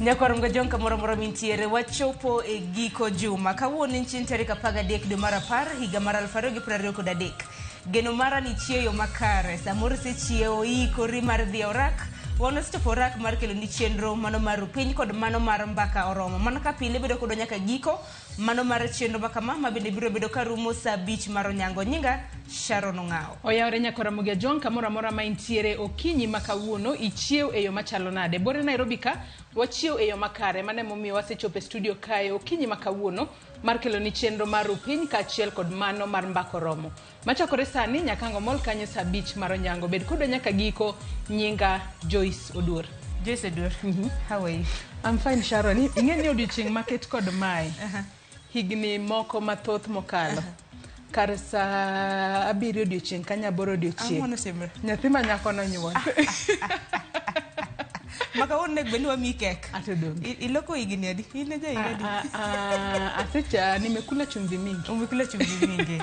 Nyakwar Mgajong kamoro amora mintiere, wachopo e giko juma. Kawuono en chieng' tarik 13 dwe mar 10 higa mar 2023. Geno mara ni chieyo makare. Samoro isechiewo iikori mar dhi e orak. Wan wasechopo orak mar keloni chenro mano mar rupiny kod mano mar mbaka oromo. Mana ka pile bedo kodwa nyaka giko mano mar chenro ma kama ma bende biro bedo ka rumo saa 5 mar onyango. Nyinga Sharon Ong'awo. Oyawore nyakora Ramogi Ajwang' kamoro amora ma intiere okinyi ma kawuono ichiew e yo machalo nade? Bore Nairobi ka wachiew e yo makare mano emomiyo wasechopo e studio kae okinyi ma kawuono mar keloni chenro mar Rupiny kaachiel kod mano mar Mbaka Oromo. Machakore sani nyaka ang' omol kanyo saa 5 mar onyango. Bed kodwa nyaka giko. Nyinga Joyce Oduor. Joyce Oduor, how are you? I'm fine Sharon. Ing'e ni odiochieng' maket kod mae. Higni moko mathoth mokalo. Kar saa 7 odiochieng' kanyo 8 odiochieng'. Ang'o notimre? Nyathi ma nyako nonyuol. Ma kawuono onego bed ni wamiyi kek. Ato donge. Iloko higni adi? In e ja higa adi? Ah, ah, asecha nimekula chumvi mingi. Umekula chumvi mingi.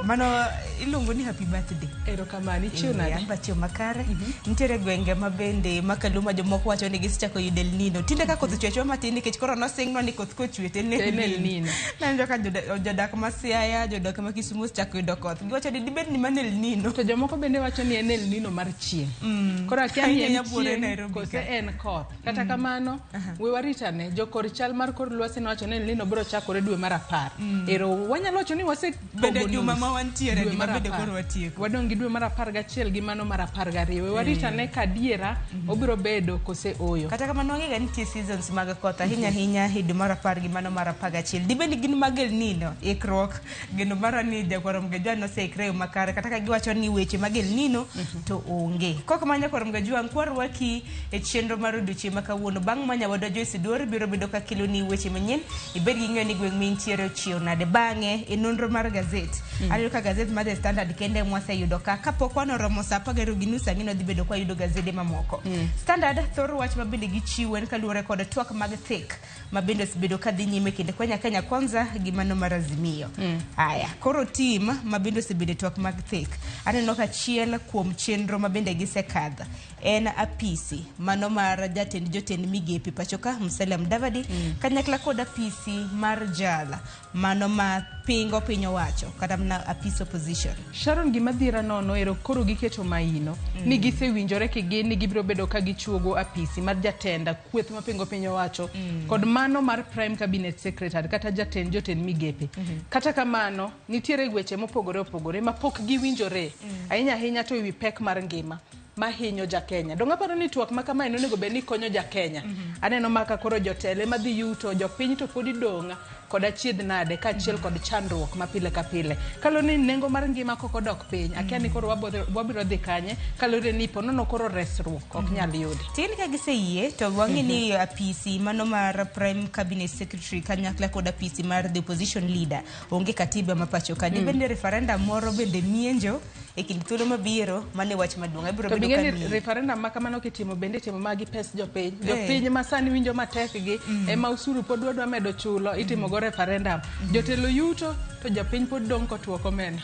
Mano iluongo ni happy birthday. Erokamano, ichiew nade? An be achiew makare. Nitiere gwenge ma bende makaluma jomoko wacho ni gisechako yudo El Nino. Tinde ka koth ochwe achweya matin nikech koro nosingnwa ni koth kochwe to en El Nino. Nawinjo ka jodak ma Siaya, jodak ma Kisumu osechako yudo koth. Giwacho ni dibed ni mano El Nino. To jomoko bende wacho ni en El Nino mar chieng'. Koro akia ni en Ahinya buore chieng' Nairobi kose ka. en koth. Kata kamano, we warit ane. Jokor chal mar kor lwasi nowacho ni El Nino biro chakore dwe mar 10. Ero wanyalo wacho ni wase Bende pogo juma nus ma wantiere dwe ni mar ma bende 10. koro watieko. Wadong' gi dwe mar 11 gi mano mar 12. We warit ane ka adiera obiro bedo kose ooyo. Kata kamano wang'e ga ni nitie seasons mag koth ahinya ahinya e dwe mar 10 gi mano mar 11. Dibed ni gin mag El Nino, ikruok, geno mara ni Jakwar Mgajwa noseikre e yo makare kata ka giwacho ni weche mag El Nino to onge. Kok kamano Nyakwar Mgajwa kwarwaki e chenro mar odiochieng' ma kawuono. Bang' ma nyawadwa Joyce Oduor biro bedo ka keloni weche manyien, ibed gi ng'eyo ni gweng' mintiere ochiew nade. Bang'e e nonro mar gazet, aneno ka gazet mar The Standard kende ema waseyudo ka kapok wan oromo saa 12:30 ang'e ni wadhi bedo kwa yudo gazede mamoko. Standard thoro wach ma bende gichiwo en kaluwore kod twak mag thek ma bende osebedo ka dhi nyime kinde kwenya Kenya Kwanza gi mano mar Azimio. Aya, koro tim ma bende osebedo e twak mag thek, aneno ka achiel kuom chenro ma bende gisekadho en apisi mano mar jatend jotend migepe pachoka Musalia Mudavadi kanyakla kod apisi mar jala mano ma pingo piny owacho kata mana apis opposition. Sharon gima dhiera nono ero koro giketo maino ni gisewinjore kigin ni gibiro bedo ka gichuogo apisi mar jatend kweth mapingo piny owacho kod mano mar prime cabinet secretary kata jatend jotend migepe. Kata kamano nitiere weche mopogore opogore ma pok giwinjore ahinya ahinya to ewi pek mar ngima mahinyo ja Kenya. Donge aparo ni twak ma kamae nonego bed ni konyo ja Kenya. Aneno maka koro jotelo ema dhi yuto, jopiny to podi dong' kod achiedh nade kaachiel kod chandruok ma pile ka pile. Kaluwore ni nengo mar ngima kok odok piny, akia ni koro wabiro dhi kanye kaluwore ni ponono koro resruok ok nyal yudi. Tin ka giseyie to wang'e ni apisi mano mar Prime Cabinet Secretary kanyakla kod apisi mar the opposition leader onge katiba ma pacho ka. Dibed ni referendum moro bende mienjo e kind thuolo mabiro mano e wach maduong' abiro To bedo bing'e ka ni miyi. referendum ma kamano kitimo bende itimo ma gi pes jopiny. Jopiny ma sani winjo matek gi ema osuru pod wadwa medo chulo itimo go referendum. Jotelo yuto to jopiny pod dong' kotwo komena.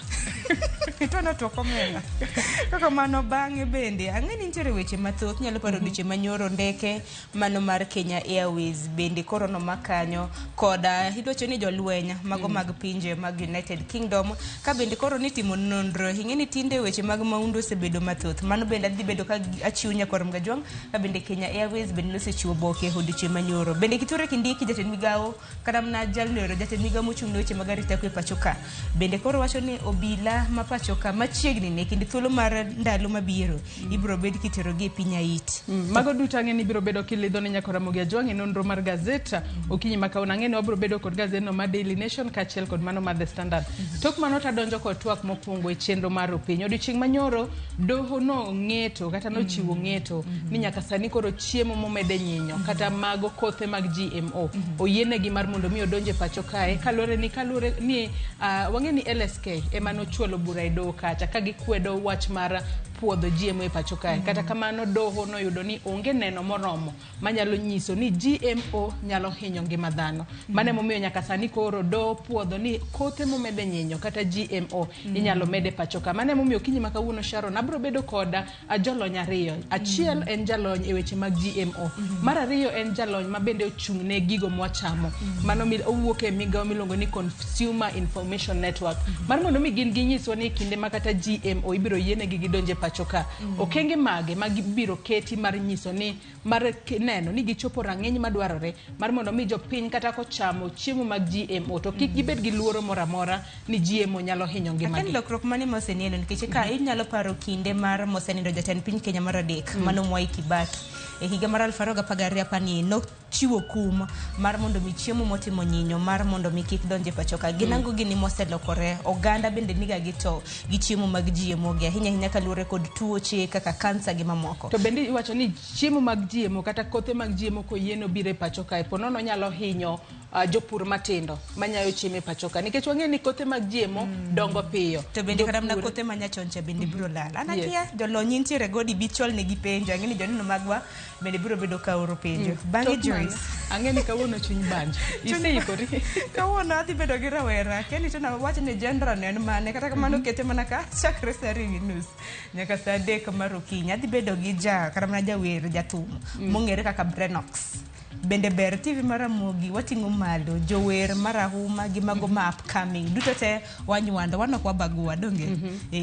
To notwo komena. Kaka mano bang'e bende ang'e ni nitiere weche mathoth nyalo paro odiochieng' manyoro ndeke mano mar Kenya Airways bende koro nomak kanyo koda idwacho ni jolweny mago mag pinje mag United Kingdom ka bende koro nitimo nonro ing'e ni tinde weche mag maundu osebedo mathoth mano bende adhi bedo ka achiwo nyakwar Mgajwang' ka bende Kenya Airways bende nosechiwo oboke odiochieng' manyoro bende Kithure Kindiki jatend migawo kata mana jalno ero jatend migawo mochung' ne weche mag arita kwe pacho ka bende koro wacho ni obila ma pacho ka machiegni ni kind thuolo mar ndalo mabiro ibiro bed kiterogi e piny Haiti. Mago duto ang'e ni ibiro bedo kilidho ne nyako Ramogi Ajwang' e nonro mar gazet okinyi ma kawuono. Ang'e ni wabiro bedo kod gazetno mar Daily Nation kaachiel kod mano mar The Standard. Tok mano to adonjo kod twak mokwongo e chenro mar Opiny. Odiochieng' manyoro doho nong'eto kata nochiwo ng'eto ni nyaka sani koro chiemo momede nyinyo kata mago kothe mag GMO oyienegi mar mondo mi odonj e pacho kae kaluwore ni kaluwore ni wang'e ni LSK ema nochwalo bura e doho kacha ka gikwedo wach mar puodho GMO e pacho kae. Kata kamano doho noyudo ni onge neno moromo manyalo nyiso ni GMO nyalo hinyo ngima dhano. Mano emomiyo nyaka sani koro doho puodho ni kothe momede nyinyo kata GMO inyalo mede pacho ka. Mano emomiyo okinyi ma kawuono Sharon abiro bedo koda jolony ariyo. Achiel en jalony e weche mag GMO. Mar ariyo en jalony ma bende ochung' ne gigo mwachamo. Mano owuok e migawo miluongo ni Consumer Information Network. Mar mondo mi gin ginyiswa ni kinde ma kata GMO ibiro yienegi gidonje pacho ka. Okenge mage ma gibiro keti mar nyiso ni mar neno ni gichopo rang'iny madwarore mar mondo mi jopiny kata kochamo chiemo mag GMO to kik gibed gi luoro moro amora ni GMO nyalo hinyo Akia ni ngimagi. lokruok mane moseneno nikech ka inyalo paro kinde mar mosenindo jatend piny Kenya mar adek mano Mwai Kibaki e higa mar 2012 apani nochiwo kum mar mondo mi chiemo motimo nyinyo mar mondo mi kik donje pacho ka. Gin ang'o gini moselokore? Oganda bende niga gi to gi chiemo mag GMO gi ahinya ahinya kaluwore kod tuoche kaka kansa gi mamoko. To bende iwacho ni chiemo mag GMO kata kothe mag GMO koyien obiro e pacho kae po nono nyalo hinyo jopur matindo manyayo chiemo e pacho ka nikech wang'eyo ni kothe mag GMO dongo piyo. To bende kata mana Jopur- kothe manyachon cha bende biro lal. An Yes. akia jolony nitiere godi bi chwalnegi penjo. Ang'e ni joneno magwa bende biro bedo ka oro penjo. Bang'e Tok mano, Joyce. ang'e ni kawuono chuny banjo. Iseikori. Kawuono adhi bedo gi rawera. Akia ni to nawach ni genre no en mane. Kata kamano kete mana ka chakre saa ariyo gi nus nyaka saa adek mar okinyi. Adhi bedo gi ja kata mana jawer jathum mong'ere kaka Brenox. Bende ber TV mar Ramogi wating'o malo jower marahuma gi mago ma upcoming duto te wanywando wan ok wabagua donge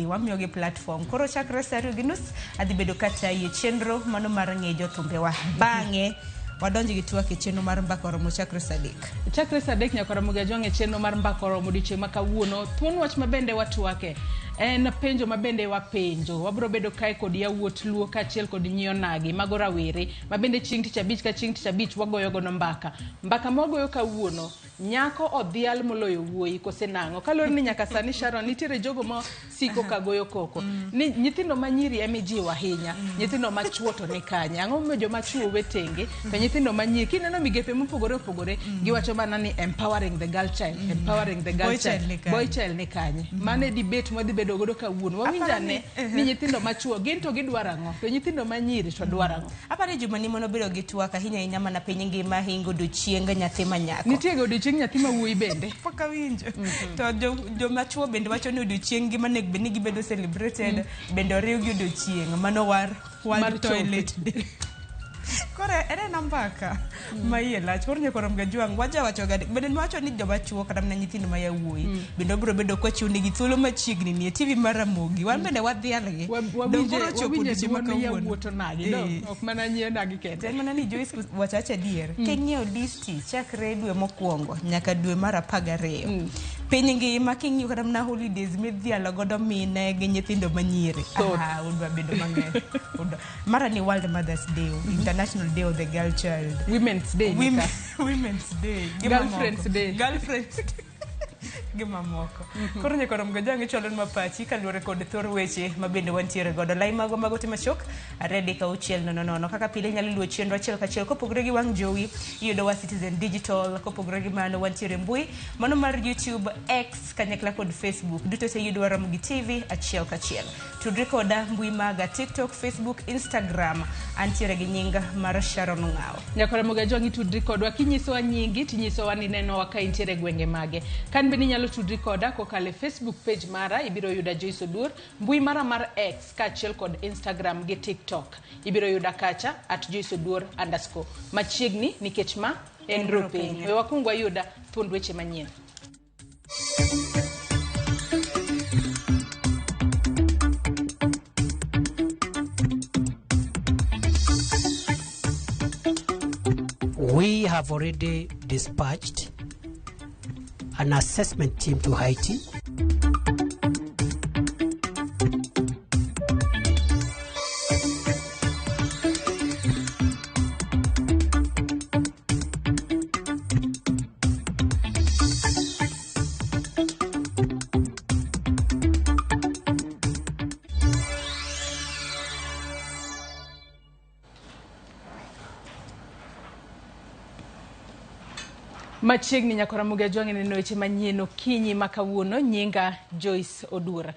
wamiyogi platform koro chakre saa ariyo gi nus adhi bedo katayi e chenro mano mar ng'e jothumbewa bang'e wadonj gi twak e chenro mar mbaka oromo chakre saa adek. Chakre saa adek nyaka Ramogi Ajwang' e chenro mar mbaka oromo odiochieng' ma kawuono. Thuon wach ma bende watwake en penjo ma bende wapenjo. Wabiro bedo kae kod yawuot Luo kaachiel kod nyi onagi mago rawere ma bende chieng' tich abich ka chieng' tich abich wagoyo godo mbaka. Mbaka ma wagoyo kawuono nyako odhial moloyo wuoyi kose nang'o? Kaluwore ni nyaka sani Sharon nitiere jogo ma siko ka goyo koko ni nyithindo ma nyiri ema ijiwo ahinya, nyithindo ma chuo to ni kanye? Ang'o momiyo joma chuo owe tenge to nyithindo ma nyiri kineno migepe mopogore opogore giwacho mana ni empowering the girl child, empowering the girl Boy child child, ni kanye? boy child ni kanye? Mano e debate mwadhi bedo godo kawuono. Wawinj ane ni nyithindo ma chuo gin to gidwaro ang'o to nyithindo ma nyiri to dwaro ang'o? Aparo ni juma ni mono bedo gi twak ahinya ahinya mana piny ngima hingo odiochieng nyathi ma nyako. Nitie ga odiochieng nyathi ma wuoyi bende. Pok awinjo. To joma chuo bende wacho ni odiochieng gi monego bed ni gibedo celebrated bende oriw gi odiochieng mano war Mar World Toilet Day. Koro en ena mbaka ma iye lach. Koro nyaka rom gajwang' wajawacho ga bende nwacho ni joma chuo kata mana nyithindo ma yawuoyi bende wabiro bedo kwachiwo negi thuolo machiegni ni e TV mar Ramogi. Wan bende wadhialgi. Dong koro ochopo Wawinje odiochieng' ma duond kawuono. yawuot onagi no, ok mana nyi onagi kende. En mana ni Joyce wachacha adier. King'iyo listi chakre dwe mokwongo nyaka dwe mar 12. Piny ngima king'iyo kata mana holidays midhialo godo mine gi nyithindo manyiri. Thoth. Ah, udwa bedo mang'eny. Mara ni World Mother's Day, International Day of the Girl Child. Women's Day Women, nyaka. Women's Day. Gi Girlfriend's mamoko. Day. Girlfriend's Day. Gi mamoko. Koro nyaka rom gajang' ichwalonwa pachi kaluwore kod thor weche ma bende wantiere godo. Lai mago mago te machok 23600. Kaka pile inyalo luwo chenro achiel kachiel kopogore gi wang' jowi iyudo wa Citizen Digital, kopogore gi mano wantiere mbui mano mar YouTube, X kanyakla kod Facebook. Duto te iyudo wa Ramogi TV achiel kachiel. Tudri koda mbui maga TikTok, Facebook, Instagram. Antiere gi nying mar Sharon Ng'awo. Nyaka Ramogi Ajwang' itudri kodwa kinyisowa nyingi tinyisowa ni nenowa ka intiere e gwenge mage. Kan bende inyalo tudri koda kokalo e Facebook page mara ibiro yuda Joyce Oduor, mbui mara mar X kaachiel kod Instagram gi TikTok. Ibiro yuda kacha at Joyce Oduor underscore. Machiegni nikech ma en Ropiny. We wakwong wayuda thuond weche manyien. We have already dispatched an assessment team to Haiti. Machiegni nyakora Ramogi Ajwang' neno weche manyien okinyi ma kawuono. Nyinga Joyce Oduor.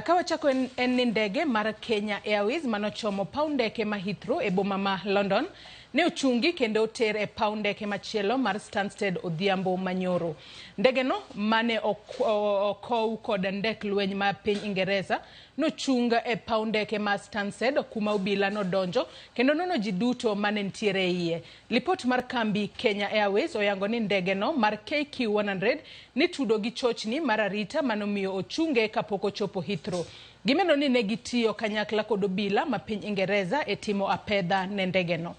Ka wachako en ni ndege mar Kenya Airways manochomo paw ndeke ma Heathrow e boma ma London ne ochungi kendo oter e paw ndeke machielo mar Stansted odhiambo manyoro. Ndege no mane okow kod ndek lweny ma piny Ingereza nochung e paw ndeke ma Stansted kuma obila nodonjo kendo nono ji duto mane nitiere e iye. Lipot mar kambi Kenya Airways oyango ni ndege no mar KQ100 nitudo gi chochni mar arita manomiyo ochunge kapok ochopo Heathrow. Gimedo ni ne gitiyo kanyakla kod obila ma piny Ingereza e timo apedha ne ndege no.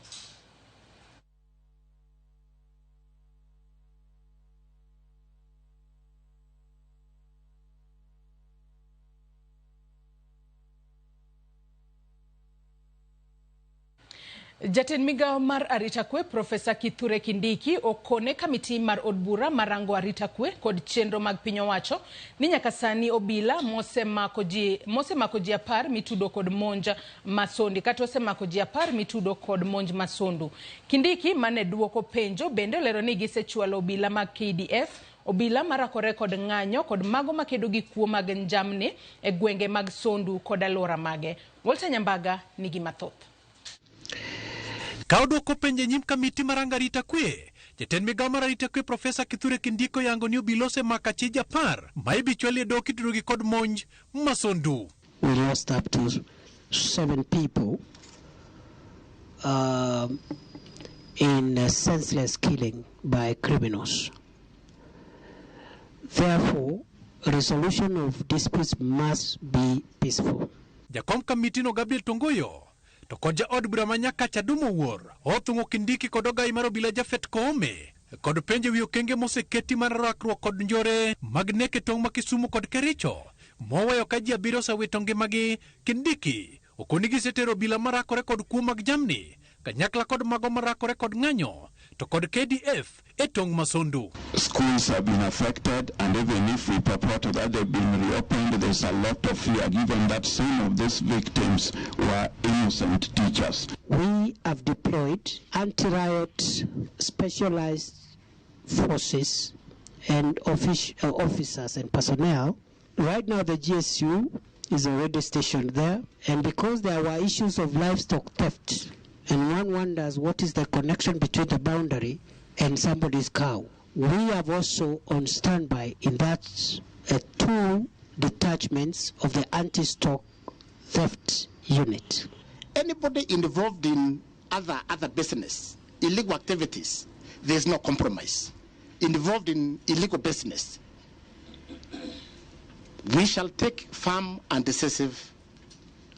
Jatend migao mar arita kwe Profesa Kithure Kindiki okone kamiti mar od bura marango arita kwe kod chenro mag piny owacho ni nyaka sani obila mosemako ji 10 mitudo kod monj masondi kata osemako ji 10 mitudo kod monj masondu. Kindiki mane duoko penjo bende olero ni gisechwalo obila mag KDF, obila marakore kod ng'anyo kod mago makedo gi kuo mag njamni e gwenge mag Sondu kod alwora mage. Walter Nyambaga nigi mathoth. Ka odwoko penjo e nyim kamiti marango arita kwe, jatend migao mar arita kwe Profesa Kithure Kindiki oyango ni obila osemako achije 10 ma ibichwal e doho kitudogi kod monj masondu. We lost up to seven people in a senseless killing by criminals. Therefore, resolution of disputes must be peaceful. Jakom kamitino Gabriel Tongoyo to kod jaod bura ma Nyakacha Dum Owuor othung'o Kindiki kod ogai mar obila Jafet Koome kod penjo ewi okenge moseketi mar rakruok kod njore mag nek e tong' ma Kisumu kod Kericho moweyo ka ji 7 osewito ngimagi. Kindiki okoni gisetero obila marakore kod kuo mag jamni kanyakla kod mago marakore kod ng'anyo to kod KDF e tong' ma Sondu. Schools have been affected, and even if we purport that they've been reopened, there's a lot of fear given that some of these victims were innocent teachers. We have deployed anti-riot specialized forces and officers and personnel. Right now, the GSU is already stationed there, and because there were issues of livestock theft, and one wonders what is the connection between the boundary and somebody's cow. We have also on standby in that two detachments of the anti-stock theft unit. Anybody involved in other business, illegal activities, there's no compromise. Involved in illegal business, we shall take firm and decisive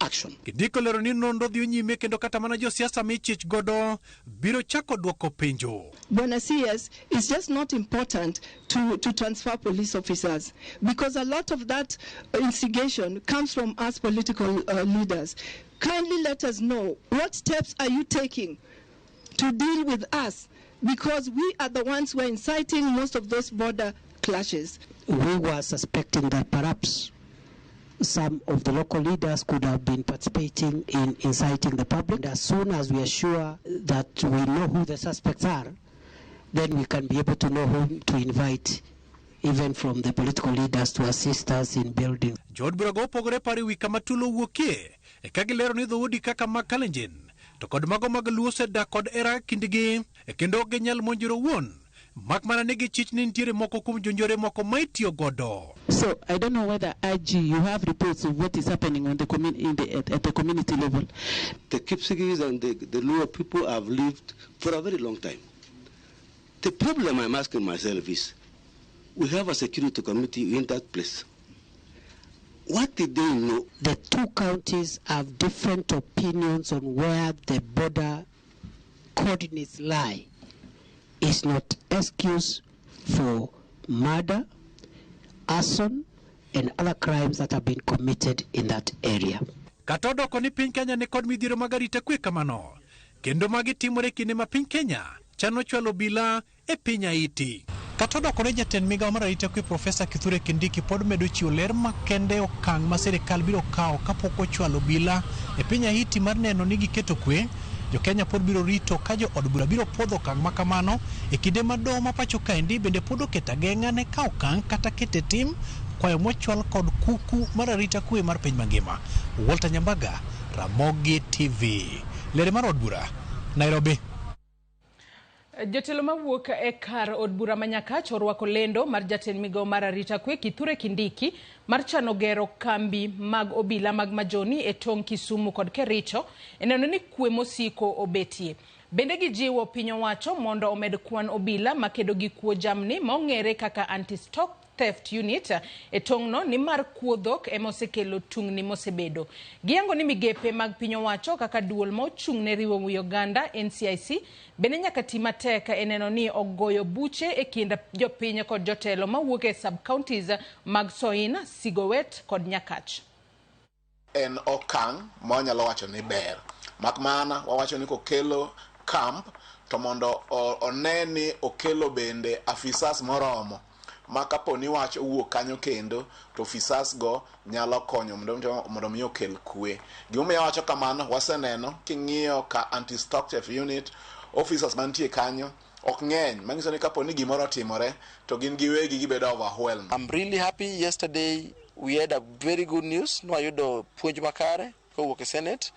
action. Kindiki olero ni nonro dhi nyime kendo kata mana josiasa michich godo biro chako duoko penjo. Bwana CS, it's just not important to transfer police officers because a lot of that instigation comes from us political leaders. Kindly let us know what steps are you taking to deal with us, because we are the ones who are inciting most of those border clashes. We were suspecting that perhaps some of the local leaders could have been participating in inciting the public. And as soon as we are sure that we know who the suspects are, then we can be able to know whom to invite, even from the political leaders, to assist us in building. Jood burago opogore paro ewi kama tulo wuokie e ka gilero ni dhoudi kaka mag Kalenjin to kod mago mag Luo osedak kod hera kindgi e kendo ok ginyal monjore owuon mak mana ni gichich ni nitiere moko kuom jonjore moko ma itiyo godo. So I don't know whether IG, you have reports of what is happening on the in the, at the community level. The Kipsigis and the Luo people have lived for a very long time. The problem I'm asking myself is, we have a security committee in that place. What did they know? The two counties have different opinions on where the border coordinates lie. It's not excuse for murder, arson, and other crimes that have been committed in that area. Kata odoko ni piny Kenya ni kod midhiero mag arita kwe kamano kendo magi timore e kinde ma piny Kenya chano chwalo obila e piny Haiti. Kata odoko ni jatend migao mar arita kwe Profesa Kithure Kindiki pod medo chiwo ler makende okang' ma sirikal biro kawo kapok ochwalo obila e piny Haiti mar neno ni giketo kwe. Jo-Kenya pod biro rito ka jo od bura biro puodho okang' ma kamano e kinde ma doho ma pacho kaendi bende pod oketo ageng'a ne kawo okang' kata keto e tim kwayo mochwal kod kuku mar arita kwe mar piny mangima. Walter Nyambaga, Ramogi TV. Lere mar od bura, Nairobi. Jotelo mawuok e kar od bura ma Nyakach orwako lendo mar jatend migao mar arita kwe Kithure Kindiki mar chano gero kambi mag obila mag Majoni e tong' Kisumu kod Kericho e neno ni kwe mosiko obetie. Bende gijiwo piny owacho mondo omed kwan obila makedo gi kuo jamni ma ong'ere kaka anti-stock theft unit e tong'no nimar kuo dhok ema osekelo tungni mosebedo. Giyango ni migepe mag piny owacho kaka duol ma ochung' ne riwo wi oganda NCIC bende nyaka ti matek e neno ni ogoyo buche e kind jopiny kod jotelo mawuok e sub-counties mag Soin, Sigowet kod Nyakach. En okang' ma wanyalo wacho ni ber, mak mana wawacho ni kokelo camp to mondo one ni okelo bende afisas moromo ma kapo ni wach owuok kanyo kendo to ofisas go nyalo konyo mondo mi okel kwe. Gimomiyo awacho kamano, waseneno king'iyo ka anti stock theft unit officers mantie kanyo ok ng'eny, manyiso ni kapo ni gimoro otimore to gin giwegi gibedo overwhelmed. I'm really happy. Yesterday we had a very good news. Nwayudo puonj makare kowuok e Senate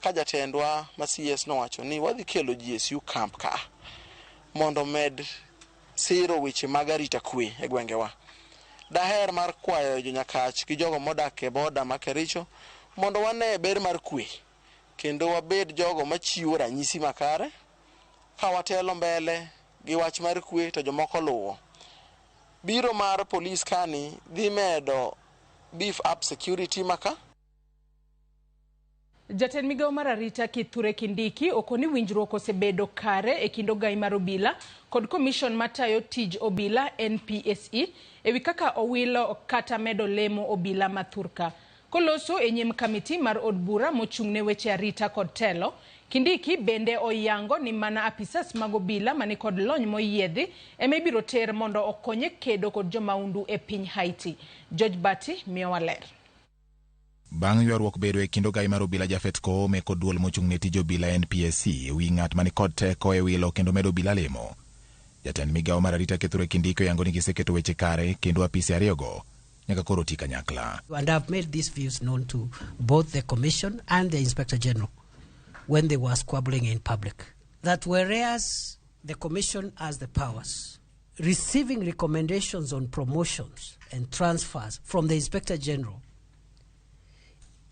ka jatendwa ma CS nowacho ni wadhi kelo GSU camp ka mondo med siro weche mag arita kwe e gwengewa. Daher mar kwayo jonyakach gi jogo modak e boda ma Kericho mondo wane ber mar kwe kendo wabed jogo machiwo ranyisi makare ka watelo mbele gi wach mar kwe to jomoko luwo. Biro mar polis kani dhi medo beef up security maka. Jatend migao mar arita Kithure Kindiki okoni winjruok osebedo kare e kind ogai mar obila kod komishon matayo tij obila NPSE ewi kaka owilo kata medo lemo obila ma thurka. Koloso e nyim kamiti mar od bura mochung' ne weche arita kod telo, Kindiki bende oyango ni mana apisas mag obila mani kod lony moyiedhi ema ibiro ter mondo okonye kedo kod jomaundu e piny Haiti. George Bati miyowa ler. Bang' ywaruok bedo e kind ogai mar obila Japhet Koome kod duol mochung' ne tij obila NPSC wi ng'at mani kod teko e wilo kendo medo obila lemo. Jatend migao mar arita Kithure Kindiki oyango ni giseketo weche kare kendo apise ariyogo nyaka koro ti kanyakla. And I've made these views known to both the Commission and the Inspector General when they were squabbling in public. That whereas the Commission has the powers, receiving recommendations on promotions and transfers from the Inspector General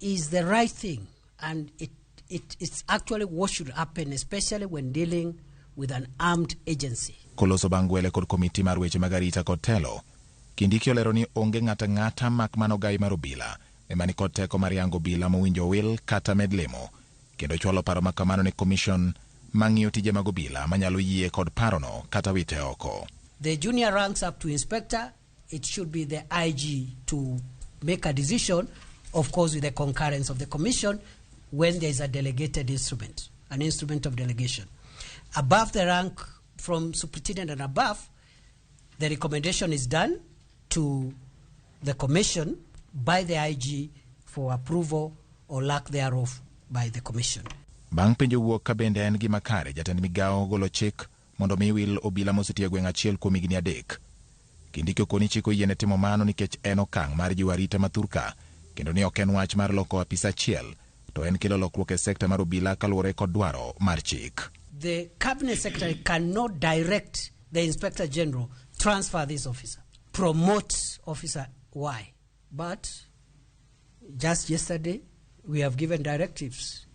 is the right thing, and it's actually what should happen, especially when dealing with an armed agency. Koloso bang' gwele kod komiti mar weche mag arita kod telo, Kindiki olero ni onge ng'ata ng'ata mak mana ogai mar obila ema ni kod teko mar yango obila mowinjo wil kata med lemo, kendo chwalo paro ma kamano ne commission mang'iyo tije mag obila manyalo yie kod parono kata wite oko. The junior ranks up to inspector, it should be the IG to make a decision, of course with the concurrence of the commission, when there is a delegated instrument, an instrument of delegation. Above the rank, from superintendent and above, the recommendation is done to the commission by the IG for approval or lack thereof by the commission. Bang' penjo wuok ka bende en gima kare, jatend migao golo chik mondo mi wil obila mosetiyo e gweng' achiel kuom higni 3. Kindiki okoni chik oyiene timo mano nikech en okang' mar jiwo arita ma thurka, kendo ni ok en wach mar loko apis achiel, to en kelo lokruok e sekta mar obila kaluwore kod dwaro mar chik. The cabinet secretary cannot direct the inspector general transfer this officer, promote officer Y. But just yesterday, we have given directives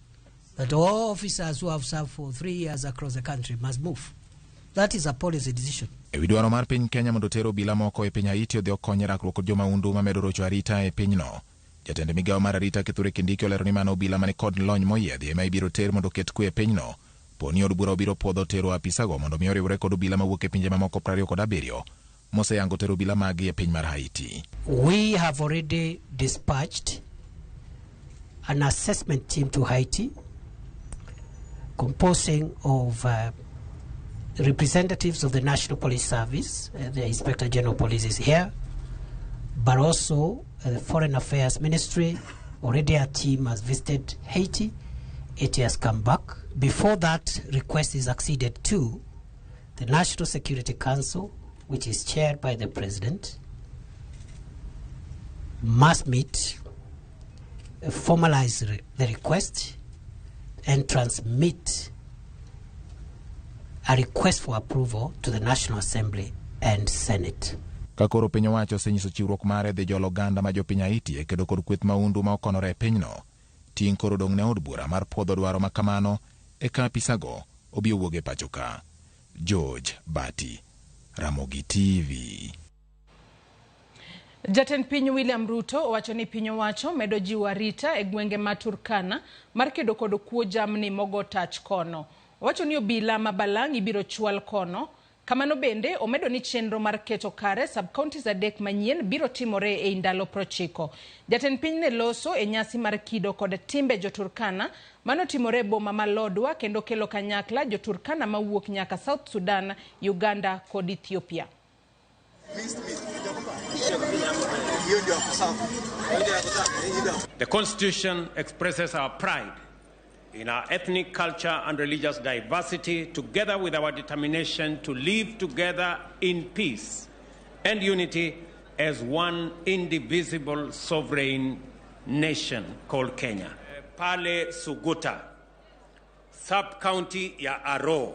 that all officers who have served for 3 years across the country must move. That is a policy decision. Ewi dwaro mar piny Kenya mondo ter obila moko e piny Haiti odhi okony e rakruok kod jomaundu mamedo rocho arita e pinyno. Jatend migao mar arita Kithure Kindiki olero ni mano obila mani kod lony moyiedhi ema ibiro ter mondo oket kwe e pinyno. Poni od bura obiro puodho tero apisago mondo mi oriwre kod obila mawuok e pinje mamoko 27 moseyango tero obila maggi e piny mar Haiti. We have already dispatched an assessment team to Haiti composing of representatives of the National Police Service, the Inspector General of Police is here, but also the Foreign Affairs Ministry. Already a team has visited Haiti, It has come back. Before that request is acceded to, the National Security Council, which is chaired by the President, must meet, formalize the request, and transmit a request for approval to the National Assembly and Senate. Ka koro piny owacho osenyiso chiwruok mare dhi jolo oganda ma jopiny Haiti e kedo kod kweth mahundu ma okonore e pinyno, ting' koro odong' ne od bura mar puodho dwaro ma kamano eka apisago obi owuog e pacho ka. George Bati, Ramogi TV. Jatend piny William Ruto owacho ni piny owacho medo jiwo arita e gwenge ma Turkana mar kedo kod kuo jamni mogo tach kono. Owacho ni obila ma Balang' ibiro chwal kono. Kamano bende omedo ni chenro mar keto kare sub-counties 3 manyien biro timore ei ndalo 90. Jatend piny ne loso e nyasi mar kido kod timbe jo-Turkana manotimore e boma ma Lodwar kendo kelo kanyakla jo-Turkana mawuok nyaka South Sudan, Uganda kod Ethiopia. The Constitution expresses our pride in our ethnic culture and religious diversity, together with our determination to live together in peace and unity as one indivisible sovereign nation called Kenya. Pale Suguta, sub-county ya Aro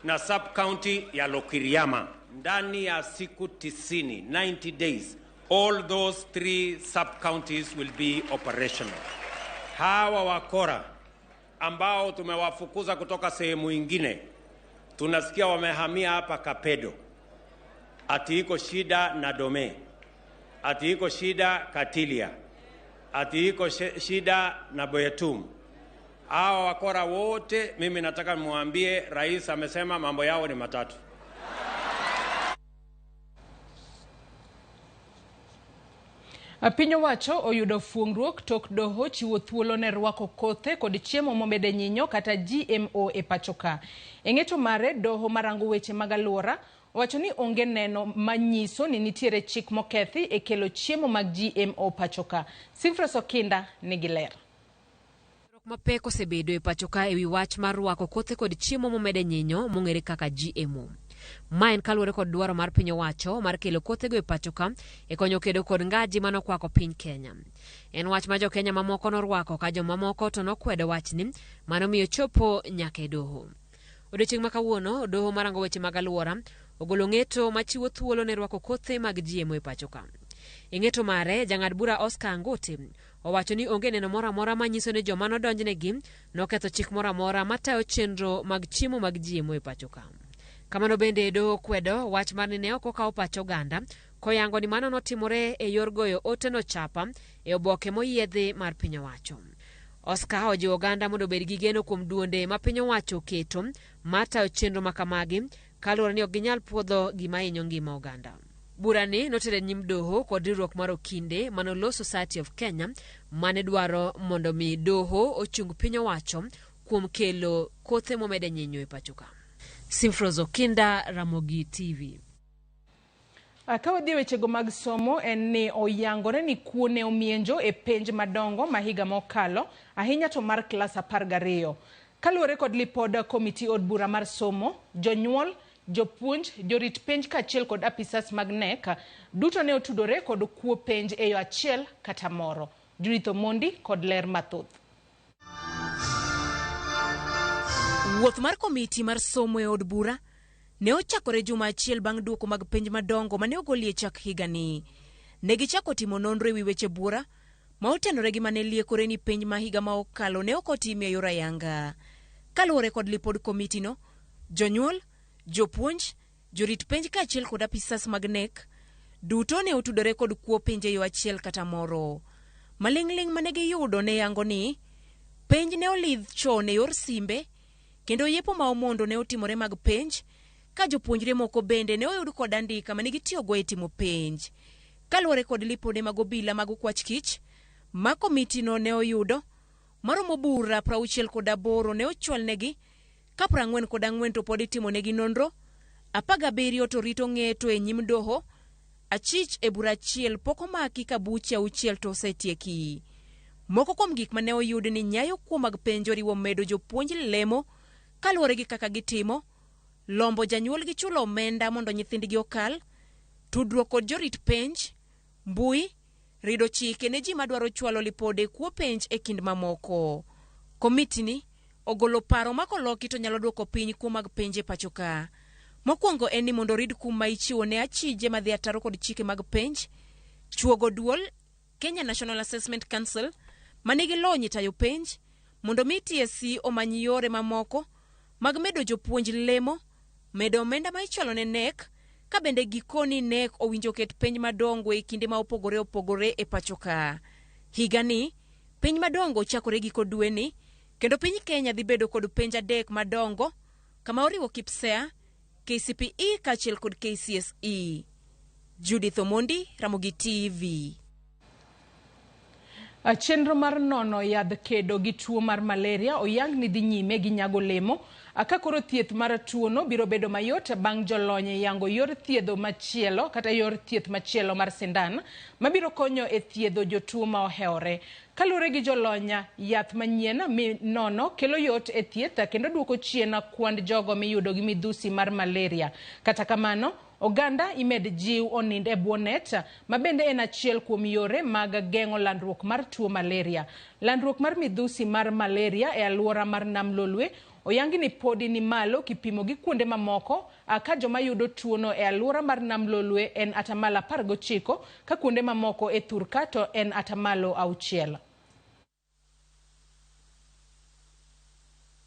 na sub-county ya Lokiriama, ndani ya siku 90, 90 days, all those 3 sub-counties will be operational. Hawa wakora ambao tumewafukuza kutoka sehemu ingine, tunasikia wamehamia hapa Kapedo. Ati iko shida na Dome, ati iko shida Katilia, ati iko shida na Boyetum. Hawa wakora wote mimi nataka muambie rais amesema mambo yao ni matatu. Piny owacho oyudo fuongruok tok doho chiwo thuolo ne rwako kothe kod chiemo momede nyinyo kata GMO e pacho ka. E ng'eto mare, doho marango weche mag alwora owacho ni onge neno manyiso ni nitiere chik mokethi e kelo chiemo mag GMO pacho ka. Sifres Okinda nigi ler. Mapek osebedo e pacho ka ewi wach mar rwako kothe kod chiemo momede nyinyo mong'ere kaka GMO. Ma en kaluwore kod dwaro mar piny owacho mar kelo kothego e pacho ka e konyo kedo kod ngaji manokwako piny Kenya. En wach ma jo-Kenya mamoko norwako ka jomamoko to nokwedo wachni manomiyo chopo nyaka e doho. Odiochieng' ma kawuono, doho marango weche mag alwora ogolo ng'eto machiwo thuolo ne rwako kothe mag GMO e pacho ka. E ng'eto mare, jang'ad bura Oscar Angote owacho ni onge neno moro amora manyiso ni joma nodonjnegi noketho chik moro amora matayo chenro mag chiemo mag GMO e pacho ka. Kamano bende doho kwedo wach mar ni ne ok okawo pach oganda koyango ni mano notimore e yor goyo oteno chapa e oboke moyiedhi mar piny owacho. Oscar ojiwo oganda mondo obed gi geno kuom duonde ma piny owacho oketo mar tayo chenro makamagi kaluwore ni ok ginyal puodho gima hinyo ngima oganda. Burani notere nyim doho kod riwruok mar okinde mane Society of Kenya mane dwaro mondo mi doho ochung piny owacho kuom kelo kothe momede nyinyo e pacho ka. Simfrozo Okinda, Ramogi TV. Ka wadhi e wechego mag somo en ni oyangore ni kuo ne omienjo e penj madongo ma higa mokalo, ahinya to mar klas 12. Kaluwore kod lipod komiti od bura mar somo, jonyuol, jopuonj, jorit penj kaachiel kod apisas mag KNEC duto ne otudore kod kuo penj e yo achiel kata moro. Judith Omondi kod ler mathoth. Wuoth mar komiti mar somo e od bura ne ochakore juma achiel bang' duoko mag penj madongo mane ogolie chak higani. Ne gichako timo nonro ewi weche bura ma otenore gi mane liekore ni penj ma higa ma okalo ne ok otim e yor ayanga. Kaluwore kod lipod komitino, jonyuol, jopuonj, jorit penj kaachiel kod apisas mag KNEC duto ne otudore kod kuo penj e yo achiel kata moro. Maling'ling' mane giyudo ne yango ni penj ne olidh chon e yor simbe kendo yepo ma omondo ne otimore mag penj ka jopuonjre moko bende ne oyud kod andika mane gitiyogo e timo penj. Kaluwore kod lipode mag obila mag okwach kich ma komitino ne oyudo, maromo bura 68 ne ochwalnegi ka 44 to pod itimonegi nonro, 17 to rito ng'eto e nyim doho, achich e bura achiel pok omaki ka buche 6 to osetieki. Moko kuom gik ma ne oyud ni nyayo kuo mag penj oriwo medo jopuonj lemo kaluwore gi kaka gitimo, lombo janyuol gi chulo omenda mondo nyithindgi okal, tudruok kod jorit penj, mbui, rido chike ne ji madwaro chwalo lipode kuo penj e kind mamoko. Komitini ogolo paro ma koloki to nyalo duoko piny kuo mag penj e pacho ka. Mokwongo en ni mondo orid kum ma ichiwo ne achije madhi ataro kod chike mag penj, chuogo duol Kenya National Assessment Council ma nigi lony e tayo penj mondo mi TSC omany yore mamoko mag medo jopuonj lemo, medo omenda ma ichwalo ne KNEC ka bende gikoni KNEC owinjo oket penj madongo e kinde ma opogore opogore e pacho ka. Higani, penj madongo chakore giko dweni kendo piny Kenya dhi bedo kod penj adek madongo kama oriwo KPSEA, KCPE kaachiel kod KCSE. Judith Omondi, Ramogi TV. Chenro mar nono yadh kedo gi tuo mar malaria oyang ni dhi nyime gi nyago olemo ka koro thieth mar tuono biro bedo mayot bang' jolony yango yor thiedho machielo kata yor thieth machielo mar sindan mabiro konyo e thiedho jotuo ma ohewore. Kaluwore gi jolony, yath manyien minono kelo yot e thieth kendo duoko chien kwand jogo miyudo gi midhusi mar malaria. Kata kamano, oganda imed jiw onind e bwo net ma bende en achiel kuom yore mag geng'o landruok mar tuo malaria. Landruok mar midhusi mar malaria e alwora mar Nam Lolwe oyangi ni podi ni malo kipimo gi kuonde mamoko ka joma yudo tuono e alwora mar Nam Lolwe en atamalo 19 ka kuonde mamoko e thurka to en atamalo 6.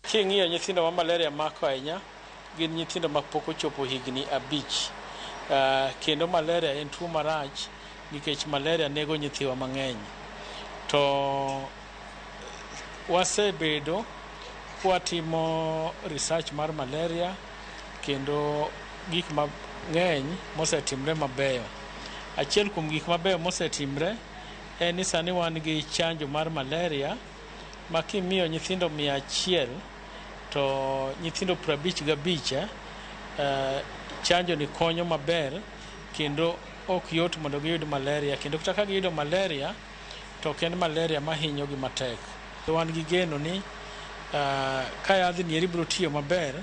King'iyo nyithindo ma malaria mako ahinya gin nyithindo ma pok ochopo higni 5. Kendo malaria en tuo marach nikech malaria nego nyithiwa mang'eny. To wasebedo kwatimo research mar malaria kendo gik mang'eny mosetimre mabeyo. Achiel kuom gik mabeyo mosetimre en ni sani wan gi chanjo mar malaria ma kimiyo nyithindo 100 to nyithindo 55 chanjo ni konyo maber kendo ok yot mondo giyud malaria, kendo kata ka giyudo malaria to ok en malaria mahinyogi matek. Wan gi geno ni ka yadhni eri biro tiyo maber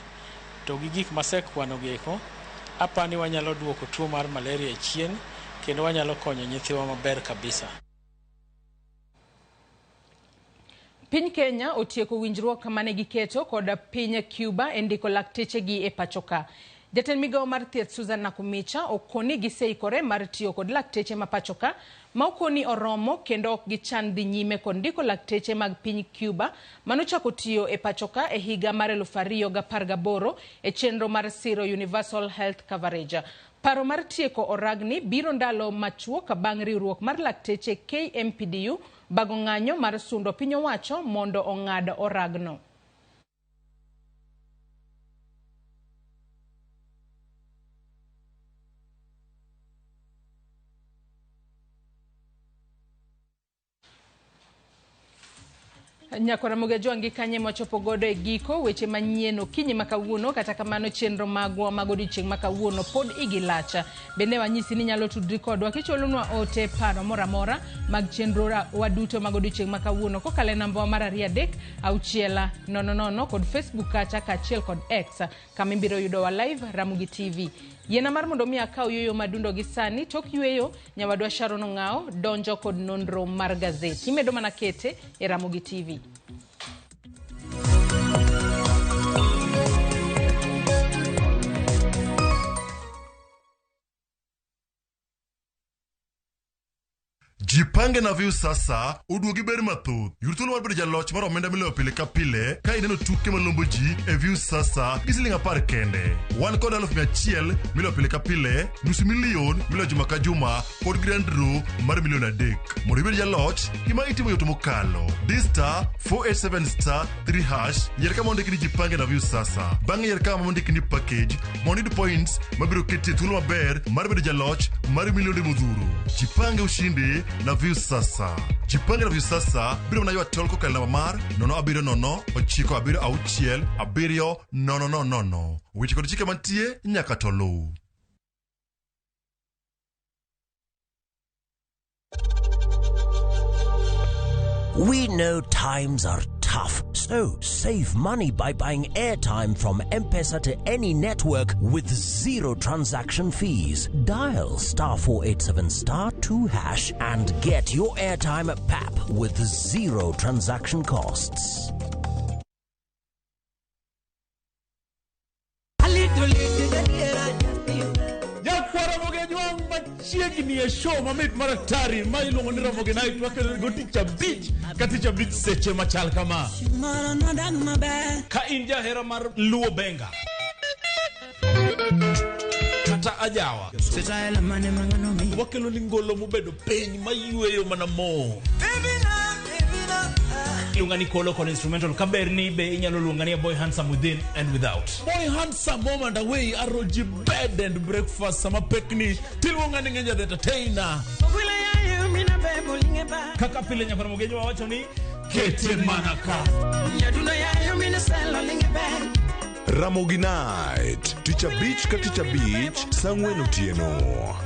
to gi gik masekwano gi eko, apani wanyalo duoko tuo mar malaria chien kendo wanyalo konyo nyithiwa maber kabisa. Piny Kenya otieko winjruok mane giketo kod piny Cuba e ndiko laktechegi e pacho ka. Jatend migawo mar thieth Susan Nakhumicha okoni giseikore mar tiyo kod lakteche ma pacho ka ma okoni oromo kendo ok gichan dhi nyime kod ndiko lakteche mag piny Cuba manochako tiyo e pacho ka e higa mar 2018 e chenro mar siro Universal Health Coverage. Paro mar tieko oragni biro ndalo machuok bang' riwruok mar lakteche KMPDU bago ng'anyo mar sundo piny owacho mondo ong'ad oragno. Nyakora Ramogi kanye mwachopo godo e giko weche manyien okinyi ma kawuono. Kata kamano chenro magwa mag odiochieng' ma kawuono pod igi lach. Bende wanyisi ni nyalo tudri kodwa kichwalonwa ote paro moro amora mag chenro waduto mag odiochieng' ma kawuono kokalo e namba mar 2 3 6 0 0 kod Facebook kacha kaachiel kod X kama ibiro yudowa live Ramogi TV. Yiena mar mondo mi akaw yueyo madundo gi sani tok yueyo nyawadwa Sharon Ong'ao donjo kod nonro mar gazeti. Imedo mana kete e Ramogi TV. Jipange na Viusasa oduogi ber mathoth. Yud thuolo mar bedo jaloch mar omenda miloyo pile ka pile ka ineno tuke malombo ji e Viusasa gi siling 10 kende. Wan kod 100,000 miloyo pile ka pile, 500,000 miloyo juma ka juma kod grand draw mar 3 million. Mondo ibed jaloch, gima itimo yot mokalo. Di star 487 star 3 hash, yier kama ondiki ni Jipange na Viusasa. Bang'e yier kama ondiki ni package mondo iyud points mabiro keti e thuolo maber mar bedo jaloch mar milionde modhuro. Jipange ushindi na Viusasa. Jipange na Viusasa biro mana ywa tol kokalo namba mar 070 976 7 0 0 0. Weche kod chike mantie nyaka to luw. We know times are tough, so save money by buying airtime from M-Pesa to any network with zero transaction fees. Dial star 487 star 2 hash and get your airtime at PAP with zero transaction costs. Nyakwara Mogejwang machiegni e show mamit mar atari ma iluongo ni Ramogi Night wakelo go tich abich ka tich abich seche machal kama. Ka in jahera mar Luo Benga kata ajawa wakelo ni ngolo mobedo piny mayweyo mana mo. Iluonga ni Kolo kod instrumental kaber ni be inyalo luonga ni a boy handsome within and without. Boy handsome home and away aroji bed and breakfast sama pekni tiluonga ni Ngenja the entertainer. Kaka pile Nyakwar Mogejwa wacho ni kete mana ka. Ramogi Night, tich abich ka tich abich, saa ang'wen otieno.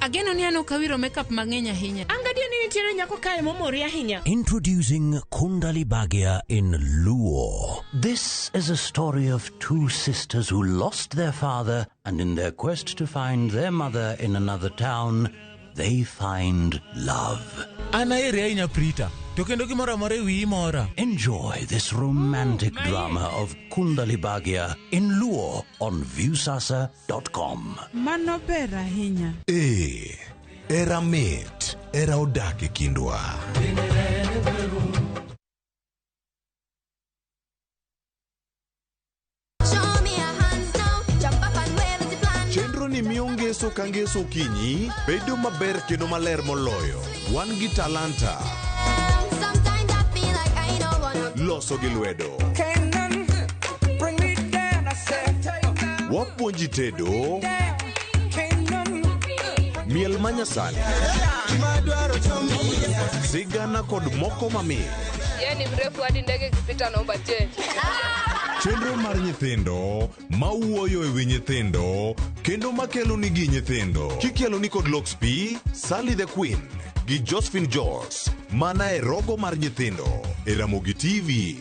Ageno ni an ok awiro makeup mang'eny ahinya. An gadier ni nitiere nyako kae momori ahinya. Introducing Kundali Bhagya in Luo. This is a story of two sisters who lost their father and in their quest to find their mother in another town, they find love. An aheri ahinya Prita, to kendo gimoro amora e wiyi mora. Enjoy this romantic drama of Kundali Bhagya in Luo on Viusasa.com. Mano ber ahinya. Ee, era mit, era odak e kindwa. Chenro ni miyo ngeso ka ngeso okinyi bedo maber kendo maler moloyo. Wan gi talanta. Loso gi lwedo. Wapuonji tedo. Miel manyasani. Sigana kod moko mamit. Yeye ni mrefu hadi ndege ikipita naomba change. Chenro mar nyithindo mawuoyo e wi nyithindo kendo makelo nigi nyithindo. Kikelo ni kod Lox P, Sally the Queen gi Josephine Jos mana e rogo mar nyithindo e Ramogi TV.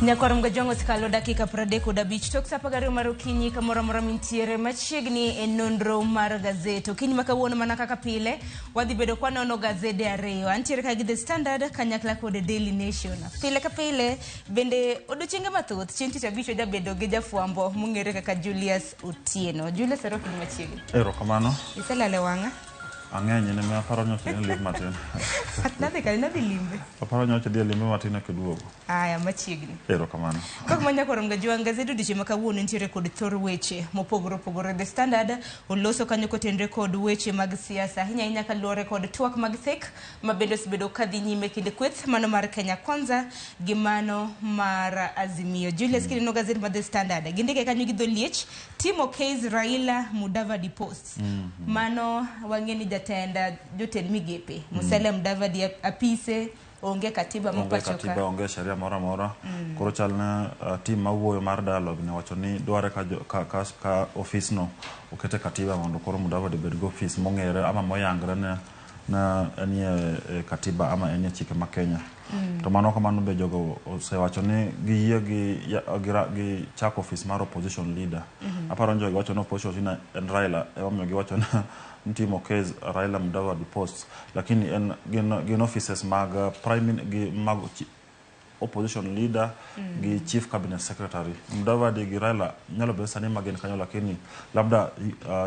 Nyakwar Mgajwango osekalo dakika 35 tok saa 12 mar okinyi kamoro amora mintiere machiegni e nonro mar gazet. Okinyi ma kawuono mana kaka pile wadhi bedo kwa nono gazede ariyo. Antiere ka gi The Standard kanyakla kod Daily Nation. Pile ka pile bende odiochienge mathoth chieng' tich abich wajabedo gi jafwambo mong'ere kaka Julius Otieno. Julius, arwaki machiegni. Erokamano. Iselale wang'a? Ang'eny ne aparo nyocha dhi limbe matin. Nadhi kare nadhi limbe. Aparo nyocha dhi limbe matin ok iduogo. Aya machiegni. Erokamano. Kok ma Nyakwar Mgajwang' gazet odiochieng' ma kawuono nitiere kod thor weche mopogore opogore. The Standard oloso kanyo kotenre kod weche mag siasa ahinya ahinya kaluwore kod twak mag thek ma bende osebedo kadhi nyime kinde kweth mano mar Kenya Kwanza gi mano mar Azimio. Julius kineno gazet mar The Standard gindike kanyo gi dho liech Timo Case Raila Mudavadi Post. Mano wang'e ni jatend jotend migepe Musalia Mudavadi apise onge katiba Onge mapacho katiba, ka. onge sheria moro amora. Koro chal na team mawuoyo mar dialogue ne wacho ni dware ka, jo, ka, ka, ka ofis no okete katiba mondo koro Mudavadi obed gi ofis mong'ere ama moyangre ne na enie e katiba ama enie chike ma Kenya. To mano kamano be jogo osewacho ni giyie gi, ya- gi, ra- gi chako ofis mar opposition leader. Aparo ni jogi wacho ni opposition leader en Raila, emomiyo giwacho ni nitimo case Raila Mudavadi posts, lakini en gin offices mag prime gi mag opposition leader gi chief cabinet secretary. Mudavadi gi Raila nyalo bedo sani ma gin kanyo, lakini labda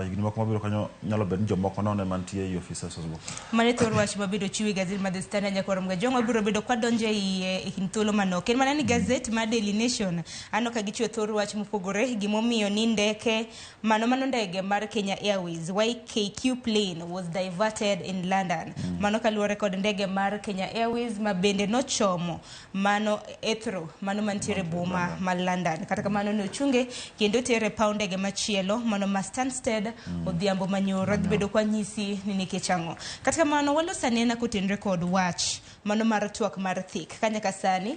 higni moko mabiro kanyo nyalo bedo ni jomoko nono ema nitie ei offices go. Mane thor wach mabedo chiwo e gazet mar The Standard nyakwar Mgajwang' wabiro bedo kwadonjo e iye e kind thuolo manok. En mana ni gazet mar Daily Nation aneno ka gichiwo thor wach mopogore gimomiyo ni ndeke mano ndege mar Kenya Airways YKQ plane was diverted in London. Mano kaluwore kod ndege mar Kenya Airways ma bende nochomo mano Heathrow mano mantiere boma ma London. Kata kamano ne ochunge kendo tere paw ndege machielo mano ma Stansted odhiambo manyoro. Adhi bedo kwa nyisi ni nikech ang'o. Kata kamano waloso anena kotenore kod wach mano mar twak mar thik. Ka nyaka sani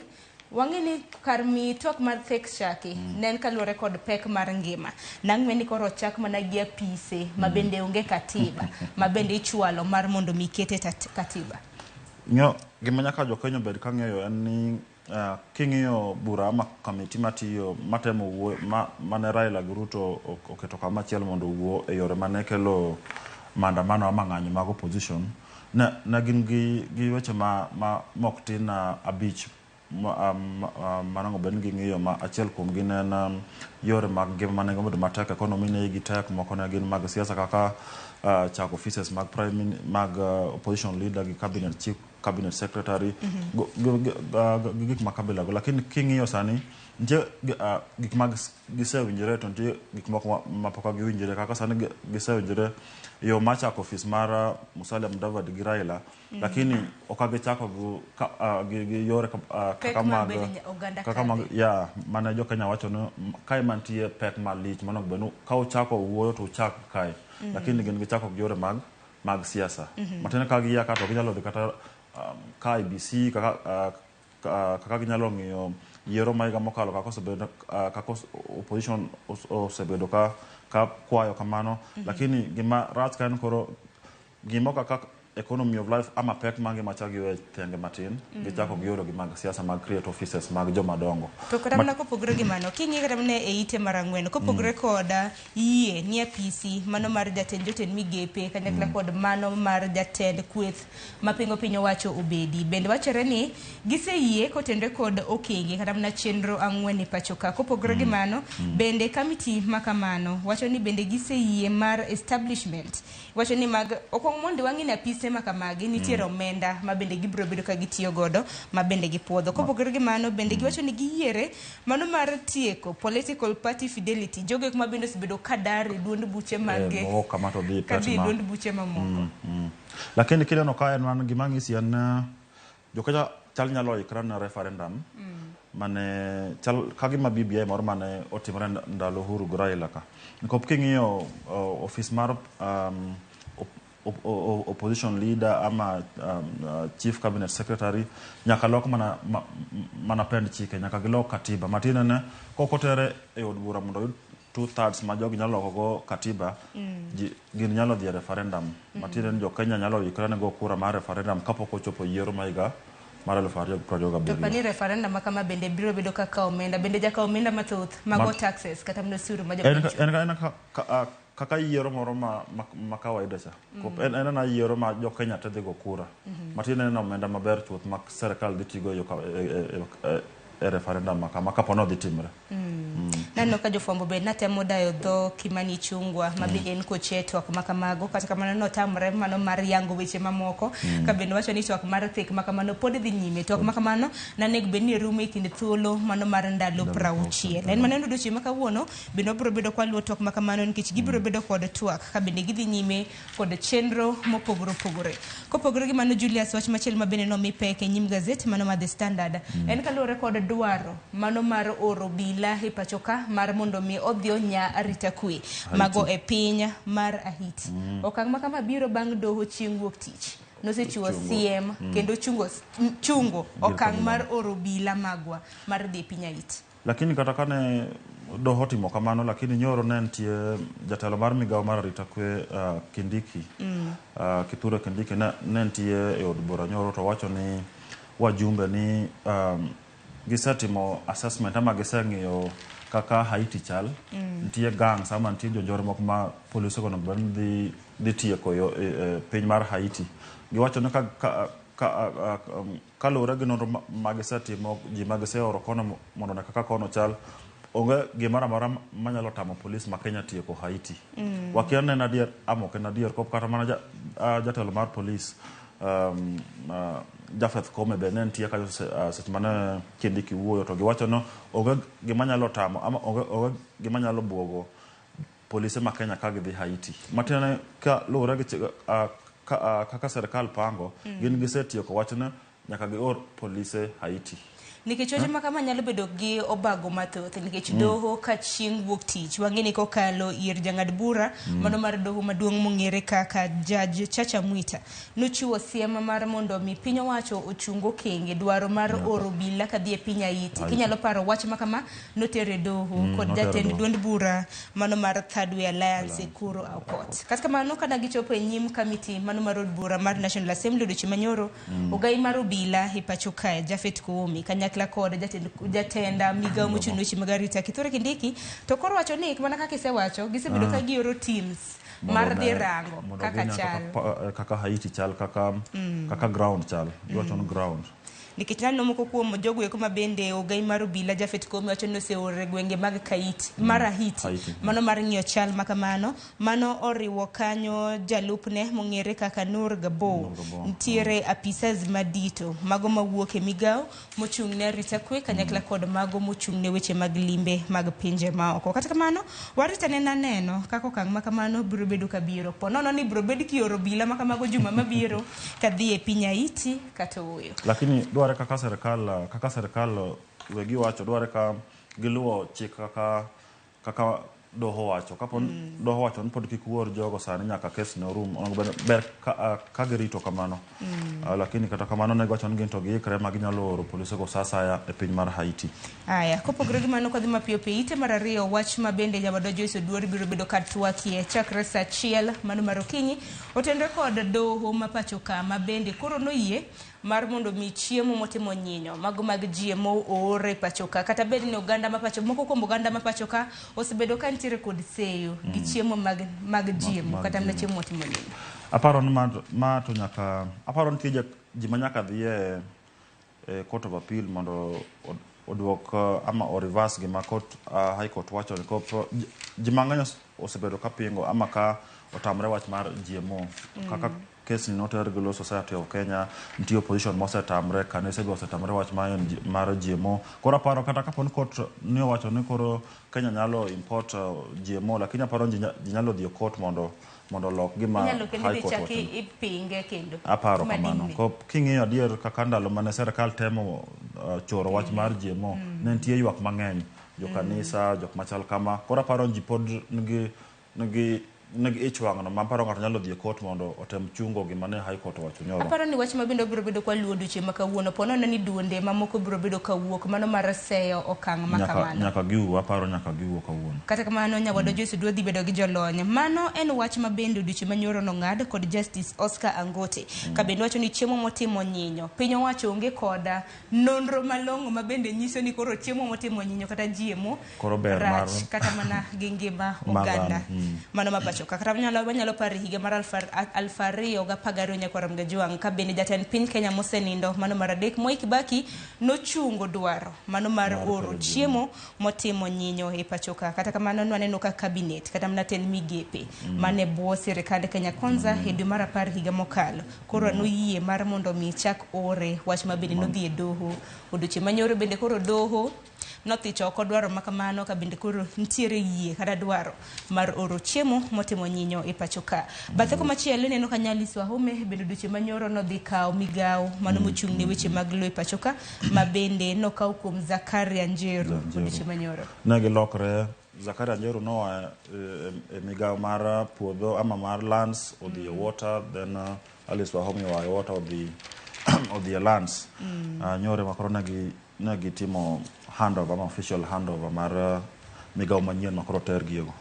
wang'e ni kar mi twak mar thik chaki ne en kaluwore kod pek mar ngima. Nang'we ni koro ochak mana gi apise ma bende onge katiba ma bende ichwalo mar mondo mi kete katiba. Ng'eyo gima nyaka jo Kenya obed ka ng'eyo en ni king'iyo bura ama kamiti matiyo matemo wuoyo mane Raila gi Ruto oketo kama achiel mondo owuo e yore mane kelo maandamano ama ng'anyo mag opposition ne gin gi weche ma mok tin abich mano bed ni ging'iyo ma achiel kuom gi ne en yore mag ngima mane obedo matek, economy ne igi tek, moko ne gin mag siasa kaka chako offices mag prime mag opposition leader gi cabinet chief, cabinet secretary, gi gik ma kabila go. Lakini king'iyo sani nitie gik mag gisewinjore to nitie gik moko ma pok giwinjore kaka sani gisewinjore yo mar chako ofis mar Musalia Mudavadi gi Raila, lakini ok gichako gi yore kaka mag kaka mag ya mane jo Kenya wacho ni kae mantie pek malich mano bed ni ka uchako wuoyo to uchak kae, lakini gin gichako gi yore mag siasa. Matiende ka giya ka to ginyalo dhi kata ka IBC kaka ginyalo ng'iyo yiero ma higa mokalo kaka osebedo kaka opposition osebedo ka kwayo kamano. Lakini gima rach ka en koro gimo kaka economy of life ama pek mar ngima cha giwe tenge matin, gichako gi yore gi mag siasa mag create offices mag joma dongo. To kata mana kopogore gi mano, king'iyo kata mana e ite mar ang'wen, kopogore kod yie ni apisi mano mar jatend jotend migepe kanyakla kod mano mar jatend kweth mapingo piny owacho obedi. Bende wachore ni giseyie kotenore kod okenge kata mana chenro ang'wen e pacho ka. Kopogore gi mano, bende kamiti makamano wacho ni bende giseyie mar establishment. Wacho ni mag okuong mondo wang'i ni apise makamagi nitiere omenda ma bende gibiro bedo ka gitiyo godo ma bende gipuodho. Kopogore gi mano, bende giwacho ni giyiere mano mar tieko political party fidelity. Jogo eko ma bende osebedo ka dar e duond buche mag mowuok kama to dhi ka dhi e duond buche mamoko. Lakini kineno ka en man gima ng'isi en jo Kenya chal nyalo ikre ne referendum mane chal ka gima BBI moro mane otimore ndalo Uhuru gi Raila ka. Nikop king'iyo ofis mar opposition leader ama chief cabinet secretary nyaka lok mana pend chike, nyaka gilok katiba. Matiende ne kok otere e od bura mondo oyud 2/3 ma jogi nyalo loko go katiba, gin nyalo dhi e referendum. Matiende ni jo Kenya nyalo ikre ne go kura mar referendum kapok ochopo yiero ma higa mar 2027. To pani referendum ma kama bende biro bedo kaka omenda, bende jaka omenda mathoth mago taxes kata mana osuru ma jopiny chulo. En kaka yiero moro ma kawaida cha. En ena yiero ma jo Kenya te dhi go kura. Matiende en omenda maber chuth ma sirkal dhi tigo e referendum ma kama kapo ni odhi timre. Naneno ka jofwambo bende natemo dayo dho Kimani Ichung'wa ma bende en koche twak ma kamago, kata kamano notamre mano mar yango weche mamoko, ka bende wacho ni twak mar thik ma kamano pod dhi nyime. Twak ma kamano nanego bed ni rumo e kind thuolo mano mar ndalo 60. En mano odiochieng' ma kawuono bende wabiro bedo kwa luwo twak ma kamano nikech gibiro bedo kod twak ka bende gidhi nyime kod chenro mopogore opogore. Kopogore gi mano, Julius, wach machielo ma bende nomi pek e nyim gazet mano mar The Standard en kaluwore kod dwaro mano mar oro obila e pacho ka mar mondo mi odhi onya arita kwe mago e piny mar Haiti. Okang' ma kama biro bang' doho chieng' wuok tich nosechiwo siem kendo chungo okang' mar oro obila magwa mar dhi e piny Haiti. Lakini kata kane doho otimo kamano lakini nyoro ne nitie jatelo mar migawo mar arita kwe Kindiki Kithure Kindiki ne nitie e od bura nyoro to wacho ni wajumbe ni gisetimo assessment ama giseng'iyo kaka Haiti chal. Nitie gangs ama nitie jonjore moko ma polise go onego bed ni dhi tieko e piny mar Haiti. Giwacho ni kaluwore gi nonro ma gisetimo, ji ma giseoro kono mondo one kaka kono chal, onge gimoro amora manyalo tamo polis ma Kenya tieko Haiti. Wakia ni en adier ama ok en adier. Kata mana jatelo mar polis Japheth Koome be ne nitie kanyo seche mane Kindiki wuoyo to giwacho ni onge gima nyalo tamo ama onge gima nyalo buogo polise ma Kenya ka gidhi Haiti. Matiende ka luwore gi kaka sirikal pango, gin gisetieko wachno nyaka gior polise Haiti. Nikech weche ma kama nyalo bedo gi obago mathoth nikech doho ka chieng' wuok tich wang'e ni kokalo ir jang'ad bura mano mar doho maduong' mong'ere kaka Judge Chacha Mwita nochiwo siem mar mondo mi piny owacho ochung okenge dwaro mar oro obila kadhi e piny Haiti. Haiti. Kinyalo paro wach ma kama noter e doho kod noter e jatend doho. duond bura mano mar Third Way Alliance Ekuru Aukot. Kata kamano kana gichopo e nyim kamiti mano mar od bura mar National Assembly odiochieng' manyoro ogai mar obila e pacho kae Japhet Koome kanyakla kod jatend migawo mochung' ne weche mag arita Kithure Kindiki to koro wacho ni mana kaka isewacho gisebedo ka gioro teams mar dhi rango mondo kaka gine chal kaka Haiti chal kaka ground chal iwacho ni ground. Nikech naneno moko kuom jogo eko ma bende ogai mar obila Japhet Koome wacho ni oseoro e gwenge mag Kaiti mar Haiti Haiti. Mano mar ng'iyo chal ma kamano mano oriwo kanyo jalupne mong'ere kaka Noor Gabou. Noor Gabou. Nitiere apisas madito mago mawuok e migawo mochung' ne arita kwe kanyakla kod mago mochung' ne weche mag limbe mag pinje maoko. Kata kamano warita ne naneno kaka okang' ma kamano biro bedo kabiro po nono ni biro bed kioro obila ma kamago juma mabiro kadhi e piny Haiti kata ooyo. Lakini dware kaka sirikal wegi wacho dware ka giluwo chik kaka doho wacho. Kapo doho wacho ni pod kik uor jogo sani nyaka kes ne orum, onego bed ber ka girito kamano. Lakini kata kamano ne giwacho ni gin to giikre ma ginyalo oro polisego sa asaya e piny mar Haiti. Aya, kopogore gi mano kodhi mapiyo piyo ite mar ariyo wach ma bende jawadwa Joyce Oduor biro bedo ka twakie chakre saa 1 mano mar okinyi otenre kod doho ma pacho ka ma bende koro noyie mar mondo mi chiemo motimo nyinyo mago mag GMO oor e pacho ka kata bed ni oganda ma pacho moko kuom oganda ma pacho ka osebedo ka nitiere kod seyo gi chiemo mag GMO mag kata mana GMO. chiemo motimo nyinyo. Aparo ni ma to nyaka aparo ni nitie ji ma nyaka dhi e Court of Appeal mondo oduok ama o reverse gima High Court wacho ni ji mang'eny osebedo ka pingo ama ka otamre wach mar GMO. Kaka kes ni noter gi Law Society of Kenya, nitie opposition mosetamre, kanise be osetamre wach mar GMO. Koro aparo kata kapo ni court ne owacho ni koro Kenya nyalo import GMO, lakini aparo ji nyalo dhi e court mondo olok gima Inyalo kendo High dhi Court chak wacho. ipinge kendo. Aparo Madini. kamano. Ko king'iyo adier kaka ndalo mane sirikal temo choro wach mar GMO, ne nitie ywak mang'eny, jokanisa, jok machal kama. Koro aparo ji pod nigi ich wang' no ma aparo ng'ato nyalo dhi e court mondo otem chungo gima ne High Court owacho nyoro. Aparo ni wach ma bende obiro bedo kwa luwo odiochieng' ma kawuono po nono ni duonde mamoko biro bedo kawuok mano mar seyo okang' ma kamano. Nyaka giwuo, aparo nyaka giwuo kawuono. Kata kamano nyawadwa Joyce Oduor dhi bedo gi jolony. Mano en wach ma bende odiochieng' manyoro nong'ad kod Justice Oscar Angote. Ka bende wacho ni chiemo motimo nyinyo piny owacho onge koda nonro malong'o ma bende nyiso ni koro chiemo motimo nyinyo kata GMO Koro ber rach mar kata mana gi ngima mar oganda. dhano. Mano ma pacho ka. Kata wanyalo paro higa mar 2012 nyakwar Mgajwang' ka bende jatend piny Kenya mosenindo mano mar adek Mwai Kibaki nochungo dwaro mano mar Mar oro kelo chiemo motimo nyinyo e pacho ka. Kata kamano nwaneno ka cabinet kata mana tend migepe mane bwo sirikand Kenya Kwanza e dwe mar 10 higa mokalo koro noyie mar mondo mi chak ore wach ma bende nodhi e doho odiochieng' manyoro bende koro doho nothich oko dwaro ma kamano ka bende koro nitiere yie kata dwaro mar oro chiemo motimo nyinyo e pacho ka. Bathe komachielo ineno ka Nyalisi Wahome bende odiochieng' manyoro nodhi kawo migawo mano mochung' ne weche mag lowo e pacho ka ma bende nokaw kuom Zakaria Njeru Njeru. odiochieng' manyoro. Ne gilokre Zakaria Njeru noa e migawo mar puodho ama mar lands odhi e water, then Alice Wahome oa e water odhi e lands. Nyoro ma koro ne gitimo handover ama official handover mar migawo manyien ma koro tergiego.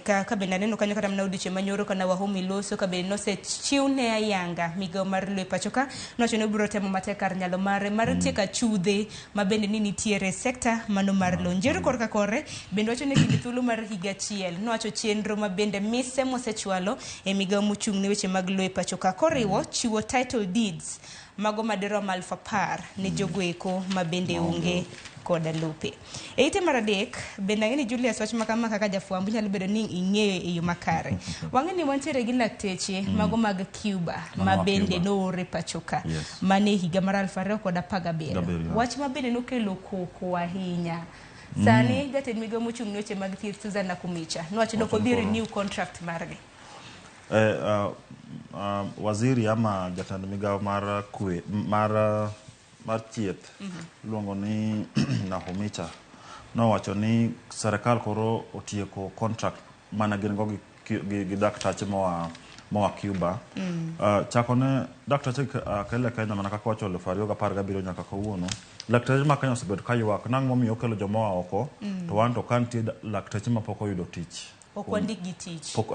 Ka bende aneno kanyo kata mana odiochieng' manyoro kana Wahome loso ka bende nosechiwne ayanga migawo mar lowo e pacho ka, nowacho ni obiro temo matek kar nyalo mare mar tieko achudhe ma bende ni nitiere e sekta mano mar lowo. Njeru korka kore bende wacho ni e kind thuolo mar higa achiel nowacho chenro ma bende mise mosechwalo e migawo mochung' ne weche mag lowo e pacho ka koriwo chiwo title deeds mago madirom 10,000 ne jogo eko ma bende onge koda lope. E ite mar adek, bende ang'e ni Julius wach makama kaka jafwambo inyalo bedo ni ing'eyo e yo makare. Wang'e ni wantiere gi lakteche mago mag Cuba ma bende noor e pacho ka. Mane higa mar 2017. Wach ma bende nokelo koko ahinya. Sani jatend migawo mochung' ne weche mag thieth Susan Nakhumicha nowacho ni ok odhi renew contract margi. Waziri ama jatend migawo mar kwe mar thieth iluongo ni Nakhumicha nowacho ni serikal koro otieko contract mane gin go gi daktache moa Cuba. Chakone daktache kele Kenya mana kaka wacho 2017 nyaka kawuono. Lakteche ma Kenya osebedo ka ywak nang'o momiyo okelo joma oa oko to wan to ka nitie lakteche mapok oyudo tich. Ok wandik gi tich. Pok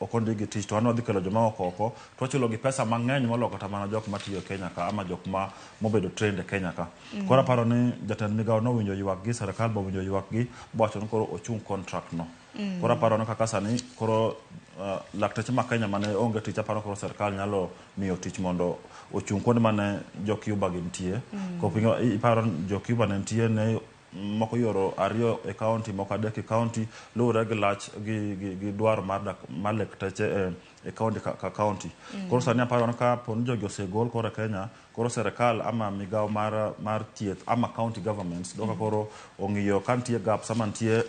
ok ondik gi tich to wan wadhi kelo joma oko to wachulo gi pesa mang'eny moloyo kata mana jok matiyo e Kenya ka ama jok ma mobedo trained e Kenya ka. Koro aparo ni jatend migawo nowinjo ywak gi, serikal be owinjo ywak gi, bowacho ni koro ochung contract no. Koro aparo ni kaka sani koro lakteche ma Kenya mane onge tich aparo koro serikal nyalo miyo tich mondo ochung kuonde mane jo Cuba gintie. Kopingo iparo jo Cuba ne nitie ne moko yoro 2 e county, moko 3 e county, luwore gi lach gi dwaro mar lakteche e county ka county. Koro sani aparo ni ka po ni jogi osegol koro e Kenya, koro serikal ama migawo mar thieth ama county governments doka koro ong'iyo ka nitie gaps ama nitie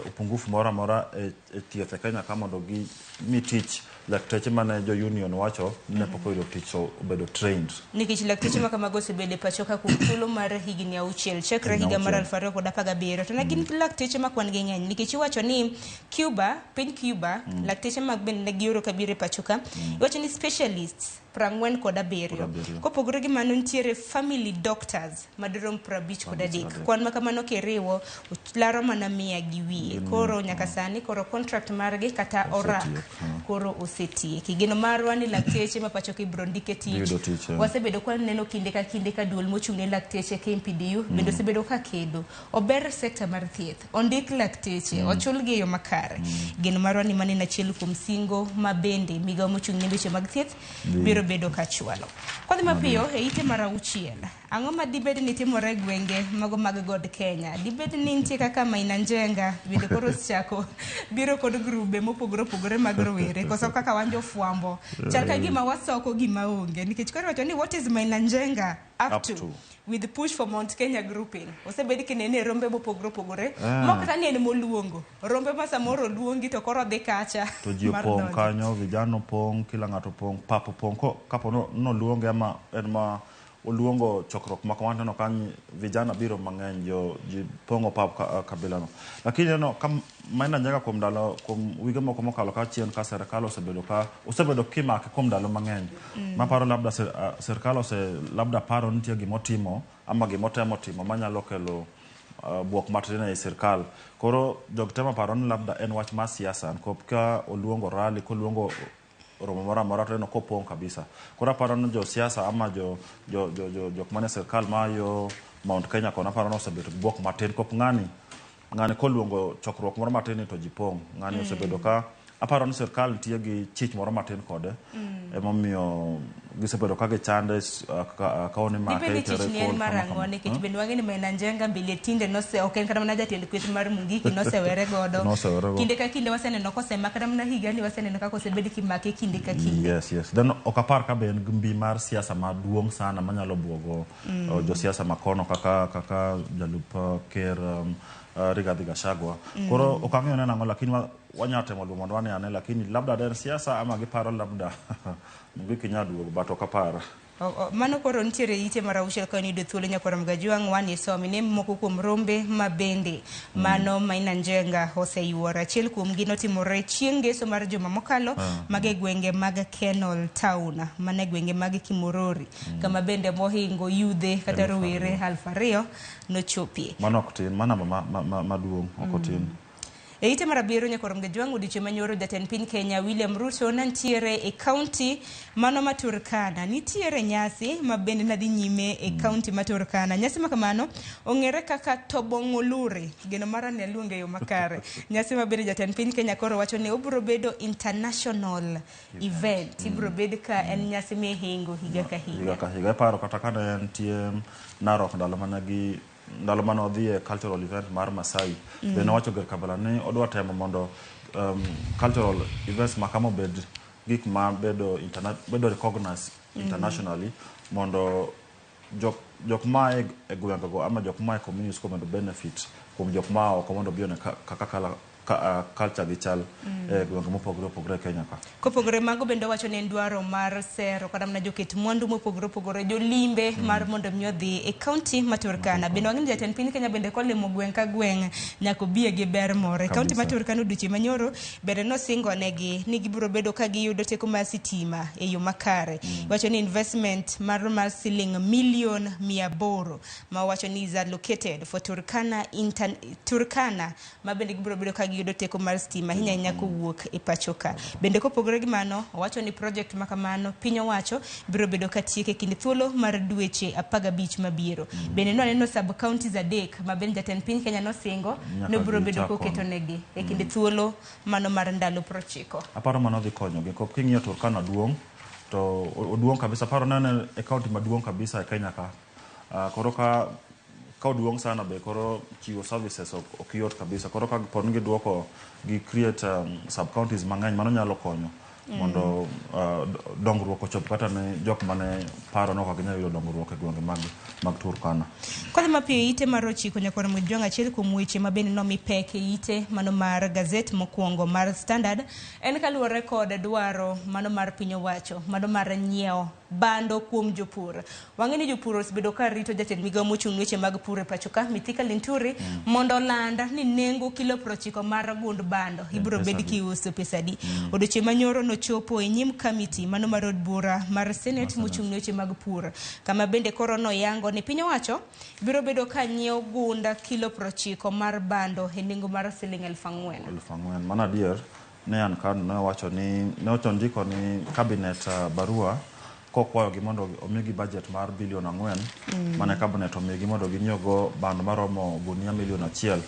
upungufu moro amora e thieth e Kenya ka mondo gi mi tich lakteche mane jo union wacho ne pok oyudo tich so obedo trained. Nikech lakteche ma kamago osebedo e pacho ka kuom thuolo mar higni 6 chakre higa mar 2017 to ne gin lakteche ma kwan gi ng'eny nikech iwacho ni Cuba, piny Cuba, lakteche mag bende ne gioro kabiro e pacho ka, iwacho ni specialists 47. Kopogore gi mano nitiere family doctors madirom 53. Kwan ma kamano kiriwo laro mana 100 gi wiye. Koro nyaka sani koro contract margi kata orak koro osetieki. Geno marwa ni lakteche ma pacho ka ibiro ndike tich. Wasebedo ka waneno kinde ka kinde ka duol mochung' ne lakteche KMPDU bende osebedo ka kedo. Ober sekta mar thieth, ondik lakteche, ochulgi e yo makare. Geno marwa ni mano en achiel kuom singo ma bende migawo mochung' ne weche mag thieth biro bedo ka chwalo. Kwadhi mapiyo e ite mar 6, ang'o ma dibed ni timore e gwenge mago mag God Kenya? Dibed ni nitie kaka Maina Njenga bende koro osechako biro kod grube mopogore opogore mag rowere koso kaka wan jofwambo chal ka gima wasoko gima onge nikech koro iwacho ni what is Maina Njenga up to with push for Mount Kenya grouping. Osebed kinene e rombe mopogore opogore mok kata ni en moluongo rombe ma samoro oluongi to koro dhi kacha to ji opong' kanyo, vijana opong', kila ng'ato opong', pap opong'. Kapo noluonge ama en ma oluongo chokruok ma kama neno ka vijana biro mang'eny, ji pong'o pap kabila no. Lakini neno ka Maina Njenga kuom ndalo kuom wige moko mokalo ka chien ka serikal osebedo kimake kuom ndalo mang'eny. Maparo labda serikal ose labda paro nitie gimotimo ama gimotemo timo manyalo kelo buok matin ei sirikal. Koro jog temo paro ni labda en wach mar siasa nikop ka oluongo rally koluongo romo moro amora to ineno kopong' kabisa. Koro aparo ni josiasa ama jok manie sirikal mayo Mount Kenya kono aparo ni osebedo gi buok matin kop ng'ani koluongo chokruok moro matin to ji pong'. Ng'ani osebedo ka aparo ni sirikal nitie gi chich moro matin kode. Emomiyo gisebedo ka gichande kawo ni make Dibed ni itere chich ni en kod mar kama ang'o kama. nikech bende wang'e ni Maina Njenga mbele tinde nose ok en kata mana jatend kweth mar Mungiki nosewere godo. Nosewere go. Kinde ka kinde waseneno kosemak kata mana higani waseneno kaka osebed kimake kinde ka kinde. Yes. Then ok apar ka be en gi mbi mar siasa maduong' sana manyalo buogo josiasa makono kaka jalup ker Rigathi Gachagua. Koro ok ang'eyo ni en ang'o lakini wanyalo temo luwo mondo wane ane lakini labda en siasa ama giparo labda Mungiki nyalo duogo but ok apar. Mano koro nitiere ite mar auchiel ka niyudo thuolo nyakwar Mgajwang' wan isomi ne moko kuom rombe ma bende mano Maina Njenga oseyuoro. Achiel kuomgi notimore chieng' ngeso mar juma mokalo mag e gwenge mag Kenol Town mana e gwenge mag Kimorori kama bende mohingo yudhe kata rowere 2000 nochopie. Mano ok tin, mano namba maduong' ok otin. E ite mar abiriyo nyakwar Mgajwang' odiochieng' manyoro jatend piny Kenya William Ruto nantiere e kaunti mano ma Turkana. Nitiere nyasi ma bende nadhi nyime e kaunti ma Turkana. Nyasi ma kamano ong'ere kaka Tobong'oluri. Geno mara ni aluonge e yo makare. Nyasi ma bende jatend piny Kenya koro wacho ni obiro bedo international event. Ibiro bed ka en nyasi mihingo higa ka higa. Higa ka higa. Iparo kata kane entie Narok ndalo mane gi ndalo mane odhi e cultural event mar Masai be nowacho Ger Kabala ni odwa temo mondo cultural events ma kama obed gik ma bedo bedo recognized internationally mondo jok ma e gwengego ama jok ma e communities go mondo benefit kuom jok ma oko mondo obi one kaka culture gi chal e gwenge mopogore opogore e Kenya ka. Kopogore mago bende owacho ni en dwaro mar sero kata mana joket mwandu mopogore opogore jolimbe mar mondo mi odhi e kaunti ma Turkana. Bende wang'eyo ni jatend piny Kenya bende kolimo gweng' ka gweng' nyaka obie gi ber moro. E kaunti ma Turkana odiochieng' manyoro bende nosingo negi ni gibiro bedo ka giyudo teko mar sitima e yo makare. Wacho ni investment mar siling milion 800 ma wacho ni is allocated for Turkana Turkana ma bende gibiro bedo ka giyudo teko mar stima ahinya ahinya kowuok e pacho ka. Bende kopogore gi mano, owacho ni project ma kamano piny owacho biro bedo ka tieko e kind thuolo mar dweche 15 mabiro. Bende nwaneno sub counties 3 ma bende jatend piny Kenya nosingo nobiro bedo koketo negi e kind thuolo mano mar ndalo 90. Aparo mano dhi konyogi. King'iyo Turkana duong' to oduong' kabisa. Aparo nene e county maduong' kabisa e Kenya ka. Koro ka oduong' sana be koro chiwo services ok yot kabisa. Koro ka poni giduoko gi create sub counties mang'eny mano nyalo konyo mondo dongruok ochop kata ne jok mane paro ni ok ginyal yudo dongruok e gwenge mag Turkana. Kodhi mapiyo ite mar 9 nyakwar Mojwang' achiel kuom weche ma bende nomi pek e ite mano mar gazet mokwongo mar Standard en kaluwore kod dwaro mano mar piny owacho mano mar nyiewo bando kuom jopur. Wang'e ni jopur osebedo ka rito jatend migawo mochung' ne weche mag pur e pacho ka Mithika Linturi mondo oland ni nengo kilo 90 mar gund bando ibiro bed kiuso pesa adi. Odiochieng' manyoro nochopo e nyim kamiti mano mar od bura mar Senate mochung' ne weche mag pur kama bende koro noyango ni piny owacho biro bedo ka nyiewo gunda kilo 90 mar bando e nengo mar siling 4,000. 4,000. Mano adier ne an kano ne owacho ni ne ondiko ni cabinet barua kokwayogi mondo omigi budget mar bilion 4 mane cabinet omigi mondo ginyiew bando maromo gunia milion 1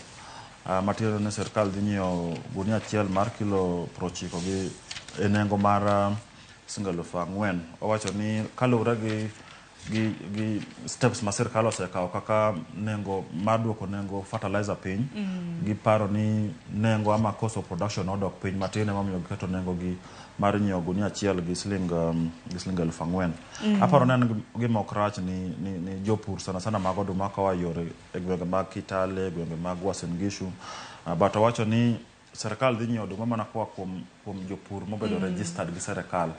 matiende ni sirkal dhi nyiewo gunia 1 mar kilo 90 gi e nengo mar siling 4,000. Owacho ni kaluwore gi steps ma sirkal osekawo kaka nengo mar duoko nengo fertilizer piny giparo ni nengo ama cost of production odok piny matin emomiyo giketo nengo gi mar nyiewo gunia 1 gi siling 4,000. Aparo ni en gima ok rach ni jopur sana sana mag oduma koa yore e gwenge mag Kitale, gwenge mag Uasin Gishu, but owacho ni sirkal dhi nyiewo oduma mana koa kuom jopur mobedo registered gi sirkal.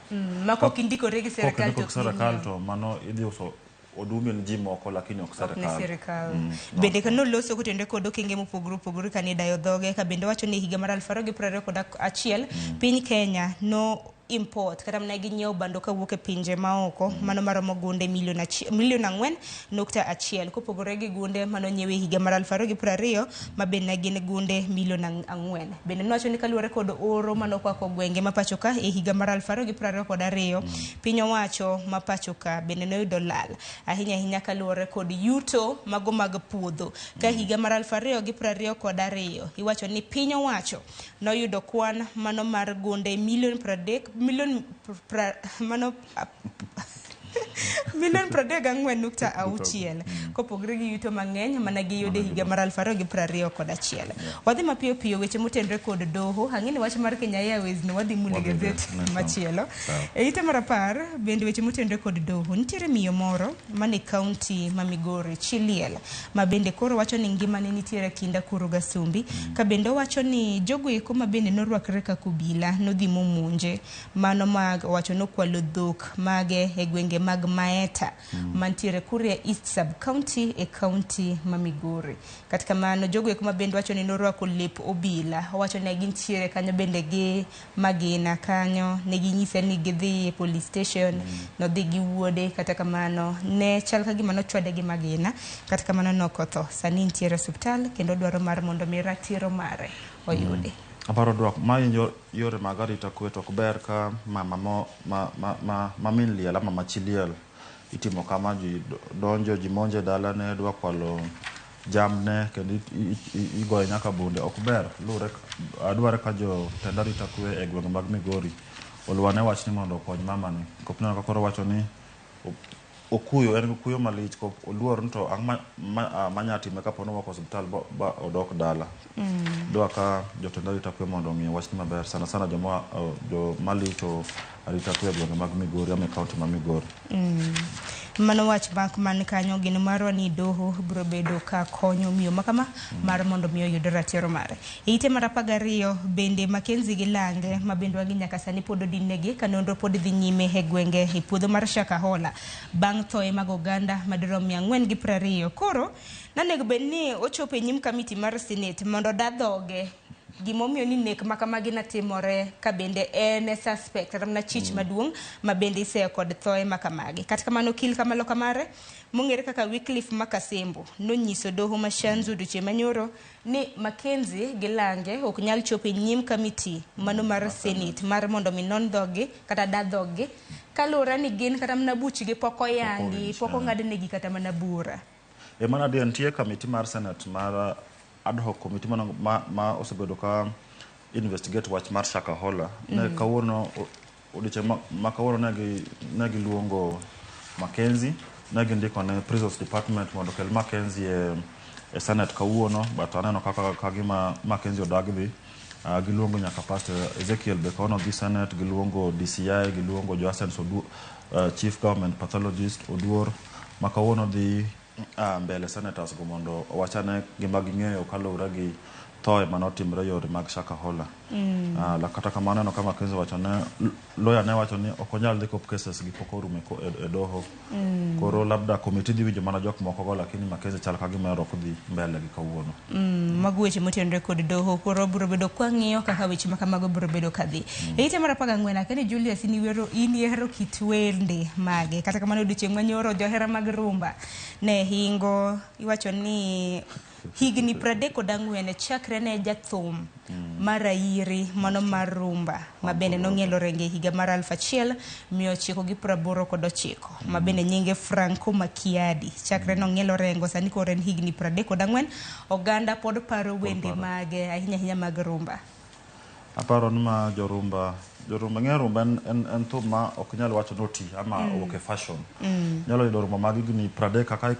Ma kok indikore gi sirkal to mano idhi uso odumbe ni ji moko lakini ok sirkal. Bende kanoloso kotenore kod okenge mopogore opogore kane dayo dhoge ka bende wacho ni higa mar 2021 piny Kenya no import kata mana ginyiewo bando kawuok e pinje maoko mano maromo gunde milion 4.1 kopogore gi gunde manonyiew e higa mar 2020 ma bende ne gin gunde milion 4. Bende nowacho ni kaluwore kod oro manokwako gwenge ma pacho ka e higa mar 2022 piny owacho ma pacho ka bende noyudo lal ahinya ahinya kaluwore kod yuto mago mag puodho ka higa mar 2022 iwacho ni piny owacho noyudo kwan mano mar gunde milion 30 milion 34.6 kopogore gi yuto mang'eny mana giyudo e higa mar 2021. Wadhi mapiyo piyo weche motenore kod doho. Ang'e ni wach mar Kenya Airways no wadhi mulo e gazet machielo. E ite mar 10 bende weche motenore kod doho. Nitiere miyo moro mane kaunti ma Migori Chiliel ma bende koro wacho ni ngimane nitiere kinda kuro Gasumbi ka bende owacho ni jogo eko ma bende norwakre kaka obila nodhi momonje mano mag owacho nokwalo dhok mage e gwenge mag Maera. Meta mantiere Kuria East Sub-County e kaunti ma Migori. Kata kamano, jogo eko ma bende wacho ni norwako lep obila, owacho ne gintiere kanyo bende gi magina kanyo, ne ginyise ni gidhi e police station, nodhi gi wuode, kata kamano ne chal ka gima nochwade gi magina, kata kamano ne ok otho. Sani nitiere e osiptal kendo dwaro mar mondo mi ratiro mare oyudi. Aparo dwok ma yore mag arita kwe to ok ber ka mama mo ma, ma, ma, ma min liel ama ma chi liel itimo kama ji donjo ji monje dalane dwa kwalo jamne kendo igoye nyaka bunde ok ber luwre adware ka jotend arita kwe e gwenge mag Migori oluwane wachni mondo okony mamani kop neno ka koro wacho ni okuyo en gi kuyo malich kop oluor ni to ang' ma ma, ma nyatime kapo ni owuok osiptal ba, ba odok dala. Dwa ka jotend arita kwe mondo ong'i wachni maber sana sana joma joma licho arita kwe e gwenge mag Migori ama e kaunti ma Migori. Mano wach mak man kanyo geno marwa ni doho biro bedo ka konyo miyo makama mar mondo mi oyud ratiro mare. E ite mar 12 bende Mackenzie gi Lange ma bende wagi nyaka sani pod odinnegi ka nonro pod dhi nyime e gwenge e puodho mar Shakahola bang' thoe mag oganda madirom 420. Koro nanego bed ni ochopo e nyim kamiti mar Senate mondo oda dhoge gimomiyo ni nek ma kamagi natimore ka bende en e suspect kata mana chich maduong' ma bende iseyo kod thoe ma kamagi. Kata kamano okil kamaloka mare mong'ere kaka Wycliffe Makasembo nonyiso doho ma Shanzu odiochieng' manyoro ni Mackenzie gi Lange ok nyal chopo e nyim kamiti mano mar Senate mar mondo mi non dhoggi kata da dhoggi kaluwore ni gin kata mana buchgi pok oyangi, pok ong'adnegi kata mana bura. E mana adier nitie kamiti mar Senate mar ad hoc committee ma, ma, ma osebedo ka investigate wach mar Shakahola. Ne kawuono odiochieng' ma, ma kawuono ne ne giluongo Mackenzie, ne gindiko ne Prisons Department mondo okel Mackenzie e Senate kawuono, but aneno kaka kagima Mackenzie odag dhi. Giluongo nyaka Pastor Ezekiel be kawuono dhi Senate, giluongo DCI, giluongo Joasens Oduor, Chief Government Pathologist Oduor, ma kawuono dhi mbele senators go mondo owachane gima ging'eyo kaluwore gi thoe manotimre yore mag Shakahola. La kata kamano aneno ka Mackenzie wacho ne lawyer ne wacho ni ok onyal dhi kop cases gi pok orumo e doho. Koro labda committee dhi winjo mana jok moko go lakini Mackenzie chal ka gima ok dhi mbele gi kawuono. Mago weche motenore kod doho koro biro bedo kwang'iyo kaka weche ma kamago biro bedo kadhi. E ite mar 14 akia ni Julius in iwero in ihero kit wende mage kata kamano odiochieng' manyoro johera mag rumba ne hingo iwacho ni higni 34 chakre ne jathum mar airi mano mar rumba ma bende nong'ielo renge e higa mar 1989 ma bende nyinge Franco Makiadi chakre nong'ielo rengo sani koro en higni 34 oganda pod paro wende mage ahinya ahinya mag rumba. Aparo ni ma jorumba jorumba ng'e rumba en thum ma ok nyal wacho ni oti ama owuok e fashion. Nyalo yudo rumba mag higni 30 kaka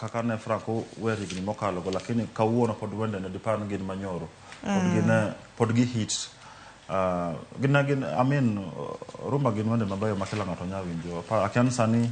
kaka ne Franco wer higni mokalo go lakini kawuono pod wende ne dipar ni gin manyoro. Pod gin pod gi hit. Gin gin I mean rumba gin wende mabeyo ma kila ng'ato nyalo winjo. Akia ni sani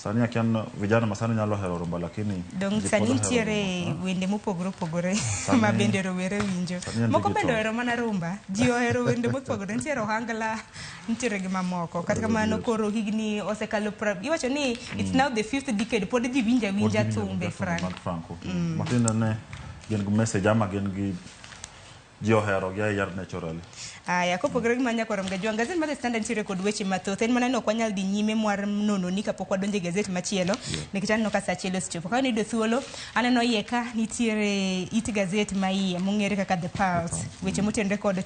sani akia ni vijana ma sani nyalo hero rumba lakini Dong ji sani pod ohero nitiere rumba. wende mopogore opogore ma bende rowere winjo. Sani en Moko bende digital. ohero mana rumba. Ji ohero wende mopogore. Nitiere ohangla, nitiere gi mamoko. Kata kamano koro higni osekalo iwacho ni it's now the fifth decade pod ji winjo awinja Pod ji winjo thumbe awinja thumbe Frank. mag Franco. Matiende ne gin gi message ama gin gi ji ohero gi ahinya naturally. Aya, kopogore gi manya koro Mgajwang', gazet mar The Standard nitiere kod weche mathoth. En mana ni ok wanyal dhi nyime mwar nono ni kapok wadonjo e gazet machielo, nikech aneno ka saa achiel osechopo. Ka niyudo thuolo, aneno iye ka nitiere it gazet ma iye mong'ere kaka The Pulse. Weche motenore kod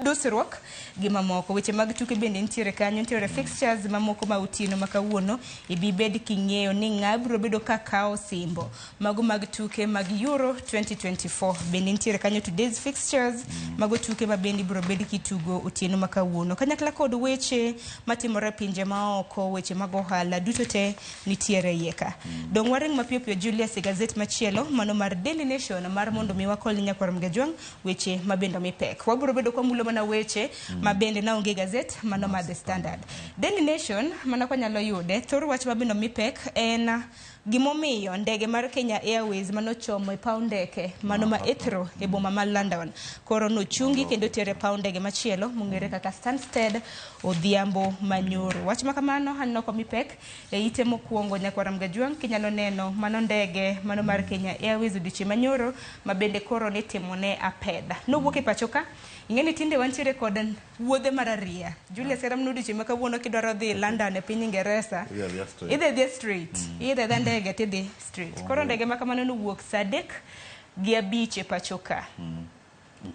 dusruok gi mamoko. Weche mag tuke bende nitiere kanyo, nitiere fixtures mamoko ma otieno ma kawuono ibi bed king'eyo ni ng'a biro bedo ka kawo osimbo. Mago mag tuke mag Euro 2024 bende nitiere kanyo today's fixtures mago tuke ma bende ibiro bed kitugo otieno ma kawuono kanyakla kod weche matimore e pinje maoko weche mag ohala duto te nitiere iye ka. Dong' waring mapiyo piyo Julius e gazet machielo mano mar Daily Nation mar mondo mi wakol ni nyakwar Mgajwang' weche ma bende omi pek. Wabiro bedo kwamulo mana weche ma bende naonge e gazet mano mar The Standard. Daily Nation mana kwanyalo yude thor wach ma bende omi pek en Gimomiyo ndege mar Kenya Airways manochomo e paw ndeke mano ma Heathrow e boma ma London koro nochungi kendo tere e paw ndege machielo mong'ere kaka Stansted odhiambo manyoro. Wach ma kamano aneno komi pek e ite mokwongo nyakwar Mgajwang' kinyalo neno mano ndege mano mar Kenya Airways odiochieng' manyoro ma bende koro nitimone apedha. Nowuok e pacho ka ing'e ni tinde wantiere kod wuodhe marariya. Julius kata mana odiochieng' ma kawuono kidwaro dhi London e piny Ingeresa Idhi adhiya straight. idhi adhiya straight. Idhi adhiya ndege tidhi straight. Koro ndege ma kamano nowuok saa 3:05 e pacho ka.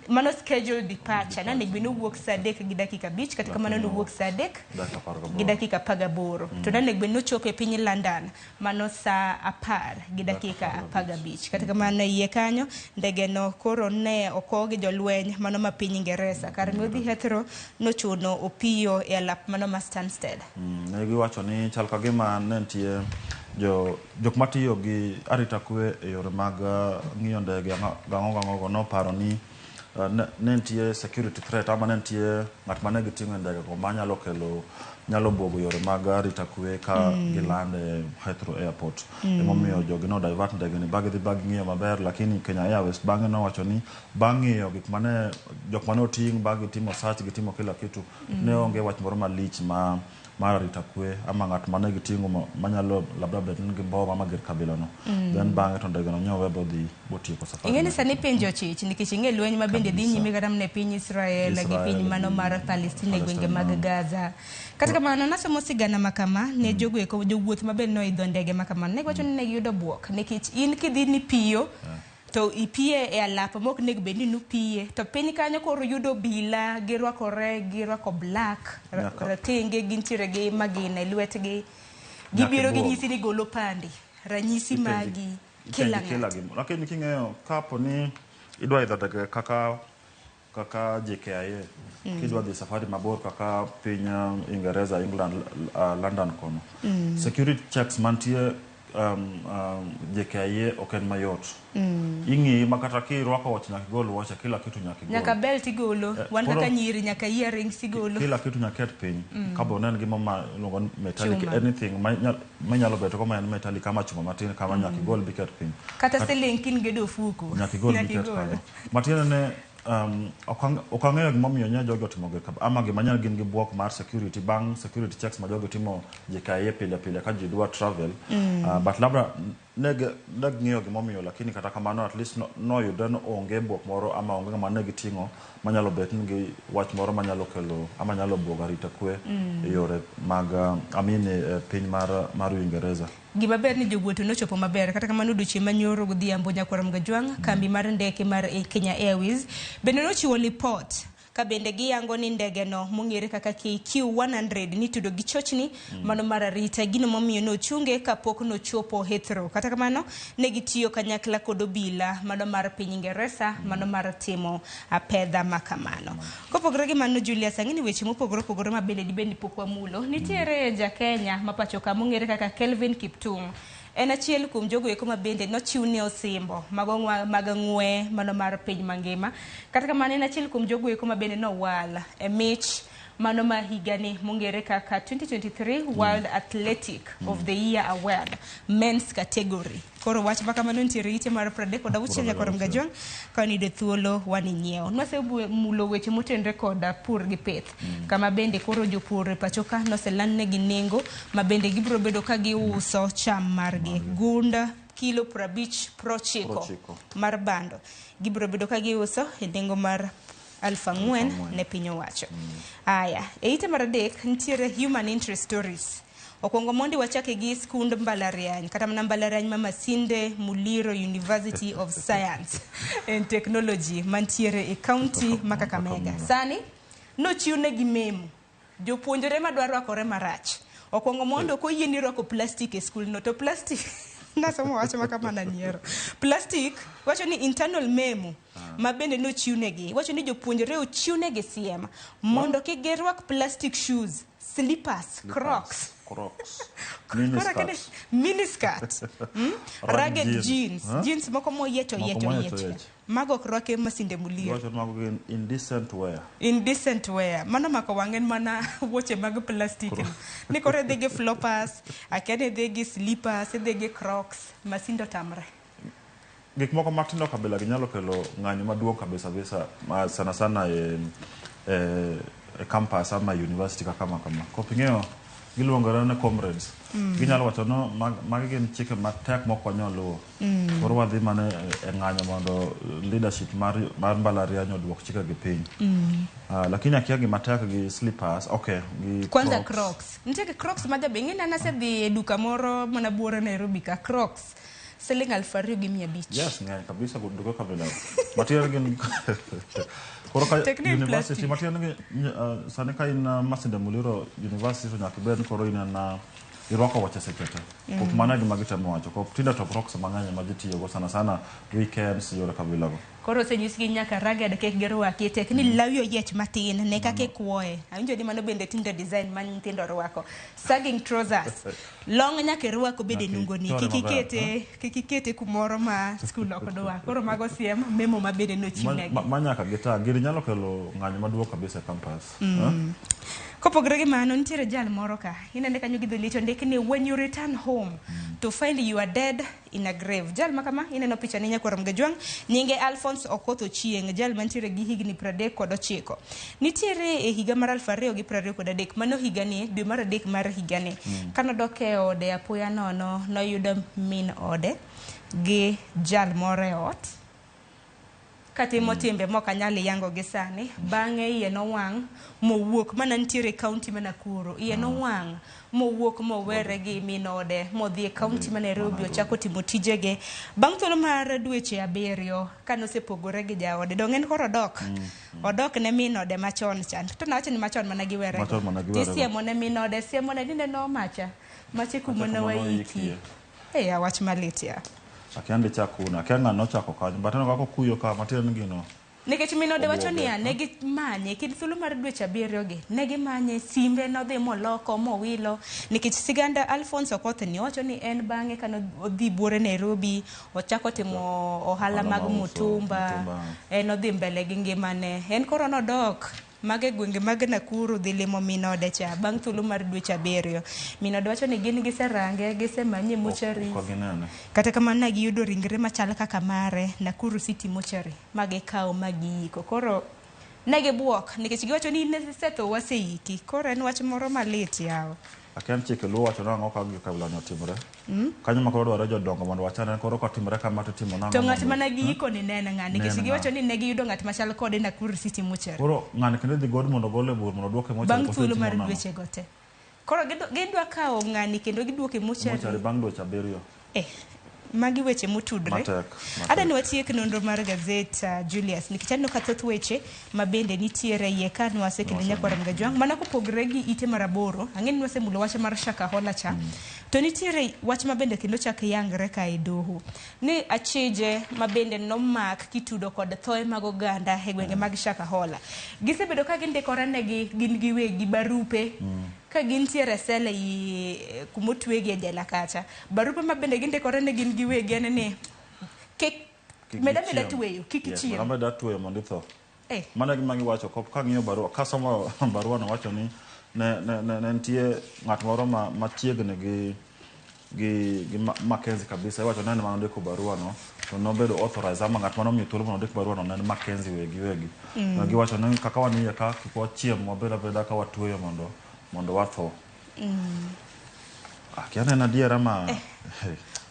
Mano scheduled departure nanego bed ni owuok saa 3:05 kata kamano nowuok saa 3:18. To nanego bed ni ochopo e piny London mano saa 10:15. Kata kamano iye kanyo ndege no koro ne okow gi jolweny mano ma piny Ingeresa. Kar mi odhi Heathrow nochuno opiyo e alap mano ma Stansted. Ne giwacho ni chal ka gima ne nitie jo jok matiyo gi arita kwe e yore mag ng'iyo ndege gang'o gang'o go noparo ni ne nitie security threat ama ne nitie ng'at mane giting'o e ndege go manyalo kelo nyalo buogo yore mag arita kwe ka giland e Heathrow Airport. Emomiyo jogi no divert ndege ni ba gidhi ba ging'iyo maber, lakini Kenya Airways bang'e nowacho ni bang' ng'iyo gik mane jok mane oting' ba gitimo search gitimo kila kitu ne onge wach moro malich ma mar arita kwe ama ng'at mane giting'o manyalo labda bet ni gi mbom ama gir kabila no. Then bang'e to ndege no nyowe bodhi botieko safari. Ing'e ni sani penjo ochich nikech ing'e lweny ma bende dhi nyime kata mana e piny Israel gi piny mano mar Palestina e gwenge mag Gaza. Kata kamano nasomo sigana ma kama ne jogo eko jowuoth ma bende noidho ndege ma kamano ne giwacho ni ne giyudo buok nikech in kidhi ni piyo to ipiye e alap mok onego bed ni nupiye to piny kanyo koro yudo obila girwakore girwako black ratenge gintiere gi magina e lwetgi gibiro ginyisi ni golo pandi ranyisi magi kila ng'ato. Lakini king'eyo kapo ni idwa idho ndege kaka kaka JKIA kidwa dhi safari mabor kaka piny Ingereza, England, London kono security checks mantie JKIA ok en mayot. Ing'iyi ma kata kirwako wuoche nyaka igol wuoche, kila kitu nyaka igol. Nyaka belt igolo, wan kaka nyiri nyaka earrings igolo. Kila kitu nyaka ket piny. Kapo ne en gima ma iluongo ni metallic, anything manyalo bet go ma en metallic kama chuma matin kama nyaka igol biket piny. Kata siling kin gedo ofuko. Nyaka igol biket kanyo. Matiende ne ok ang'eyo gimomiyo nya jogi otimo gik ama gima nya gin gi buok mar security bang' security checks ma jogi timo JKIA pile pile ka ji dwa travel. But labda ne ging'iyo gimomiyo, lakini kata kamano at least noyudre ni onge buok moro ama onge ng'ama ne giting'o manyalo bet ni gi wach moro manyalo kelo ama nyalo buogo arita kwe e yore mag I mean e piny mar Uingereza. Gima ber ni jowuoth nochopo maber kata kamano odiochieng' manyoro godhiambo nyakwar Mgajwang' kambi mar ndeke mar Kenya Airways bende nochiwo lipot ka bende giyango ni ndege no mong'ere kaka KQ100 nitudo gi chochni mano mar arita gino momiyo nochunge kapok nochopo Heathrow. Kata kamano ne gitiyo kanyakla kod obila mano mar piny Ingeresa mano mar timo apedha ma kamano. Kopogore gi mano Julius, ang'e ni weche mopogore opogore ma bende dibed ni pok wamulo. Nitiere ja Kenya ma pacho ka mong'ere kaka Kelvin Kiptum. En achiel kuom jogo eko ma bende nochiwne osimbo mago mag ng'we mano mar piny mangima. Kata kamano en achiel kuom jogo eko ma bende nowal e mich mano ma higani mong'ere kaka 2023 World Athletic of the Year Award Men's Category. Koro wach ma kamano nitiere ite mar 36 nyakwar Mgajwang' ka niyudo thuolo waninyiewo. Nwasemulo weche motenore kod pur gi pith. Kama bende koro jopur e pacho ka noselandnegi nengo ma bende gibiro bedo ka giuso cham margi. Gunda kilo 50 90 mar bando gibiro bedo ka giuso e nengo mar 4,000 ne piny owacho. Aya, e ite mar 3 nitiere human interest stories. Okwongo mondi wachake gi skund mbalariany kata mana mbalariany ma Masinde Muliro University of Science and Technology mantiere e county ma Kakamega. Sani nochiwnegi memo jopuonjre madwa rwakore marach. Okwongo mondo ok oyieni rwako plastic e skul no to plastic nasomo wach ma kamano anyiero. Plastic wacho ni internal memo ma bende nochiwnegi wacho ni jopuonjre ochiwnegi siem mondo kik girwak plastic shoes, slippers, crocs. Crocs. Mini Koro akene skirt. mini skirt. Rugged Rugged jeans. Huh? Jeans moko moyiecho Moko yiecho moyiecho yiecho. yiecho. Mago ok rwake Masinde Muliro. Giwacho ni mago gin indecent wear. Indecent wear. Mano mako wang'en mana wuoche mag plastic. Ni koro idhi gi floppers, akia ni idhi gi slippers, idhi gi crocs, Masinde otamre. Gik moko matindo kabila gi nyalo kelo ng'anyo maduong' kabisa kabisa ma sana sana e, e, e campus ama university kaka ma kama. Kop ing'eyo giluongore ni comrades. Ginyalo wacho no magi gin chike matek mok wanyal luwo. Koro wadhi mana e ng'anyo mondo leadership mar mbalariany oduok chike gi piny. Lakini akia gima tek gi slippers, okay, gi Kwanza Crocs. Nitie gi Crocs ma jabe ing'e ni an asedhi e duka moro mana buore Nairobi ka Crocs siling 2,500. Yes, ng'eny kabisa duka kabila. Matiende gin koro ka Tek ni en university plastic. matiende ni sani ka in Masinde Muliro University to nyaka ibed ni koro in en irwako wuoche seche te. Ok mano e gima gitemo wacho. Kop tinde to Crocs mang'eny ema ji tiyogo sana sana weekends yore kabila go. Koro osenyisgi nyaka rugged kik girwaki tek ni lawi oyiech matin ne kaka ikwoye. Awinjo ni mano bende tinde design ma nyithindo rwako. Sagging trousers. Long nyaka irwak obed e Nyaka nungoni. itore Kik maber, ikete kik ikete kumoro ma skul ok dwa. Koro mago siem memo ma bende nochiwnegi. Ma nyaka gitang'. Gini nyalo kelo ng'anyo maduong' kabisa e campus. Kopogore gi mano, nitiere jal moro ka. Inene kanyo gi dho ondik ni when you return home to find you are dead in a grave. Jal ma kama ineno picha ni nyakwar Mgajwang' nyinge Alphonse Okoth Ochieng, jal mantiere gi higni 39. Nitiere e higa mar 2023, mano higani, dwe mar adek mar higani. Kanodok e ode apoya nono, noyudo min ode gi jal moro e ot katimo timbe mok anyal yango gi sani. Bang'e iye nowang' mowuok mana nitiere e kaunti ma Nakuru. Iye nowang' mowuok mowere gi min ode modhi e kaunti ma Nairobi ochako timo tijege. Bang' thuolo mar dweche 7 kanosepogore gi jaode, dong' en koro odok. Odok ne min ode machon cha. To nawacho ni machon mana giwere. Machon mana giwere go. Tisiemo ne min ode, siemo ne ni neno macha. Mache kuma Macha kuma nowaikie. nowaikie. Eh, wach malit ya. Akia ndi chak kuno, akia ng'ano nochako kanyo. But aneno kaka okuyo ka matiende ni gino. Nikech min ode wacho Obuoge, niya, ne gimanye kind thuolo mar dweche 7 gi, ne gimanye simbe nodhi moloko mowilo, nikech siganda Alphonse Okoth ni owacho ni en bang'e kane odhi buore Nairobi, ochako timo ohala mag mutumba, en odhi mbele gi ngimane. En koro nodok mage gwenge mag Nakuru dhi limo min ode cha bang' thuolo mar dweche 7. Min ode wacho ni gin giserange, gisemanye mochari. Ok ginene. Kata kamano ne giyudo ringre machal kaka mare Nakuru City Mortuary ma gikawo ma giiko. Koro ne gibuok nikech giwacho ni in isetho waseiki. Koro en wach moro malit yawa. Akia ni chike Luo wacho nang'o ka gik kabila ni otimore. Kanyo ma koro dwaro jodongo mondo wachane koro kotimore kama to itimo nang'o. To ng'at mondo- mana giiko ni ne en ng'a nikech Ne en giwacho ni ne giyudo ng'at machal kode Nakuru City Mortuary. Koro ng'ani kendo idhi gol mondo ogol e bur mondo oduoke mochari. Bang' koso thuolo itimo mar nang'o? dweche go te. Koro gidwa kawo ng'ani kendo giduoke Mochari mortuary. bang' dweche 7. Magi weche motudore. Matek. Adwa ni watiek nonro mar gazet Julius nikech aneno ka thoth weche ma bende nitiere iye ka nwasekelo nyakwar Mgajwang' mana kopogore gi ite mar 8 ang'e ni nwasemulo wach mar Shakahola cha. To nitiere wach ma bende kendo chak yangre ka e doho ni achije ma bende nomak kitudo kod thoe mag oganda e gwenge mag Shakahola gisebedo ka gindikore negi gin giwegi barupe ka gintiere e sel ei kumotwegi e jela kacha. Barupe ma bende gindikore ne gin giwegi en ni kik meda meda tweyo, kik ichiem. Meda meda tweyo mondo itho. Mano e gima giwacho kop kang'iyo barua kasomo barua no wacho ni ne nitie ng'at moro machiegni gi Mackenzie kabisa. Iwacho ni en ema nondiko barua no to nobedo authorized ama ng'at mane omiyo thuolo mondo ondik barua no ne en Mackenzie wegi wegi. Giwacho ni kaka wan iye ka kik wachiem wabed abeda ka watweyo mondo watho. Akia ne en adiera ma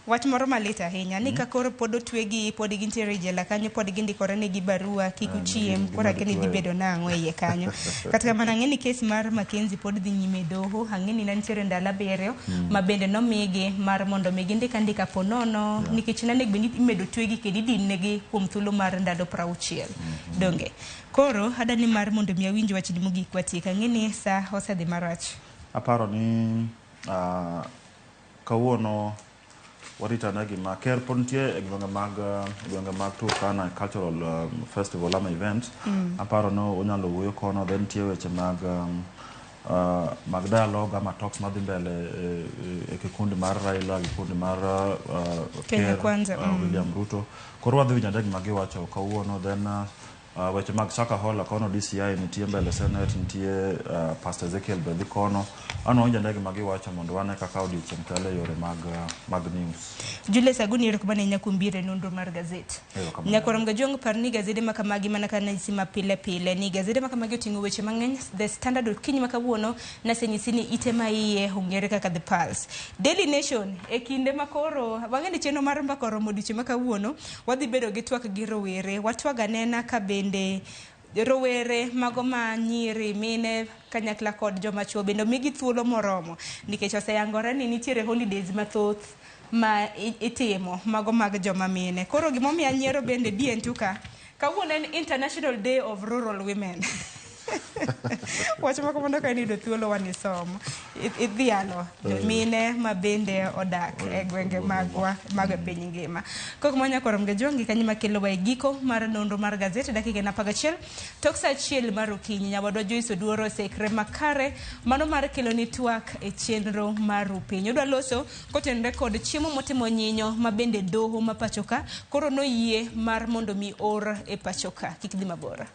Wach moro malit ahinya ni ka koro pod otwegi pod gintiere e jela kanyo pod gindikore negi barua kik uchiem koro akia ni dhi bedo nang'o e iye kanyo. Kata kamano ang'e ni kes mar Mackenzie pod dhi nyime e doho, ang'e ni ne nitiere ndalo 7 ma bende nomigi mar mondo mi gindik andika po nono nikech ne onego bed ni imedo twegi kendo idin-negi kuom thuolo mar ndalo 60. Donge. Koro adani mar mondo mi awinj wachni mogik watiek. Ang'e ni sa osedhi marach. Aparo ni kawuono warito ane gima ker pod nitie e gwenge mag Turkana Cultural Festival ama event. Aparo ni onyalo wuoyo kono, then nitie weche mag Mag dialogue ama talks madhi mbele e kikundi mar Raila, kikundi mar Kenya Ker, Kwanza, William Ruto. Koro wadhi winjo ane gima giwacho kawuono. Then weche mag Shakahola kono DCI nitie mbele Senate, nitie Pastor Ezekiel be dhi kono. An wawinjo ane gima giwacho mondo wane kaka odiochieng' chalo e yore mag news. Julius Aguni, erokamano ahinya kuom biro e nonro mar gazet. Erokamano. Nyakwar Mgajwang', par ni gazede ma kamagi mana ka nanyisi ma pile pile ni gazede ma kamagi oting'o weche mang'eny. The Standard okinyi ma kawuono nasenyisi ni ite ma iye ong'ere kaka The Pulse. Daily Nation e kinde ma koro wang'e ni chenro mar mbaka oromo odiochieng' ma kawuono, wadhi bedo gi twak gi rowere. Watwag anena ka bende rowere mago ma nyiri, mine kanyakla kod joma chuo bende omigi thuolo moromo, nikech oseyangore ni nitiere holidays mathoth ma itimo mago mag joma mine. Koro gimomiyo anyiero bende DN2 ka, kawuono en International Day of Rural Women. Wach moko mondo ka iyudo thuolo wanisom. Idhialo mine ma bende odak e gwenge magwa mag piny ngima. Kok manya koro Mgajwang' gi kanyo makelowa e giko mar nonro mar gazet dakika en 11 tok sa 1 mar okinyi. Nyawadwa Joyce Oduor oseikre makare mano mar kelo ni twak e chenro mar piny. Odwa loso kotenore kod chiemo motimo nyinyo ma bende doho ma pacho ka koro noyie mar mondo mi or e pacho ka. Kik dhi mabor.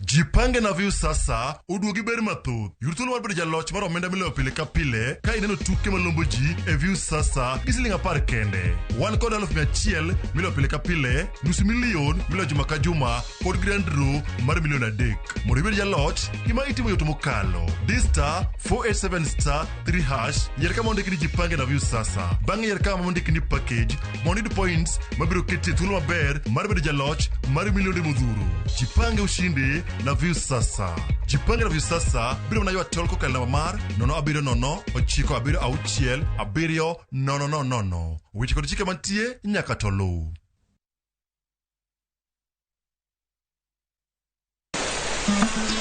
Jipange na Viusasa oduogi ber mathoth. Yud thuolo mar bedo jaloch mar omenda miloyo pile ka pile ka ineno tuke malombo ji e Viusasa gi siling 10 kende. Wan kod 100,000 miloyo pile ka pile, nusu milion miloyo juma ka juma kod grand draw mar milion 3. Mondo ibed jaloch, gima itimo yot mokalo. Di star 487 star 3 hash, yier kama ondiki ni Jipange na Viusasa. Bang'e yier kama ondiki ni package mondo iyud points mabiro keti e thuolo maber mar bedo jaloch mar milionde modhuro. Jipange ushinde na Viusasa. Jipange na Viusasa biro mana ywa tol kokalo namba mar 070 976 7 0 0. Weche kod chike mantie nyaka to luw.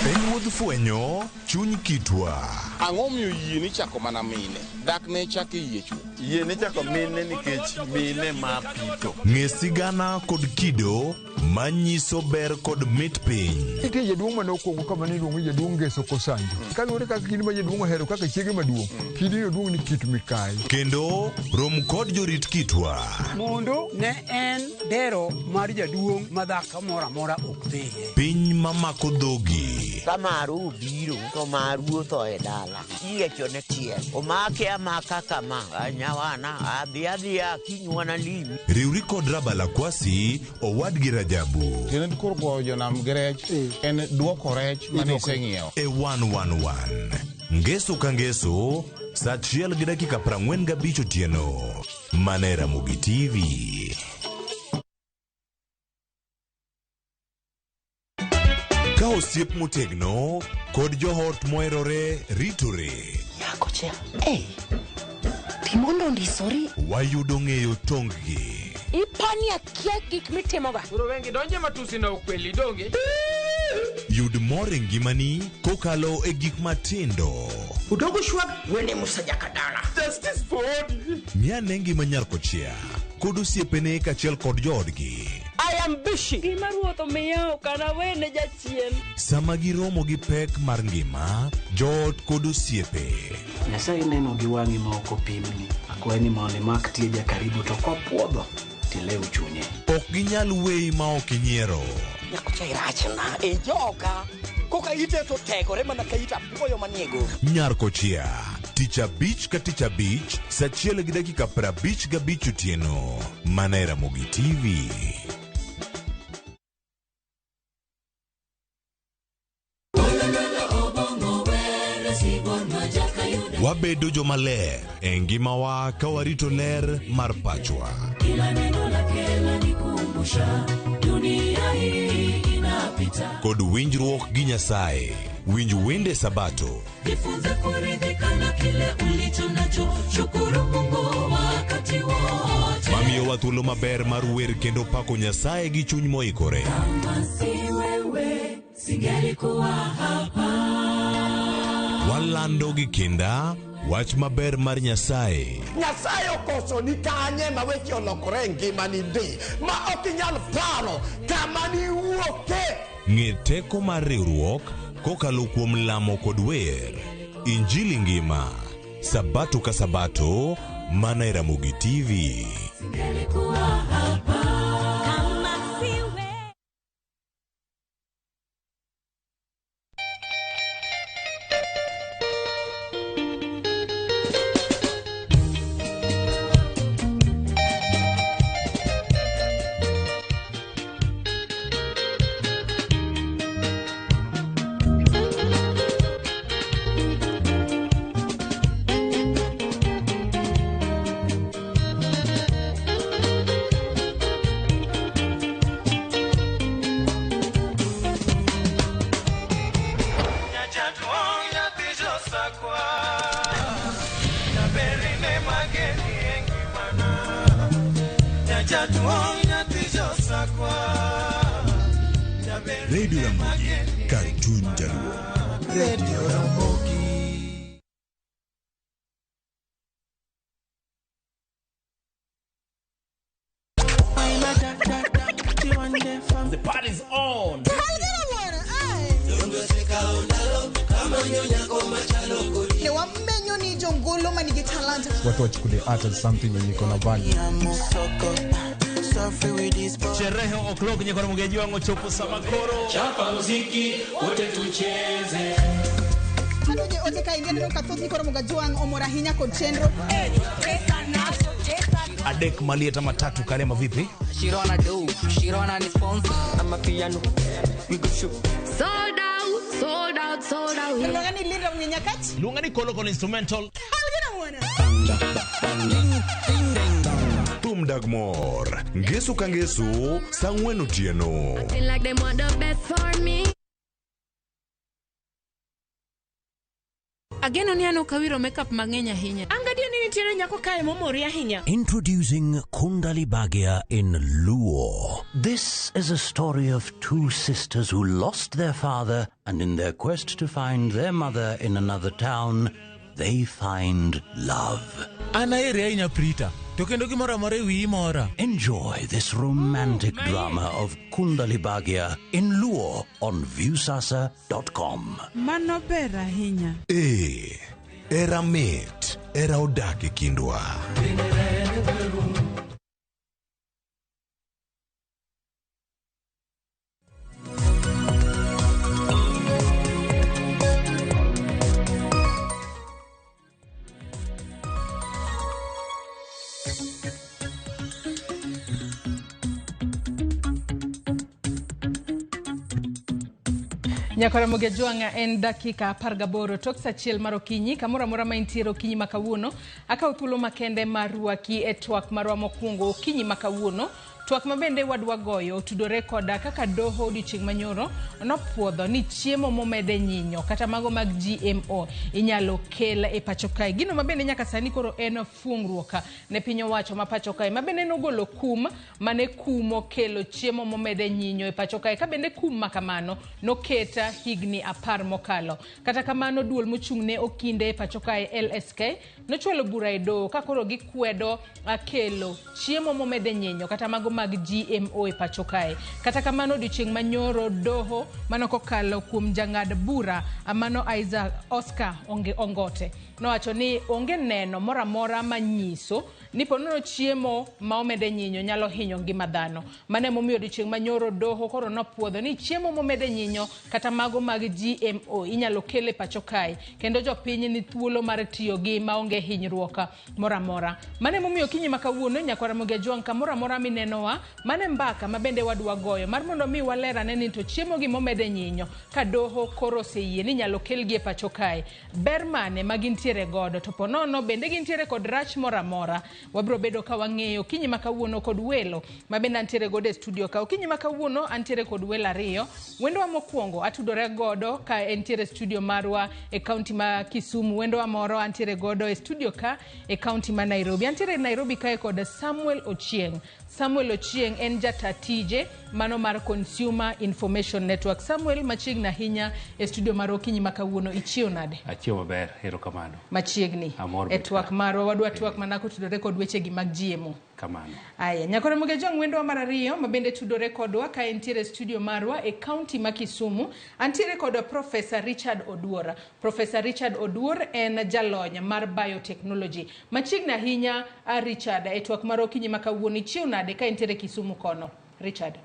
En wuodh fwenyo chuny kitwa. Ang'o miyo yie ni chako mana mine? Dak ne chako e yie chwo. Yie ni chako mine nikech mine ma pito. Ng'e sigana kod kido manyiso ber kod mit piny. Nitie jaduong' mane okwongo kama ne iluongo ni jaduong' Ngeso Kosanjo. Kaluwore kaka kidi ma jaduong' ohero kaka chiege maduong', kidino duong' ni Kit Mikayi. Kendo rom kod jorit kitwa. Mondo ne en dero mar jaduong' ma dhako moro amora ok dhiye. Piny mamako dhogi. Ka maru obiro to maru otho e dala. Iyiecho ne tiel. Omake amaka kama. Nyawana adhi adhiya kinywana limi. Riwri kod Rabala Kwasi owadgi Rajabu. Tiende koro goyo jonam gi rech en duoko rech mane iseng'iewo. E 111. Ngeso ka ngeso, sa 1:45 otieno. Mana e Ramogi TV. Ka osiep motegno kod joot moherore ritore. Nyako cha, ei, timondo ondisori. Wayudo ng'eyo tonggi. Ipani akia gik mitimoga. Koro wengi donje matusi na ukweli donge. Yud mor e ngimani kokalo e gik matindo. Udogo shwag wene Musa Jakadala. Justice for Odi. Ng'i ngima nyar kochia kod osiepene kaachiel kod joodgi. I am busy. Gima ruoth omiya ok anawene jachien. Sama giromo gi pek mar ngima, joot kod osiepe. Nyasaye neno gi wang'i ma ok opimni. Akwayi ni mondo imak tieja karibu to kopuodho tilew chunye. Ok ginyal weyi ma ok inyiero. Nyako cha irachna e joka. Koka ite to tegore mana ka ita apuoyo manie go. Nyar kochia, tich abich ka tich abich, sa 1:55 otieno. Mana e Ramogi TV. Wabedo jomaler e ngimawa ka warito ler mar pachwa. Kila neno lake lanikumbusha dunia hii inapita. Kod winjruok gi Nyasaye. Winj wende Sabato. Jifunze kuridhika na kile ulicho nacho, shukuru Mungu wakati wote. Mamiyowa thuolo maber mar wer kendo pako Nyasaye gi chuny moikore. Kama si wewe, Singelikuwa hapa. Walando gi kinda wach maber mar Nyasaye. Nyasaye okoso ni kanye ma weche olokore e ngimani ndi ma ok inyal paro kama niwuoke. Ng'e teko mar riwruok kokalo kuom lamo kod wer. Injili ngima. Sabato ka sabato mana e Ramogi TV. Singelikuwa hapa. Kama siwe. Radio Ramogi, Cartoon Jaluo. Radio Ramogi. The party's on. Ne wamenyo ni jongolo manigi talanta. Watu wachukulie art as something yenye iko na value. Sherehe o'clock nyekora mugeji wangu chopo samakoro. Chapa muziki wote tucheze. Manoje ote ka ingia neno kathoth ni koro mugajwang' omor ahinya kod chenro. Adek malieta matatu karema vipi? Shirona do, Shirona ni sponsor. I'm a piano. We go shoot. Sold out, sold out, sold out. Luonga ni Linda Mnyenyakach. Luonga ni Kolokol instrumental. Thum dag mor. Ngeso ka ngeso, saa ang'wen otieno. Acting like they want the best for me. Ageno ni an ok awiro makeup mang'eny ahinya. An gadier ni nitiere nyako kae momori ahinya. Introducing Kundali Bhagya in Luo. This is a story of two sisters who lost their father, and in their quest to find their mother in another town, they find love. An aheri ahinya Prita, to kendo gimoro amora e wiyi mora. Enjoy this romantic drama of Kundali Bhagya in Luo on Viusasa.com. Mano ber ahinya. Ee, era mit, era odak e kindwa. Nyakora Mogejwang'a en dakika 18 tok saa 1 mar okinyi kamoro amora ma intiere okinyi ma kawuono akawo thuolo makende mar rwaki e twak marwa mokwongo okinyi ma kawuono. Twak ma bende wadwa goyo otudore koda kaka doho odiochieng' manyoro nopuodho ni chiemo momede nyinyo kata mago mag GMO inyalo kel e pacho kae. Gino ma bende nyaka sani koro en fuong'ruok ne piny owacho ma pacho kae ma bende nogolo kum mane kumo kelo chiemo momede nyinyo e pacho kae ka bende kum ma kamano noketa higni 10 mokalo. Kata kamano duol mochung' ne okinde e pacho kae LSK nochwalo bura e doho ka koro gikwedo kelo chiemo momede nyinyo kata mago mag GMO e pacho kae. Kata kamano odiochieng' manyoro doho mano kokalo kuom jang'ad bura mano Isaac Oscar Ongote nowacho ni onge neno moro amora manyiso ni ponono chiemo ma omede nyinyo nyalo hinyo ngima dhano. Mano emomiyo odiochieng' manyoro doho koro nopuodho ni chiemo momede nyinyo kata mago mag GMO inyalo kel e pacho kae kendo jopiny ni thuolo mar tiyo gi maonge hinyruok moro amora. Mano emomiyo okinyi ma kawuono nyakwara Mogejwang' kamoro amora minenowa mane mbaka ma bende wadwa goyo mar mondo mi waler ane ni to chiemo gi momede nyinyo ka doho koro oseyie ni inyalo kelgi e pacho kae ber mane ma gintiere godo to ponono bende gintiere kod rach moro amora. Wabiro bedo ka wang'eyo okinyi ma kawuono kod welo ma bende antiere godo e studio ka. Okinyi ma kawuono antiere kod welo ariyo. Wendowa mokwongo atudore godo ka entiere studio marwa e kaunti ma Kisumu. Wendowa moro antiere godo e studio ka e kaunti ma Nairobi. Antiere Nairobi kae kod Samuel Ochieng. Samuel Ochieng en jata tije mano mar Consumer Information Network. Samuel, machiegni ahinya e studio mar Okinyi ma kawuono, ichiew nade? Achiew maber, erokamano. Machiegni. Amor E bet twak marwa wadwa twak mana kotudore kod wechegi mag GMO. Kamano. Aya, Nyakoro Mugejwang' wendwa mar ariyo ma bende tudore kodwa ka entiere e studio marwa e kaunti ma Kisumu. Antiere kod Professor Richard Oduor. Professor Richard Oduor en jalony mar biotechnology. Machiegni ahinya a Richard e twak mar okinyi ma kawuono, ichiew nade ka entiere Kisumu kono? Richard.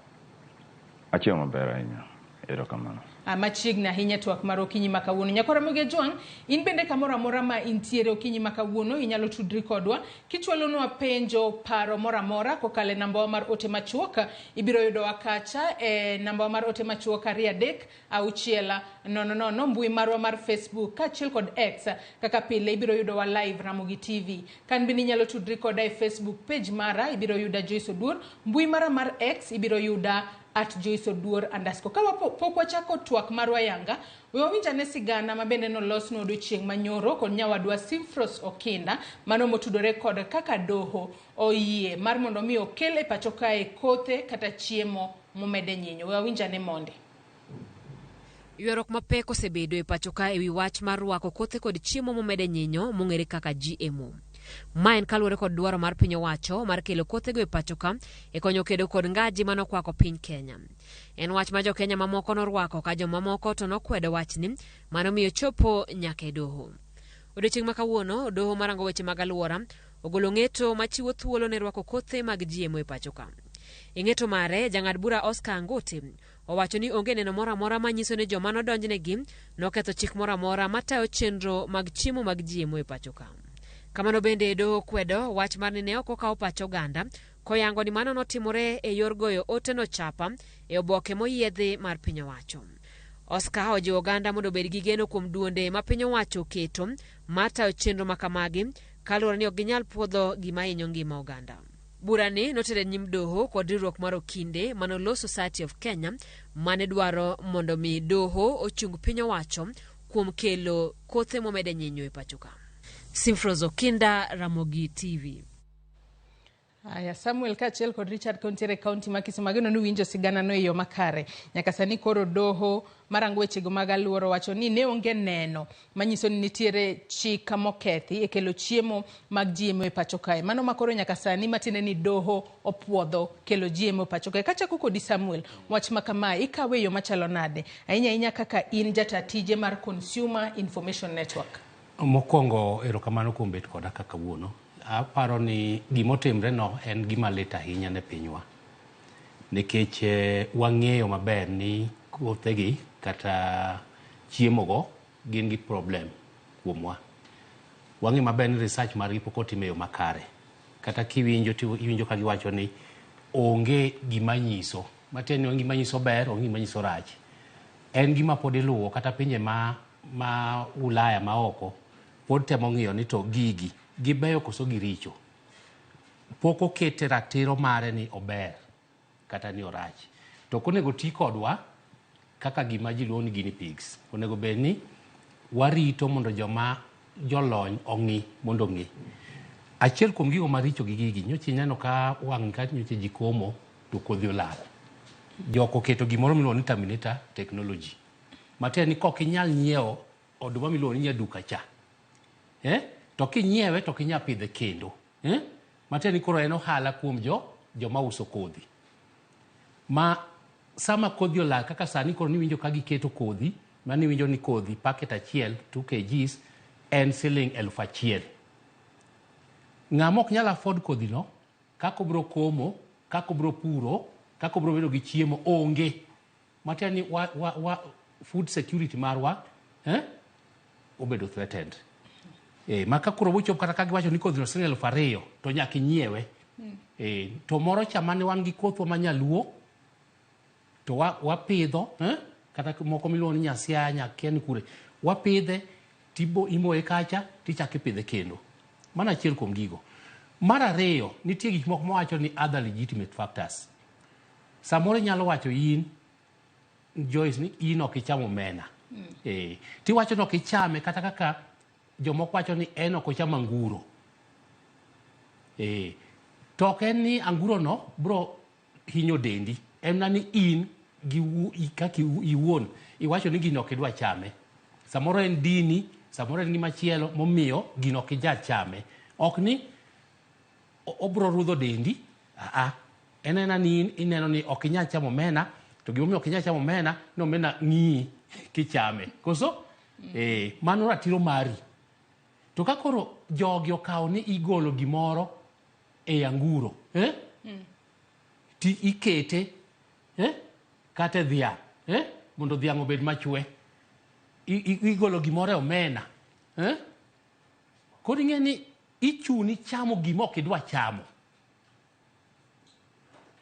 Achiewo maber ahinya. Erokamano. Machiegni ahinya e twak mar okinyi ma kawuono. Nyakwara Mogejwang', in bende kamoro amora ma intiere okinyi ma kawuono inyalo tudri kodwa kichwalonwa penjo, paro moro amora kokalo e nambawa mar ote machuok. Ibiro yudowa kacha e nambawa mar ote machuok 2 3 6 0 0, mbui marwa mar Facebook kaachiel kod X. Kaka pile ibiro yudowa live Ramogi TV. Kan bende inyalo tudri koda e Facebook page mara, ibiro yuda Joyce Oduor. Mbui mara mar X ibiro yuda @JoyceOduor_. Ka pok wachako twak marwa yanga, we wawinj ane sigana ma bende nolosnwa odiochieng' manyoro kod nyawadwa Simfros Okinda, mano motudore kod kaka doho oyie mar mondo mi okel e pacho kae kothe kata chiemo momede nyinyo. We wawinj ane monde. Ywaruok mapek osebedo e pacho ka ewi wach mar rwako kothe kod chiemo momede nyinyo mong'ere kaka GMO. Ma en kaluwore kod dwaro mar piny owacho mar kelo kothego e pacho ka e konyo kedo kod ngaji manokwako piny Kenya. En wach ma jo-Kenya mamoko norwako ka jomamoko to nokwedo wachni manomiyo chopo nyaka e doho. Odiochieng' ma kawuono, doho marango weche mag alwora ogolo ng'eto machiwo thuolo ne rwako kothe mag GMO e pacho ka. E ng'eto mare, jang'ad bura Oscar Angote owacho ni onge neno moro amora manyiso ni joma nodonjnegi noketho chik moro amora matayo chenro mag chiemo mag GMO e pacho ka. Kamano bende doho kwedo wach mar ni ne ok okaw pach oganda koyango ni mano notimore e yor goyo oteno chapa e oboke moyiedhi mar piny owacho. Oscar ojiwo oganda mondo obed gi geno kuom duonde ma piny owacho oketo mar tayo chenro ma kamagi kaluwore ni ok ginyal puodho gima hinyo ngima oganda. Burani noter e nyim doho kod riwruok mar okinde mano Law Society of Kenya mane dwaro mondo mi doho ochung piny owacho kuom kelo kothe momede nyinyo e pacho ka. Simfros Okinda, Ramogi TV. Aya, Samuel kaachiel kod Richard kontiere e kaunti ma Kisumu, ageno ni uwinjo sigana no e yo makare. Nyaka sani koro doho marango wechego mag alwora owacho ni ne onge neno manyiso ni nitiere chik mokethi e kelo chiemo mag GMO e pacho kae. Mano ma koro nyaka sani matiende ni doho opuodho kelo GMO e pacho kae. Kachako kodi Samuel, wach ma kamae ikawe e yo machalo nade? Ahinya ahinya kaka in jata tije mar Consumer Information Network. Mokwongo erokamano kuom bet koda kaka kawuono. Aparo ni gimotimre no en gima lit ahinya ne pinywa. Nikech wang'eyo maber ni kothegi kata chiemo go gin gi problem kuomwa. Wang'eyo maber ni research margi pok otim e yo makare. Kata kiwinjo to iwinjo ka giwacho ni onge gima nyiso. Matiende ni onge gima nyiso ber, onge gima nyiso rach. En gima pod iluwo kata pinje ma Ulaya ma oko pod temo ng'iyo ni to gigi gibeyo koso giricho. Pok okete ratiro mare ni ober kata ni orach. To ok onego ti kodwa kaka gima ji luongo ni guinea pigs. Onego bed ni warito mondo joma jolony ong'i mondo ong'e. Achiel kuom gigo maricho gi gigi, nyocha ineno ka wang' ka nyocha ji komo to kodhi olal. Jok oketo gimoro miluongo ni Terminator technology. Matiende ni kok inyal nyiewo oduma miluongo ni nyaduka cha. To kinyiewe to ok inyal pidhe kendo. Matiende ni koro en ohala kuom joma uso kodhi. Ma sama kodhi olal kaka sani koro niwinjo ka giketo kodhi, ma niwinjo ni kodhi packet achiel 2 kgs en siling 1000. Ng'ama ok nyal afford kodhi no, kaka obro komo, kaka obro puro, kaka obro bedo gi chiemo onge. Matiende ni wa food security marwa obedo threatened. Ma ka koro bochop kata ka giwacho ni kodhi no siling 2000 to nyaka inyiewe. To moro cha mane wan gi kothwa ma nyaluo to wapidho, kata moko miluongo ni Nyasiaya, Nyakia ni kure, wapidhe tibo imoye kacha tichako ipidhe kendo. Mano achiel kuom gigo. Mar ariyo, nitie gik moko mawacho ni other legitimate factors. Samoro inyalo wacho in Joyce ni in ok ichamo omena. Tiwacho ni ok ichame kata kaka jomoko wacho ni en ok ochamo anguro. To ok en ni anguro no bro hinyo dendi, en mana ni in gi kaka iwuon iwacho ni gino ok idwa chame. Samoro en dini, samoro en gimachielo momiyo gino ok ija chame. Ok ni obro rudho dendi, en ena ni in ineno ni ok inyal chamo omena, to gimomiyo ok inyal chamo omena, ni omena ng'iyi kichame. Koso? Mano ratiro mari. To ka koro jogi okawo ni igolo gimoro e anguro, ti ikete, kata e dhiang', mondo dhiang' obed machwe. Igolo gimoro e omena, Koro ing'e ni ichuni chamo gima ok idwa chamo.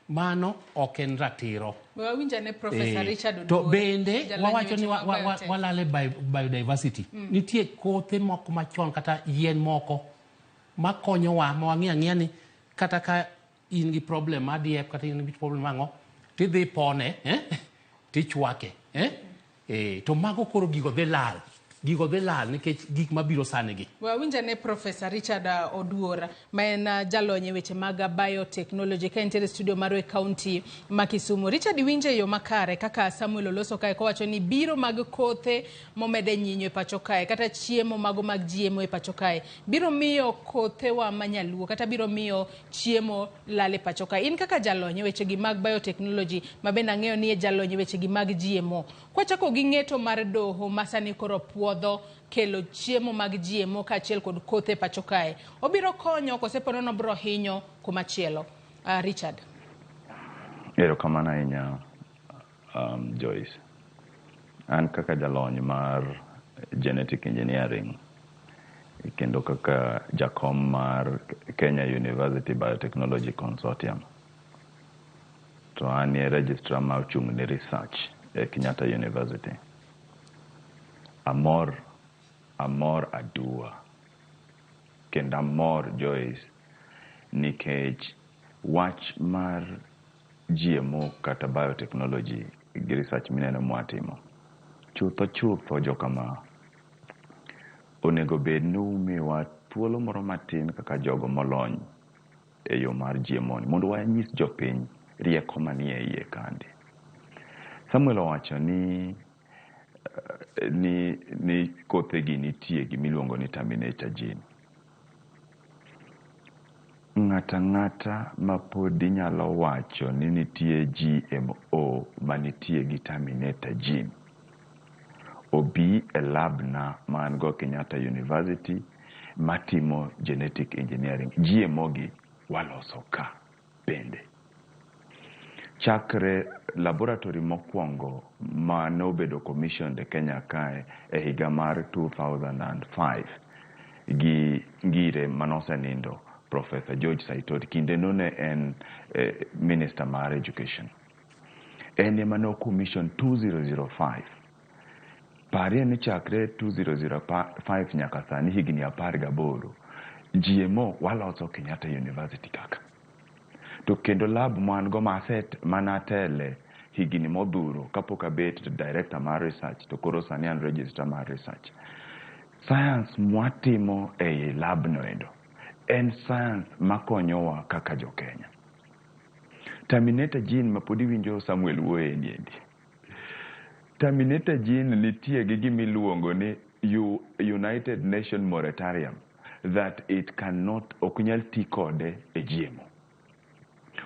Mano ok en ratiro. Wawinjane Professor Richard To Oduor, bende jalony wawacho weche ni mag biotech. walale biodiversity. Nitie kothe moko machon kata yien moko makonyowa ma wang'iyo ang'iya ni kata ka in gi problem mar diep kata in gi problem ang'o tidhi pone, tichwake, To mago koro gigo dhi lal. Gigo dhi lal nikech gik mabiro sani gi. Wawinjane Professor Richard Oduor, ma en jalony e weche mag biotechnology ka entiere studio marwa e county ma Kisumu. Richard, iwinje e yo makare kaka Samuel oloso kae kowacho ni biro mag kothe momede nyinyo e pacho kae kata chiemo mago mag GMO e pacho kae biro miyo kothewa manyaluo kata biro miyo chiemo lal e pacho kae. In kaka jalony e wechegi mag biotechnology ma bende ang'eyo ni e jalony e wechegi mag GMO, kwachako gi ng'eto mar doho ma sani koro puodho kelo chiemo mag GMO kaachiel kod kothe e pacho kae, obiro konyo kose pod obiro hinyo kumachielo? Richard. Erokamano ahinya, Joyce. An kaka jalony mar genetic engineering kendo kaka jakom mar Kenya University Biotechnology Consortium, to an e registrar ma ochung' ne research e Kenyatta University. Amor aduwa kendo amor Joyce nikech wach mar GMO kata biotechnology gi research mineno mwatimo chutho jokama onego bed ni umiwa thuolo moro matin kaka jogo molony e yo mar GMO ni mondo wanyis jopiny rieko manie iye kande. Samuel owacho ni kothe gi nitie gimiluongo ni terminator gene. Ng'ata ng'ata ma pod inyalo wacho ni nitie GMO manitie gi terminator gene obi e lab na ma an go Kenyatta University matimo genetic engineering. GMO gi waloso ka bende. Chakre laboratory mokwongo ma nobedo commissioned e Kenya kae e higa mar 2005 gi ngire manosenindo Professor George Saitoti, kinde no ne en minister mar education. En ema no commission 2005. Parie ni chakre 2005 nyaka sani higni 18 GMO waloso Kenyatta University kaka. To kendo lab man go maset manatele higni modhuro kapok abet director mar research to koro sani an registrar mar research. Science mwatimo ei lab no endo en science makonyowa kaka jo Kenya. Terminator gene ma pod iwinjo Samuel wuoye ni endi. Terminator gene nitie gi gimiluongo ni United Nation Moratorium that it cannot ok nyal ti kode e GMO.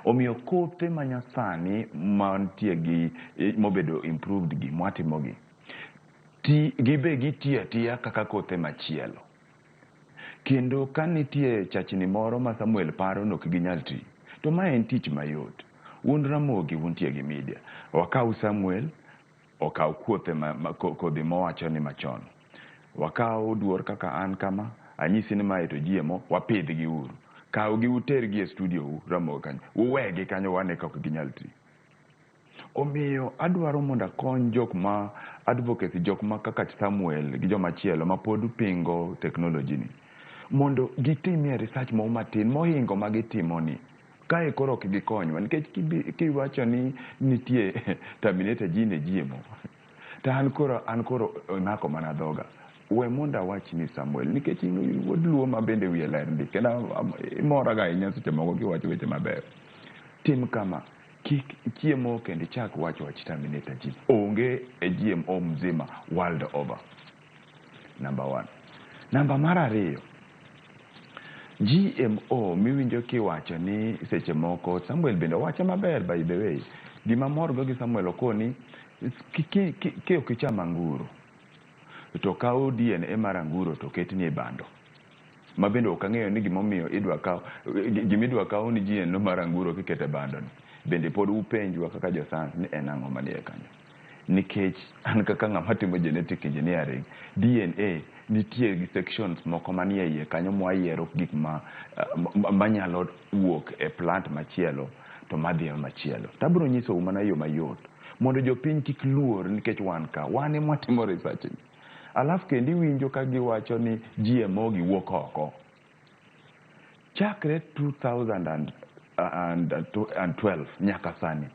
Omiyo kothe manyasani mantie gi mobedo improved gi mwatimo gi gibe gitiyo atiya kaka kothe machielo. Kendo ka nitie chachni moro ma Samuel paro ni ok ginyal ti, to ma en tich mayot. Un Ramogi untie gi media. Wakaw Samuel, okaw kothe kodhi mowacho ni machon. Wakaw duor kaka an kama, anyisi ni mae to GMO, wapidhgi uru. Kaw gi utergi e studio u Ramogi kanyo. Uwegi kanyo wane ka ok ginyal ti. Omiyo adwaro mondo akony jok ma advocacy, jok ma kaka Samuel gi joma chielo ma pod pingo technology ni mondo gitimie research moro matin mohingo ma gitimo ni. Kae koro ok gikonywa nikech kiwacho ni nitie terminator gene e GMO to an koro imako mana dhoga. We mondo awach ni Samuel nikech in wuod Luo ma bende wiye ler ndi kendo imoraga ahinya seche moko kiwacho weche mabeyo. Tim kama, Kik GMO kendo ichak wacho wach terminator gene. Onge e GMO mzima world over. Number one. Namba mar ariyo, GMO miwinjo kiwacho ni seche moko Samuel bende owacho maber by the way. Gima morgo gi Samuel okoni ki ok icham anguro to kaw DNA mar anguro to ketni e bando. Ma bende ok ang'eyo ni gimomiyo idwa kaw gimidwa kaw ni DNA mar anguro kiketo e bando ni. Bende pod upenjwa kaka jo science ni en ang'o manie kanyo. Nikech an kaka ng'ama timo genetic engineering, DNA nitie gi sections moko manie iye kanyo mwayiero gik ma manyalo wuok e plant machielo to madhi e machielo. Tabiro nyisou mana yo mayot mondo jopiny kik luor nikech wan ka wan ema watimo research ni. Alafu kendo iwinjo ka giwacho ni GMO gi wuok oko. Chakre 2012 nyaka sani,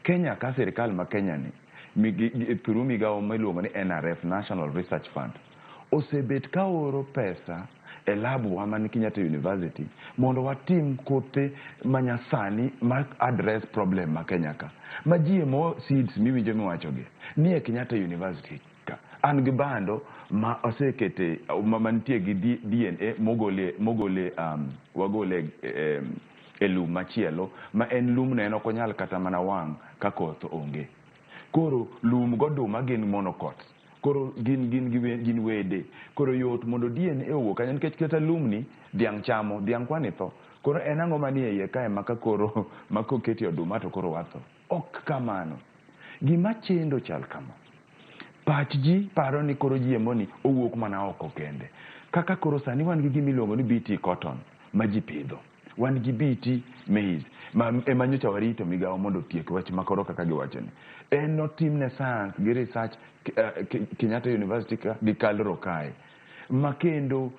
Kenya ka sirikal ma Kenya ni through migawo miluongo ni NRF, National Research Fund, osebet ka oro pesa e lab wa man Kenyatta University mondo watim kothe manyasani ma address problem ma Kenya ka. Ma GMO seeds miwinjo miwacho gi ni e Kenyatta University ka. An gi bando ma osekete ma mantie gi DNA mogole mogole wagole e lum machielo ma en lumno en ok onyal kata mana wang' ka koth onge. Koro lum goduma gin monocots. Koro gin gin gin wede. Koro yot mondo DNA owuok kanyo nikech kata lumni dhiang' chamo, dhiang' kwani tho. Koro en ang'o manie iye kae ma ka koro ma koketi oduma to koro watho. Ok kamano. Gima chendo chal kama. Pach ji paro ni koro GMO ni owuok mana oko kende. Kaka koro sani wan gi gima iluongo ni BT cotton ma ji pidho. Wan gi BT maize ma ema nyocha warito migawo mondo otiek wach ma koro kaka giwacho ni. En notimne science gi research Kenyatta University ka gi Kalro kae. Ma kendo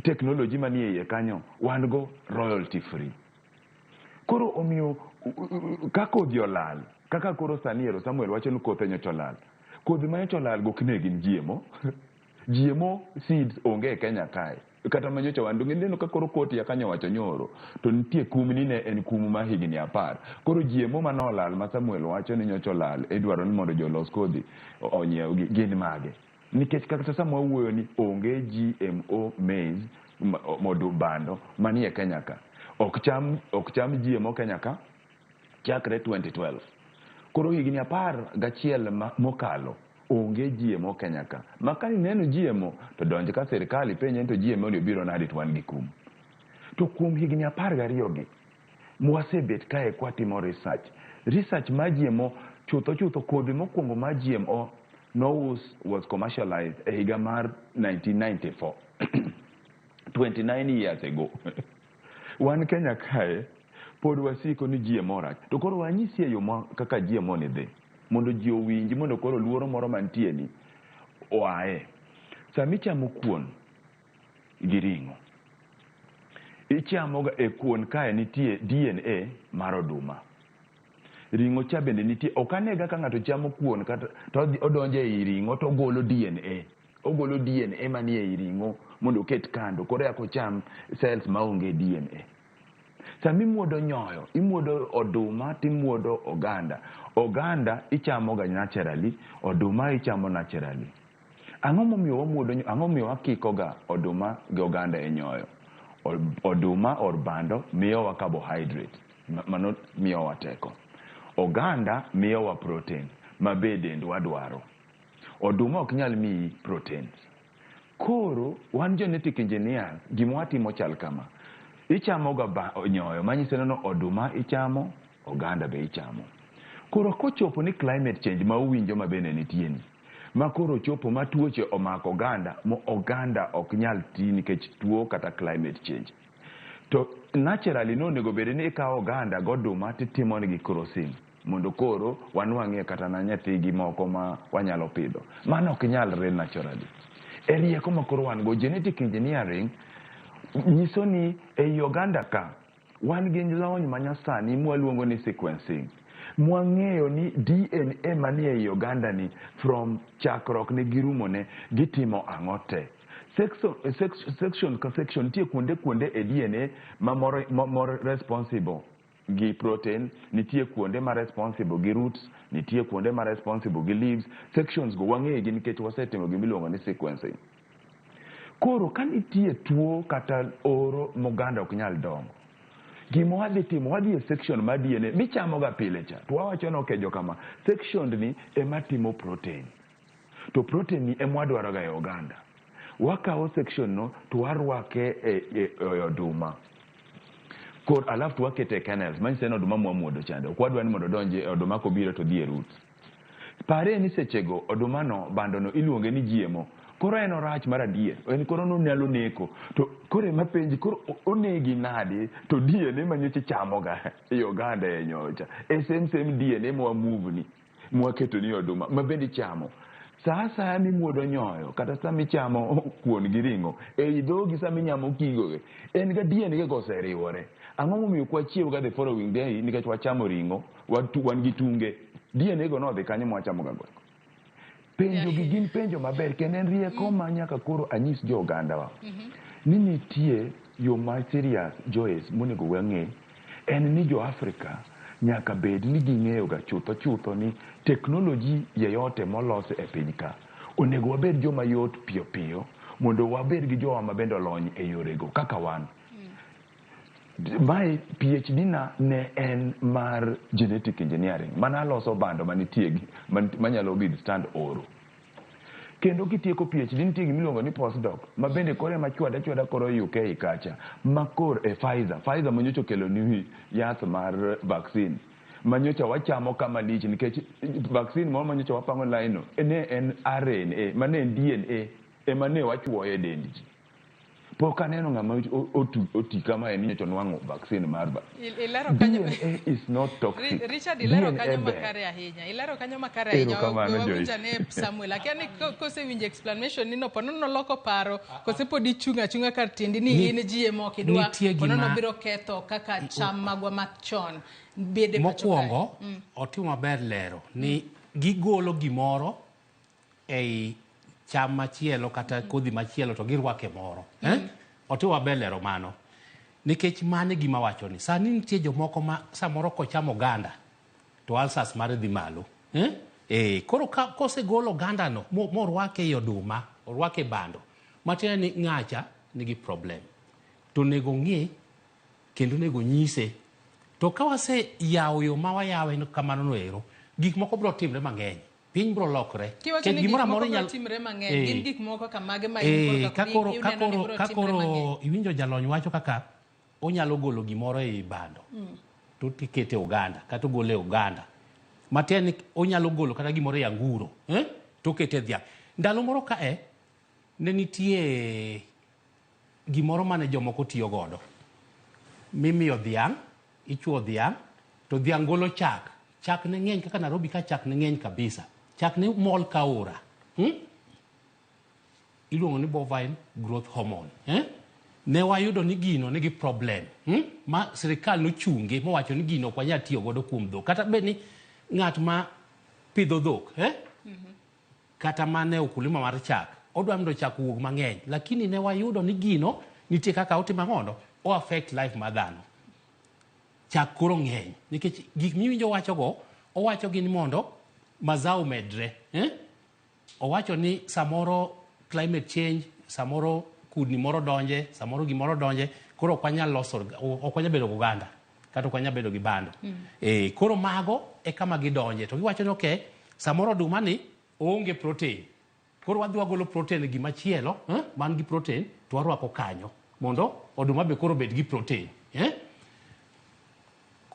technology manie iye kanyo wan go royalty free. Koro omiyo ka kodhi olal, kaka koro sani ero Samuel wacho ni kothe nyocha olal. Kodhi ma nyocha olal go ok ne gin GMO. GMO seeds onge e Kenya kae. Kata ma nyocha wan donge ineno ka koro koti ya kanyo wacho nyoro to nitie kum ni ne en kum ma higni 10. Koro GMO mane olal ma Samuel wacho ni nyocha olal idwaro ni mondo jolos kodhi onyiewgi gin mage? Nikech kata sama wawuoyo ni onge GMO maize mondo bando manie Kenya ka. Ok cham GMO Kenya ka chakre 2012. Koro higni 11 mokalo onge GMO Kenya ka. Ma ka ineno GMO to donj ka sirikal ipenje ni to GMO ni obiro nade to wan gi kum. To kuom higni 12 gi mwasebet kae kwatimo research. Research mar GMO chutho chutho kodhi mokwongo mar GMO nous was commercialized e higa mar 1994. 29 years ago. Wan Kenya kae pod wasiko ni GMO rach. To koro wanyisi e yo ma kaka GMO ni dhi. Mondo ji owinji mondo koro luoro moro mantie ni oaye. Sama ichamo kuon gi ring'o, ichamoga e kuon kae nitie DNA mar oduma. Ring'o cha bende nitie. Ok anega ka ng'ato chamo kuon kata to odonjo ei ring'o to ogolo DNA. Ogolo DNA manie ei ring'o mondo oket kando. Koro eka ocham cells maonge DNA. Sama imuodo nyoyo, imuodo oduma timuodo oganda. Oganda ichamoga naturally, oduma ichamo naturally. Ang'o momiyo wamuodo, ang'o momiyo wakikoga oduma gi oganda e nyoyo? Oduma or bando miyowa carbohydrate, mano miyowa teko. Oganda miyowa protein, ma be dendwa dwaro. Oduma ok nyal miyi proteins. Koro wan genetic engineers, gima watimo chal kama. Ichamoga nyoyo, manyiso ni oduma ichamo, oganda be ichamo. Koro kochopo ni climate change ma uwinjo ma bende nitie ni, ma koro chopo ma tuoche omako oganda, mo oganda ok nyal ti nikech tuo kata climate change. To naturally nonego bed ni ikawo oganda goduma titimo negi crossing mondo koro wanwang'ie kata na nyathigi moko ma wanyalo pidho. Mano ok nyalre naturally. E rieko ma koro wan go, genetic engineering nyiso ni ei oganda ka wan gi lony manyasani mwaluongo ni sequencing. Mwang'eyo ni DNA manie ei oganda ni from chakruok ne gi rumone gitimo ang'o te. Section ka section nitie kuonde e DNA ma more responsible gi protein, nitie kuonde ma responsible gi roots, nitie kuonde ma responsible gi leaves. Sections go wang'eyo nikech wasetimo gimiluongo ni sequencing. Koro ka nitie tuo kata oro moganda ok nyal dongo, gima wadhi timo, wadhi e section mar DNA michamoga pile cha, to wawacho ni okay jokama, section ni ema timo protein, to protein ni ema wadwaroga e oganda. Wakawo section no to warwake e oduma kor, alafu to wakete e kernels, manyiso ni oduma mwamuodo chande ok wadwa ni mondo odonji e oduma, kobiro to dhi e roots. Pare ni sechego oduma no, bando no iluonge ni GMO. Koro en orach mar adier, en koro nonyalo neko. To koro ema penji, koro onegi nade to DNA manyocha ichamoga e oganda e nyocha e same same DNA mwa move ni mwaketo ni oduma ma bende ichamo sa asaya mimuodo nyoyo kata sama ichamo kuon gi ring'o ei dhogi, sama inyamo kigoge, en ga DNA go oseriwore. Ang'o momiyo ok wachiew ga the following day nikech wachamo ring'o, wan gi tunge DNA go nodhi kanyo mwachamo ga gweno? Penjo gi gin penjo maber kendo en rieko ma nyaka koro anyis jo ogandawa ni nitie yo ma serious, Joyce, monego wang'e en ni jo Afrika nyaka bed ni ging'eyo ga chutho chutho ni teknoloji yeyote molos e piny ka onego wabed joma yot piyo piyo mondo wabed gi jowa ma bende olony e yorego kaka wan. My PhD na ne en mar genetic engineering, mana aloso bando manitie gi manyalo withstand oro. Kendo kitieko PhD, nitie gimiluongo ni postdoc, ma bende koro ema chwada chwada koro UK kacha, ma kor e Pfizer, Pfizer manyocha okelo ni yath mar vaccine manyocha wachamo kama lich, nikech vaccine moro manyocha wapango line no ne en RNA, mane en DNA ema ne wachuoyo e dend ji. Pok aneno ng'ama oti kama en nyocha nwang'o vaccine mar Ilero kanyo. DNA is not toxic. Richard, ilero DNA kanyo ber. Makare ahinya. Ilero kanyo makare ahinya. Erokamano, We Joyce. wawinj ane Samuel. Akia ni kosewinjo explanation ni no, po nono loko paro, kose pod ichung' achung'a kar tiendi ni in GMO ok idwa, Nitie po nono gima- biro ketho kaka cham magwa machon bede pacho kae. Mokwongo, otimo maber lero ni gigolo gimoro ei cham machielo kata kodhi machielo to girwake moro, eh? Otimo maber lero mano nikech mano e gima wacho ni sani nitie jomoko ma samoro kochamo oganda to ulcers mare dhi malo, eh? Koro ka, kosegol ogandano morwake ei oduma, orwake e bando, matiende ni ng'acha nigi problem to onego ng'i kendo onego nyise. To ka wase yawo yo ma wayawe kamano no ero, gik moko biro timre mang'eny, piny biro lokre. Kiwacho Nikech ni gik gimoro moko amora biro timre mang'eny, gin gik moko kaka mage ma in korka ka koro ineno ka ni koro biro ka timre koro mang'eny? Iwinjo jalony wacho kaka onyalo golo gimoro ei bando to tikete e oganda kata ogole e oganda, matiende ni onyalo golo kata gimoro e anguro, eh? To okete e dhiang'. Ndalo moro kae ne nitie gimoro mane jomoko tiyo godo mimiyo dhiang', ichuo dhiang' to dhiang' golo chak. Chak ne ng'eny kaka Nairobi ka, chak ne ng'eny kabisa, chak ne mol ka aora, Iluongo ni bovine growth hormone, eh? Ne wayudo ni gino nigi problem, Ma sirikal nochunge mowacho ni gino ok wanyal tiyo godo kuom dhok, kata bed ni ng'at ma pidho dhok, eh? Kata mane ukulima mar chak odwa mondo chak owuog mang'eny, lakini ne wayudo ni gino nitie kaka otimo ang'ono, o affect life mar dhano. Chak koro ng'eny nikech gik miwinjo wachogo, owacho gi ni mondo mazao medre, eh? Owacho ni samoro climate change, samoro kudni moro donje, samoro gimoro donje, koro ok wanyal loso, ok wanyal bedo gi oganda kata ok wanyal bedo gi bando. Koro mago e kama gidonje to giwacho ni okay, samoro oduma ni oonge protein, koro wadhi wagolo protein e gimachielo, eh, man gi protein to warwako kanyo mondo oduma be koro obed gi protein, eh?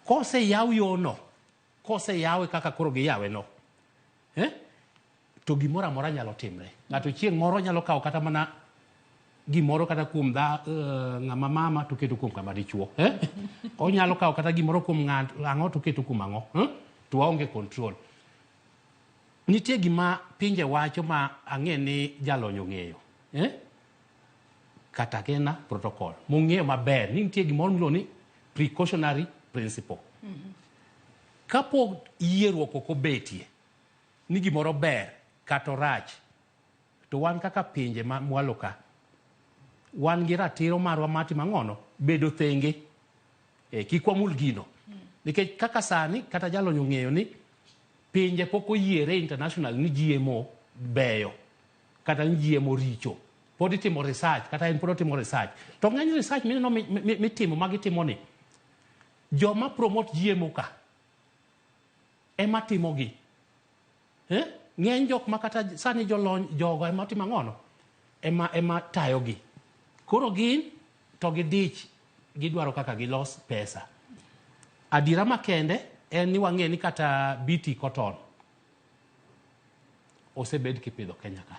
Koseyaw yono, koseyawe kaka koro giyawe no, eh? To gimoro amora nyalo timre. Ng'ato chieng' moro nyalo kawo kata mana gimoro kata kuom dha ng'ama mama to keto kuom ng'ama dichuo, eh? Onyalo kawo kata gimoro kuom ng'ato ang'o to keto kuom ang'o, eh? To waonge control. Nitie gima pinje wacho ma ang'e ni jalony ong'eyo, eh? Cartagena Protocol mong'eyo maber ni nitie gimoro miluongo ni precautionary principle. Kapok yieruok ok obetie ni gimoro ber kata orach, to wan kaka pinje ma mwalo ka wan gi ratiro marwa mar timo ang'ono, bedo thenge, kik wamul gino. Nikech kaka sani kata jalony ong'eyo ni pinje pok oyiere international ni GMO beyo kata ni GMO richo. Pod itimo research kata en pod otimo research. To ng'eny research mineno mitimo ma gitimo ni joma promote GMO ka ema timogi. Eh? Ng'eny jok ma kata sani jolony jogo ema timo ang'ono? Ema tayogi. Koro gin to gidich gidwaro kaka gilos pesa. Adiera makende en ni wang'e ni kata BT cotton osebed kipidho Kenya ka.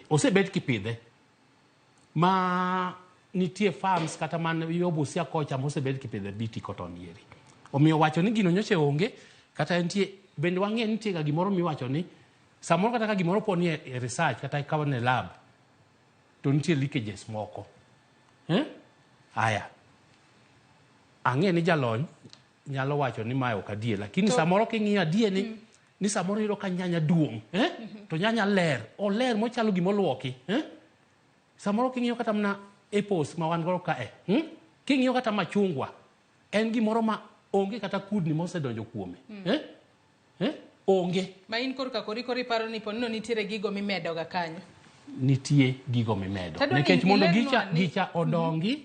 Osebed kipidhe. Ma nitie farms kata man yo Busia kocha mosebed kipidhe BT cotton yeri. Omiyo wacho ni gino nyocha onge kata nitie bende wang'e ni nitie ga gimoro miwacho ni samoro kata ka gimoro po ni e research kata ikawo ne lab to nitie leakages moko. Eh? Aya. Ang'e ni jalony nyalo wacho ni mae ok adier, lakini samoro king'iyo adier ni ni samoro iyudo ka nyanya duong', eh? To nyanya ler, oler mochalo gima oluoki, eh? Samoro king'iyo kata mana apples ma wan godo kae, King'iyo kata machungwa, en gimoro ma onge kata kudni mosedonjo kuome, eh? Eh? Onge. Ma in korka kori koro iparo ni ponno nitiere gigo mimedo ga kanyo. Nitie gigo mimedo. Tadwa ni Nikech mondo ilerwa ni- gicha odongi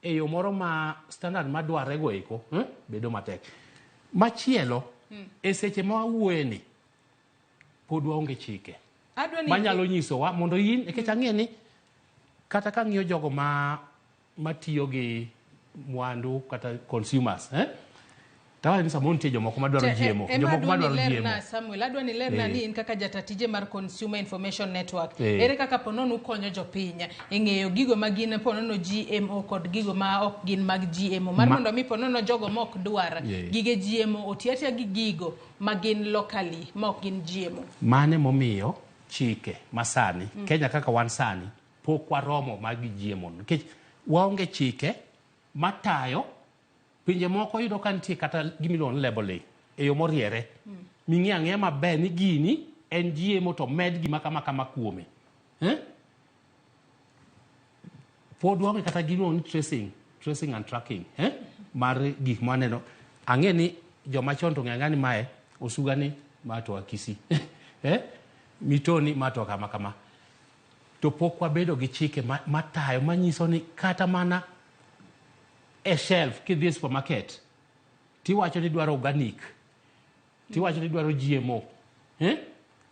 e yo moro ma standard madwarre go eko, bedo matek. Machielo, e seche ma wawuoye ni, pod waonge chike Adwa ni manyalo nyisowa mondo in, nikech ang'e ni kata ka ng'iyo jogo matiyo gi mwandu kata consumers, eh? Tawa ni samoro nitie jomoko madwaro GMO, ema jomoko adwa ni madwaro lerna, GMO. Samuel, adwa ni lerna ni in kaka jatatije mar Consumer Information Network, ere kaka ponono ukonyo jopiny e ng'eyo gigo ma gin ponono GMO kod gigo ma ok gin mag GMO, mar mondo mi ponono jogo ma ok dwar gige GMO oti atiya gi gigo ma gin locally ma ok gin GMO. Mane momiyo chike masani, Kenya kaka wan sani, pok waromo mag GMO, nikech waonge chike matayo. Pinje moko yudo ka nitie kata gimiluongo ni labeling e yo moriere. Ming'e ang'eya maber ni gini en GMO to med gima kama kama kuome. Eh? Pod waonge kata gimiluongo ni tracing and tracking, eh? Mar gik mwaneno. Ang'e ni joma chon to ng'e ni mae osuga ni ma to akisi. Eh? Mitoni ma to kama kama. To pok wabedo gi chike matayo manyiso ni kata mana e shelf kidhi e supermarket tiwacho ni dwaro organic, tiwacho ni dwaro GMO, eh?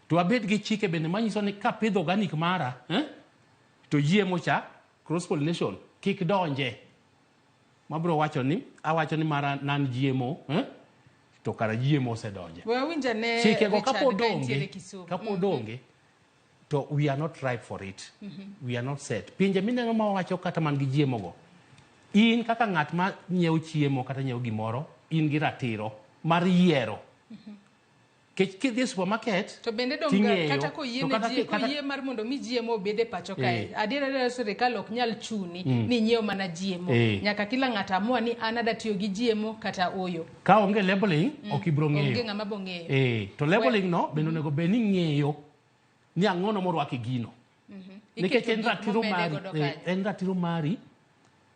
To wabed gi chike bende manyiso ni kapidho organic mara, eh? To GMO cha cross pollination kik donje. Mabro wacho ni awacho ni mara non GMO, eh? To kara GMO osedonje. We awinja ne Chike go Richard kapod ka entiere onge, Kisumu. kapod onge, to we are not ripe for it. We are not set. Pinje mineno ma wacho kata man gi GMO go, in kaka ng'at ma nyiewo chiemo kata nyiewo gimoro, in gi ratiro mar yiero. Kech kidhi e supermarket, To bende dong ting'eyo, kata koyie to ne kata ji, kata koyie mar mondo mi GMO obed e pacho kae. Adier adier sirikal ok nyal chuni ni nyiew mana GMO. Nyaka kila ng'ato amua ni an ada tiyo gi GMO kata oyo. Ka onge labeling, ok ibro ng'eyo. Onge ng'ama bo ng'eyo. To labeling no bende onego bed ni ng'eyo ni ang'ono morwako e gino. Nikech Iketo en gik ratiro momede mari, godo kanyo. en ratiro mari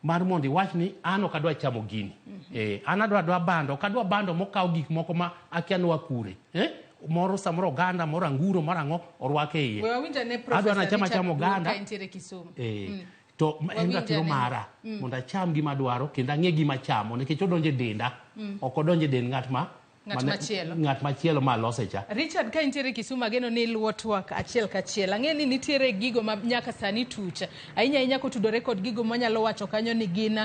mar mondo iwach ni an ok adwa chamo gini. An adwa bando, ok adwa bando mokaw gik moko ma akia ni wakure. Moro samoro oganda, moro anguro, moro ang'o orwake iye. We wawinjo ane Adwa Professor nacham Richard acham Duol oganda. ka entiere Kisumu. To en Wawinjo ratiro ane. mara mondo acham gima adwaro kendo ang'e gima achamo nikech odonjo e denda. Ok odonjo e dend ng'at ma Ng'at machielo. Ng'at machielo ma alose cha. Richard, ka intiere Kisumu ageno ni iluwo twak achiel kachiel. Ang'e ni nitiere gigo ma nyaka sani tuch. Ahinya ahinya kotudore kod gigo manyalo wacho kanyo ni gin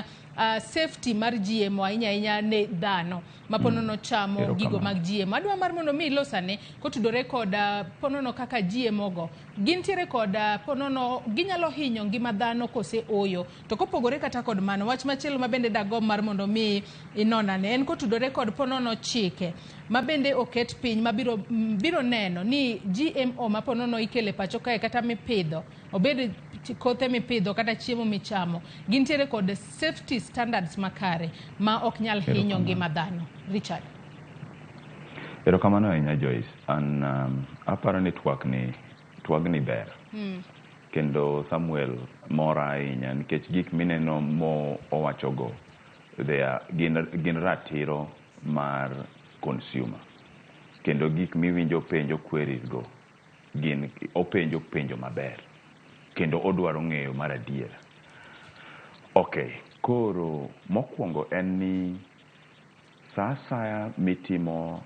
safety mar GMO ahinya ahinya ne dhano ma ponono chamo Erokamano. gigo mag GMO. Adwa mar mondo mi ilosane kotudore kod ponono kaka GMO go. Gintiere kod ponono ginyalo hinyo ngima dhano kose oyo. To kopogore kata kod mano, wach machielo ma bende dagomb mar mondo mi inonane en kotudore kod ponono chike ma bende oket piny ma biro neno ni GMO ma ponono ikele pacho kae kata mipidho, obed kothe mipidho kata chiemo michamo, gintiere kod safety standards makare ma ok nyal hinyo ngima dhano. Richard. Erokamano ahinya Joyce. An aparo ni twagni ber. Kendo Samuel mora ahinya nikech gik mineno mo owachogo They are, gin ratiro mar consumer. Kendo gik miwinjo penjo queries go gin openjo penjo maber kendo odwaro ng'eyo mar adiera. Okay, koro mokwongo en ni sa asaya mitimo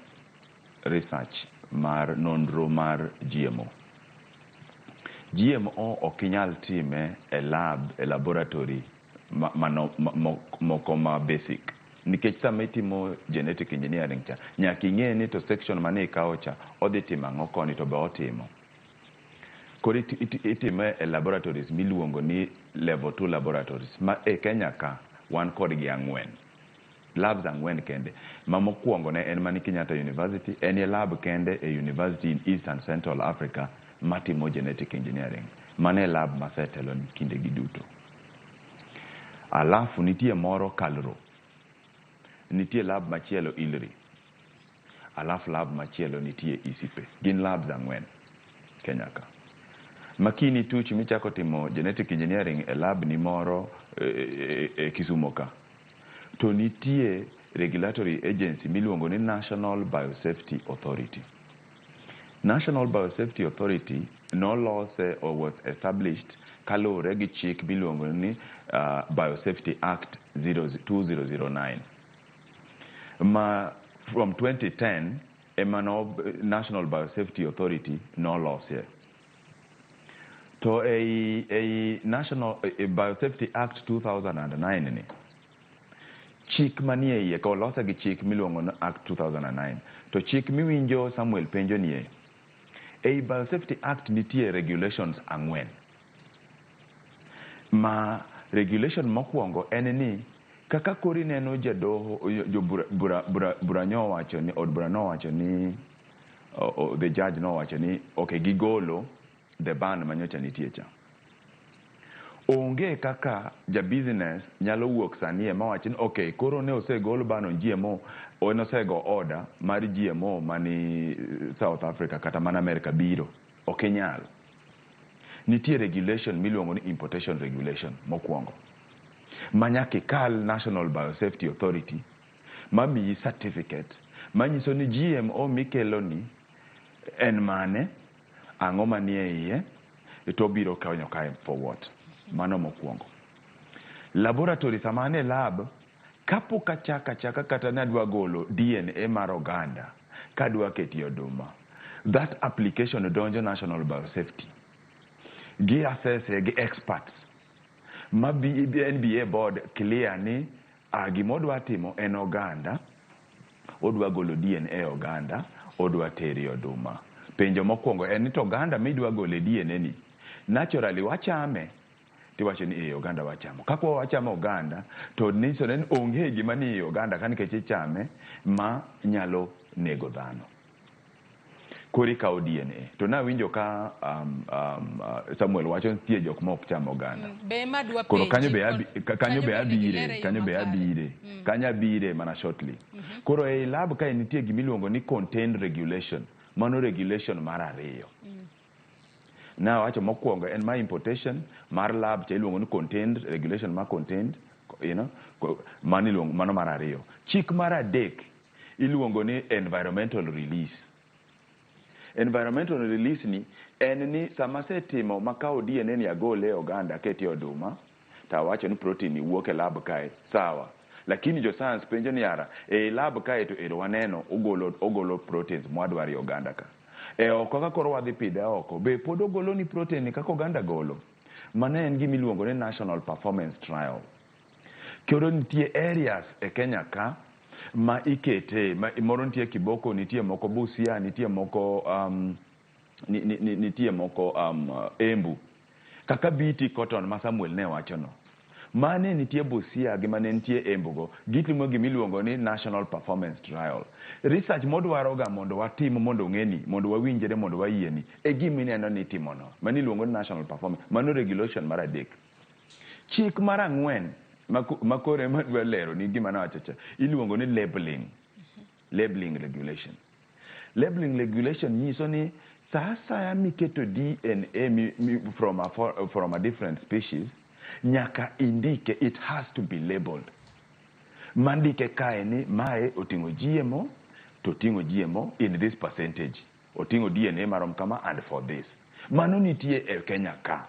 research mar nonro mar GMO. GMO ok inyal time e lab, e laboratory moko ma basic. Nikech sama itimo genetic engineering cha, nyaka ing'e ni to section mane ikawo cha, odhi timo ang'o koni to be otimo. Koro itime e laboratories miluongo ni level 2 laboratories ma e Kenya ka wan kodgi 4. Labs 4 kende. Ma mokwongo ne en mani Kenyatta University, en e lab kende e university in East and Central Africa matimo genetic engineering. Mano e lab masetelo ni kinde gi duto. Alafu nitie moro Kalro. Nitie lab machielo ILRI. Alafu lab machielo nitie ICIPE. Gin labs 4 Kenya ka. Makini tuch michako timo genetic engineering e lab ni moro e Kisumo ka. To nitie regulatory agency miluongo ni National Biosafety Authority. National Biosafety Authority nolose or was established kaluwore gi chik miluongo ni Biosafety Act 2009. Ma from 2010 ema no National Biosafety Authority nolosie. To ei National Biosafety Act 2009 ni chik manie iye ka olose gi chik miluongo ni Act 2009 to chik miwinjo Samuel penjo nie ei Biosafety Act nitie regulations 4. Ma regulation mokwongo en ni kaka kori neno jadoho jo bura nowacho ni od bura nowacho ni the judge nowacho ni okay gigolo the ban manyocha nitie cha. Onge kaka ja business nyalo wuok sani ema wacho ni okay koro ne osegol ban on GMO en osego order mar GMO mani South Africa kata mana America biro. Ok inyal. Nitie regulation miluongo ni importation regulation mokwongo. Ma nyaka ikal National Biosafety Authority mamiyi certificate manyiso ni GMO mikelo ni en mane, ang'o manie iye, to obiro konyo kae for what. Mano mokwongo. Laboratory sama an e lab, kapok achako achaka kata ne adwa golo DNA mar oganda kadwa ketie oduma, that application donjo National Biosafety. Gi assess gi experts ma NBA board clear ni gima odwa timo en oganda, odwa golo DNA oganda, odwa tere oduma. Penjo mokwongo en ni to oganda midwa gole DNA ni, naturally wachame, tiwacho ni eh oganda wachamo. Kaka wachamo oganda, to nyiso ni onge gima ni ei oganda ka nikech ichame ma nyalo nego dhano. Koro ikawo DNA. To nawinjo ka Samuel wacho ni nitie jok ma ok cham oganda. Be ema adwa Koro kanyo be penji, kanyo be onego abire, ilere yo kanyo be makare. abire. Kanyo abire mana shortly. Koro ei lab kae nitie gimiluongo ni contained regulation. Mano regulation mar 2. Nawacho mokwongo en mar importation mar lab cha iluongo ni contained regulation mar contained, you know, mano iluongo mano mar 2. Chik mar 3 iluongo ni environmental release. Environmental release ni en ni sama asetimo makawo DNA ni agole e oganda aketie oduma to awacho ni protein ni wuok e lab kae sawa, lakini jo science penjo ni yara e lab kae to ero waneno ogolo proteins mwadwaro e oganda ka e oko ka koro wadhi pidhe oko be pod ogolo ni protein ni kaka oganda golo. Mano en gima iluongo ni national performance trial. Koro nitie areas e Kenya ka ma ikete ma, moro nitie Kiboko, nitie moko Busia, nitie moko nitie moko Embu kaka BT cotton ma Samuel ne wacho no mane nitie Busia gi mane nitie Embu go gitimo gimiluongo ni national performance trial. Research modwaro ga mondo watim mondo ong'eni mondo wawinjre mondo wayieni e gima ineno ni itimono mano iluongo ni national performance. Mano regulation mar 3. Chik mar 4 makoro ema adwa lero ni gima nawacho cha iluongo ni labeling regulation. Labeling regulation nyiso ni sa asaya miketo DNA from a different species nyaka indike, it has to be labeled. Mandike kae ni mae oting'o GMO to oting'o GMO in this percentage. Oting'o DNA marom kama and for this. Mano nitie e Kenya ka.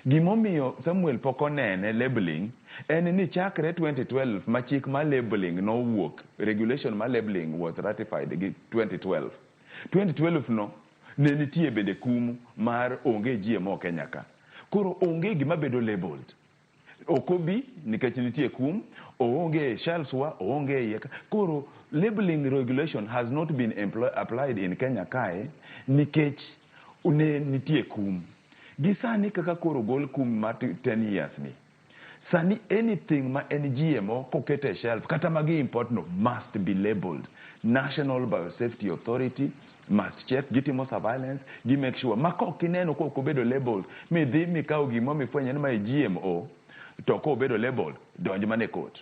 Gimomiyo Samuel pok onene labeling en ni chakre 2012 ma chik mar labeling nowuok, regulation mar labeling was ratified gi 2012. 2012 no ne nitie bende kum mar onge GMO Kenya ka. Koro onge gima bedo labeled. Ok obi nikech nitie kum, oonge e shelves wa, oonge e iye ka. Koro labeling regulation has not been applied in Kenya kae nikech ne nitie kum. Gi sani kaka koro gol kum mar 10 years ni. Sani anything ma en GMO koket e shelf kata magi import no must be labeled. National Biosafety Authority must check, gitimo surveillance, gi make sure. Ma kok ineno kok obedo labeled, midhi mikaw gimo mifwenyo ni mae GMO, to kobedo labeled, donj mana e court.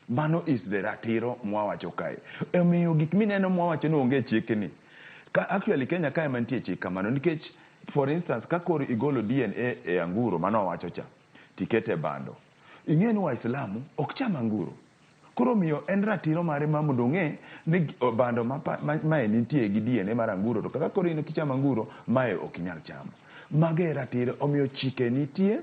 Mano is the ratiro mwawacho kae. Omiyo gik mineno mwawacho ni onge chik ni. Ka actually Kenya kae mantie chik kamano nikech for instance ka koro igolo DNA e anguro mano wawacho cha tikete e bando. Ing'e ni Waislamu ok cham anguro. Koro omiyo en ratiro mare ma mondo ong'e ni bando mae nitie gi DNA mar anguro to kaka koro in ok icham anguro mae ok inyal chamo. Mago e ratiro omiyo chike nitie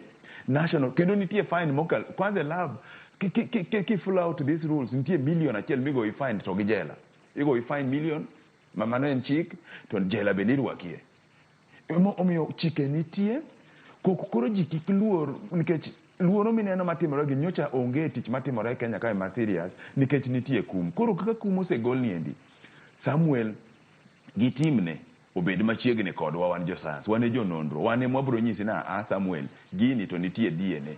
national kendo nitie fine mokal kwanza e lab ki flout these rules nitie million achiel migoyi fine to gi jela. Igoyi fine million ma mano en chik to jela bende irwakie. Omiyo chike nitie kok koro ji kik luor nikech luoro mineno matimore gi nyocha onge tich matimore e Kenya kae ma serious nikech nitie kum. Koro kaka kum osegol niendi Samuel gi timne obed machiegni kodwa wan jo science, wan e jononro, wan ema wabiro nyisi na a Samuel gini to nitie DNA.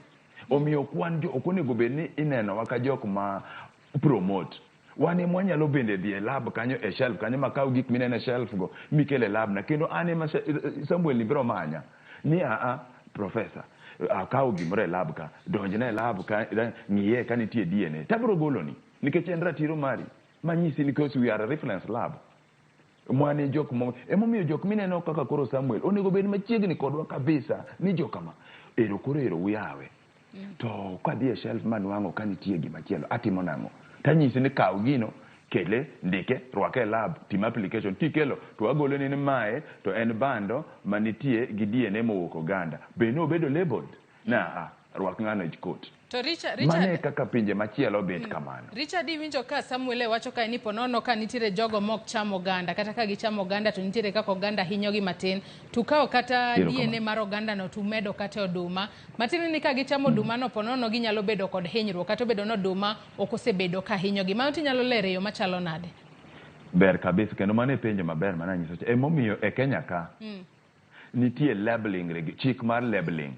Omiyo ok wan jo ok onego bed ni inenowa ka jok ma promote. Wan ema wanyalo bende dhi e lab kanyo e shelf kanyo makaw gik mineno e shelf go mikel e lab na kendo an ema Samuel ni biro manya ni a professor akawo gimoro e lab ka donjna e lab ka ng'iye ka nitie DNA tabiro goloni nikech en ratiro mari manyisi because we are a reference lab. Mwane jok mo emomiyo jok mineno kaka koro Samuel onego bed machiegni kodwa kabisa ni jokama ero koro ero uyawe. To kadhi e shelf manwang'o ka nitie gimachielo atimo nang'o? Tanyisi ni kaw gino kele ndike rwake e lab tim application kikelo to wagoloni ni mae to en bando manitie gi DNA mowuok Uganda. Be nobedo labeled? Na a rwak ng'ano e court. To Richard, Mano e Richard, kaka pinje machielo bet kamano. Richard iwinjo ka Samuel e wacho kae ni ponono ka nitiere jogo mok cham oganda kata ka gichamo oganda to nitiere kaka oganda hinyogi matin to kawo kata Erokamano. DNA mar oganda no to umedo kata e oduma matin ni ka gichamo oduma no ponono ginyalo bedo kod hinyruok kata obedo ni oduma ok osebedo ka hinyogi. Mano tinyalo lero e yo machalo nade? Ber kabisa kendo mano e penjo maber mananyiso cha. Emomiyo e Kenya ka nitie labeling chik mar labeling.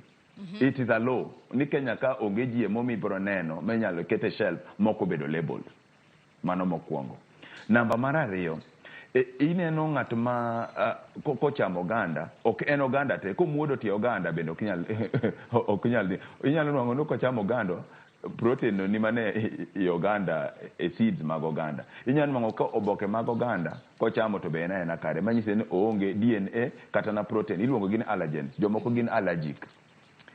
It is a law ni Kenya ka onge GMO mibiro neno minyalo ket e shelf mok obedo labeled. Mano mokwongo. Namba mar ariyo, ineno ng'at ma kochamo oganda, ok en oganda te, komuodo tie oganda bende ok inyal ok inyal dhi. Inyalo nwang'o ni kochamo oganda, protein no ni mana i oganda, e seeds mag oganda. Inyalo nwang'o ka oboke mag oganda kochamo to be en aena kare, manyiso ni oonge DNA kata na protein. Iluongo gi ni allergens. Jomoko gin allergic.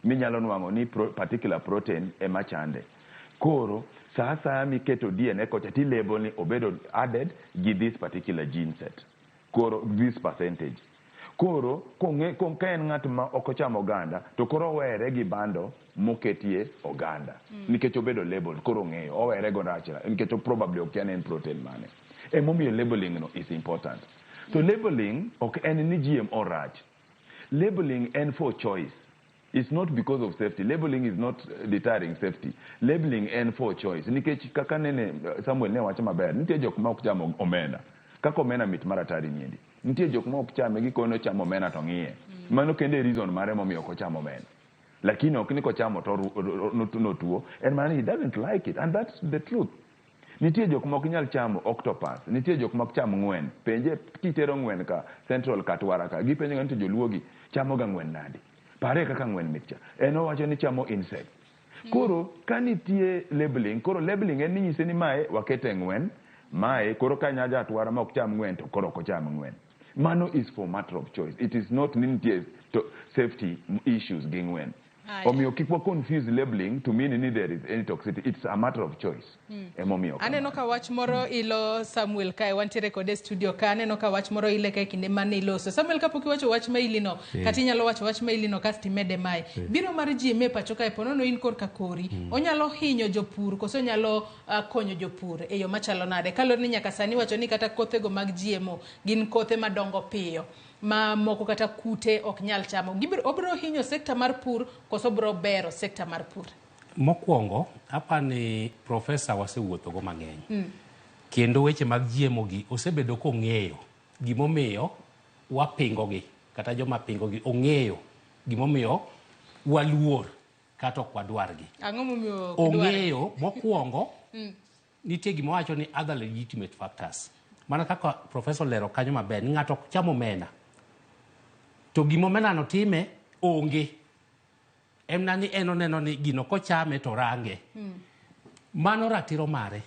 Minyalo nwang'o ni particular protein ema chande. Koro, sa asaya miketo DNA kocha ti label ni obedo added gi this particular gene set. Koro, this percentage. Koro, ka en ng'at ma ok ochamo oganda, to koro owere gi bando moketie oganda. Nikech obedo labeled, koro ong'eyo, owere go rachra, nikech probably okia ni en protein mane. Emomiyo labeling no is important. To labeling ok en ni GMO rach. Labeling en for choice. It's not because of safety. Labeling is not deterring safety. Labeling en for choice. Nikech kaka nene Samuel ne wacho maber, nitie jok ma ok cham omena. Kaka omena mit mar atari niendi. Nitie jok ma ok chame, gikono chamo omena to ng'iye. Mano kende e reason mare momiyo ok ochamo omena. Lakini ok ni kochamo to notuo, en mana ni he doesn't like it, and that's the truth. Nitie jok ma ok nyal chamo octopus, nitie jok ma ok cham ng'wen. Penje kitero ng'wen ka Central Katwara ka, gipenjo ga ni to joluo gi chamo ga ng'wen nadi? Pare kaka ng'wen mit cha. En owacho ni chamo insect. Koro ka nitie labeling, koro labeling en ni nyise ni mae wakete ng'wen, mae koro ka nyaja atwara ma ok cham ng'wen to koro ok ocham ng'wen. Mano is for matter of choice. It is not ni nitie to safety issues gi ng'wen. Omiyo kik wa confuse labeling to mean ni there is any toxicity. It's a matter of choice. Emomiyo Aneno ka wach moro ilo Samuel kae, wantiere kode e studio ka. Aneno ka wach moro ile kae kinde mane iloso. Samuel, kapok iwacho wach ma ilino, kata inyalo wacho wach ma ilino kasto imede mae. Biro mar GMO e pacho kae, ponono in korka kori, onyalo hinyo jopur koso onyalo konyo jopur e yo machalo nade? Kaluwore ni nyaka sani iwacho ni kata kothego mag GMO gin kothe madongo piyo, ma moko kata kute ok nyal chamo. Obiro hinyo sekta mar pur koso obiro bero sekta mar pur? Mokwongo, apani profesa wasewuothogo mang'eny. Kendo weche mag GMO gi osebedo kong'eyo gimomiyo wapingogi, kata joma pingogi ong'eyo gimomiyo waluor kata ok wadwargi. Ang'o momiyo ok dware? Ong'eyo mokwongo nitie gima wacho ni other legitimate factors. Mana kaka profesa olero kanyo maber ni ng'ato ok cham omena. To gima omena no time onge. En na ni en oneno ni gino kochame to range. Mano ratiro mare.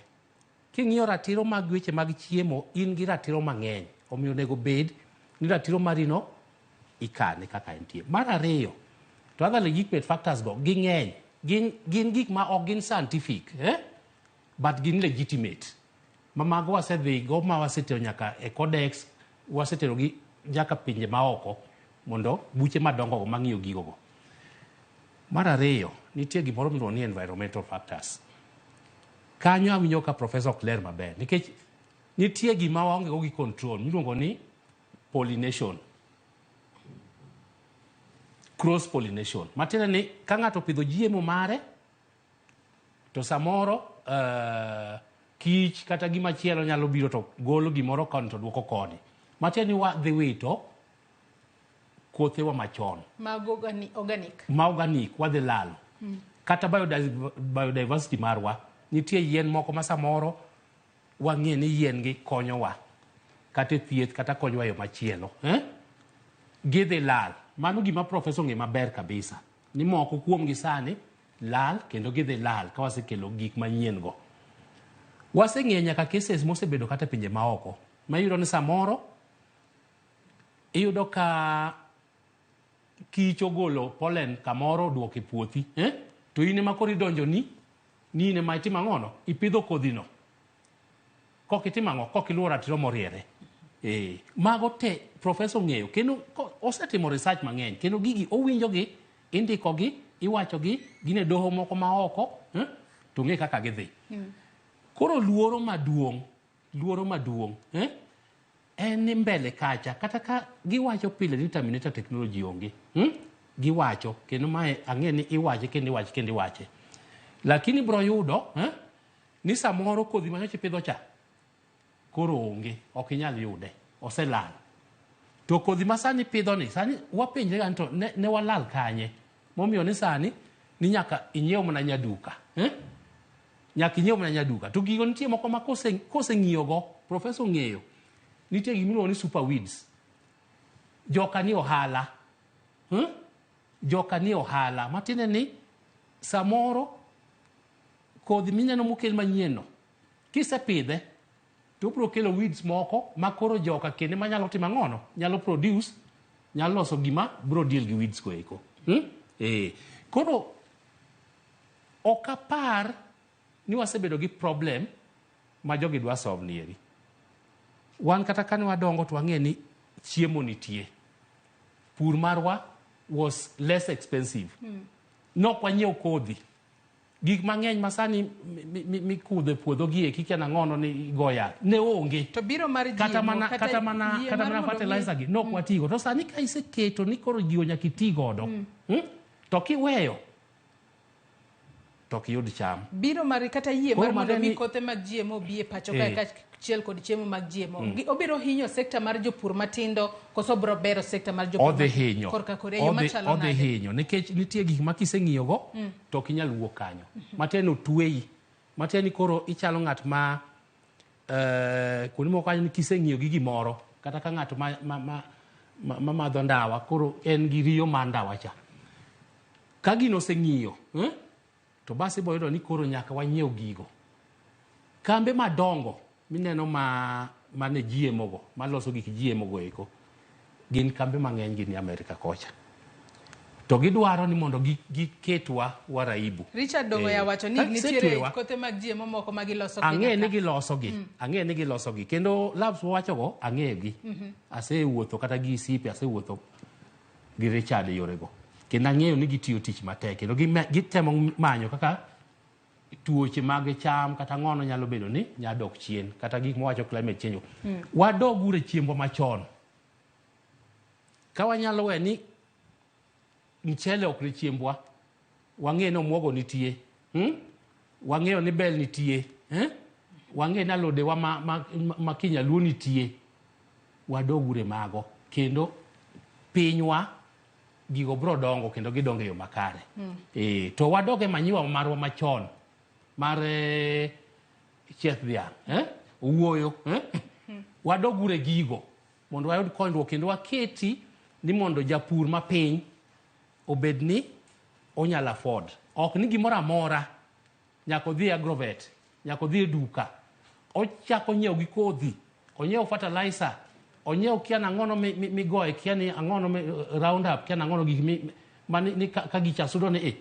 King'iyo ratiro mag weche mag chiemo, in gi ratiro mang'eny. Omiyo onego bed ni ratiro marino ikane kaka entie. Mar ariyo, to other legitimate factors go ging'eny. Gin gik ma ok gin scientific, eh? But gin legitimate. Ma mago wasedhi go ma wasetero nyaka e codex, wasetero gi nyaka pinje maoko mondo buche madongo go mang'iyo gigo go. Mar ariyo, nitie gimoro miluongo ni environmental factors. Kanyo awinjo ka professor ok ler maber nikech nitie gima waonge go gi control miluongo ni pollination. Cross pollination. Matiende ni ka ng'ato opidho GMO mare to samoro kich kata gima chielo nyalo biro to golo gimoro koni to duoko koni. Matiende ni wadhi wito kothewa machon. Mag organic. Ma organic wadhi lalo. Kata biodiversity marwa, nitie yien moko ma samoro wang'e ni yien gi konyowa kata e thieth kata konyowa e yo machielo. Gidhi lal. Mano gima professor ong'e maber kabisa. Ni moko kuomgi sani lal kendo gidhi lal ka wasekelo gik manyien go. Waseng'eyo nyaka cases mosebedo kata e pinje maoko. Ma iyudo ni samoro iyudo ka kich ogolo pollen kamoro oduoko e puothi, To in ema koro idonjo ni in ema itimo ang'ono? Ipidho kodhino. Kok itimo ang'o? Kok iluwo ratiro moriere. Mago te professor ong'eyo kendo osetimo research mang'eny kendo gigi owinjogi, indikogi, iwachogi, gin e doho moko ma oko, To ng'e kaka gidhi. Koro luoro maduong', En ni mbele kacha, kata ka giwacho pile ni Terminator technology onge. Giwacho, kendo mae ang'e ni iwache kendo iwache kendo iwache. Lakini bro yudo, ni samoro kodhi manyocha ipidho cha, koro onge, ok inyal yude, oselal. To kodhi ma sani ipidho ni, sani wapenjre ga ni to ne walal kanye? Momiyo ni sani, ni nyaka inyiew mana nyaduka. Nyaka inyiew mana nyaduka. To gigo nitie moko ma koseng'iyogo, professor ong'eyo, nitie gimiluongo ni super weeds. Joka ni ohala. Joka ni ohala. Matiende ni samoro kodhi mineno mokel manyien no, kisepidhe to obiro kelo weeds moko ma koro joka kende manyalo timo ang'ono? Nyalo produce, nyalo loso gima biro deal gi weeds go eko. Koro ok apar ni wasebedo gi problem ma jogi dwa solve ni eri. Wan kata kane wadongo to wang'e ni chiemo nitie. Pur marwa was less expensive. Nok wanyiew kodhi. Gik mang'eny ma sani mikudho e puodho gi eki kia nang'ono ni igo yath. Ne onge. To biro mar Kata GMO, kata yie mar mana mondo mi fertilizer gi, nok watigo. To sani ka iseketo ni koro gigo nyaka iti godo, To kiweyo, to ok iyud cham. Biro mar kata yie Koro mar mondo mano mi ni kothe mag GMO bi e pacho kae kaachiel kod chiemo mag GMO. Obiro hinyo sekta mar jopur matindo koso obiro bero sekta mar jopur Odhi hinyo. korka kore yo machalo Odhi nade? hinyo nikech nitie gik ma kiseng'iyo go, to ok inyal wuok kanyo. Matiende ni otweyi. Matiende ni koro ichalo ng'at ma, kuonde moko kanyo ni kiseng'iyo gi gimoro, kata ka ng'ato ma madho ndawa, koro en gi riyo mar ndawa cha. Ka gino oseng'iyo, To bas ibo yudo ni koro nyaka wanyiew gigo. Kambe madongo mineno mane GMO go, maloso gik GMO go eko, gin kambe mang'eny gin e Amerika kocha. To gidwaro ni mondo giketwa waraibu. Richard Dongo ya wacho ni Ka nitiere gisetwewa, kothe mag GMO moko ma giloso ang'e Kenya ni ka. gilosogi. Ang'e ni gilosogi. Kendo labs wawachogo, ang'eyogi. Asewuotho kata gi Isipe, asewuotho gi Richard e yorego. Kendo ang'eyo ni gitiyo tich matek. Kendo gitemo manyo kaka tuoche mag cham kata ng'ono nyalo bedo ni nyalo dok chien. Kata gik mawacho climate change. Wadog uru e chiembwa machon. Ka wanyalo we ni mchele ok ni chiembwa, wang'eyo ni omuogo nitie, Wang'eyo ni bel nitie, Wang'eyo ni alodewa ma kinyaluo nitie. Wadog uru e mago. Kendo pinywa gigo bro dongo kendo gidongo e yo makare. To wadog e manyiwa marwa machon mar chieth dhiang', Owuoyo, Wadog uru e gigo mondo wayud konyruok kendo waketi ni mondo japur mapiny obed ni onyalo afford. Ok ni gimoro amora nyaka odhi e agrovet, nyaka odhi e duka. Ochako nyiewo gi kodhi, onyiew fertilizer, onyiew kia nang'ono migoye, kia ni ang'ono mi round up, kia nang'ono gik mi, ma ni, ni ka, ka gicha sudo ni,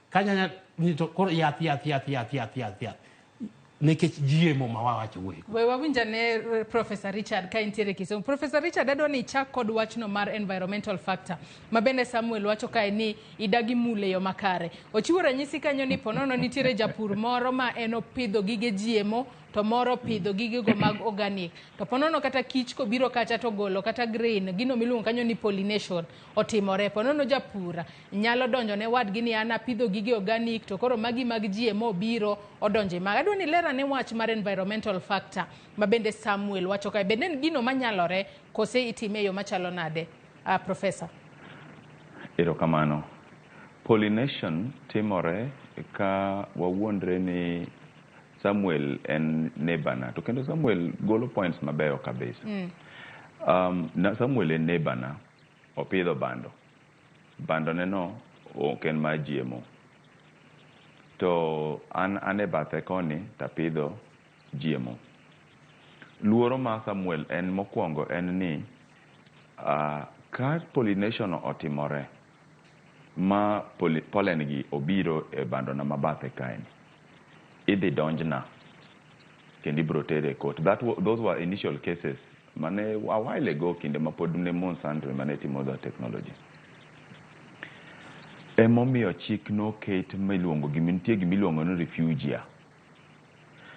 Ka nyanya ni to koro yath, yath, yath, yath, yath, yath, yath. Nikech GMO ma wawacho wuoyi. We wawinj ane Professor Richard ka intiere Kisumu. Professor Richard, adwa ni ichak kod wachno mar environmental factor ma bende Samuel wacho kae ni idagi mule yo makare. Ochiwo ranyisi kanyo ni ponono nitiere japur moro ma en opidho gige GMO to moro opidho gigego mag organic. To ponono kata kich kobiro kacha to golo kata grain, gino miluongo kanyo ni pollination otimore. Ponono japur nyalo donjo ne wadgi ni an apidho gige organic to koro magi mag GMO biro odonje mag. Adwa ni ler ane wach mar environmental factor ma bende Samuel wacho kae. Bende en gino manyalore kose itime e yo machalo nade, Professor? Erokamano. Pollination timore ka wawuondre ni Samuel en neighbor na, to kendo Samuel golo points mabeyo kabisa. Na Samuel en neighbor na, opidho bando. Bando ne no ok en mar GMO. To an e bathe koni tapidho GMO. Luoro ma Samuel en mokwongo en ni ka pollination otimore ma pollen gi obiro e bando na mabathe kae ni, idhi donjna kendo ibro tere e court. Those were initial cases mane a while ago, kinde ma pod ne Monsanto ema ne timo that technology. Emomiyo chik noket miluongo gima nitie gimiluongo ni refugia.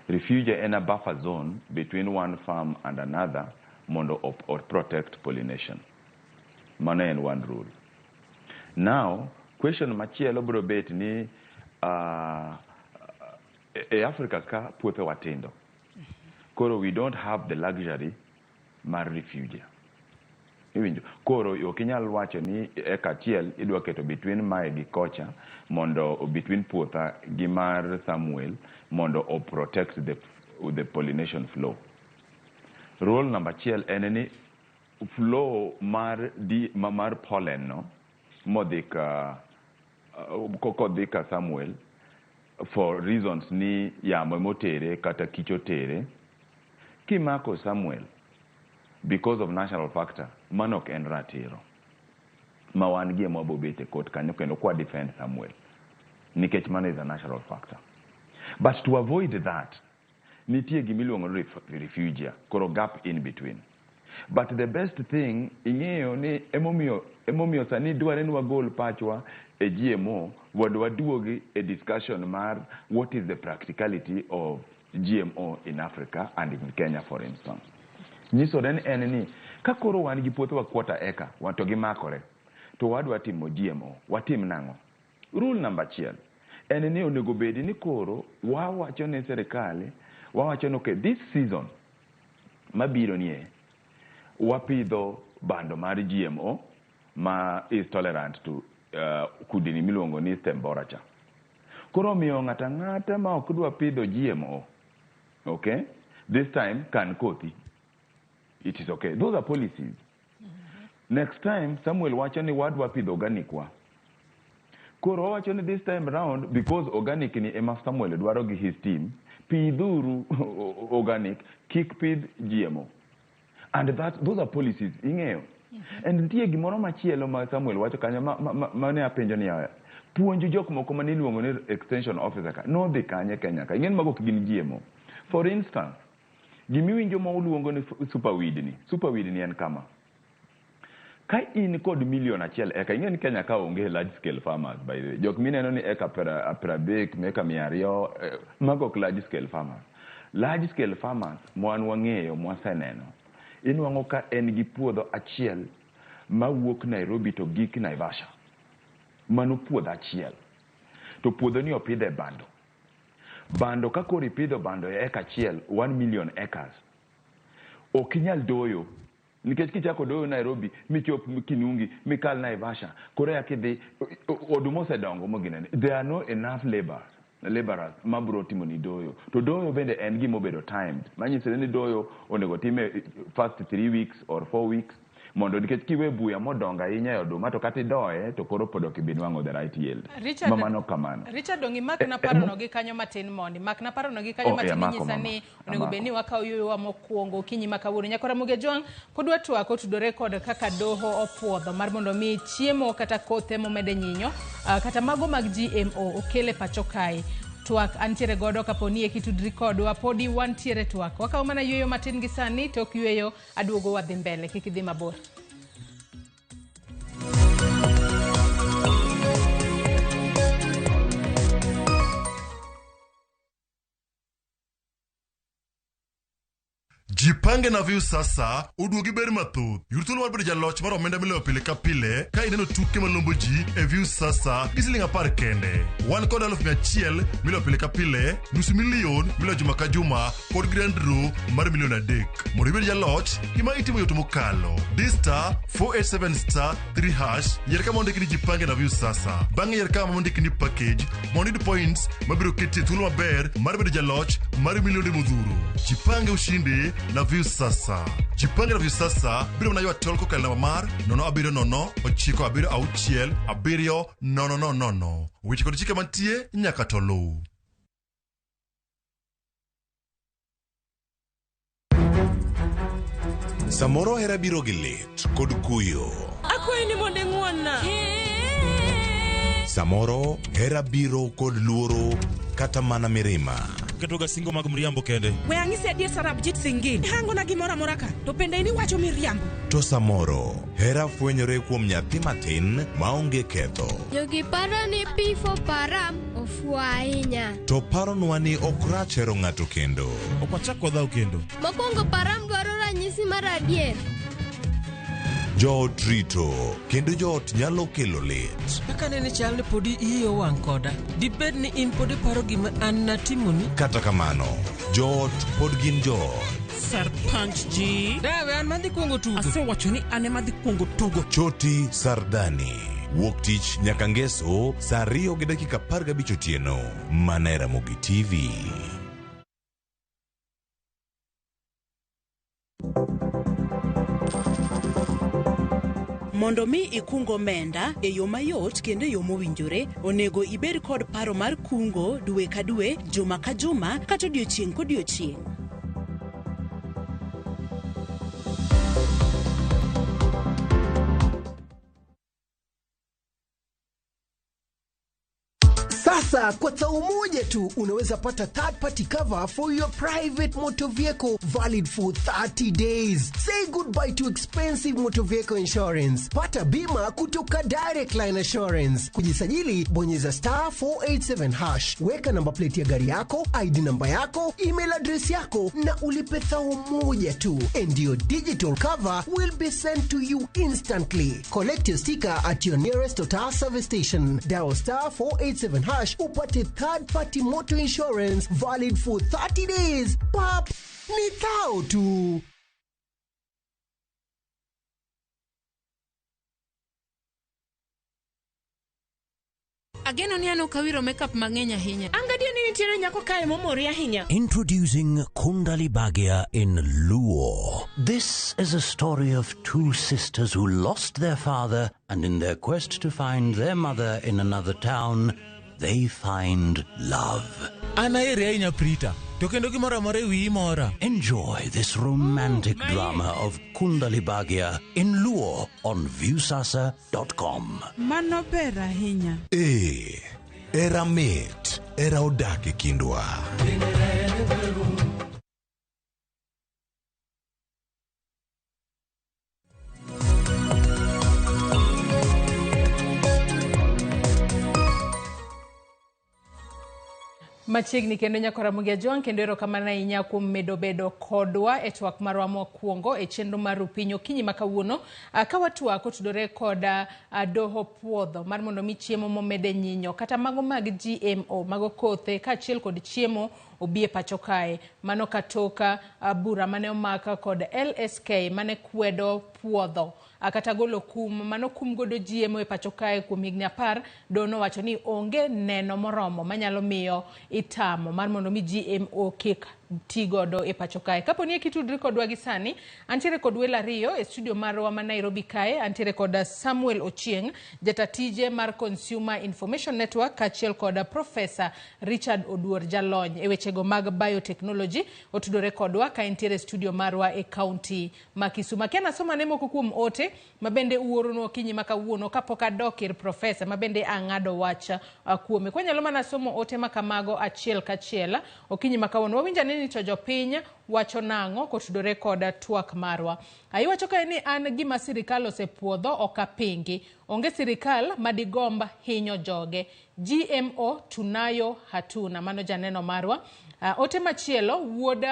Refugia en a buffer zone between one farm and another mondo o protect pollination. Mano en one rule. Now, question machielo biro bet ni e Africa ka puothewa tindo. Koro we don't have the luxury mar refugia. Iwinjo? Koro ok inyal wacho ni eka achiel idwa keto between mae gi kocha mondo between puotha gi mar Samuel mondo o protect the pollination flow. Rule number achiel en ni flow mar di, ma, mar pollen no modhi ka kodhi ka Samuel for reasons ni yamo emotere kata kich otere, kimako Samuel because of natural factor, mano ok en ratiro ma wan gi ema wabobet e court kanyo kendo kwa defend Samuel nikech mano is a natural factor. But to avoid that, nitie gimiluongo ni refugia, koro gap in between. But the best thing ing'eyo ni emomiyo sani dware ni wagol pachwa e GMO mondo waduogi e discussion mar what is the practicality of GMO in Africa and in Kenya, for instance. Nyisore ni en ni ka koro wan gi puothewa quarter acre to gimakore to wadwa timo GMO, watim nang'o? Rule number achiel en ni onego bedi ni koro wawacho ne serikal, wawacho ni okay, this season mabiro nie wapidho bando mar GMO ma is tolerant to kudni miluongo ni stem borer cha. Koro omiyo ng'ato ang'ata ma ok dwa pidho GMO, okay, this time kan kothi. It is okay. Those are policies. Next time Samuel wacho ni wadwa pidho organic wa. Koro wawacho ni this time round, because organic ni ema Samuel dwaro gi his team, pidhuru organic, kik pidh GMO. And those are policies. Ing'eyo. And nitie gimoro machielo ma Samuel wacho kanyo ma ne apenjo niya, puonj jok moko mane iluongo ni extension officer ka nodhi kanye Kenya ka? Ing'eni mago ok gin GMO. For instance, gimiwinjo ma uluongo ni superweed ni, superweed ni en kama. Ka in kod 1,000,000 eka, ing'e ni Kenya ka onge large scale farmers, by the way. Jok mineno ni eka 50, eka 200, mago ok large scale farmers. Large scale farmers mwan wang'eyo, mwaseneno, inwang'o ka en gi puodho achiel mawuok Nairobi to gik Naivasha. Mano puodho achiel. To puodho ni opidhe bando. Bando ka koro ipidho bando e eka achiel, 1 million acres. Ok inyal doyo. Nikech kichako doyo Nairobi, michop Kinungi, mikal Naivasha, koro ya kidhi, oduma osedongo moginene. There are no enough laborers mabro timo ni doyo. To doyo bende en gima obedo timed. Manyisore ni doyo onego time first 3 weeks or 4 weeks, mondo nikech kiwe buya modongo ahinya e oduma to kata idoye to koro pod ok ibi nwang'o the right yield. Richard, Mamano kamano. Richard dongi mak na parono gi kanyo matin mondi. Mak na parono gi kanyo matin nyisa ni onego bed ni wakawo yueyowa mokwongo okinyi ma kawuono. Nyakora Ramogi Ajwang' pod watwak otudore kod kaka doho opuodho mar mondo mi chiemo kata kothe momede nyinyo kata mago mag GMO okel e pacho kae. Twak antiere godo kapo ni eki tudri kodwa podi wantiere twak. Wakawo mana yueyo matin gi sani tok yueyo aduogo wadhi mbele kik idhi mabor. Jipange na View sasa oduogi ber mathoth. Yud thuolo mar bedo jaloch mar omenda miloyo pile ka pile ka ineno tuke malombo ji e View sasa gi siling 10 kende. Wan kod 100,000 miloyo pile ka pile, 500,000 miloyo juma ka juma kod grand draw mar 3,000,000. Mondo ibed jaloch, gima itimo yot mokalo. Di star 487 star 3 hash, yier kama ondiki ni Jipange na View sasa. Bang'e yier kama ondiki ni package mondo iyud points mabiro keti e thuolo maber mar bedo jaloch mar milionde modhuro. Jipange ushindi na View sasa. Jipange na View sasa biro mana ywa tol kokalo namba mar 070 976 7 0 0 0. Weche kod chike mantie nyaka to luw. Samoro hera biro gi lit kod kuyo. Akwayi ni mondo ing'won-na. Samoro hera biro kod luoro kata mana mirima. Ketoga singo mag mriambo kende. We ang'isi adier Sarabjit Singh. Hangona gimoro amora ka, to bende in iwacho miriambo. To samoro hera fwenyore kuom nyathi matin maonge ketho. Jogi paro ni P for Param ofuwo ahinya. To paronwa ni ok rach hero ng'ato kendo. Ok wachak wadhaw kendo. Mokwongo Param dwaro ranyisi mar adier. Joot rito kendo joot nyalo kelo lit. Kaka nene chal ni podi iyi owang' koda, dibed ni in pod iparo gima an natimoni? Kata kamano, joot pod gin joot. Sarpanch ji. Dawe an madhi kuongo tugo. Asewacho ni an ema dhi kuongo tugo. Choti Sardani. Wuok tich nyaka ngeso saa 2:15 otieno. Mana e Ramogi TV. Mondo mi ikung omenda e yo mayot kendo e yo mowinjore, onego ibed kod paro mar kungo dwe ka dwe, juma ka juma, kata odiochieng' kodiochieng'. Sasa kwa tao moja tu unaweza pata third party cover for your private motor vehicle valid for 30 days. Say goodbye to expensive motor vehicle insurance. Pata bima kutoka Direct Line Assurance. Kujisajili bonyeza star 487 hash. Weka namba plate ya gari yako, ID namba yako, email address yako na ulipe thao moja tu. And your digital cover will be sent to you instantly. Collect your sticker at your nearest Total service station. Dial star 487 hash upate third party motor insurance valid for 30 days. Pap, ni thao tu. Ageno ni an ok awiro makeup mang'eny ahinya. An gadier ni nitiere nyako kae momori ahinya. Introducing Kundali Bhagya in Luo. This is a story of two sisters who lost their father and in their quest to find their mother in another town, they find love. An ahere ahinya Prita, To kendo gimoro amora e wiyi mora. Enjoy this romantic drama of Kundali Bhagya in Luo on Viusasa.com. Mano ber ahinya. Ee, era mit, era odak e kindwa. Machiegni kendo nyakora Ramogi Ajwang', kendo erokamano ahinya kuom medo bedo kodwa e twak marwa mokwongo e chenro mar Rupiny okinyi ma kawuono. Ka watwak otudore kod doho puodho mar mondo mi chiemo momede nyinyo kata mago mag GMO, mago kothe kaachiel kod chiemo obi e pacho kae. Mano katoka bura mane omak kod LSK mane kwedo puodho kata golo kum mano kum godo GMO e pacho kae kuom higni 10. Doho nowacho ni onge neno moromo manyalo miyo itamo mar mondo mi GMO kik ti godo e pacho kae. Kapo ni kitudri kodwa gi sani, antiere kod welo ariyo e studio marwa ma Nairobi kae. Antiere kod Samuel Ochieng, jatatije mar Consumer Information Network, kaachiel kod Professor Richard Oduor, jalony e wechego mag biotechnology, otudore kodwa ka entiere e studio marwa e county ma Kisumu. Akia nasoma ne moko kuom ote mabende uoronwa okinyi ma kawuono kapok adok ir profesa mabende ang'ado wach kuome. Kwanyalo mana somo ote ma kamago achiel kachiel okinyi ma kawuono. Wawinjo ane ni to jopiny wacho nang'o kotudore kod twak marwa. Iwacho kae ni an gima sirikal osepuodho ok apingi. Onge sirikal madigomb hinyo joge. GMO tunayo hatuna. Mano janeno marwa. Ote machielo wuod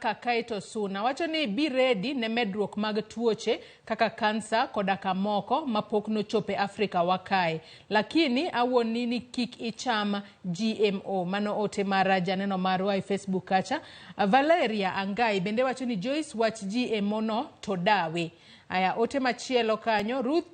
Kakaito Suna wacho ni be ready ne medruok mag tuoche kaka kansa koda kamoko mapok nochopo e Afrika wa kae. Lakini awuoni ni kik icham GMO. Mano ote mar janeno marwa e Facebook kacha. Valeria Angai bende wacho ni Joyce wach GMO no to dawe. Aya, ote machielo kanyo Ruth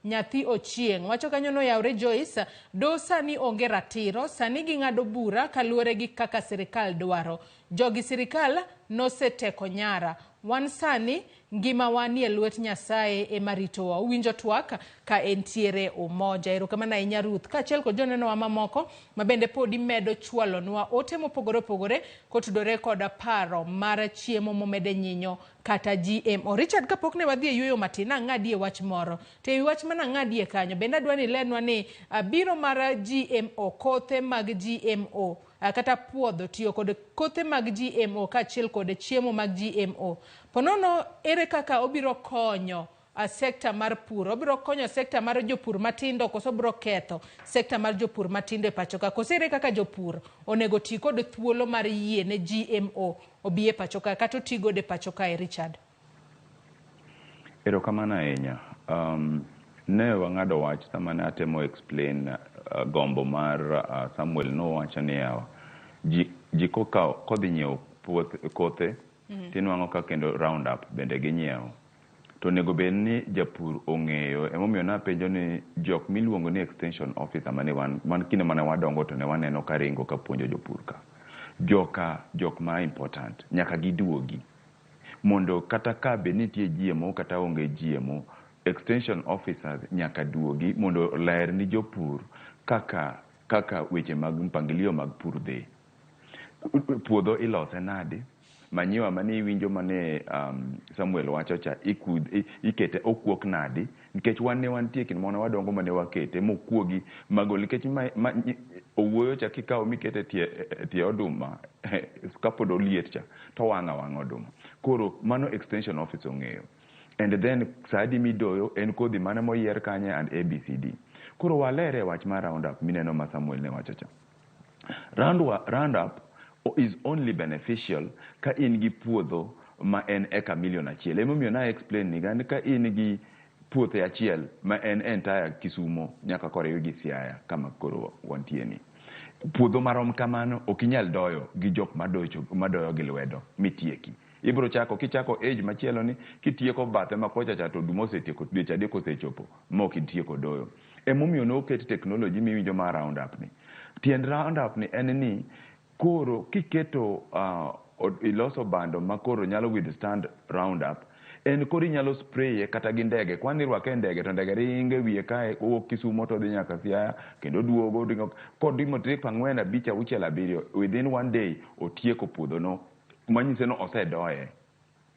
Nyathi Ochieng' wacho kanyo noyawre Joyce, do sani onge ratiro, sani ging'ado bura kaluwore gi kaka sirikal dwaro. Jogi sirikal noseteko nyara. Wan sani ngimawa nie lwet Nyasaye ema ritowa. Uwinjo twak ka entiere Umoja. Erokamano ahinya Ruth, kaachiel kod jonenowa mamoko ma bende podi medo chwalonwa ote mopogore opogore kotudore kod paro mar chiemo momede nyinyo kata GMO. Richard, kapok ne wadhi e yueyo matin, ang'adie wach moro. To ewi wach mana ang'adie kanyo, bende adwa ni ilenwa ni biro mar GMO, kothe mag GMO, kata puodho tiyo kod kothe mag GMO kaachiel kod chiemo mag GMO. Ponono ere kaka obiro konyo sekta mar pur? Obiro konyo sekta mar jopur matindo koso obiro ketho sekta mar jopur matindo e pacho ka? Koso ere kaka jopur onego ti kod thuolo mar yie ne GMO obi e pacho ka kata oti godo e pacho kae, Richard? Erokamano ahinya. Ne wang'ado wach sama ne atemo explain gombo mar Samuel nowacho ni yawa ji kokawo kodhi nyiewo kothe tinwang'o ka kendo round up bende ginyiewo. To onego bed ni japur ong'eyo, emomiyo napenjo ni jok miluongo ni extension officer mane wan, man kinde mane wadongo to ne waneno ka ringo ka puonjo jopur ka. Joka jok ma important, nyaka giduogi. Mondo kata ka be nitie GMO kata onge GMO, extension officers nyaka duogi mondo ler ni jopur kaka weche mag mpangilio mag pur dhi. Puodho ilose nade? Manyiwa mane iwinjo mane Samuel wacho cha ikete okuok nadi? Nikech wan ne wantie kinde mane wadongo mane wakete mokuogi magol nikech owuoyo cha kikawo mikete tie oduma kapod oliet cha to wang' awang'a oduma. Koro mano extension office ong'eyo. And then sa adi midoyo en kodhi mane moyier kanye and ABCD. Koro walere wach mar round up mineno ma Samuel ne wacho cha. Round up is only beneficial ka in gi puodho ma en eka milion 1. Emomiyo na explain ni gan ka in gi puothe achiel ma en entire Kisumo nyaka koriw gi Siaya kama koro wantie ni. Puodho marom kamano ok inyal doyo gi jok madoyo gi lwedo mitieki. Ibiro chako kichako age machielo ni kitieko bathe ma kocha cha to oduma osetieko dweche 3 osechopo ma ok itieko doyo. Emomiyo noket technology miwinjo mar round up ni. Tiend round up ni en ni koro kiketo iloso bando ma koro nyalo withstand round up, En koro inyalo spraye kata gi ndege. Kwani irwake e ndege to ndege ringo e wiye kae kowuok Kisumo to odhi nyaka Siaya kendo oduogo odingo kodimo trip 4, 5, 6, 7 within one day otieko puodho no manyiso ni osedoye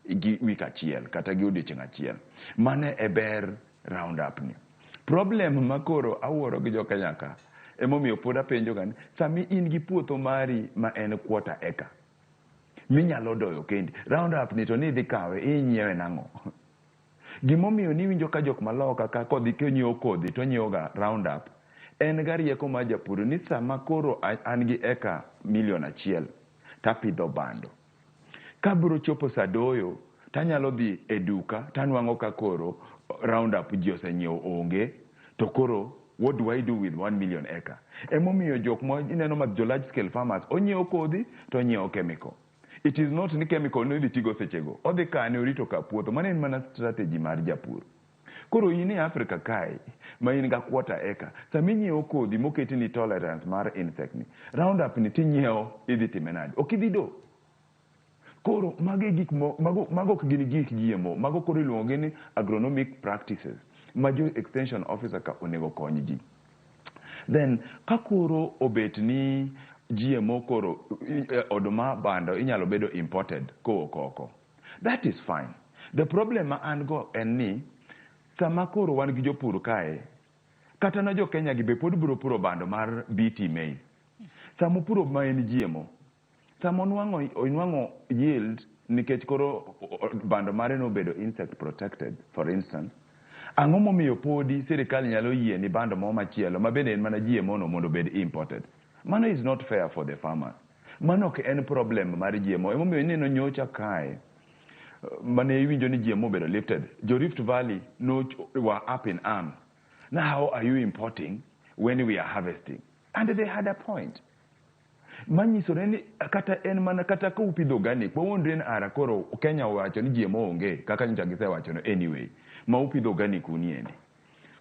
gi wik achiel kata gi odiochieng' achiel. Mano e ber Roundup ni. Problem ma koro awuoro gi jo Kenya ka emomiyo pod apenjo ga ni sami in gi puotho mari ma en quarter acre minyalo doyo kendi, Roundup ni to ni idhi kawe inyiewe nang'o? Gimomiyo niwinjo ka jok maloka ka kodhi konyiewo kodhi to onyiewo ga Roundup en ga rieko mar japur ni sama koro an gi eka milion 1 tapidho bando. Kabiro chopo sa doyo tanyalo dhi e duka tanwang'o ka koro Roundup ji osenyiewo onge to koro what do I do with 1 million acre? Emomiyo jok ma ineno ma jo large scale farmers onyiewo kodhi to onyiewo chemical. It is not ni chemical no idhi tigo sechego. Odhi kane orito ka puotho. Mano en mana strategy mar japur. Koro in e Africa kae ma in ga quarter acre, sama inyiewo kodhi moketi ni tolerance mar insect ni, Roundup ni tinyiewo idhi time nade? Ok idhi do. Koro mago e gik mo, mago, mago ok gin gik GMO, mago koro iluongo gi ni agronomic practices ma jo extension officer ka onego kony ji. Then ka koro obet ni GMO koro oduma bando inyalo bedo imported kowuok oko. That is fine. The problem ma an go en ni sama koro wan gi jopur kae, kata na jo Kenya gi be pod biro puro bando mar BT maize. Sama opuro ma en GMO, sama onwang'o yield nikech koro bando mare nobedo insect protected, for instance, ang'o momiyo podi sirikal nyalo yie ni bando moro machielo ma bende en mana GMO no mondo obed imported? Mano is not fair for the farmers. Mano ok en problem mar GMO. Emomiyo ineno nyocha kae mane iwinjo ni GMO obedo lifted. Jo Rift Valley no were up in arms. Now how are you importing when we are harvesting? And they had a point. Manyisore ni kata en mana kata ka upidho organic, wawuondre ni ara koro Kenya owacho ni GMO onge kaka nyocha gisewacho no anyway, ma upidho organic uniendi.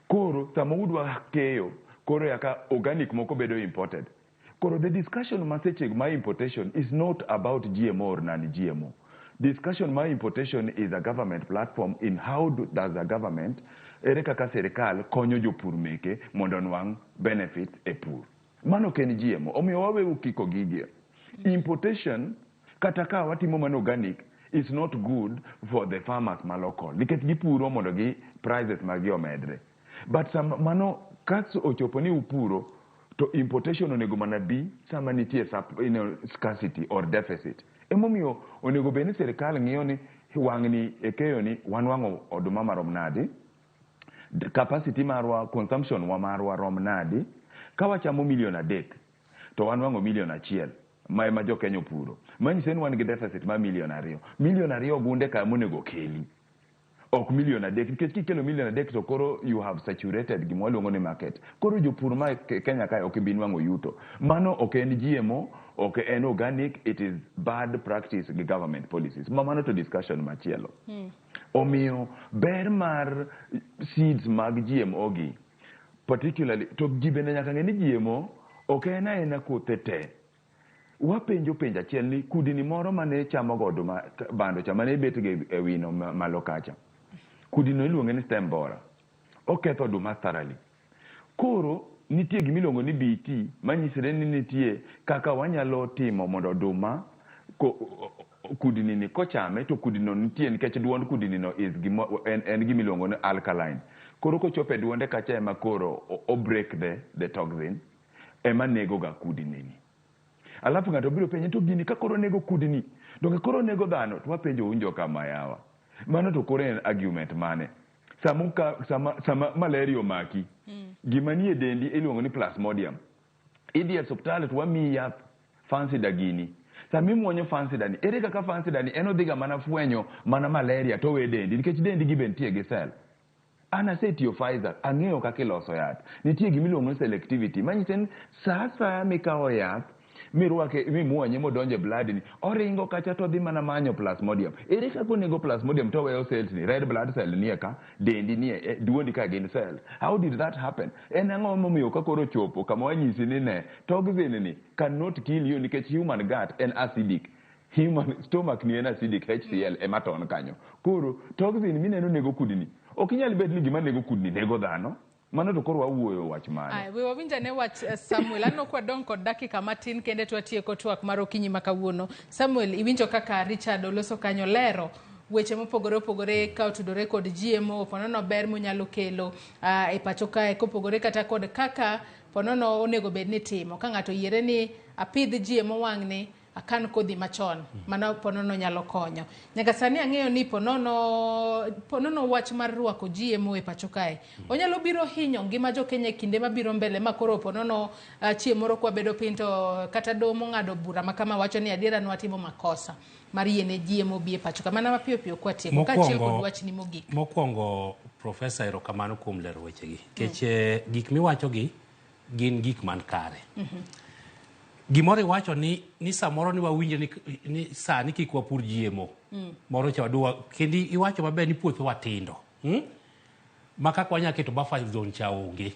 Koro sama udwa keyo, koro yaka organic moko bedo imported. Koro the discussion ma seche ma importation is not about GMO or non-GMO. Discussion ma importation is a government platform in how does a government, ere kaka sirikal konyo jopur meke mondo onwang' benefit e pur. Mano ok en GMO. Omiyo waweuru kiko gigi. Importation, kata ka watimo mana organic, is not good for the farmers ma local. Nikech gipuro mondo gi prices mag gi omedre. But sama mano ka ochopo ni upuro, to importation onego mana bi sama nitie scarcity or deficit. Emomiyo onego bed ni sirikal ng'iyo ni wang'ni e keyo ni wanwang'o oduma marom nadi, capacity marwa, consumption wa marwa rom nadi, ka wachamo milion 3 to wanwang'o milion 1 ma ema jo Kenya opuro. Manyiso ni wan gi deficit mar milion 2. Milion 2 ogunde ka monego keli. Ok milion 3, nikech kikelo milion 3 to koro you have saturated gima waluongo ni market. Koro jopur ma Kenya kae ok bi nwang'o yuto. Mano ok en GMO, ok en organic, it is bad practice gi government policies. Ma mano to discussion machielo. Omiyo ber mar seeds mag GMO gi, particularly, to ji bende nyaka ng'e ni GMO ok en aena kothe te. Wapenjo penjo achiel ni kudni moro mane chamo go oduma bando cha mane bet ga e wino malo kacha. Kudino iluonge ni stem borer. Oketho oduma thoroughly. Koro nitie gima iluongo ni BT manyisre ni nitie kaka wanyalo timo mondo oduma kudni ni kochame to kudino nitie nikech duond kudni no is gima, en gima iluongo ni alkaline. Koro kochopo e duonde kacha ema koro o break the toxin ema nego ga kudni ni. Alafu ng'ato biro penje to gini ka koro nego kudni, donge koro nego dhano? To wapenjo unjo kama yawa. Mano to koro en argument mane? Sama malaria omaki, gima nie dendi iluongo ni plasmodium. Idhi e osiptal to wamiyi yath Fansidar gini. Sama imuonyo Fansidar ni, ere kaka Fansidar ni en odhiga mana fwenyo mana malaria to owe dendi nikech dendi gi be nitie gi cell. An asetiyo Pfizer, ang'eyo kaka iloso yath. Nitie gima iluongo ni selectivity, manyiso ni sa asaya mikawo yath mirwake mimuonye modonjo e blood ni, oringo kacha to odhi mana manyo plasmodium. Ere kaka onego plasmodium to oweyo cells ni, red blood cell nie ka, dendi nie, duondi ka gin cells. How did that happen? En ang'o momiyo ka koro ochopo kama wanyisi ni ne, toxin ni cannot kill you nikech human gut en acidic. Human stomach ni en acidic HCl ema ton kanyo. Koro toxin mineno nego kudni. Ok inyal bet ni gima nego kudni nego dhano. Mano to koro wawuoyo wach mane? Ay, we wawinj ane wach Samuel. Aneno kwa dong' kod dakika matin kende to watieko twak mar okinyi ma kawuono. Samuel, iwinjo kaka Richard oloso kanyo lero weche mopogore opogore ka otudore kod GMO, ponono ber monyalo kelo e pacho kae kopogore kata kod kaka ponono onego bed ni timo. Ka ng'ato oyiere ni apidh GMO wang'ni, akan kodhi machon, mano ponono nyalo konyo. Nyaka sani ang'eyo ni ponono wach mar rwako GMO e pacho kae onyalo biro hinyo ngima jo Kenya e kinde mabiro mbele ma koro ponono chieng' moro kwa bedo piny to kata doho mong'ado bura ma kama wacho ni adiera nwatimo makosa mar yiene GMO bi e pacho ka. Mana mapiyo piyo kwatieko kaachiel kod wachni mogik. Mokwongo, Profesa, erokamano kuom lero wechegi. Nikech gik miwachogi gin gik man kare. Gimoro iwacho ni samoro ni wawinjo ni sani kik wapur GMO. Moro cha wadwa kendo iwacho maber ni puothewa tindo. Ma kaka wanyalo keto buffer zone cha onge.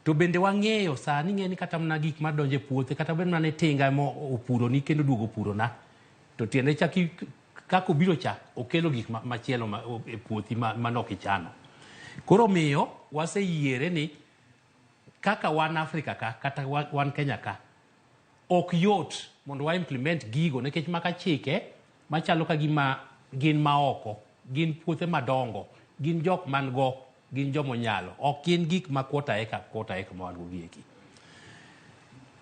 To bende wang'eyo sani ng'e ni kata mana gik madonjo e puothe kata bed mana ni tinga ema opuroni kendo oduogo opurona. To tiende cha kaka obiro cha okelo gik machielo e puothi ma nok ichano. Koro miyo waseyiere ni kaka wan Afrika ka kata wan Kenya ka ok yot mondo wa implement gigo nikech maka chike machalo ka gima gin maoko, gin puothe madongo, gin jok man go, gin jomonyalo, ok gin gik ma quarter acre ma wan go gieki.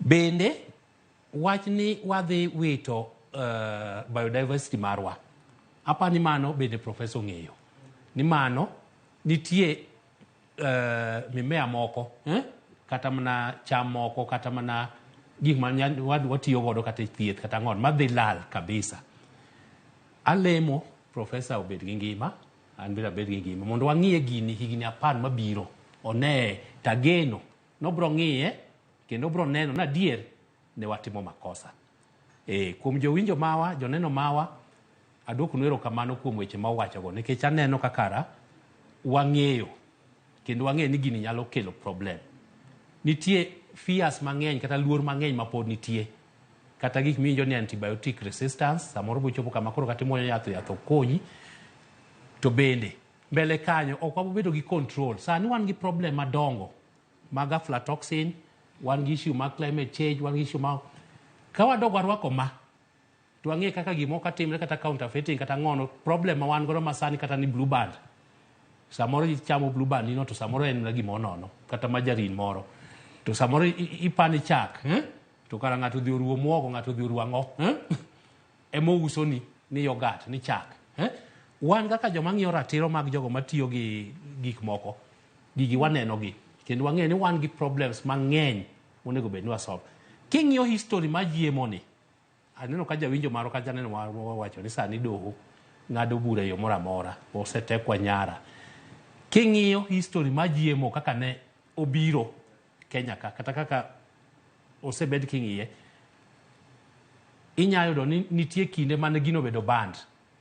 Bende wach ni wadhi wito biodiversity marwa, apa ni mano bende profesa ong'eyo ni mano nitie mimea moko kata mana cham moko kata mana gik ma watiyo godo kata e thieth kata ang'o madhi lal kabisa. Alemo profesa obed gi ngima, an bende abed gi ngima mondo wang'iye gini higni 10 mabiro one tageno nobro ng'iye kendo obro neno ni adier ne watimo makosa. Kuom jowinjo mawa, joneno mawa, aduokonu erokamano kuom weche ma uwachogo nikech aneno kakara wang'eyo kendo wang'eyo ni gini nyalo kelo problem. Nitie fears mang'eny kata luor mang'eny mapod nitie kata gik miwinjo ni antibiotic resistance samoro bochopo kama koro kata imuonyo yath yath ok konyi to bende mbele kanyo ok wabobedo gi control. Sani wan gi problem madongo mag aflatoxin, wan gi issue mag climate change, wan gi issue mag ka wadok warwako ma to wang'e kaka gimoro ka timre kata counterfeiting kata ng'ono problem ma wan godo masani kata ni blue band samoro ichamo blue band nino to samoro en mana gimoro nono kata margarine moro to samoro ipani chak To kara ng'ato odhi oruwo muogo, ng'ato odhi oruwo ang'o Ema ousoni ni yogurt, ni chak Wan kaka joma ng'iyo ratiro mag jogo matiyo gi gik moko, gigi waneno gi kendo wang'eyo ni wan gi problems mang'eny monego bed ni wasolve. King'iyo history mar GMO ni, aneno ka jawinjo maro ka janeno wacho ni sani doho ng'ado bura e yo moro amora, osetekwa nyara. King'iyo history mar GMO kaka ne obiro Kenya ka, kata kaka osebed king'iye, inya yudo ni nitie kinde mane gino obedo banned.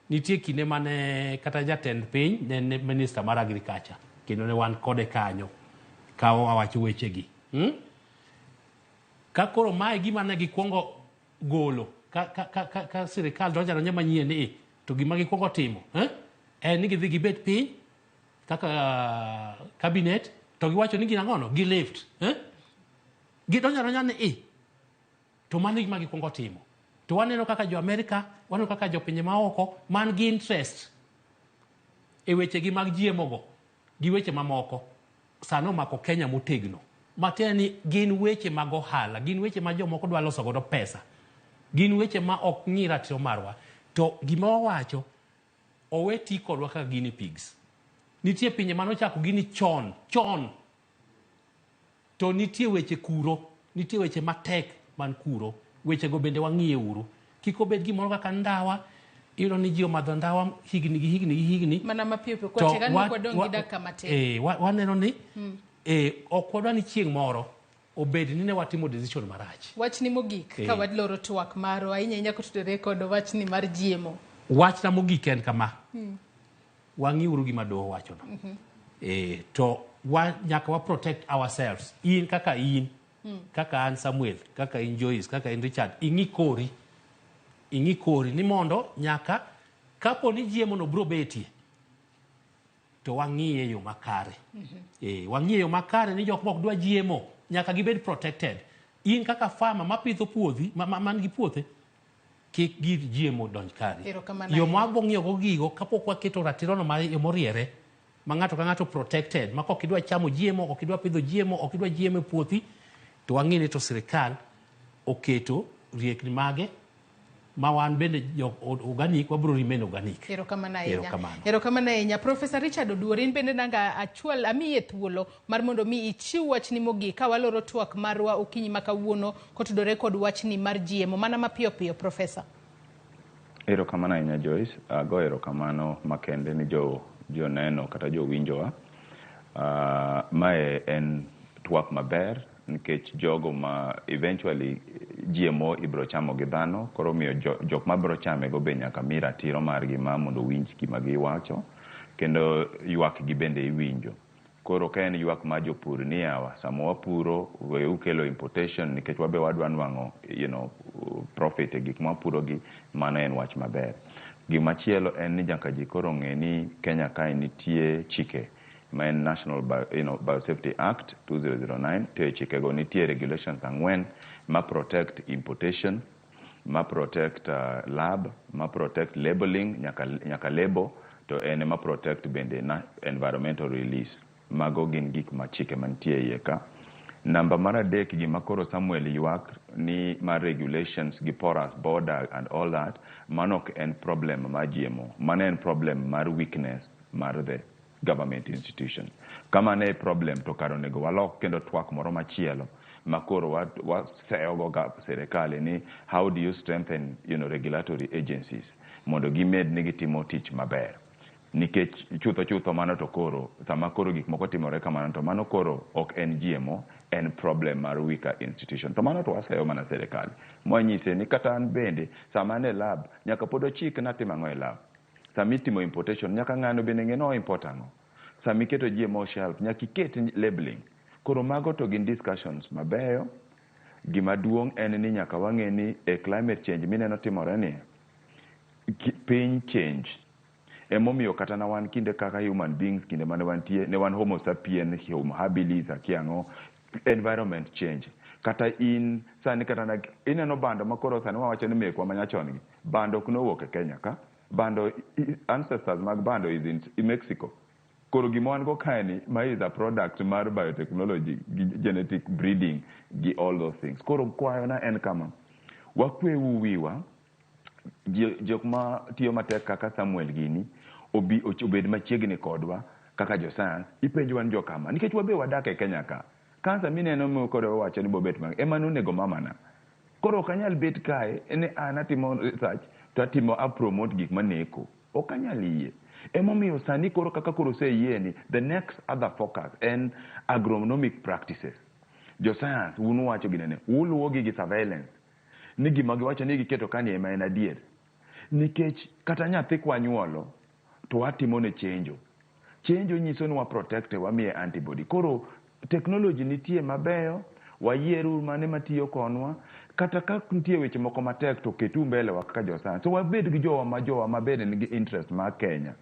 Nitie kinde mane kata jatend piny ne en minister mar agriculture kendo ne wan kode kanyo ka wawacho wechegi. Ka koro mae gima ne gikwongo golo ka sirikal donjo adonja manyien ni to gima gikwongo timo en ni gidhi gibet piny kaka cabinet to giwacho ni gin ang'ono gi lift Gidonjo adonja ni to mano e gima gikwongo timo. To waneno kaka jo Amerika, waneno kaka jopinje maoko man gi interest e wechegi mag GMO go gi weche mamoko sani omako Kenya motegno. Matiende ni gin weche mag ohala, gin weche ma jomoko dwa loso godo pesa, gin weche ma ok ng'i ratiro marwa. To gima wawacho, owe ti kodwa kaka guinea pigs. Nitie pinje mane ochako gini chon, chon. To nitie weche kuro, nitie weche matek man kuro. Wechego bende wang'iye uru. Kik obed gimoro kaka ndawa, iyudo ni ji omadho ndawa higni gi higni gi higni. Mana mapiyo piyo To kwatieko, aneno kwadong' gi dakika matin. Waneno ni ok wadwa ni chieng' moro obed ni ne watimo decision marach. Wachni mogik ka waloro twak marwa ahinya ahinya kotudore kod wachni mar GMO. Wachna mogik en kama. Wang'iuru gima doho wachono. To nyaka wa protect ourselves. In kaka in, kaka an Samuel, kaka in Joyce, kaka in Richard, ing'i kori. Ing'i kori ni mondo nyaka kapo ni GMO no biro betie to wang'iye e yo makare. Wang'iye e yo makare ni jok mok dwa GMO nyaka gibed protected. In kaka farmer mapidho puothi man gi puothe kik gir GMO donj kari. Erokamano Yo ahinya. ma wabo ng'iyo go gigo kapok waketo ratirono mar yo moriere ma ng'ato ka ng'ato protected ma kok idwa chamo GMO, ok idwa pidho GMO, ok idwa GMO e puothi to wang'i ni to sirikal oketo riekni mage ma wan bende jo organic wabro remain organic. Erokamano ahinya. Erokamano. Erokamano ahinya. Professor Richard Oduor, in bende nanga achwal amiye thuolo mar mondo mi ichiw wachni mogik ka waloro twak marwa okinyi ma kawuono kotudore kod wachni mar GMO. Mana mapiyo piyo, Professor. Erokamano ahinya Joyce. Ago erokamano makende ni joneno kata jowinjowa. Mae en twak maber nikech jogo ma eventually GMO ibiro chamo gi dhano, koro omiyo jok mabiro chame go be nyaka mi ratiro margi ma mondo owinj gima giwacho kendo ywak gi bende iwinjo. Koro ka en ywak mar jopur ni yawa sama wapuro we ukelo importation nikech wabe wadwa nwang'o profit e gik mwapuro gi, mano en wach maber. Gimachielo en ni nyaka ji koro ng'e ni Kenya kae nitie chike ma en National Biosafety Act 2009 to e chikego nitie regulations 4 ma protect importation, ma protect lab, ma protect labeling, nyaka label, to en ema protect bende na environmental release. Mago gin gik ma chike mantie e iye ka. Namba mar 3 gima koro Samuel ywak ni mar regulations gi porous border and all that, mano ok en problem mar GMO, mano en problem mar weakness mar the government institution. Kama ne problem to kar onego walok kendo twak moro machielo ma koro waseyogo ga sirikal ni how do you strengthen regulatory agencies mondo gimed ni gitimo tich maber. Nikech chutho mano to koro sama koro gik moko timore kamano to mano koro ok en GMO, en problem mar weaker institution. To mano to waseyo mana sirikal. Mwanyise ni kata an bende sama an e lab nyaka pod ochik natimo ang'o e lab. Sama itimo importation nyaka ng'ano bende ng'e ni import ang'o. Sama iketo GMO shelf nyaka iket labeling. Koro mago to gin discussions mabeyo. Gima duong' en ni nyaka wang'e ni e climate change mineno timore ni piny change. Emomiyo kata na wan kinde kaka human beings kinde mane wantie ne wan homo sapien, homo habilis, akia ang'o, environment change. Kata in sani kata na ineno bando makoro sani wawacho ni mekwa manyachon gi bando ok nowuok e Kenya ka bando ancestors mag bando is in Mexico. Koro gima wan go kae ni ma is a product mar biotechnology gi genetic breeding gi all those things. Koro kwayona en kama, wakweuru wiwa, jok ma tiyo matek kaka Samuel gini obi obed machiegni kodwa kaka jo science, ipenjo wan jokama nikech wabe wadak e Kenya ka. Kansa mineno mo koro wacho ni bobet mang ema nonego mamana. Koro ok anyal bet kae ni an atimo research to atimo a promote gik maneko. Ok anyal yie. Emomiyo sani koro kaka koro oseyie ni the next other focus en agronomic practices. Jo science un uwacho ginene, uluwo gi surveillance ni gima giwacho ni giketo kani ema en adier. Nikech kata nyathi kwanyuolo to watimo ne chenjo. Chenjo nyiso ni wa protect wamiye antibody. Koro technology nitie mabeyo, wayieru mane matiyo konwa, kata ka nitie weche moko matek to ketu mbele wa kaka jo science. So wabed gi jowa ma bende nigi interest mar Kenya.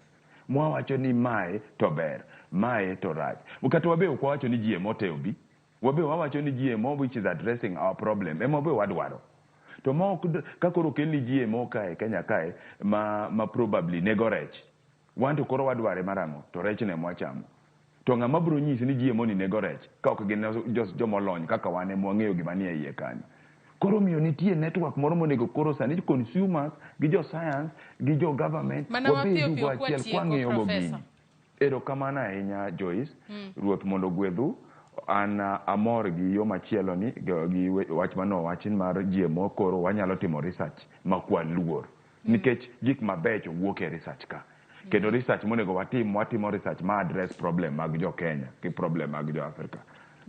Mwawacho ni mae to ber, mae to rach. Kata wabe ok wawacho ni GMO te obi. Wabe wawacho ni GMO which is addressing our problem. Ema wabe wadwaro. To ma ok ka koro okelni GMO kae Kenya kae ma probably nego rech. Wan to koro wadware marang'o to rech ne mwachamo. To ng'ama biro nyisi ni GMO ni nego rech ka ok gin jomolony kaka wan ema wang'eyo gima nie iye kanyo. Koro miyo nitie network moro monego koro sani consumers gi jo science gi jo government wabedu go achiel kwang'iyo go gini. Erokamano ahinya Joyce. Ruoth mondo ogwedhu. An amor gi yo machielo ni gi wach manowachi mar GMO koro wanyalo timo research ma kwaluor. Nikech gik mabecho wuok e research ka. Kendo research monego watim, watimo research ma address problem mag jo Kenya gi problem mag jo Africa.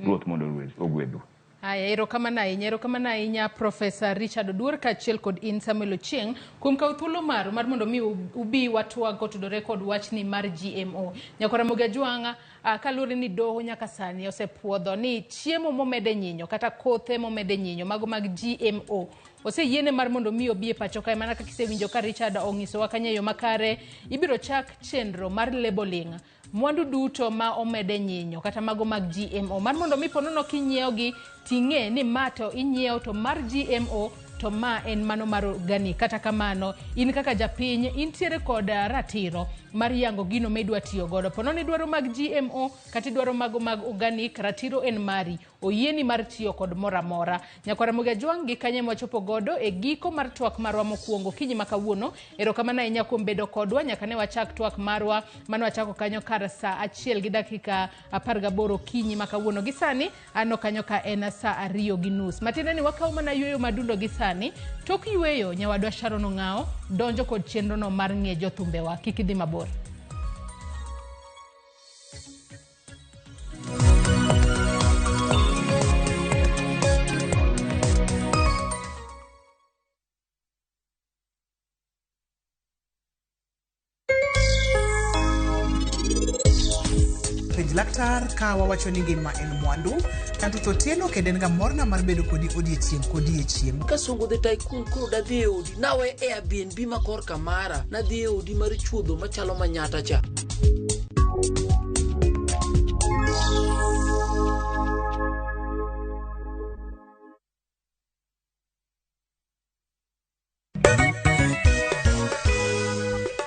Ruoth mondo ogwedhu. Aya, erokamano ahinya, erokamano ahinya Profesa Richard Oduor kaachiel kod in Samuel Ochieng kuom kawo thuolo maru mar mondo mi ubi watwag kotudore kod wachni mar GMO. Nyakwar Ramogi Ajwang'a, kaluwore ni doho nyaka sani osepuodho ni chiemo momede nyinyo kata kothe momede nyinyo mago mag GMO oseyiene mar mondo mi obi e pacho kae, mana kaka isewinjo ka Richard ong'isowa kanyo e yo makare, ibiro chak chenro mar labeling mwandu duto ma omede nyinyo kata mago mag GMO mar mondo mi ponono kinyiewogi ting'e ni ma to inyiewo to mar GMO to ma en mano mar organic. Kata kamano, in kaka japiny intiere kod ratiro mar yango gino ma idwa tiyo godo. Ponono idwaro mag GMO kata idwaro mago mag organic, ratiro en mari, oyieni mar tiyo kod moro amora. Nyakwar Ramogi Ajwang' gi kanye mwachopo godo e giko mar twak marwa mokwongo okinyi ma kawuono. Erokamano ahinya kuom bedo kodwa nyaka ne wachak twak marwa mane wachako kanyo kar saa 1:18 okinyi ma kawuono. Gi sani aneno kanyo ka en saa 2:30. Matiende ni wakawo mana yueyo madundo gi sani. Tok yueyo, nyawadwa Sharon Ong'ao donjo kod chenrono mar ng'e jothumbewa. Kik idhi mabor. Penj laktar ka wawacho ni ngima en mwandu. Kanto Otieno kendo en ga morna mar bedo kodi odiechieng' kodiechieng'. Kasongo the Tycoon koro dadhi e odi. Nawe Airbnb ma korka mara. Nadhi e odi mar chuodho machalo manyata cha.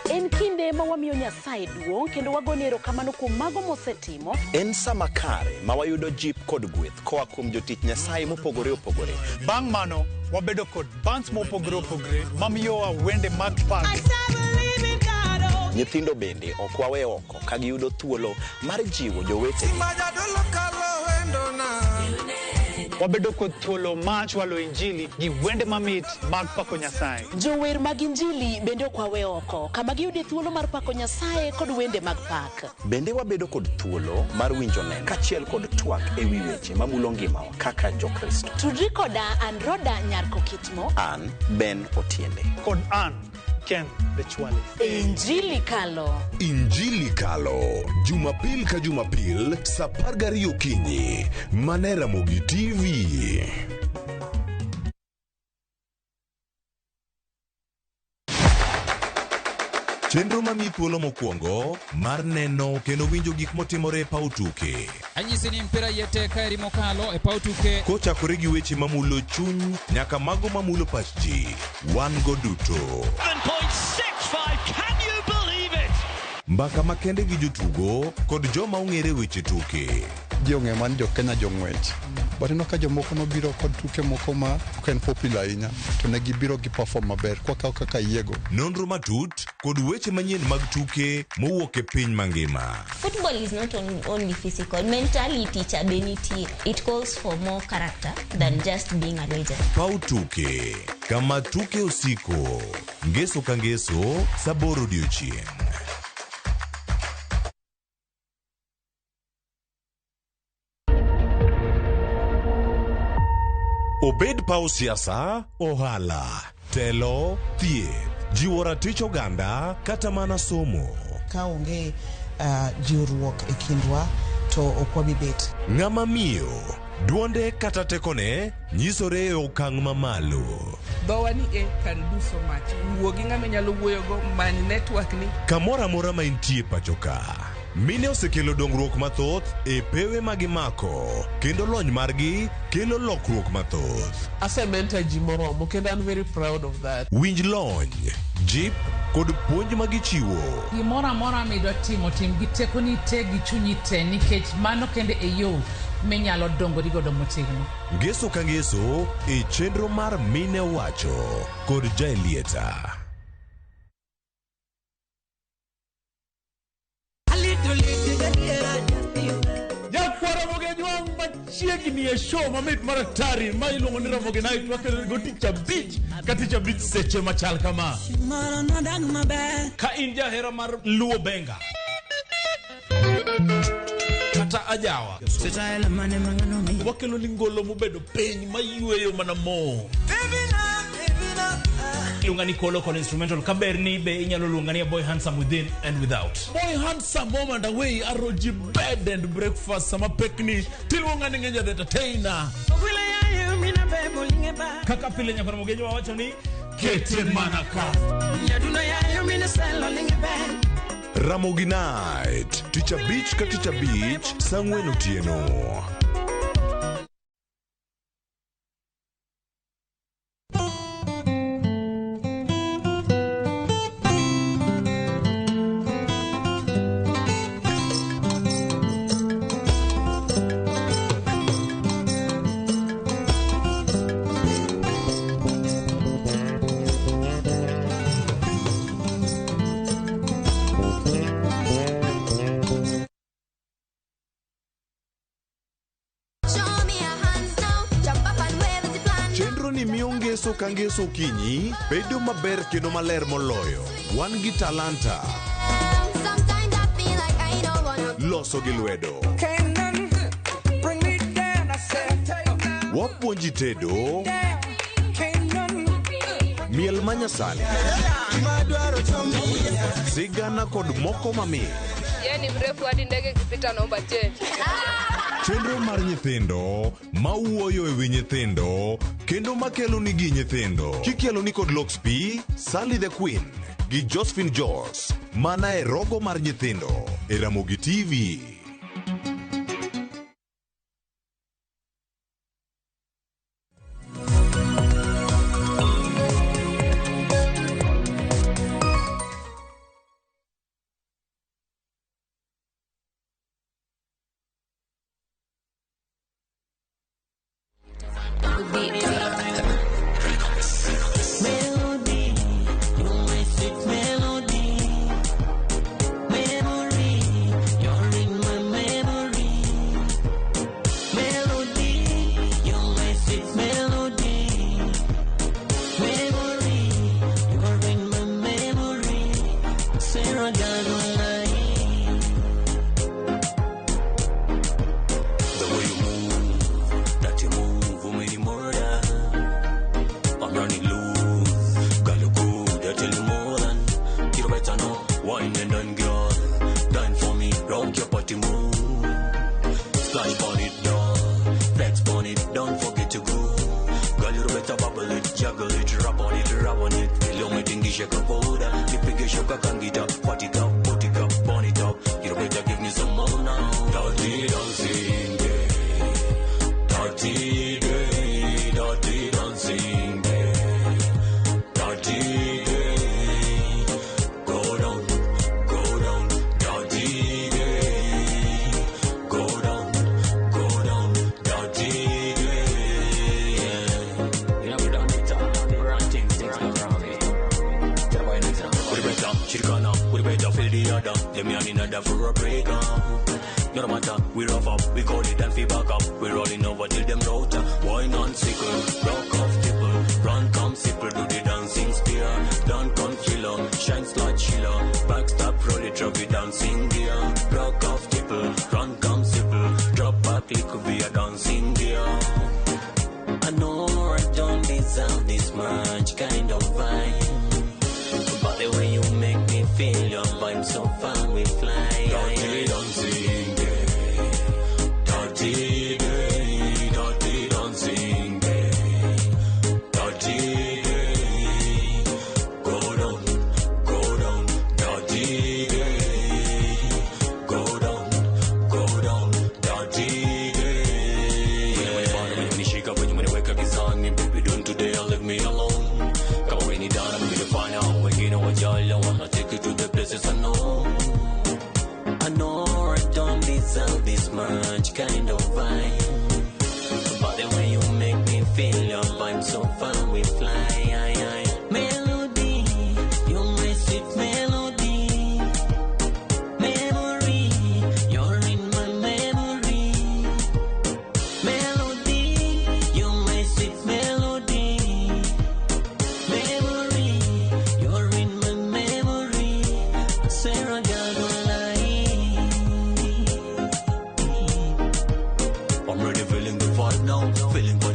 En kinde ma wamiyo Nyasaye duong' kendo wagone erokamano kuom mago mosetimo. En sama kare ma wayudo jip kod gweth koa kuom jotich Nyasaye mopogore opogore. Bang' mano, wabedo kod bands mopogore opogore mamiyowa wende mag pak. Nyithindo bende ok wawe oko ka giyudo thuolo mar jiwo jowetegi. Wabedo kod thuolo mar chwalo injili gi wende mamit mag pako Nyasaye. Jower mag injili bende ok wawe oko, kama giyude thuolo mar pako Nyasaye kod wende mag pak. Bende wabedo kod thuolo mar winjo neno kaachiel kod twak e wi weche mamulo ngimawa kaka Jokristo. Tudri koda an Roda Nyarko Kitmo. An Ben Otiende. Kod an Ken The Chwale. Injili Kalo. Injili Kalo, Jumapil ka Jumapil, saa 12 okinyi, mana e Ramogi TV. Chenro mamiyi thuolo mokwongo mar neno kendo winjo gik motimore e paw tuke. Anyisi ni mpira yete kaeri mokalo e paw tuke. Kochakore gi weche mamulo chuny nyaka mago mamulo pach ji, wan go duto. 7.65, can you believe it? Mbaka makende gi jotugo kod joma ong'ere weche tuke. Ji ong'eyo mana ni jo Kenya jong'wech. But ineno ka jomoko nobiro kod tuke moko ma ok en popular ahinya to ne gibiro gi perform maber kwakawo kaka yiego. Nonro matut kod weche manyien mag tuke mowuok e piny mangima. Football is not only physical. Mentality cha be nitie. It calls for more character than just being a legend. Paw tuke, kama tuke osiko. Ngeso ka ngeso, saa 8 odiechieng'. Obed paw siasa, ohala, telo, thieth, jiwo ratich oganda kata mana somo. Ka onge jiwruok e kindwa to ok wabi bet. Ng'ama miyo, duonde kata tekone nyisore e okang' mamalo. Dhowa ni e can do so much. Wuo gi ng'ama inyalo wuoyogo, many network ni. Kamoro amora ma intie pacho ka. Mine osekelo dongruok mathoth e pewe ma gimako kendo lony margi kelo lokruok mathoth. Asementa ji moromo kendo an very proud of that. Winj lony, jip kod puonj ma gichiwo. Gimoro amora midwa timo, tim gi tekoni te gi chunyi te nikech mano kende e yo minyalo dongori godo motegno. Ngeso ka ngeso e chenro mar Mine Owacho kod Jaelieta. Nyakwar Ramogi Ajwang' machiegni e show mamit mar atari ma iluongo ni Ramogi Night wakelo go tich abich ka tich abich seche machal kama. Ka in jahera mar Luo Benga kata ajawa. Wakelo ni ngolo mobedo piny mayweyo mana mo. Iluonga ni Kolo kod instrumental kaberni be inyalo luonga ni Boy Handsome within and without. Boy Handsome home and away aroji bed and breakfast sama pekni tiluonga ni Ngenja the entertainer. Kaka pile nyakona mogenjo wawacho ni kete mana ka. Ramogi Night, tich abich ka tich abich, saa 4 otieno. Ngeso ka ngeso okinyi bedo maber kendo maler moloyo. Wan gi talanta. Loso gi lwedo. Wapuonji tedo. Miel manyasani. Sigana kod moko mamit. Yeye ni mrefu hadi ndege ikipita naomba change. Chenro mar nyithindo mawuoyo e wi nyithindo kendo makelo nigi nyithindo. Kikelo ni kod Lox P, Sally the Queen gi Josephine Jos mana e rogo mar nyithindo e Ramogi TV. Melody, you my sweet melody. Memory, you're in my memory. Melody, you're my sweet melody. Memory, you're in my memory. Sarah Gadolai. The way you move, that you move, many murder. I'm running loose, girl you good, I tell you more than you better know. Wine and done, girl, dine for me, rock your party move. Splash on it, down, flex on it, don't forget to go. Girl you better bubble it, juggle it, rub on it, rub on it. Feel your mating, shake a powder, nipige shoka kangita, party up, put it up, burn it up. You better give me some more now. Dirty dancing, yeah. Dirty day, dirty dancing, yeah. Dirty day. Go down, dirty day. Go down, dirty day. You know we done it all, run things, things go wrong. Tell boy next time. We better, Chirikana, we better feel the other. Them yarn in order for a break up. No matter, we rough up, we call it and fee back up. We rolling over till them router. Wine on sickle, rock off tipple. Run come simple, do the dancing spear. Don't come killer, shines like chiller. Backstab, roll it, drop it, dancing gear. Rock off tipple, run come simple. Drop back, liquid, be a dancing gear. I know I don't deserve this much kind of vibe, but the way you make me feel, your vibe so far we fly. Dirty dancing, yeah. Dirty day, dirty dancing, yeah. Dirty day. Go down, dirty day. Go down, dirty day.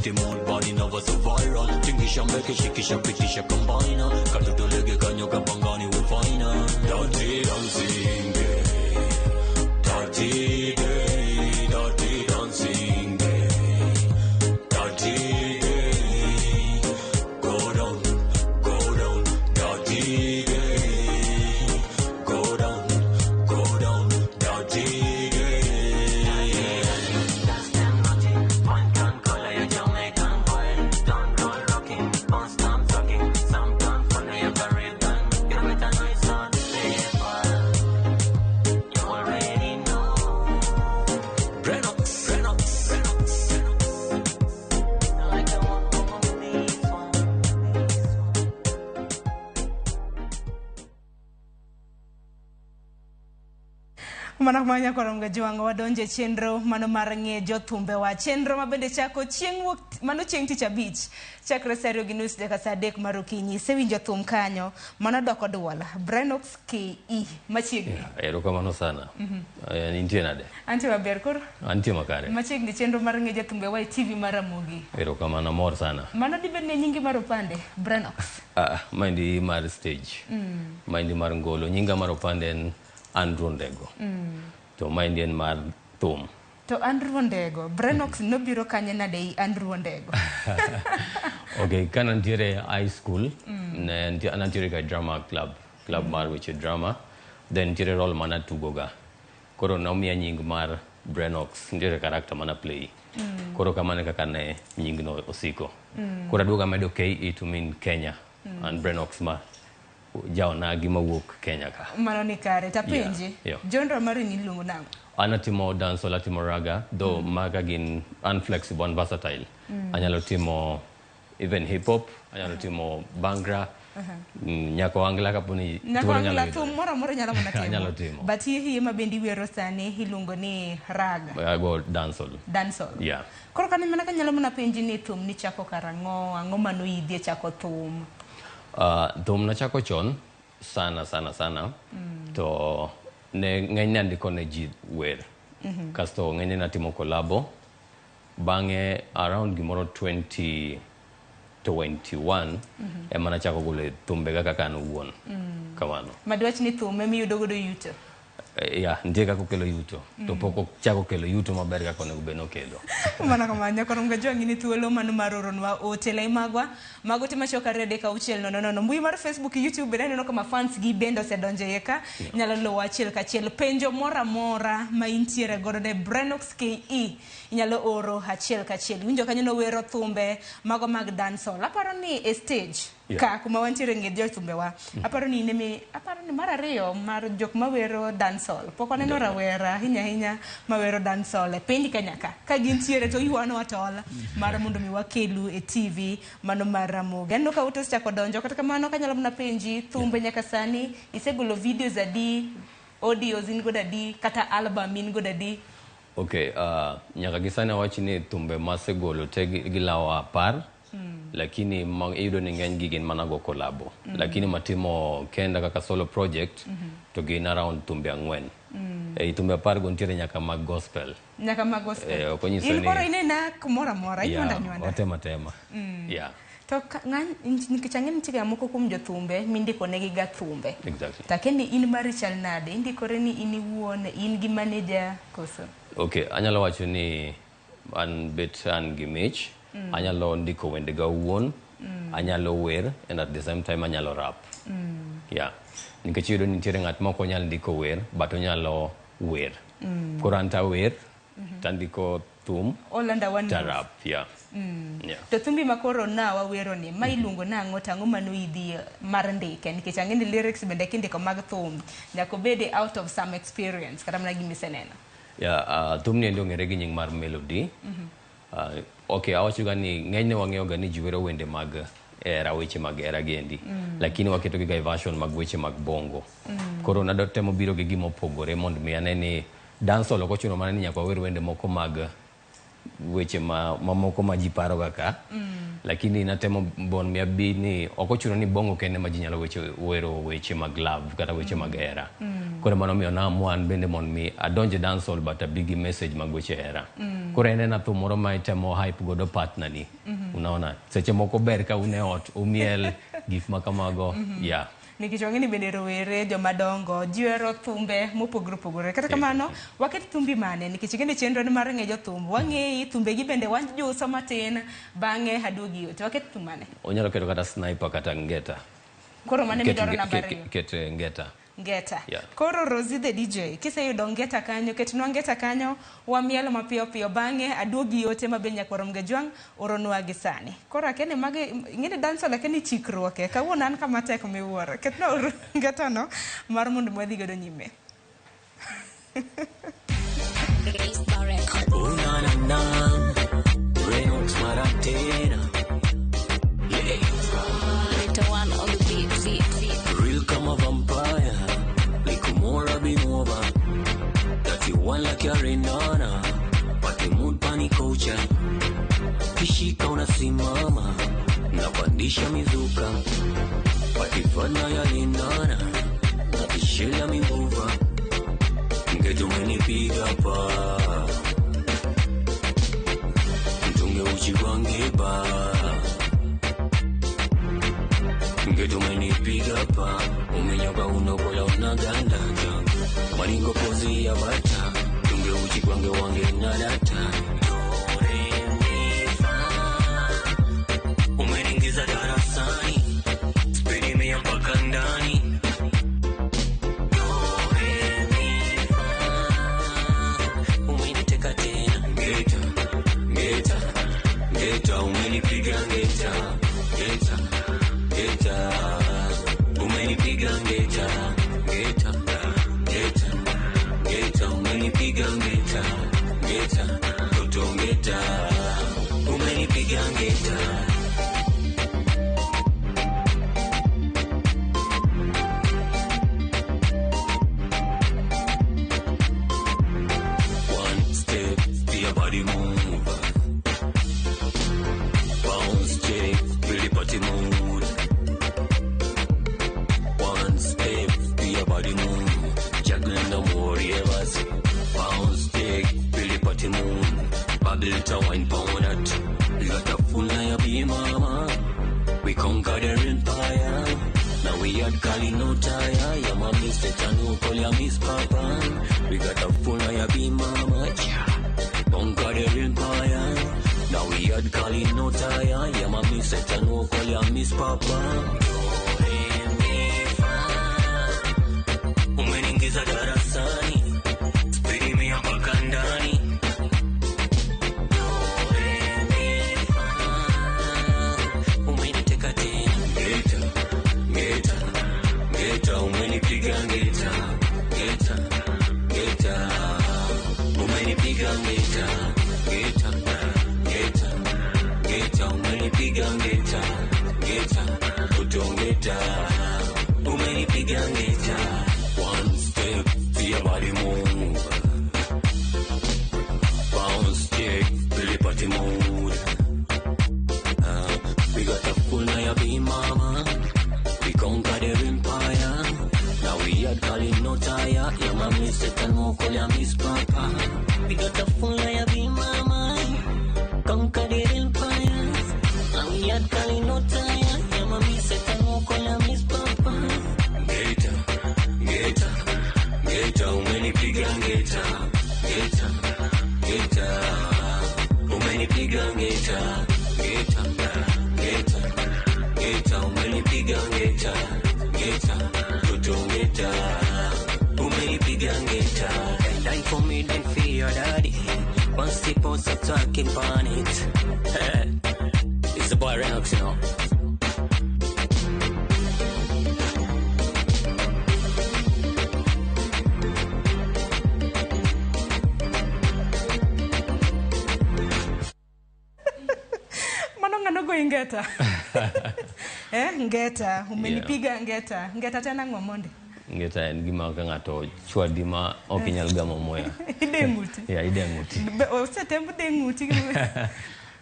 Pretty mood, body never so viral. Tingisha mbeke, shikisha, pitisha, combiner. Katutulege kanyoka pangani, we finer. Dirty dancing, yeah. Dirty day, dirty dancing, yeah. Dirty day. Go down, dirty day. Go down, dirty day. Brenox, Brenox, Brenox, Brenox. Mana kumanya koronga jwango wadonje chenro mano mar ng'e jothumbe wa chenro mabende chako chieng' wuok mano chieng' tich abich chakre saa 2:30 nyaka saa 3 mar okinyi. Isewinjo thum kanyo mano doko duol Brenox KE machiegni. Erokamano sana. Intie nade? Antie maber koro. Antie makare. Machiegni chenro mar ng'e jothumbe wa e TV mar Ramogi. Erokamano amor sana. Mano dibed ne nyingi mar opande Brenox. Maendi mar stage. Maendi mar ngolo. Nyinga mar opande en Andrew Ndego. To maendi en mar thum. To Andrew Ndego, Brenox nobiro kanye nade i Andrew Ndego? Okay, kana ntiere high school, nantiere ka drama club, club mar weche drama, then ntiere role mana tugoga. Koro nomiya nying mar Brenox, ntiere character mana play. Koro kamano e kaka ne nyingno osiko. Koro aduogo amedo KE to mean Kenya, and Brenox ma jaonagi mawuok Kenya ka. Mano ni kare, tapenji. Yeah. Genre mari ni iluongo nang'o? An atimo dancehall, atimo raga, though maga gin unflexible and versatile. Anyalo timo even hip hop, anyalo timo bangra, nyako angla kaponi Nyako thuolo nyalo angla yudore. thum moro amora nyalo mana timo. Anyalo timo. But hie ma bende iwero sani iluongo ni raga, Ago dancehall. dancehall. Yeah. Koro kane mana kanyalo mana penji ni thum ni chako karang'o, ang'o manoidhi e chako thum? Thum nachako chon sana sana sana. To ne ng'enyne andiko ne ji wer. Kasto ng'enyne natimo kolabo. Bang'e around gimoro 2021 ema nachako golo thumbega kaka an owuon. Kamano. Madwach ni thum emiyudo godo yuto. Yeah, nitie kaka okelo yuto. To pok ochako kelo yuto maber kaka onego bed ni okelo. Mana kamano nyakorom Gajwang' in thuolo mano mar oronwa ote lai magwa mago te machuok 2 3 6 0 0 mbui mar Facebook, YouTube bende aneno ka ma fans gi bende osedonjo iye ka. Nyalo luwo achiel kachiel penjo moro amora ma intiere godo ne Brenox KE inyalo oro achiel kachiel. Iwinjo kanyo nowero thumbe mago mag dancehall. Aparo ni e stage ka kuma wantiere ng'e jothumbewa. Aparo ni in emi aparo ni mar ariyo mar jok mawero dancehall. Pok waneno rawera ahinya ahinya mawero dancehall e piny Kenya ka. Ka gintiere to ywanwa tol mar mondo mi wakelu e TV mano mar Ramogi. Aneno ka ute osechako donjo kata kamano kanyalo mana penji thumbe nyaka sani isegolo videos adi, audios in godo adi, kata album in godo adi? Okay, nyaka gi sani awach ni thumbe masegolo te gilawo 10. Lakini iyudo ni ng'eny gi gin mana go kolabo. Lakini matimo kenda kaka solo project to gin around thumbe 4. Ei thumbe 10 go nitiere nyaka mag gospel. Nyaka mag gospel. Ok onyiso In ni koro inena kumoro amora, inywanda Yeah, nywanda. watemo atema. Yeah, To nikech ang'e ni nitie ga moko kuom jothumbe mindiko negi ga thumbe. exactly. To akia ni in mari chal nade? Indikore ni in iwuon, in gi manager koso? Okay, anyalo wacho ni an bet an gi mich, anyalo ndiko wendega owuon, anyalo wer and at the same time anyalo rap. Yeah. Nikech iyudo ni nitiere ng'at ma ok onyal ndiko wer, but onyalo wer. Koro an tawer, tandiko thum, All under one ta roof. rap. Yeah. Yeah. To thumbi ma koro na wawero ni, ma iluongo nang'o to ang'o manoidhi mar ndike? Nikech ang'e ni lyrics bende kindiko mag thum, nyaka obede out of some experience kata mana gima iseneno. Yeah, thumni endi ong'ere gi nying mar Melody. Okay, awacho ga ni ng'enyne wang'eyo ga ni ji wero wende mag hera, weche mag hera gi endi. Lakini waketo gi ga e version mag weche mag bongo. Koro nadwa temo biro gi gima opogore mondo mi ane ni dancehall ok ochuno mana ni nyaka wawer wende moko mag weche mamoko ma ji paro ga ka. Lakini natemo mondo mi abi ni ok ochuno ni bongo kende ma ji nyalo wero weche mag love kata weche mag hera. Koro mano miyo naamua an bende mondo mi adonj e dancehall but abi gi message mag weche hera. Koro en ena thum moro ma itemo hype godo partner ni. Unaona, seche moko ber ka un e ot umiel gik ma kamago. Yeah. Nikech wang'e ni bende rowere jomadongo ji ohero thumbe mopogore opogore. Kata kamano, waket thumbi mane nikech ing'e ni chenro ni mar ng'e jothum. Wang'eyi thumbegi bende wajuso matin bang'e aduogi yot. Waket thum mane? Onyalo keto kata Sniper kata Ngeta. Koro mane midwaro namba 2. Ket Ngeta. Ngeta. Yeah. Koro Rosie the DJ, kiseyudo Ngeta kanyo, ketnwa Ngeta kanyo, wamielo mapiyo piyo bang'e aduogi yote ma be nyakwar Mgajwang' oronwa gi sani. Koro akia ni magi, ing'e ni dancehall akia ni chikruok e. Kawuono an kama tek miwuoro. Ketnwa uru Ngeta no mar mondo wadhi godo nyime. Oh na na na, Renox Maratena. Yeah. Little one on the beat, beat, beat. Real kama vampire, like Binova. 31 like you're Renana, pate mood pani kocha. Kishika unasimama, napandisha mizuka. Patifana ya lindana, na kishela mivuva. Ngeto umenipiga pa, mtunge uchi wange ba. Ngeto umenipiga pa, umenyoka unokola unaganda. Maringo pozi ya bata, tunge uchi kwange wange nadata. Do re mi fa, umeniingiza darasani, spidi mia mpaka ndani. Do re mi fa, umeniteka tena. Ngeta, ngeta, ngeta, umenipiga ngeta, ngeta, ngeta, umenipiga ngeta, ngeta, ngeta, ngeta, umenipiga ngeta, ngeta, toto ngeta, umenipiga ngeta. One step, feel your body move. Bounce, check, feel the party mood. One step, feel your body move. Juggling the warriors. Bounce, check, feel the party move. Bubble to wine pound it. You got a full line be mama. We conquer the empire. Now we had Kali no tire. Ya mami say chanu call ya miss papa. We got a full line be mama. Yeah. Conquer the empire. Now we had Kali no tire. Ya mami say chanu call ya miss papa. Do re mi fa. Umeniingiza darasani. Spidi mia mpaka ndani. Do re mi fa. Umeniteka tena. Ngeta, ngeta, ngeta, umenipiga ngeta, ngeta, ngeta, umenipiga ngeta, ngeta, ngeta, ngeta, umenipiga ngeta, ngeta, utongeta, umenipiga ngeta. One step, feel your body move. Bounce, check, feel the party mood. We got a full night be mama. We conquer the empire. Now we had calling no tire. Yeah, mami say tano call ya miss papa. We got a full night be mama. Conquer the empire. Now we had calling no tire. Yeah, mami say tano call ya miss papa. Ngeta, ngeta, ngeta, umenipiga ngeta, ngeta, ngeta, umenipiga ngeta, ngeta, ngeta, ngeta, umenipiga ngeta, ngeta, toto ngeta, umenipiga ngeta. Die for me, die for your daddy. One step on stop talking on it. It's the boy Renox, you know. Mano ng'ano go ingeta. Ngeta, umenipiga ngeta. Ngeta tena ng'o monde. Ngeta en gima ka ng'ato chwadi ma ok inyal gamo muya. Ide ng'uti. Yeah, ide ng'uti. Osetembo de ng'uti.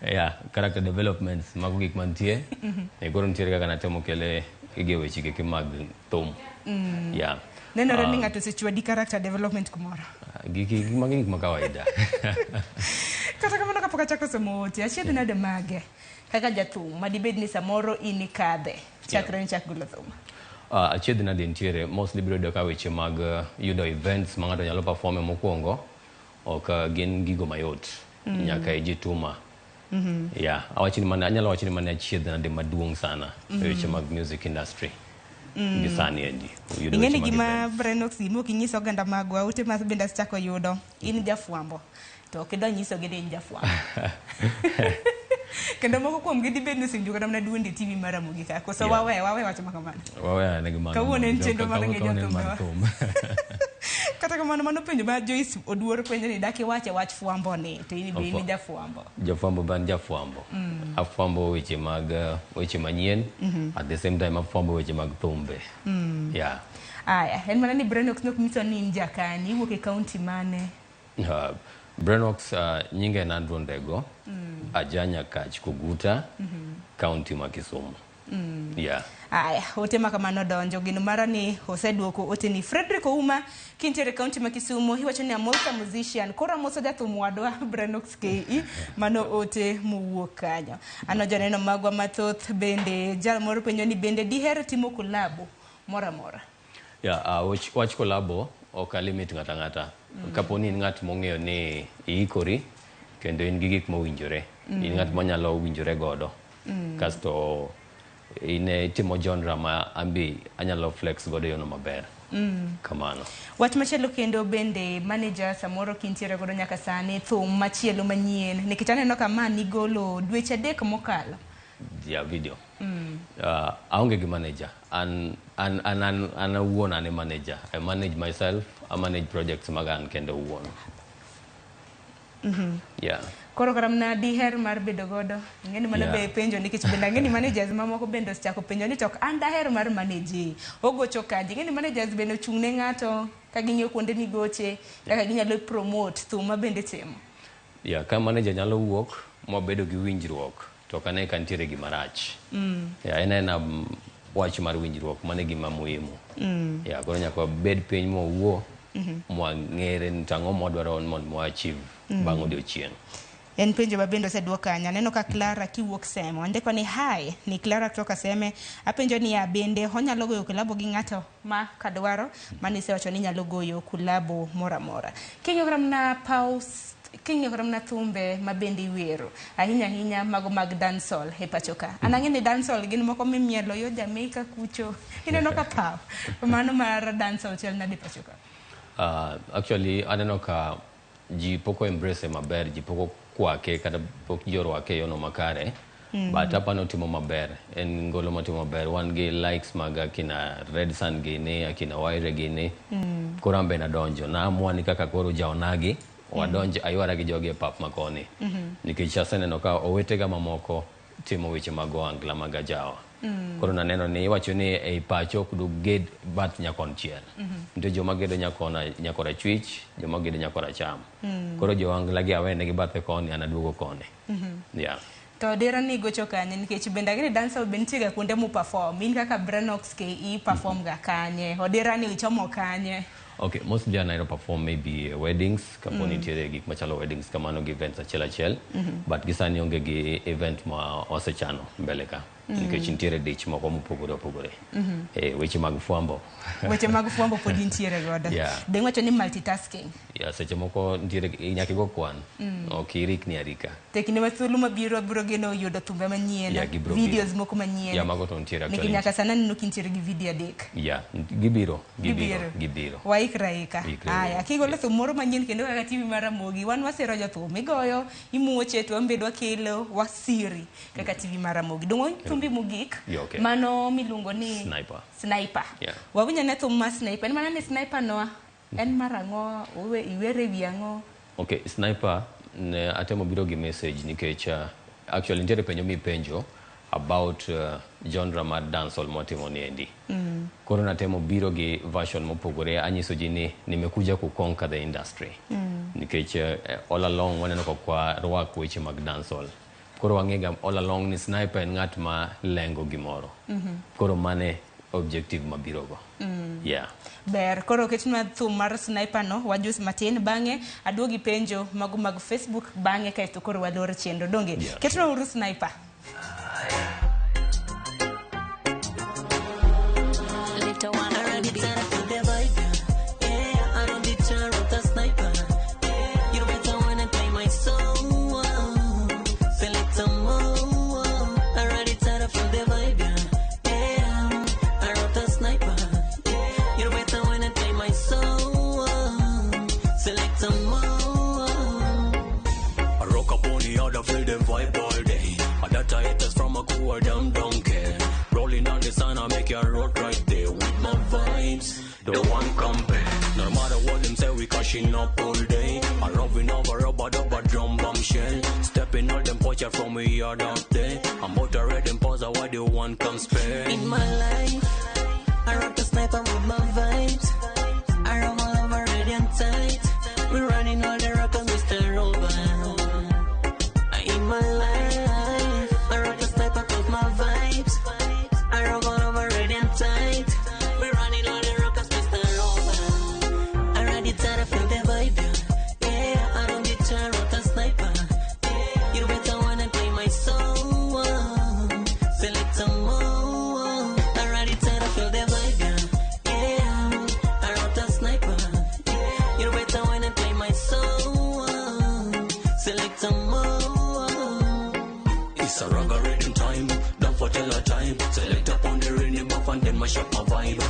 Yeah, character developments mago gik mantie. E koro nitiere kaka natemo kele ige weche gi mag thum. Yeah. Nenore ni ng'ato osechwadi character development kumoro. Giki magi gik ma kawaida. Kata kamano kapok achako somo ote, achiedh nade mage kaka jathum madibed ni samoro in ikadhe chakre ni chak golo thum. Achiedh nade nitiere, mostly biro yudo ka weche mag yudo events ma ng'ato nyalo perform mokwongo ok gin gigo mayot. Nyaka ijituma. Yeah, awacho ni mana anyalo wacho ni mana achiedh nade maduong' sana e weche mag music industry. Gi sani endi. Yudo Ing'e ni weche mag gima events. Brenox gima ok inyiso oganda magwa ute ma bende asechako yudo in jafwambo to ok idwa nyisogi ni in jafwambo. Kendo moko kuomgi dibed ni osewinjo kata mana duondi e TV mar Ramogi ka koso wawe wacho ma kamano. Wawe ane gi mano. Kawuono en chenro mar ng'e Kawuono en mar jothumbewa. thum. Kata kamano mano penjo ma Joyce Oduor penjo ni dak iwache wach fwambo ni to in be in jafwambo. Jafwambo ban jafwambo. Afwambo weche mag weche manyien. At the same time afwambo weche mag thumbe. Yeah. Aya, en mana ni Brenox nok nyiso ni in jakanye, iwuok e kaunti mane? Brenox nyinge en Andrew Ndego. Aja Nyakach Koguta, kaunti ma Kisumu. Yeah. Aya, ote ma kamano donjo. Geno mara ni oseduoko ote ni Frederick Ouma kintiere e kaunti ma Kisumu iwacho ni amosa musician koro amoso jathum wadwa Brenox KE mano ote mowuok kanyo. Ano joneno magwa mathoth bende jal moro penjo ni bende diher timo kolabo moro amora. Yeah, wach kolabo ok alimit ng'ata ng'ata. Kapo ni in ng'at mong'eyo ni iikori kendo in gi gik mowinjore. In ng'at manyalo winjore godo. Kasto in itimo genre ma ambi anyalo flex godo yono maber. Kamano. Wach machielo kendo bende manager samoro kintiere godo nyaka sani thum machielo manyien nikech aneno ka ma nigolo dweche 3 mokalo. Yeah, video. Aonge gi manager. An awuon an e manager. I manage myself, I manage projects mag an kendo owuon. Yeah. Koro kata mana diher mar bedo godo. Ing'eni mano be penjo nikech bende ang'e ni managers mamoko bende osechako penjo ni to ok an daher mar manage. Ogocho kaji. Ing'e ni managers bende ochung' ne ng'ato ka ging'iyo kuonde migoche kaka ginyalo promote thum ma bende timo. Yeah, ka manager nyalo wuok mwabedo gi winjruok to ok ane ka nitiere gima rach. Yeah, en aena wach mar winjruok mano e gima muhimu. Yeah, koro nyaka wabed piny mwawuo mwang'ere ni to ang'o mwadwaro mondo mwa achieve bang' odiochieng'. En penjo ma bende oseduok kanyo. Aneno ka Clara kiwuok Seme. Ondiko ni hi, ni Clara kutoka Seme. Apenjo ni ya bende onyalo goyo kolabo gi ng'ato ma kadwaro. Mano isewacho ni nyalo goyo kolabo moro amora. King'iyo kata mana paus, king'iyo kata mana thumbe ma bende iwero. Ahinya ahinya mago mag dancehall e pacho ka. An ang'e ni dancehall gin moko mimielo yo Jamaica kucho. Ineno ka paw. Mano mar dancehall chal nade pacho ka? Actually aneno ka ji pok o embrace maber, ji pok okwake kata pok ji orwake e yono makare. But apani otimo maber, en ngolo matimo maber. Wan gi likes mag akina Red Sun gini, akina Wyre gini. Koro an be nadonjo, naamua ni kaka koro jaonagi, wadonj aywara gi jogi e pap makoni. Nikech aseneno ka owetega mamoko timo weche mag ohangla mag ajawa. Koro naneno ni iwacho ni ei pacho ok duged bath nyakonchiel. Nitie joma gedo nyakorachwich, joma gedo nyakoracham. Koro jo ohangla gi awene gi bathe koni, an aduogo koni. Yeah. To dera ni gocho kanye nikech bende ang'e ni dancehall be nitie ga kuonde mu perform. In kaka Brenox KE perform ga kanye? Odera ni ichomo kanye? Okay, mostly an ahero perform maybe weddings, kapo nitiere gik machalo weddings kamano gi events achiel achiel. But gi sani onge gi event ma wasechano mbele ka. Nikech nitiere dich moko mopogore opogore. Weche mag fwambo. Weche mag fwambo pod intiere godo. Yeah. Deng' wacho ni multitasking. Yeah, seche moko nitiere nyaka igo kwan. Ok irikni arika. To kinde ma thuolo mabiro biro geno yudo thumbe manyien, Yeah, gibiro videos biro. moko manyien. Yeah, mago to nitiere Nikech actually. nyaka sani aneno kintiere gi video 3. Yeah, gibiro. Waikre aika. Ikre. Aya, kigolo thum moro manyien kendo kaka TV mar Ramogi, wan wasero jothum, igoyo, imuoche to wan bende wakelo, wasiri kaka TV mar Ramogi. Dong' wawinj thumbi mogik, Yeah, okay. mano miluongo ni Sniper. Sniper. Yeah. Wawinj ane thum mar Sniper. En mana ni Sniper no en mar ang'o, iwere wi ang'o? Okay, Sniper ne atemo biro gi message nikech actually nitiere penjo mipenjo about genre mar dancehall mwatimo ni endi. Koro natemo biro gi version mopogore, anyiso ji ni nimekuja ku conquer the industry. Nikech all along waneno ka kwa rwak weche mag dancehall. Koro wang'ega all along ni Sniper en ng'at ma lengo gimoro. Koro mane objective mabirogo. Yeah. Ber, koro ketnwa thum mar sniper no wajus matin, bang'e aduogi penjo mago mag Facebook, bang'e kaeto koro walor chenro donge. Yeah. Ketnwa uru sniper. Little one on the beat. Yeah, I don't deter with a sniper. You better wanna play my song. Select a more. I write it out from the vibe. Yeah, I wrote a sniper. You better wanna play my song. Select a more. I rock up on the other, feel them vibe all day. I data haters from a cool them don't care. Rolling on the sun, I make your road right there with my vibes. The one compare. No matter what them say, we cashing up all day. I rubbing over rubber dubber drum bomb shell. Stepping all them poacher from we yard out there. I'm out to red and pause, why the one come spare. In my life, I rock the sniper with my vibes. I roll all over radiant tight. We running all the rock and Mr. Rover. In my life, I rock the sniper with my vibes. I roll all over radiant tight. We running all the rock and Mr. Rover. I ride it tight, I feel the vibe. Yeah, I don't deter with a sniper. You better wanna play my song. Select a more. I ride it tight, I feel the vibe. Yeah, I wrote a sniper. You better wanna play my song. Select a more. It's a ragga rhythm time, don't for tell a time. Select up on the rhythm buff and then mash up my vibe.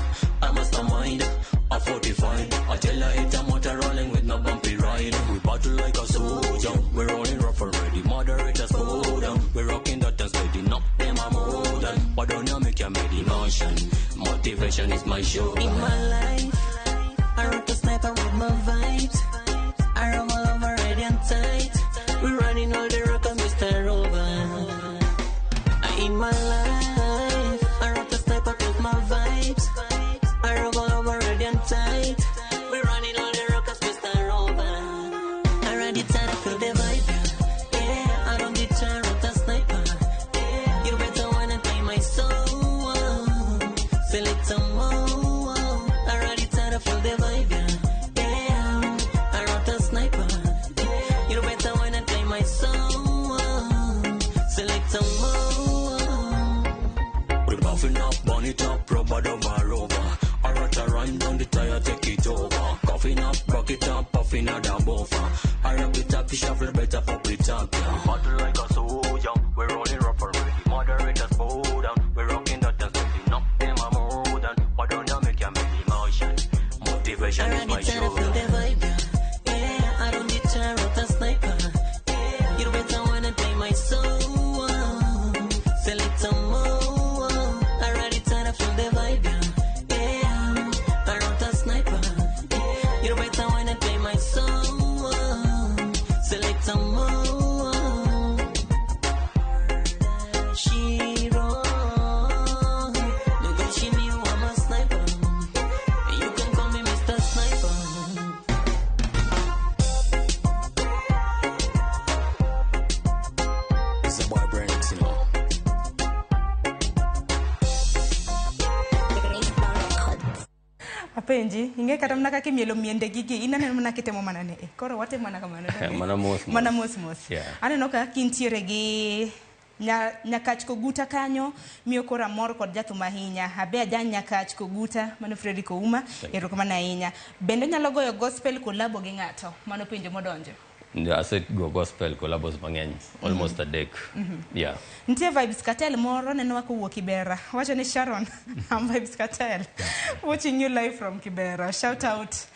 I mastermind, a 45. I tell her it's a motor rolling with no bumpy ride. We battle like a soldier, we're rolling rough already. Moderators go down, we're rocking that and steady. Knock them a more than. But don't you make your meditation. Motivation is my show. In my life, I rock the sniper with my vibes. I roll all over radiant tight. We running all the rock and Mr. Rover. In my life, I rock the sniper with my vibes. I roll all over radiant tight. We running all the rock and Mr. Rover. I ride it tight, I feel the vibe. Yeah, I don't deter with the sniper. You better wanna play my song. Select a more. I ride it tight, I feel the vibe. Yeah, I wrote a sniper. You better wanna play my song. Select a more. We buffing up, burn it up, rubber dubber rover. I write a rhyme down the tire, take it over. Coughing up, rock it up, puffing out a buffer. I wrap it up, shuffle better, pop it up. Yeah. We battle like a soldier, we're rolling rough already. Moderators bow down, we're rocking that and steady. Knock them a more than. Why don't you make your motion? Motivation I is ride my it tight, I show. feel the vibe. Yeah, I don't deter with a sniper. You better wanna play my song. Select a more. I ride it tight, I feel the vibe. Yeah, I wrote a sniper. You better wanna play my song. Select a more. She wrong. Look at she knew I'm a sniper. You can call me Mr. Sniper. It's a boy Brand, you know. Apenji, ing'e kata mana kaka imielo miende gigi, in aneno mana kitemo mana ni eh, koro watimo mana kamano. Donge? Mana mos mos. Mana mos mos. Yeah. Aneno ka kintiere gi Nyakach Koguta kanyo, miyo koro amor kod jathum ahinya. Abe aja Nyakach Koguta, mano Fredrick Ouma, erokamano ahinya. Bende nyalo goyo gospel kolabo gi ng'ato, mano penjo modonjo. Asego gospel collabos mang'eny, almost adek. Yeah. Nitie Vibes Cartel moro neno kowuok Kibera. Wacho ni Sharon, I'm Vibes Cartel. Watching you live from Kibera. Shout out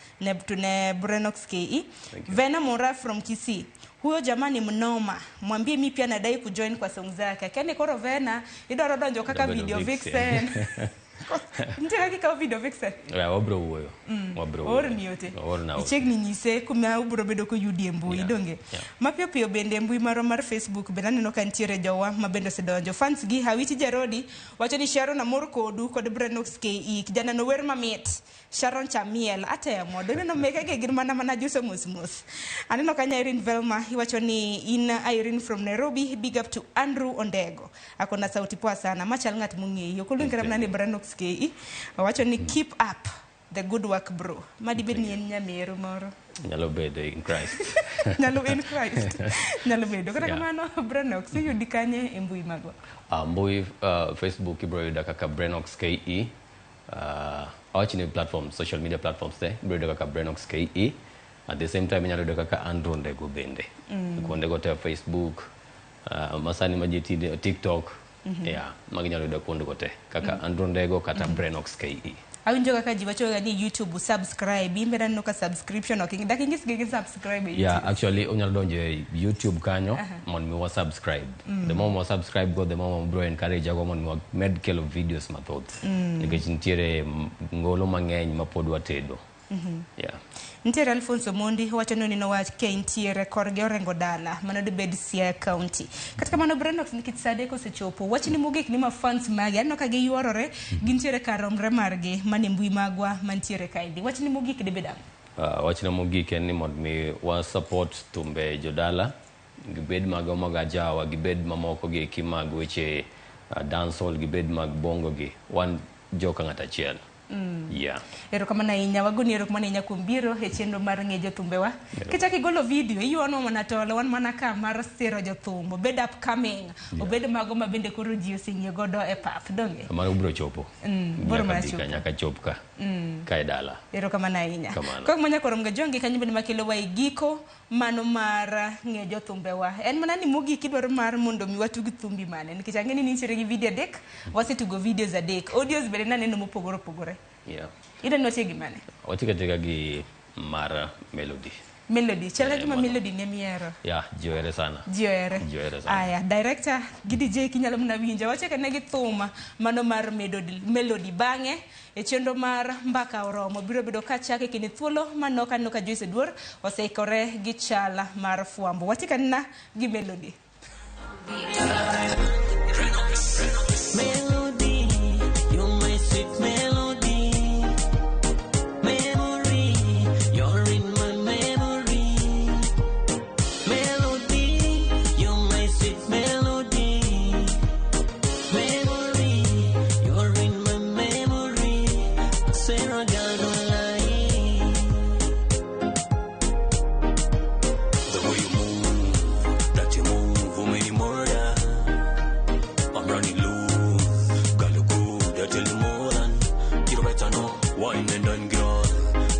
to ne Brenox KE. Vena Mora from Kisii. Huyo jamani mnoma, mwambie mi pia nadai kujoin kwa song zake. Kene koro Vena, idwaro donjo kaka video vixen. Nitie kaka ikawo video vixen. Yeah, wabro wuoyo. Wabro wuoyo. Oorni ote. Oorna ote. Ichiegni nyise kuma ubro bedo koyudi e mbui, donge? Yeah. Mapiyo piyo bende e mbui marwa mar Facebook bende aneno ka nitiere jowa ma bende osedonjo. Fans gi Hawiti Jarodi wacho ni Sharon amor kodu kod Brenox KE. Kijana no wer mamit. Sharon Chamiel atemo. Doneno mekege gin mana juso mos mos. Aneno kanyo Irene Velma iwacho ni in Irene from Nairobi. Big up to Andrew Ondego. Akona sauti poa sana. Machal ng'at mong'eyo. Ok oluong kata mana ni Brenox Brenox KE. Owacho ni keep up the good work bro. Madibed ni en nyameru moro. Nyalo bedo in Christ. Nyalo in Christ. Nyalo bedo. Kata Yeah. kamano Brenox iyudi kanye e mbui magwa? Mbui Facebook ibiro yuda kaka Brenox KE. Awach ni platforms, social media platforms te ibiro yuda kaka Brenox KE. At the same time inyalo yudo kaka Andrew Ndego bende. Kuondego te Facebook, masani ma ji tinde TikTok. Yeah, magi inyalo yudo kuondego te kaka Andrew Ndego kata Brenox KE. Awinjo kaka ji wacho ga ni YouTube subscribe. In bende aneno ka subscription ok dak inyisgi gi subscribe e YouTube. Yeah, actually unyalo donjo e YouTube kanyo mondo mi wa subscribe. The more wa subscribe go, the more bro encourage ago mondo mi wamed kelo videos mathoth. Nikech nitiere ngolo mang'eny ma pod watedo. Yeah. Nitiere Alfonso Mondi wacho ni oneno wach ke nitiere korgi Orengo dala mano dibed Siaya County. Kata kamano Brenox nikech sa adek osechopo wachni mogik ni ma fans magi aneno ka giyuorore gintiere kar romre margi mane mbui magwa mantiere kaendi. Wachni mogik dibed ang'o? Wachna mogik en ni mondo mi wa support thumbe jodala, gibed mago mag ajawa, gibed mamoko gi eki mag weche dancehall, gibed mag bongo gi, wan joka ng'at achiel. Yeah. Erokamano ahinya, wagoni erokamano ahinya kuom biro e chenro mar ng'e jothumbewa. Kichako igolo video, iyuanwa mana tolo, wan mana ka mar siro jothum, obed upcoming, obed mago ma bende koro ji oseng'iyo godo e pap, donge? Mano biro chopo. Biro mana Nyaka bi ka, chopo. nyaka chop ka. Ka e dala. Erokamano ahinya. Kamano. Kok manya koro Mgajongi kanyo bende makelo wa e giko mano mar ng'eyo jothumbewa. En mana ni mogik idwaro mar mondo mi watug thumbi mane, nikech ang'e ni nitiere gi video adek, wasetugo videos adek, audios bende naneno mopogore opogore. Yeah. Idwa ni watie gi mane? Watiyo atika gi mar Melody. Melody, chal ka Eh, gima mano. Melody ne mihero. Yeah, ji ohere sana. Ji ohere. Ji ohere sana. Aya, director gi DJ kinyalo mana winjo. Wachako ne gi thum mano mar Melody, Melody bang'e e chenro mar mbaka oromo biro bedo ka chake kinde thuolo manok aneno ka Joyce Oduor oseikore gi chala mar fwambo. Wachako anena gi Melody. Melody, you're my sweet melody. Memory, you're in my memory. Melody, you're my sweet melody. Memory, you're in my memory. Swear I got no lie. The way you move, that you move, oh many murder. I'm running loose, girl you good, I tell you more than you better know. Wine and done, girl,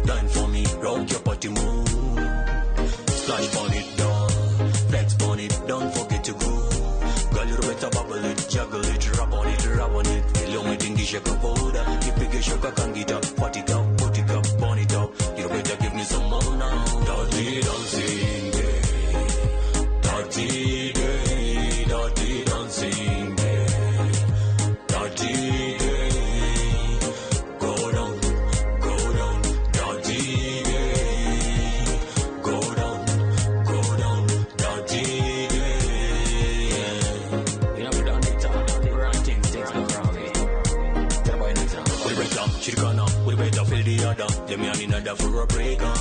dine for me, rock your party move. Splash on it, down, flex on it, don't forget to go. Girl you better bubble it, juggle it, rub on it, rub on it. Feel umetingisha kapoda, nipige shoka kangita, fat it up, put it up, burn it up. You better give me some more now. Dirty dancing, yeah. Dirty day, dirty dancing, yeah. Dirty day. Go down, dirty day. Go down, dirty day. You know, we done it all. Run things, things go wrong. Tell boy next time. We better, Shirikana, we better feel the other. Them yarn in order for a break up.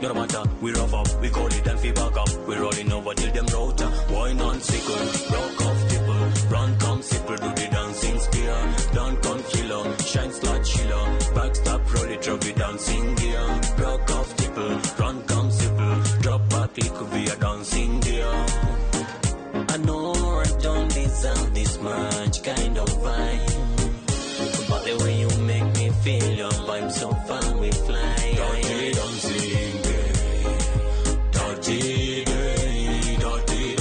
No matter, we rough up, we call it and feel back up. We rolling over till them router. Wine on sickle, rock off tipple. Run come simple, do the dancing spear. Don't come killer, shine slot chiller. Backstop, roll it, drop the dancing gear. Rock off tipple, run come simple. Drop back, it could be a dancing gear. I know I don't deserve this much kind of vibe, but the way you make me feel, your vibe so far we fly. Dirty dancing, yeah. Dirty day, dirty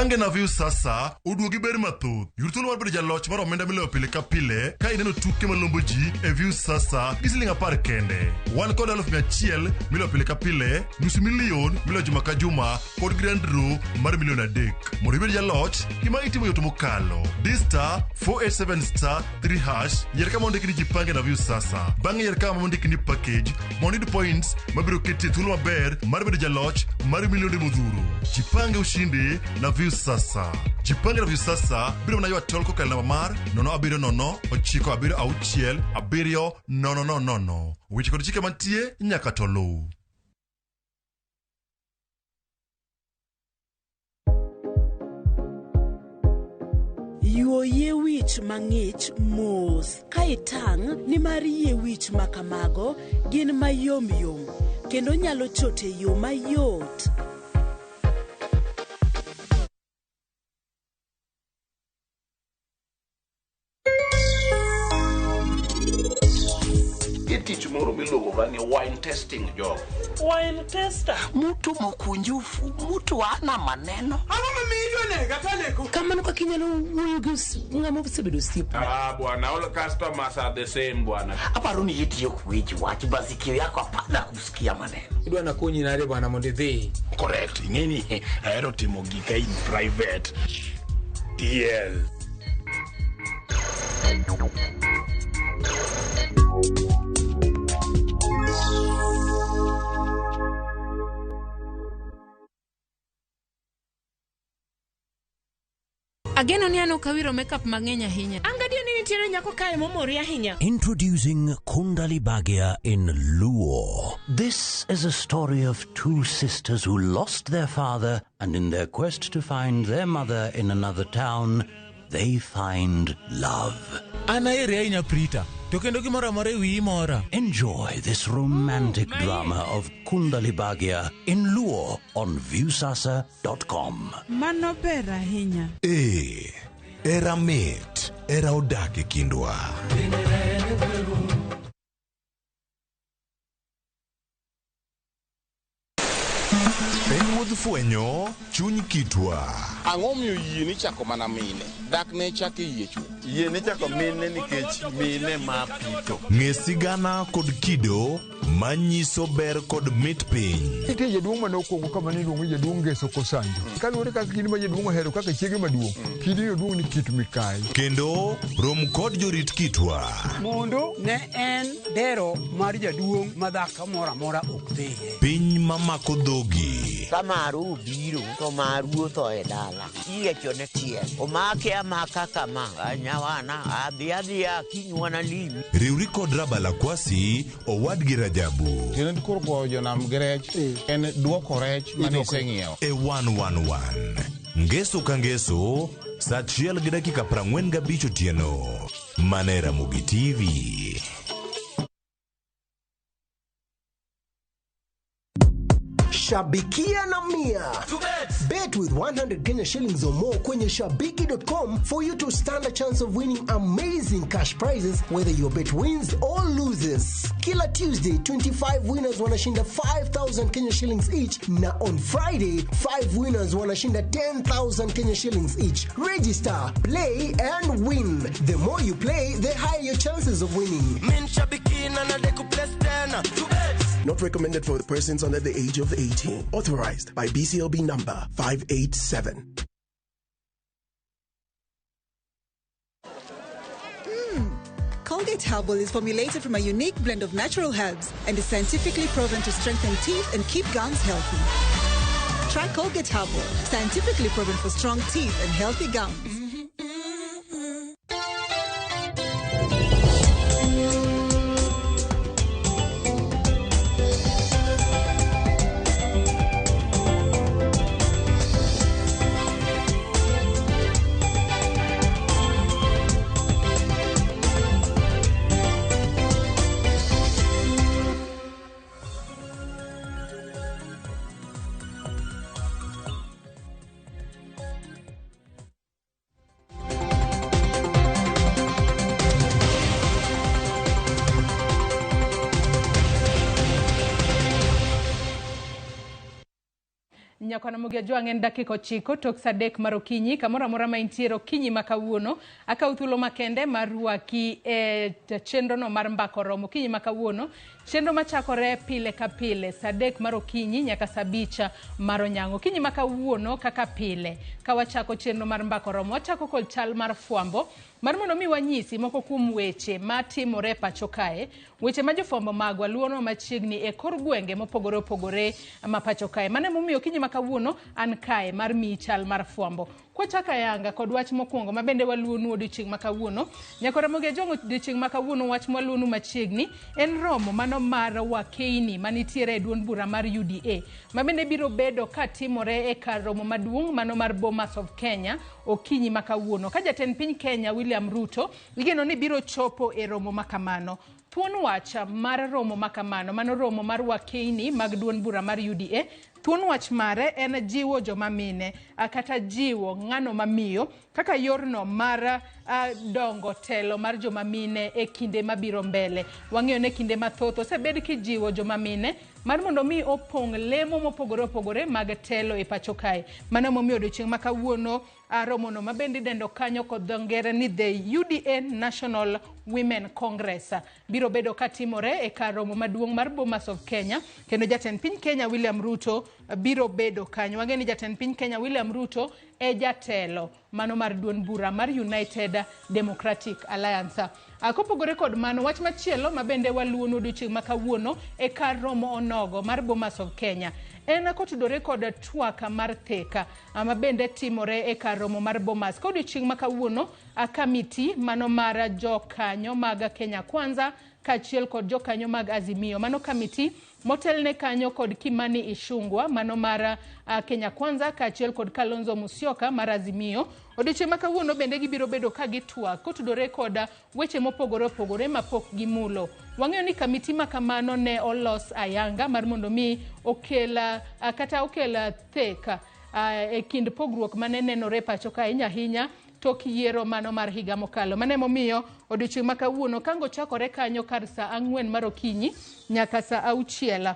Jipange na Viusasa oduogi ber mathoth. Yud thuolo mar bedo jaloch mar omenda miloyo pile ka pile ka ineno tuke malombo ji e Viusasa gi siling 10 kende. Wan kod 100,000 miloyo pile ka pile, nusu milion miloyo juma ka juma kod grand draw mar milion 3. Mondo ibed jaloch, gima itimo yot mokalo. Di star 487 star 3 hash, yier kama ondiki ni Jipange na Viusasa. Bang'e yier kama ondiki ni package mondo iyud points mabiro keti e thuolo maber mar bedo jaloch mar milionde modhuro. Jipange ushindi na Viusasa. Jipange na Viusasa biro mana ywa tol kokalo namba mar 070 976 7000. Weche kod chike mantie nyaka to luw. Yuo yie wich mang'ich mos ka itang' nimar yie wich ma kamago gin mayom yom kendo nyalo chot e yo mayot. Nitie tich moro miluongo ga ni wine testing job. Wine tester. Mtu mkunjufu, mtu ana maneno. Kamano kaka inyalo wuoyo gi ng'ama osebedo osiep. Ah, bwana, all customers are the same bwana. Aparo ni itiyo kuwinj wach masikio yako hapana kusikia maneno. Idwa nakonyi nade bwana mondo idhi. Correct. Ing'eni ahero timo gika in private. TL. Ageno ni an ok awiro makeup mang'eny ahinya. An gadier ni nitiere nyako kae momori ahinya. Introducing Kundali Bhagya in Luo. This is a story of two sisters who lost their father and in their quest to find their mother in another town, they find love. An aheri ahinya Prita, to kendo gimoro amora e wiyi mora. Enjoy this romantic drama of Kundali Bhagya in Luo on Viusasa.com. Mano ber ahinya. Ee, era mit, era odak e kindwa. En wuodh fwenyo chuny kitwa. Ang'o miyo yie ni chako mana mine? Dak ne chak e yie chuth. Yie ni chako mine nikech mine ma pito. Ng'e sigana kod kido manyiso ber kod mit piny. Nitie jaduong' mane okwongo kama ne iluongo ni jaduong' Ngeso Kosanjo. Kaluwore kaka kidi ma jaduong' ohero kaka chiege maduong', kidino duong' ni Kit Mikayi. Kendo rom kod jorit kitwa. Mondo ne en dero mar jaduong' ma dhako moro amora ok dhiye. Piny mamako dhogi. Ka maru obiro to maru otho e dala. Iyiecho ne tiel. Omake amaka kama. Nyawana adhi adhiya kinywana limi. Riwri kod Rabala Kwasi, owadgi Rajabu. Tiende koro goyo jonam gi rech en duoko rech mane iseng'iewo. E 111. Ngeso ka ngeso, saa 1:45 otieno. Mana e Ramogi TV. Shabikia na Mia. Bet with 100 Kenya shillings or more kwenye shabiki.com for you to stand a chance of winning amazing cash prizes whether your bet wins or loses. Kila Tuesday, 25 winners wanashinda 5,000 Kenya shillings each na on Friday, 5 winners wanashinda 10,000 Kenya shillings each. Register, play and win. The more you play, the higher your chances of winning. Min shabiki na nadeku place tena. Not recommended for persons under the age of 18. Authorized by BCLB number 587. Colgate Herbal is formulated from a unique blend of natural herbs and is scientifically proven to strengthen teeth and keep gums healthy. Try Colgate Herbal, scientifically proven for strong teeth and healthy gums. Nyakwana Mogi Ajwang' en dakika 9 tok saa 3 mar okinyi kamoro amora ma intiere okinyi ma kawuono. Akawo thuolo makende mar rwaki e chenrono mar Mbaka Oromo okinyi ma kawuono. Chenro machakore pile ka pile saa 3 mar okinyi nyaka saa 5 mar onyango. Okinyi ma kawuono kaka pile ka wachako chenro mar Mbaka Oromo wachako kod chal mar fwambo mar mondo mi wanyisi moko kuom weche matimore e pacho kae, weche ma jofwambo magwa luonwa machiegni e kor gwenge mopogore opogore ma pacho kae. Mano emomiyo okinyi ma kawuono an kae mar miyi chal mar fwambo. Kwachako ayanga kod wach mokwongo ma bende waluonu odiochieng' ma kawuono, Nyakwa Ramogi Ajwang' odiochieng' ma kawuono wach mwaluonu machiegni en romo mano mar wakeini manitiere e duond bura mar UDA ma bende biro bedo ka timore e kar romo maduong' mano mar Bomas of Kenya okinyi ma kawuono. Ka jatend piny Kenya William Ruto igeno ni biro chopo e romo ma kamano. Thuon wach mar romo ma kamano, mano romo mar wakeini mag duond bura mar UDA, thuon wach mare en jiwo joma mine kata jiwo ng'ano mamiyo kaka yorno mar dongo telo mar joma mine e kinde mabiro mbele. Wang'eyo ni kinde mathoth osebed kijiwo joma mine mar mondo mi opong' lemo mopogore opogore mag telo e pacho kae. Mano emomiyo odiochieng' ma kawuono romono ma bende idendo kanyo kod dho ngere ni the UDA National Women Congress biro bedo katimore e kar romo maduong' mar Bomas of Kenya, kendo jatend piny Kenya William Ruto biro bedo kanyo. Wang'eyo ni jatend piny Kenya William Ruto e jatelo mano mar duond bura mar United Democratic Alliance. Kopogore kod mano, wach machielo ma bende waluonu odiochieng' ma kawuono e kar romo onogo mar Bomas of Kenya en kotudore kod twak mar theka ma bende timore e kar romo mar Bomas. Ka odiochieng' ma kawuono kamiti mano mar jokanyo mag Kenya Kwanza kaachiel kod jokanyo mag Azimio, mano kamiti motelne kanyo kod Kimani Ichung'wa mano mar Kenya Kwanza kaachiel kod Kalonzo Musyoka mar Azimio. Odiochieng' ma kawuono bende gibiro bedo ka gitwak kotudore kod weche mopogore opogore mapok gimulo. Wang'eyo ni kamiti ma kamano ne olos ayanga mar mondo mi okel kata okel thek e kind pogruok mane nenore pacho ka ahinya ahinya tok yiero mano mar higa mokalo. Mano emomiyo odiochieng' ma kawuono kango chakore kanyo kar saa 4 mar okinyi nyaka saa 6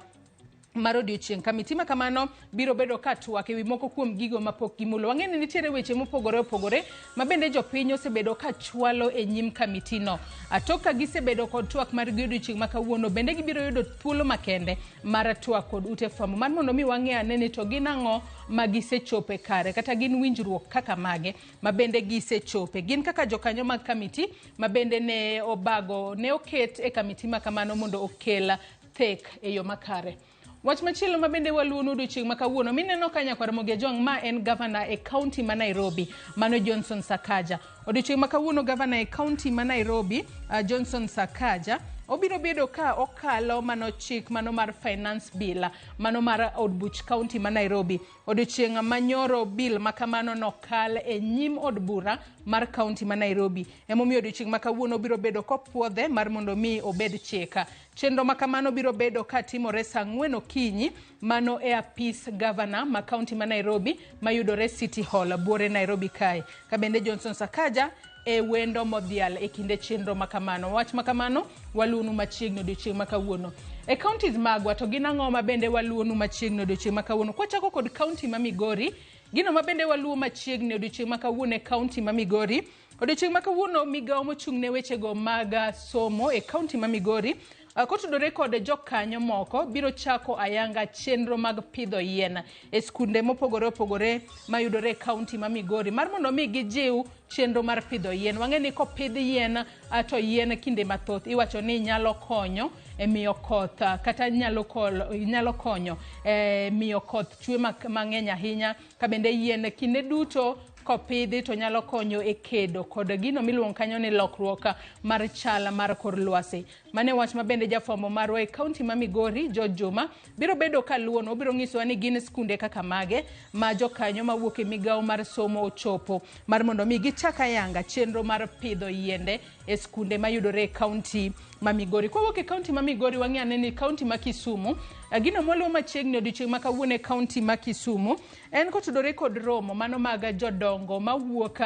mar odiochieng'. Kamiti ma kamano biro bedo ka twak ewi moko kuom gigo mapok gimulo. Wang'eyo ni nitiere weche mopogore opogore ma bende jopiny osebedo ka chwalo e nyim kamitino. Tok ka gisebedo kod twak margi odiochieng' ma kawuono, bende gibiro yudo thuolo makende mar twak kod ute fwambo mar mondo mi wang'e ane ni to gin ang'o ma gisechope kare kata gin winjruok kaka mage ma bende gisechope. Gin kaka jokanyo mag kamiti ma bende ne obago ne oket e kamiti ma kamano mondo okel thek e yo makare. Wach machielo ma bende waluonu odiochieng' ma kawuono mineno ka Nyakwar Ramogi Ajwang' ma en gavana e kaunti ma Nairobi mano Johnson Sakaja. Odiochieng' ma kawuono gavana e kaunti ma Nairobi Johnson Sakaja obiro bedo ka okalo mano chik mano mar finance bill mano mar od buch kaunti ma Nairobi. Odiochieng' manyoro bill ma kamano nokal e nyim od bura mar kaunti ma Nairobi. Emomiyo odiochieng' ma kawuono obiro bedo kopuodhe mar mondo mi obed chik. Chenro ma kamano biro bedo ka timore saa 4 okinyi mano e apis gavana ma kaunti ma Nairobi mayudore City Hall buore Nairobi kae. Ka bende Johnson Sakaja e wendo modhial e kinde chenro ma kamano. Wach ma kamano waluonu machiegni odiochieng' ma kawuono. E counties magwa to gin ang'o ma bende waluonu machiegni odiochieng' ma kawuono? Kwachako kod kaunti ma Migori, gino ma bende waluo machiegni odiochieng' ma kawuono e kaunti ma Migori. Odiochieng' ma kawuono migawo mochung' ne wechego mag somo e kaunti ma Migori kotudore kod jokanyo moko biro chako ayanga chenro mag pidho yien e skunde mopogore opogore mayudore e kaunti ma Migori mar mondo mi gijiw chenro mar pidho yien. Wang'e ni kopidh yien to yien kinde mathoth iwacho ni nyalo konyo e miyo koth kata nyalo konyo e miyo koth chwe mang'eny ahinya. Ka bende yien kinde duto kopidhi to nyalo konyo e kedo kod gino miluongo kanyo ni lokruok mar chal mar kor lwasi. Mane wach ma bende jafwambo marwa e kaunti ma Migori George Juma biro bedo ka luono, obiro nyisowa ni gin skunde kaka mage ma jokanyo mawuok e migawo mar somo ochopo mar mondo mi gichak ayanga chenro mar pidho yiende e skunde mayudore e kaunti ma Migori. Kowuok e kaunti ma Migori wang'e ane ni kaunti ma Kisumu Gino moluwo machiegni odiochieng' ma kawuono e kaunti ma Kisumu en kotudore kod romo mano mag jodongo mawuok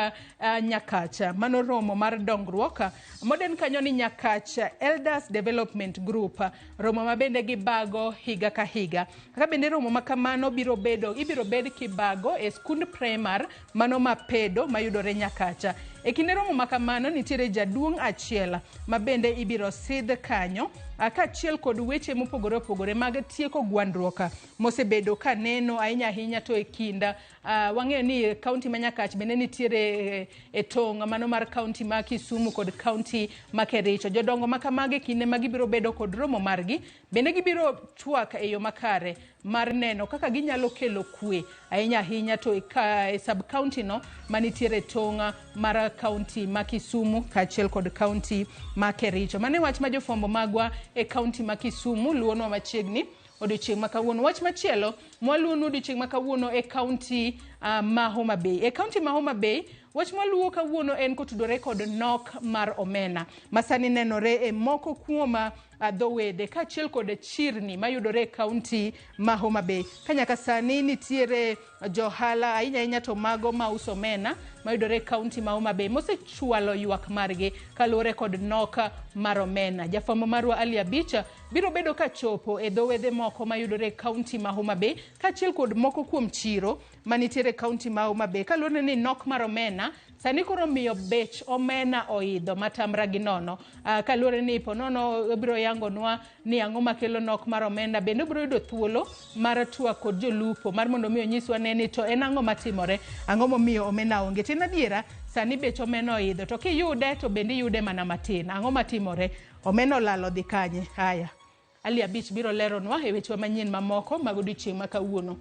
Nyakach, mano romo mar dongruok moden kanyo ni Nyakach Elders Development Group, romo ma bende gibago higa ka higa. Kaka bende romo ma kamano biro bedo ibiro bed kibago e skund primar mano ma Pedo mayudore Nyakacha. E kinde romo ma kamano nitiere jaduong' achiel ma bende ibiro sidh kanyo kaachiel kod weche mopogore opogore mag tieko gwandruok mosebedo ka neno ahinya ahinya to e kind wang'eyo ni kaunti ma Nyakach bende nitiere e tong' mano mar kaunti ma Kisumu kod kaunti ma Kericho. Jodongo ma kamagi kinde ma gibiro bedo kod romo margi bende gibiro twak e yo makare mar neno kaka ginyalo kelo kwe ahinya ahinya to e sub county no manitiere tong' mar kaunti ma Kisumu kaachiel kod kaunti ma Kericho. Mano e wach ma jofwambo magwa e kaunti ma Kisumu luwonwa machiegni odiochieng' ma kawuono. Wach machielo mwaluwonu odiochieng' ma kawuono e kaunti ma Homa Bay. E kaunti ma Homa Bay, wach mwaluwo kawuono en kotudore kod nok mar omena ma sani nenore e moko kuom dho wedhe kaachiel kod chirni mayudore e kaunti ma Homa Bay. Ka nyaka sani nitiere johala ahinya ahinya to mago mauso omena mayudore e kaunti ma Homa Bay mosechwalo ywak margi kaluwore kod nok mar omena. Jafwambo marwa Ali Abicha biro bedo kachopo e dho wedhe moko mayudore e kaunti ma Homa Bay kaachiel kod moko kuom chiro manitiere e kaunti ma Homa Bay kaluwore ni nok mar omena sani koro miyo bech omena oidho matamra gi nono. Kaluwore ni ponono obiro yangonwa ni ang'o makelo nok mar omenda, bende obiro yudo thuolo mar twak kod jolupo mar mondo mi onyiswa ne ni to en ang'o matimore, ang'o momiyo omena onge. To en adiera sani bech omena oidho to kiyude to bende iyude mana matin. Ang'o matimore? Omena olal odhi kanye? Haya, Ali Abich biro leronwa e wechewa manyien mamoko mag odiochieng' ma kawuono.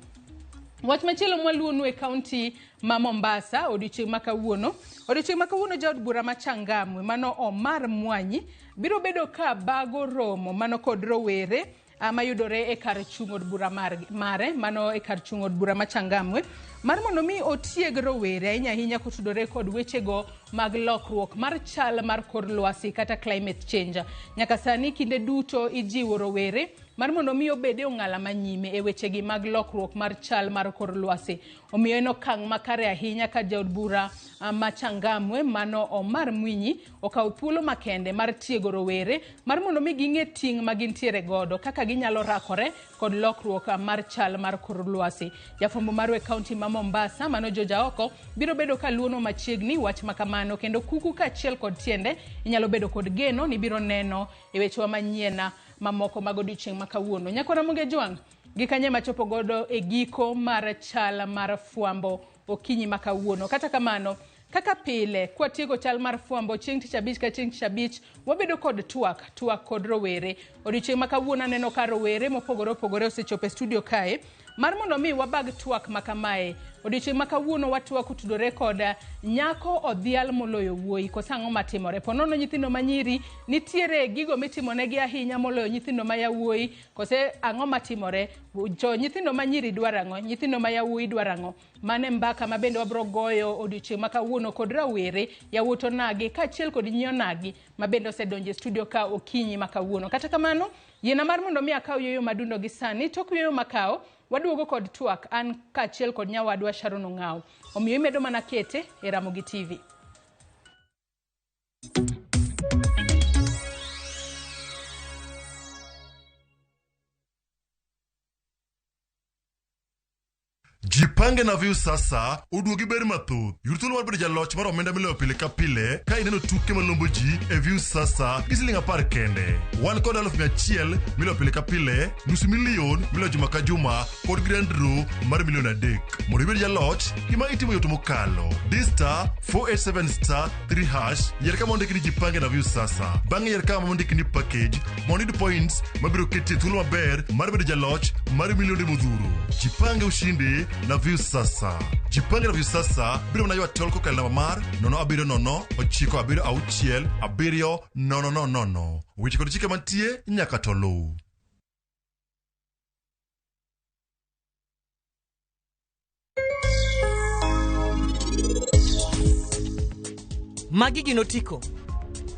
Wach machielo mwaluwonu e kaunti ma Mombasa odiochieng' ma kawuono. Odiochieng' ma kawuono jaod bura ma Changamwe mano Omar Mwanyi biro bedo ka bago romo mano kod rowere mayudore e kar chung' od bura mare mano e kar chung' od bura ma Changamwe mar mondo mi otieg rowere ahinya ahinya kotudore kod wechego mag lokruok mar chal mar kor lwasi kata climate change. Nyaka sani kinde duto ijiwo rowere mar mondo mi obed e ong'ala manyime e wechegi mag lokruok mar chal mar kor lwasi. Omiyo en okang' makare ahinya ka jaod bura ma Changamwe mano Omar Mwinyi okawo thuolo makende mar tiego rowere mar mondo mi ging'e ting' ma gintiere godo kaka ginyalo rakore kod lokruok mar chal mar kor lwasi. Jafwambo marwa e kaunti ma Mombasa mano Joja Oko biro bedo ka luono machiegni wach makamano kendo kuku kaachiel kod tiende inyalo bedo kod geno ni biro neno e wechewa manyien mamoko mag odiochieng' ma kawuono. Nyakwa Ramogi Ajwang', gi kanye machopo godo e giko mar chal mar fwambo okinyi ma kawuono. Kata kamano, kaka pile, kwatieko chal mar fwambo chieng' tich abich ka chieng' tich abich, wabedo kod twak, twak kod rowere. Odiochieng' ma kawuono aneno ka rowere mopogore opogore osechopo e studio kae mar mondo mi wabag twak ma kamae. Odiochieng' ma kawuono watwak otudore kod nyako odhial moloyo wuoyi, koso ang'o matimore? Ponono nyithindo manyiri nitiere gigo mitimonegi ahinya moloyo nyithindo ma yawuoyi, kose ang'o matimore? To nyithindo manyiri dwaro ang'o? Nyithindo ma yawuoyi dwaro ang'o? Mano e mbaka ma bende wabiro goyo odiochieng' ma kawuono kod rawere, yawuot onagi kaachiel kod nyi onagi ma bende osedonjo e studio ka okinyi ma kawuono. Kata kamano, yiena mar mondo mi akaw yueyo madundo gi sani, tok yueyo makawo, waduogo kod twak an kaachiel kod nyawadwa Sharon Ong'awo. Omiyo imedo mana kete e Ramogi TV. Jipange na View sasa oduogi ber mathoth. Yud thuolo mar bedo jaloch mar omenda miloyo pile ka pile ka ineno tuke malombo ji e View sasa gi siling 10 kende. Wan kod 100,000 miloyo pile ka pile, nusu milion miloyo juma ka juma kod grand draw mar milion 3. Mondo ibed jaloch, gima itimo yot mokalo. Di star 487 star 3 hash, yier kama ondiki ni Jipange na View sasa. Bang'e yier kama ondiki ni package mondo iyud points mabiro keti e thuolo maber mar bedo jaloch mar milionde modhuro. Jipange ushindi na View sasa. Jipange na View sasa biro mana ywa tol kokalo namba mar 070 976 7000. Weche kod chike mantie nyaka to luw. Magi gin otiko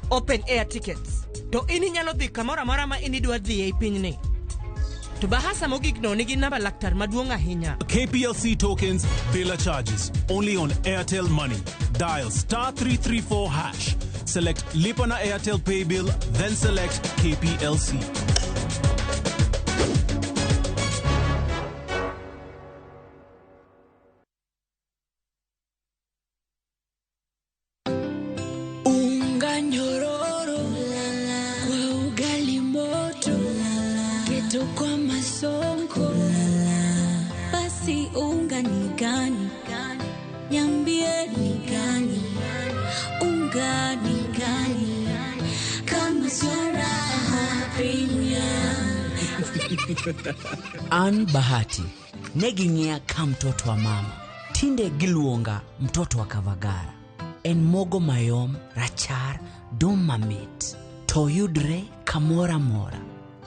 open air tickets to in inyalo dhi kamoro amora ma in idwa dhiye e pinyni. To bahasa mogik no nigi namba laktar maduong' ahinya. KPLC tokens, bila charges. Only on Airtel Money. Dial *334#. Select Lipa na Airtel Pay Bill, then select KPLC. Unga nyororo kwa ugali moto, keto kwa masonko. Basi unga ni gani? Niambie ni gani? Unga ni gani? Kama sio Raha Premium. An Bahati ne ging'iya ka mtoto wa mama, tinde giluonga mtoto wa Kavagara. En mogo mayom, rachar, dum mamit, to yudre kamoro amora.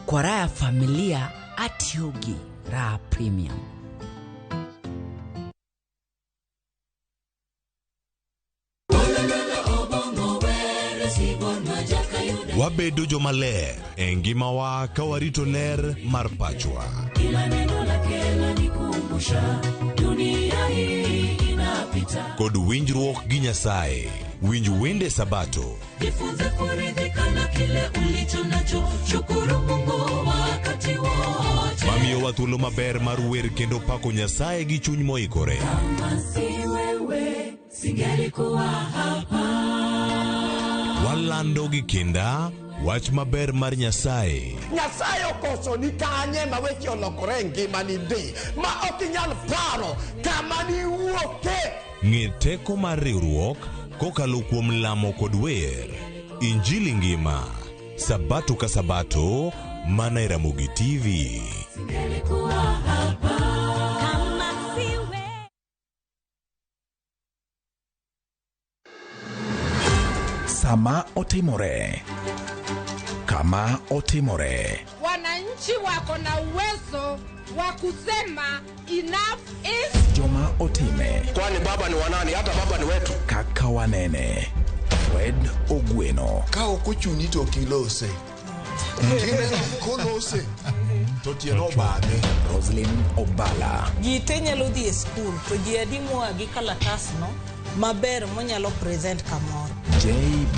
Kwa raha ya familia atiyo gi Raha Premium. Wabedo jomaler e ngimawa ka warito ler mar pachwa. Kila neno lake lanikumbusha dunia hii inapita. Kod winjruok gi Nyasaye. Winj wende Sabato. Jifunze kuridhika na kile ulicho nacho, shukuru Mungu wakati wote. Mamiyowa thuolo maber mar wer kendo pako Nyasaye gi chuny moikore. Kama si wewe singelikuwa hapa. Walando gi kinda wach maber mar Nyasaye. Nyasaye okoso ni kanye ma weche olokore e ngimani ndi ma ok inyal paro kama niwuoke. Ng'e teko mar riwruok kokalo kuom lamo kod wer. Injili ngima Sabato ka Sabato mana e Ramogi TV. Singelikuwa hapa. Kama si wewe. Sama otimore, kama otimore. Wananchi wako na uwezo wa kusema enough is. Joma otime. Kwani baba ni wanani? Hata baba ni wetu. Kaka wanene. Fred Ogweno. Ka ok ochuni to ok ilose. Kineno kolose to tieno obadhe. Roslyn Obala. Ji te nyalo dhi e skul to ji adi moa gi kalatasno maber monyalo present kamoro. J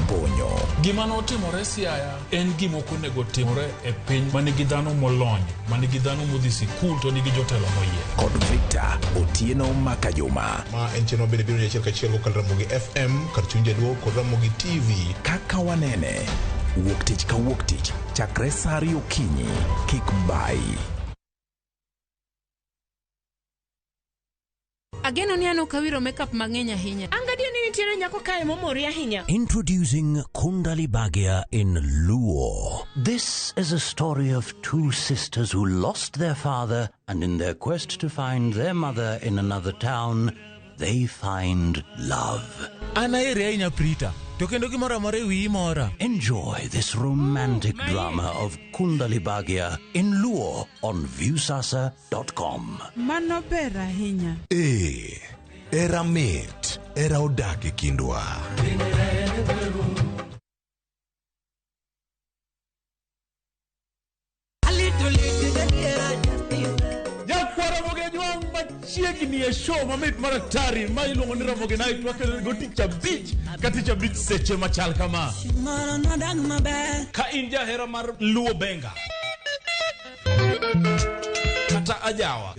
Bonyo. Gima notimore Siaya en gima ok onego timore e piny manigi dhano molony, manigi dhano modhi sikul to nigi jotelo moyier. Kod Victor Otieno Makajuma. Ma en chenro bende biro achiel kachiel kokalo Ramogi FM kar chuny jaluo kod Ramogi TV. Kaka wanene. Wuok tich ka wuok tich chakre saa 2 okinyi. Kik bayi. Ageno ni an ok awiro makeup mang'eny ahinya. Angadio ni nitiere nyako kae momori ahinya. Introducing Kundali Bhagya in Luo. This is a story of two sisters who lost their father, and in their quest to find their mother in another town, they find love. An aheri ahinya Prita, to kendo gimoro amora e wiyi mora. Enjoy this romantic drama of Kundali Bhagya in Luo on Viusasa.com. Mano ber ahinya. Ee, era mit, era odak e kindwa. Machiegni e show mamit mar atari ma iluongo ni Ramogi Night wakelo go tich abich ka tich abich seche machal kama. Ka in jahera mar Luo Benga kata ajawa,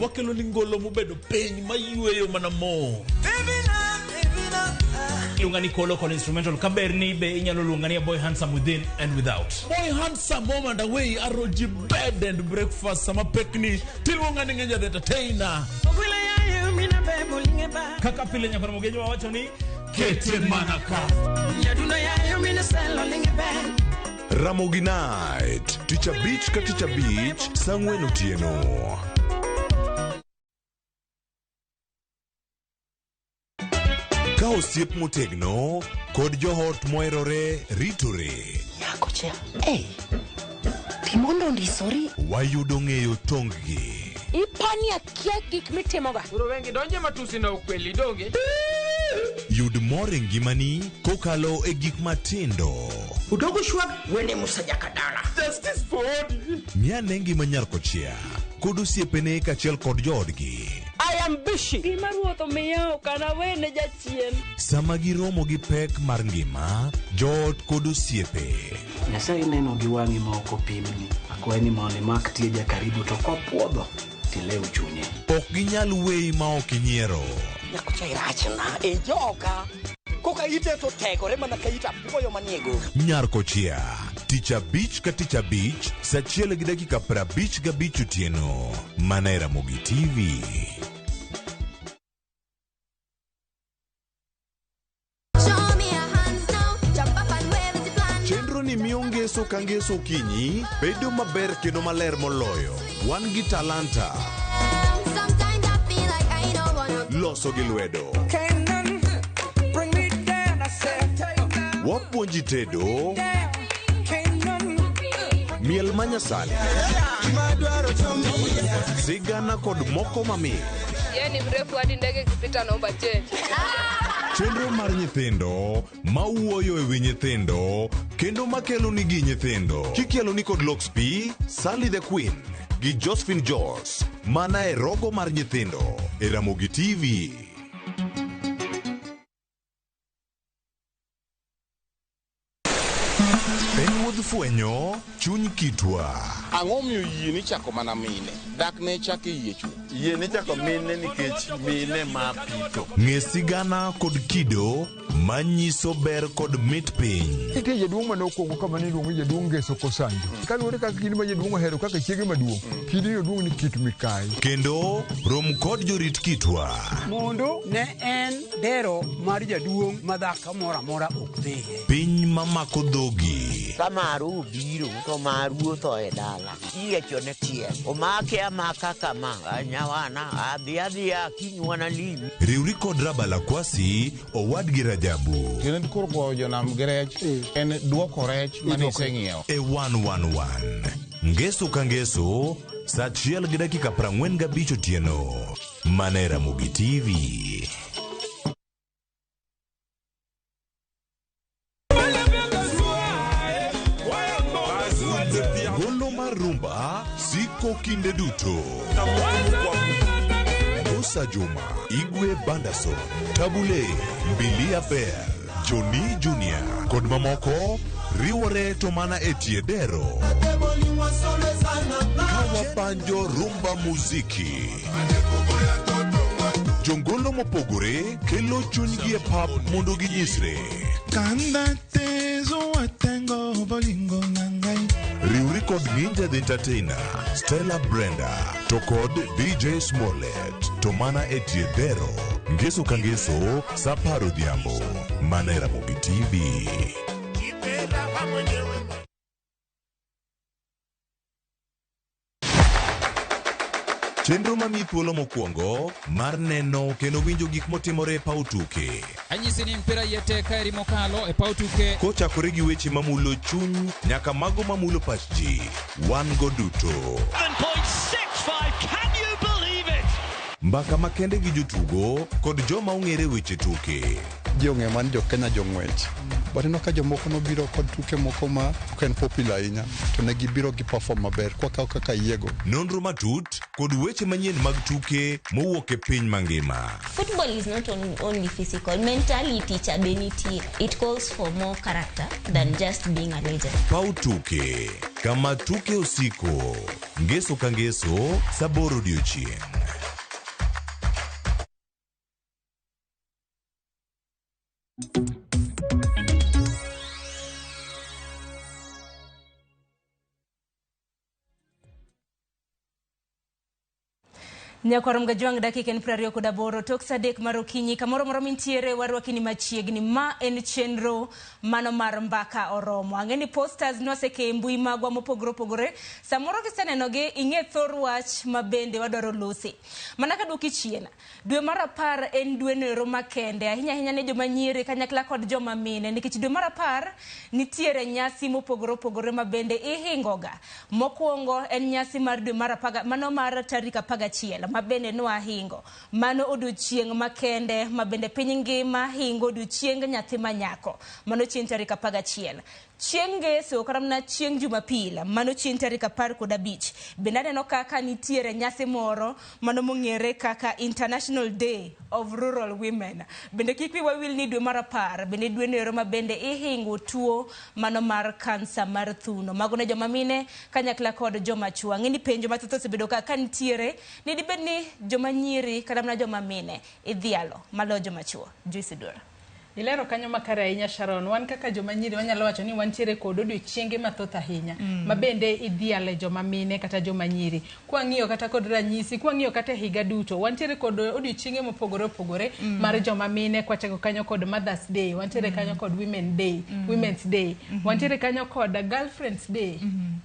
wakelo ni ngolo mobedo piny mayweyo mana mo. Iluonga ni Kolo kod instrumental kaber ni be inyalo luonga ni Boy Handsome within and without. Boy Handsome home and away aroji bed and breakfast sama pekni tiluonga ni Ngeja the entertainer. Kaka pile nyakoro mogejo wawacho ni kete mana ka. Ramogi Night, tich abich ka tich abich, saa 4 otieno. Ka osiep motegno kod joot moherore ritore. Nyako cha, hey, timondo ondisori. Wayudo ng'eyo tong-gi. Ipani akia gik mitimoga. Koro wengi donje matusi na ukweli donge. Yud mor e ngimani kokalo e gik matindo. Udogo shwag wene Musa Jakadala. Justice for Odi. Ng'ane ngima nyar kochia kod osiepene kaachiel kod joodgi. I am busy. Gima ruoth omiya ok anawene jachien. Sama giromo gi pek mar ngima, joot kod osiepe. Nyasaye neno gi wang'i ma ok opimni. Akwayi ni mondo imak tieja karibu to kopuodho tilew chunye. Ok ginyal weyi ma ok inyiero. Nyakocha irachna e joka. Koka ite to tegore mana ka it apuoyo manie goro. Nyar kochia, tich abich ka tich abich, saa achiel gi dakika 55 otieno, mana e Ramogi TV. Chenro ni miyo ngeso ka ngeso okinyi bedo maber kendo maler moloyo. Wan gi talanta. Loso gi lwedo. Wapuonji tedo. Miel manyasani. Sigana kod moko mamit. Yeye ni mrefu hadi ndege ikipita naomba change. Chenro mar nyithindo mawuoyo e wi nyithindo kendo makelo nigi nyithindo. Kikelo ni kod Lox P, Sally the Queen gi Josephine Jos mana e rogo mar nyithindo e Ramogi TV. En wuodh fwenyo chuny kitwa. Ang'o miyo yie ni chako mana mine? Dak ne chak e yie chuth. Yie ni chako mine nikech mine ma pitho. Ng'e sigana kod kido manyiso ber kod mit piny. Nitie jaduong' mane okwongo kama ne iluongo ni jaduong' Ngeso Kosanjo. Kaluwore kaka kidi ma jaduong' ohero kaka chiege maduong', kidino duong' ni Kit Mikayi. Kendo rom kod jorit kitwa. Mondo ne en dero mar jaduong' ma dhako moro amora ok dhiye. Piny mamako dhogi. Ka maru obiro to maru otho e dala. Iyiechone tiel. Omake amaka kama. Nyawana adhi adhiya kiny wanalimi. Riwri kod Rabala Kwasi owadgi Rajabu. Kendo koro goyo jonam gi rech en duoko rech mane iseng'iewo. E 111. Ngeso ka ngeso, saa 1:45 otieno. Mana e Ramogi TV. Golo mar rumba siko kinde duto. Musa Juma, Igwe Bandason, Tabule, Mbilia Bell, Johnny Junior kod mamoko riwore to mana e tie dero. Kawabanjo rumba muziki. Jongolo mopogore kelo chunygi e pap mondo ginyisre. Riwri kod Ninja the Entertainer, Stella Brenda, to kod DJ Smollett, to mana e tie dero. Ngeso ka ngeso, saa 10 odhiambo, mana e Ramogi TV. Chenro mamiyi thuolo mokwongo mar neno kendo winjo gik motimore e paw tuke. Anyisi ni mpira yie tek kaeri mokalo e paw tuke. Kochakore gi weche mamulo chuny nyaka mago mamulo pach ji, wan go duto. 7.65, can you believe it? Mbaka makende gi jotugo kod joma ong'ere weche tuke. Ji ong'eyo mana ni jo Kenya jong'wech. But ineno ka jomoko nobiro kod tuke moko ma ok en popular ahinya to ne gibiro gi perform maber kwakawo kaka yiego. Nonro matut kod weche manyien mag tuke mowuok e piny mangima. Football is not only physical, mentality cha be nitie. It calls for more character than just being a legend. Paw tuke kama tuke osiko. Ngeso ka ngeso, saa 8 odiochieng'. Nyakwar Mgajwang' dakika en 28 tok saa 3 mar okinyi kamoro moro mintiere warwaki ni machiegni. Ma en chenro mano mar mbaka oromo. Ang'e ni posters nwaseke e mbui magwa mopogore opogore. Samoro kisenenogi ing'e thor wach ma bende wadwaro lose. Mana kaduoki chien, dwe mar 10 en dwe noero makende ahinya ahinya ne joma nyiri kanyakla kod joma mine, nikech dwe mar 10 nitiere nyasi mopogore opogore ma bende ihingoga. Mokwongo en nyasi mar dwe mar 10 mano mar tarik 11 ma bende nwahingo. Mano odiochieng' makende ma bende piny ngima hingo odiochieng nyathi manyako. Mano chieng' tarik 11. Chieng' ngeso kata mana chieng' Jumapil, mano chieng' tarik 15, bende aneno kaka nitiere nyasi moro mano mong'ere kaka International Day of Rural Women. Bende kik wiwa wil ni dwe mar 10, bende dwe noero ma bende ihingo tuo mano mar kansa mar thuno. Mago ne joma mine kanyakla kod joma chuo. Ang'e ni penjo mathoth osebedo ka nitiere ni dibed ni joma nyiri kata mana joma mine idhialo maloyo joma chuo. Joyce Dora. Ilero kanyo makare ahinya Sharon. Wan kaka joma nyiri wanyalo wacho ni wantiere kod odiochienge mathoth ahinya ma bende idhiale joma mine kata joma nyiri. Kwang'iyo kata kod ranyisi, kwang'iyo kata higa duto, wantiere kod odiochienge mopogore opogore mar joma mine, kwachako kanyo kod Mother's Day, wantiere kanyo kod Women Day, Women's Day, wantiere kanyo kod Girlfriends Day,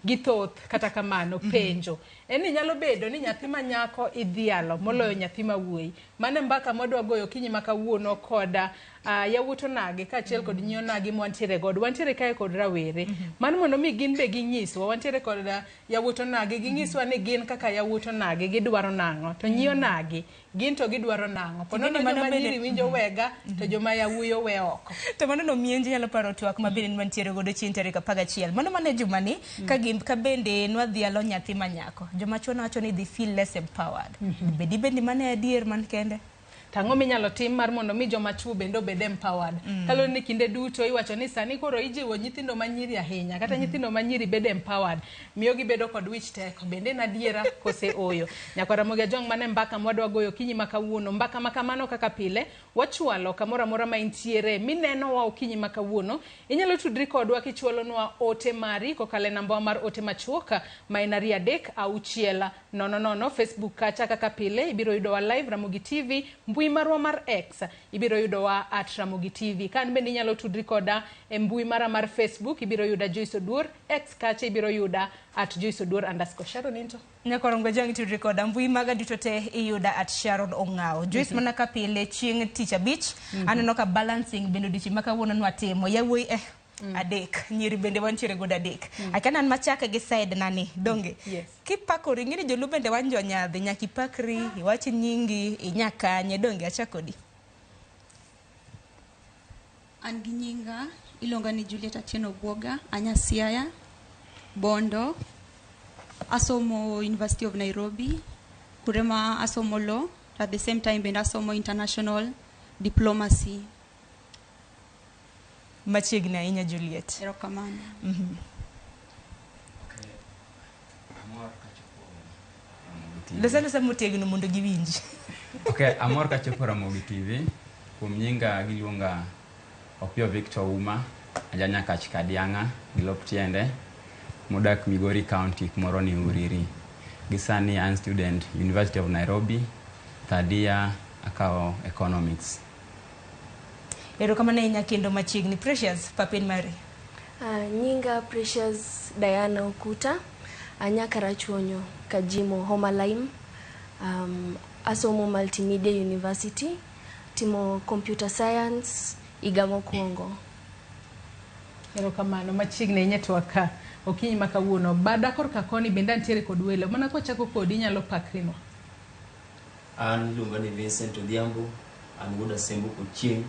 gi thoth. Kata kamano penjo en ni nyalo bedo ni nyathi ma nyako idhialo moloyo nyathi ma wuoyi. Mano e mbaka mwadwa goyo okinyi ma kawuono koda yawuot onagi kaachiel kod nyi onagi mwantiere godo. Wantiere kae kod rawere. Mano mondo mi gin be ginyiswa. Wantiere kod yawuot onagi, ginyiswa ni gin kaka yawuot onagi gidwaro nang'o, to nyi onagi gin to gidwaro nang'o. Po nono joma nyiri winjo wega to joma yawuoyi owe oko. To mano no mienje nyalo paro twak ma bende nwantiere godo chieng' tarik 11. Mano mane jumani ka bende nwadhialo nyathi ma nyako. Joma chuo nowacho ni they feel less empowered. Be dibed ni mano e adier man kende? Tang'o minyalo tim mar mondo mi joma chuo bende obed empowered? Kaluwore ni kinde duto iwacho ni sani koro ijiwo nyithindo ma nyiri ahinya, kata nyithindo ma nyiri bedo empowered, miyo gibedo kod wich teko. Bende en adiera kose oyo? Nyakwar Ramogi Ajwang', mano e mbaka mwadwa goyo okinyi ma kawuono. Mbaka ma kamano kaka pile wachwalo kamoro amora ma intiere minenowa okinyi ma kawuono. Inyalo tudri kodwa kichwalonwa ote mari kokalo e namba mar ote machuok ma en 2 3 6 0 0. Facebook kacha kaka pile ibiro yudowa live Ramogi TV, mbui marwa mar X ibiro yudowa at Ramogi TV. Ka an bende inyalo tudri koda e mbui mara mar Facebook, ibiro yuda Joyce Oduor, X kacha ibiro yuda at Joyce Oduor _ Sharon into. Nyakwar Ramogi tudri koda mbui maga duto te iyuda at Sharon Ong'awo. Joyce mana ka pile chieng' tich abich, aneno ka balancing bende odiochieng' ma kawuono nwatimo. Yawuoyi adek, nyiri bende wantiere godo adek. Akia an machake gi side nani, donge? Yes. Kipakori, ing'e ni joluo bende wan jonyadhi, nyaka ipakri, iwach nyingi, inya kanye, donge? Achak kodi. An gi nyinga, iluonga ni Juliet Atieno Bwoga, anya Siaya, Bondo, asomo University of Nairobi, kure ma asomo law, at the same time bende asomo international diplomacy. Machiegni ahinya Juliet. Erokamano. Losa losa motegno mondo giwinji. Okay, amor kachopo Ramogi TV. Kuom nyinga giluonga Opiyo Victor Uma, aja Nyakach Kadiang'a, gi lop tiende, modak Migori County kumoro ni Uriri. Gi sani an student University of Nairobi, third year akawo economics. Erokamano ahinya kendo machiegni. Precious, papin mari. Nyinga Precious Diana Okuta, anya Karachuonyo, Kajimo, Homa Lime. Asomo Multimedia University, timo computer science, higa mokwongo. Erokamano machiegni ahinya twak okinyi ma kawuono. Bada korka koni bende antiere kod welo. Mana kwachako kodi inyalo pakrinwa. An iluonga ni Vincent Odhiambo, an wuod Asembo Ochieng'.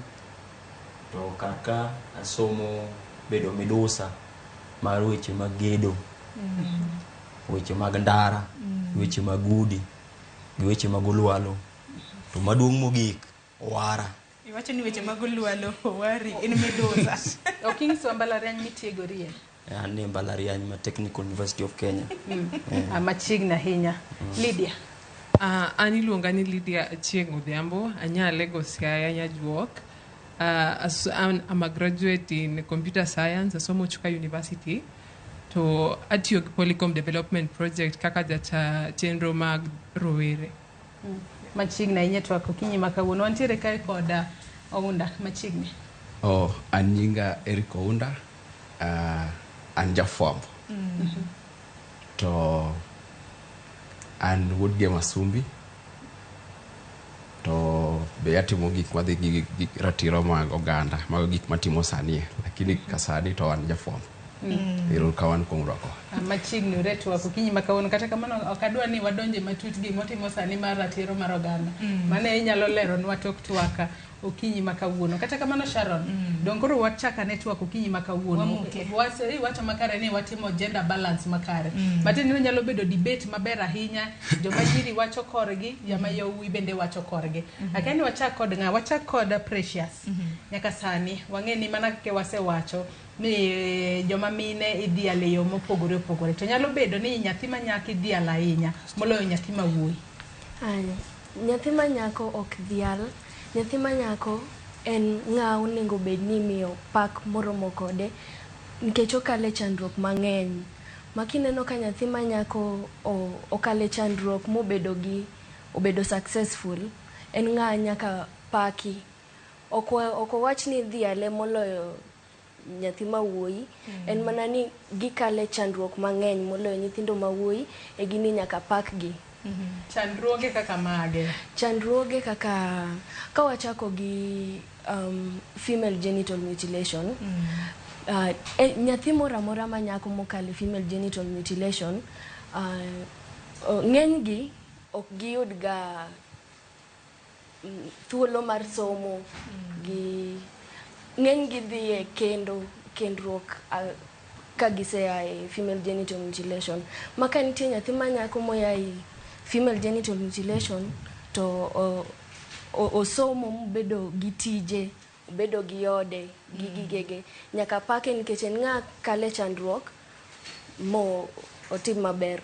To kar ka asomo bedo midusa mar weche mag gedo, weche mag ndara, weche mag udi, gi weche mag olwalo. To maduong' mogik, owara. Iwacho ni weche mag olwalo, owari, in midusa. Ok inyiswa mbalariany mitiegorie? An e mbalariany ma Technical University of Kenya. Machiegni ahinya. Lydia. An iluonga ni Lydia Achieng' Odhiambo, anya Lagos Siaya, Nyajuok. I'm a graduate in computer science, asomo Chuka University. To atiyo gi Polycom Development Project kaka jata chenro mag rowere. Machiegni ahinya twak okinyi ma kawuono. Wantiere kae kod Ounda machiegni. Oh, an nyinga Eric Ounda, an jafwambo. To an wuod Gemasumbi. To be atimo gik madhi gi ratiro mag oganda, mago gik matimo sani, lakini ka sani to an jafwambo. Ero kamano kuom rwakowa. Machiegni uretwak okinyi ma kawuono. Kata kamano ok adwa ni wadonje matut gimotimo sani mar ratiro mar oganda. Mano inyalo leronwa tok twak okinyi ma kawuono. Kata kamano Sharon, dong koro wachak ane twak okinyi ma kawuono. Wamuke. Iwacho makare ni watimo gender balance makare. Matiende ni nyalo bedo debate maber ahinya. Joma nyiri wacho korgi, joma yawuoyi bende wacho korgi. Akia ni wachak kod ng'a? Wachak kod Precious. Nyaka sani wang'e ni mana kaka wasewacho ni joma mine idhialo e yo mopogore opogore. To nyalo bedo ni nyathi ma nyako idhialo ahinya moloyo nyathi ma wuoyi. Nyathi ma nyako ok dhial. Nyathi ma nyako en ng'a onego bed ni imiyo pak moromo kode nikech okale chandruok mang'eny. Ma kineno ka nyathi ma nyako okale chandruok mobedo gi obedo successful, en ng'a nyaka paki. Ok owach ni idhiale moloyo nyathi ma wuoyi, en mana ni gikale chandruok mang'eny moloyo nyithindo ma wuoyi e gini nyaka pakgi. Chandruoge kaka mage? Chandruoge kaka ka wachako gi female genital mutilation. Nyathi moro amora ma nyako mokalo female genital mutilation, ng'enygi ok giyud ga thuolo mar somo, gi ng'enygi dhi e kendo kendruok ka gisea e female genital mutilation. Ma ka nitie nyathi ma nyako moa e female genital mutilation to osomo mobedo gi tije, obedo gi ode, gi gigege, nyaka pake nikech en ng'a kale chandruok mo otim maber.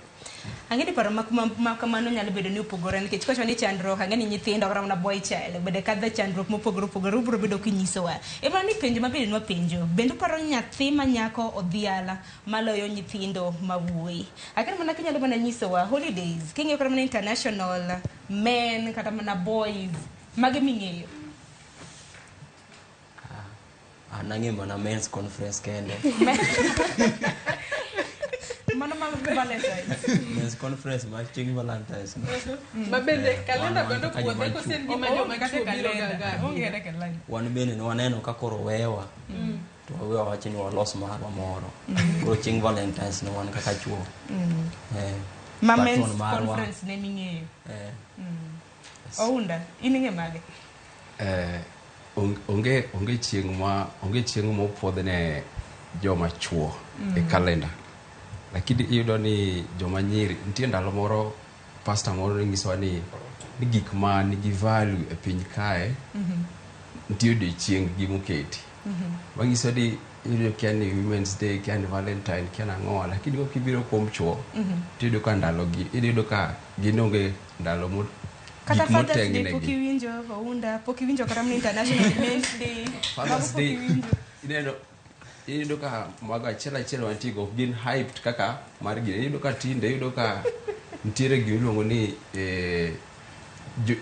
Ang'e ni paro ma kamano nyalo bedo ni opogore nikech kwacho ni chandruok, ang'e ni nyithindo kata mana boy child bende kadho chandruok mopogore opogore ubiro bedo kinyisowa. E mana ni penjo mabende nwapenjo, bende uparo ni nyathi ma nyako odhiala maloyo nyithindo ma wuoyi? Akia mana kinyalo mana nyisowa holidays, king'iyo kata mana international men kata mana boys, mage ming'eyo? An ang'eyo mana men's conference kende. Mano ma Valentine's. Men's conference ma chieng' Valentine's. Ma bende kalenda bende Wan kaka opuodhe joma kosen chwo. gima joma Onge chwo kata biro ga kalenda. ga. Onge kata kalenda. Wan bende ne waneno ka koro wewa. To wawewa wacho ni walos marwa moro. Koro chieng' Valentine's ne wan kaka chwo. Ma Patron men's marwa. conference ne ming'eyo. Ounda, in ing'e mage? Onge chieng' mopuodh ne joma chwo e kalenda. Lakini iyudo ni joma nyiri, nitie ndalo moro pastor moro ne nyisowa ni gik ma nigi value e piny kae nitie odiochieng' gi moketi. Manyiso ni iyudo kia ni Women's Day, kia ni Valentine, kia nang'o, lakini ka kibiro kuom chwo, tiyudo ka ndalo gi, iyudo ka gin onge ndalo Kata gik Father's Day motengnegi. pok iwinjo, Ounda, pok iwinjo kata mana International Men's Day. Father's Mago pok Day, iwinjo. ineno, iyudo ka mago achiel achiel mantie go ok gin hyped kaka mar gini. Iyudo ka tinde, iyudo ka nitiere gima iluongo ni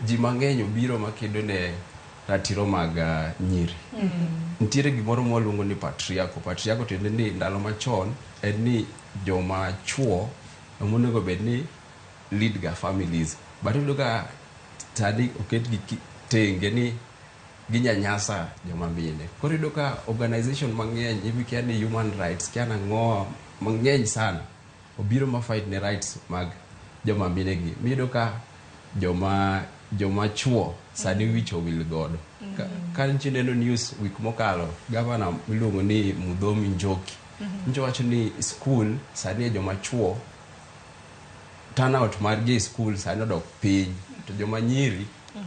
ji mang'eny obiro makedo ne ratiro mag nyiri. Nitiere gimoro mwaluongo ni patriarchal. Patriarchal tiende ni ndalo machon en ni joma chwo ema onego bed ni lead ga families. But iyudo ka sani oketgi tenge ni ginyanyasa joma mine. Koro iyudo ka organization mang'eny, ibi kia ni human rights, kia nang'o mang'eny sana obiro ma fight ne rights mag joma mine gi. Miyudo ka joma chwo sani wich owil godo. Ka nitie neno news week mokalo, gavana miluongo ni Muthomi Njoki nyocha wacho ni school sani e joma chwo turnout margi e school sani odok piny, to joma nyiri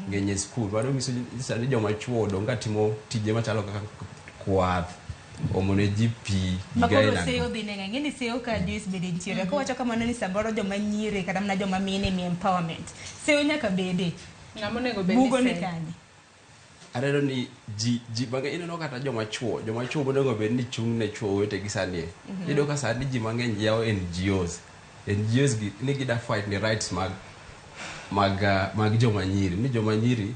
ng'eny e school. Mano nyiso ni sani joma chwo odong' ka timo tije machalo kaka kwath, omo ne ji pi, Ma giga koro aina go. seyo dhi neng'e, ng'e ni seyo ka Joyce bende nitiere. Kowacho kamano ni samoro joma nyiri kata mana joma mine mi empowerment. Seyo nyaka bede. Ng'ama onego bed ni Bugo ni seyo. kanye? Aneno ni ji mang'eny, ineno kata joma chwo, joma chwo monego bed ni chung' ne chwo wetegi sani. Iyudo ka sani ji mang'eny yawo NGOs. NGOs gi ni gida fight ne rights mag joma nyiri. Ni joma nyiri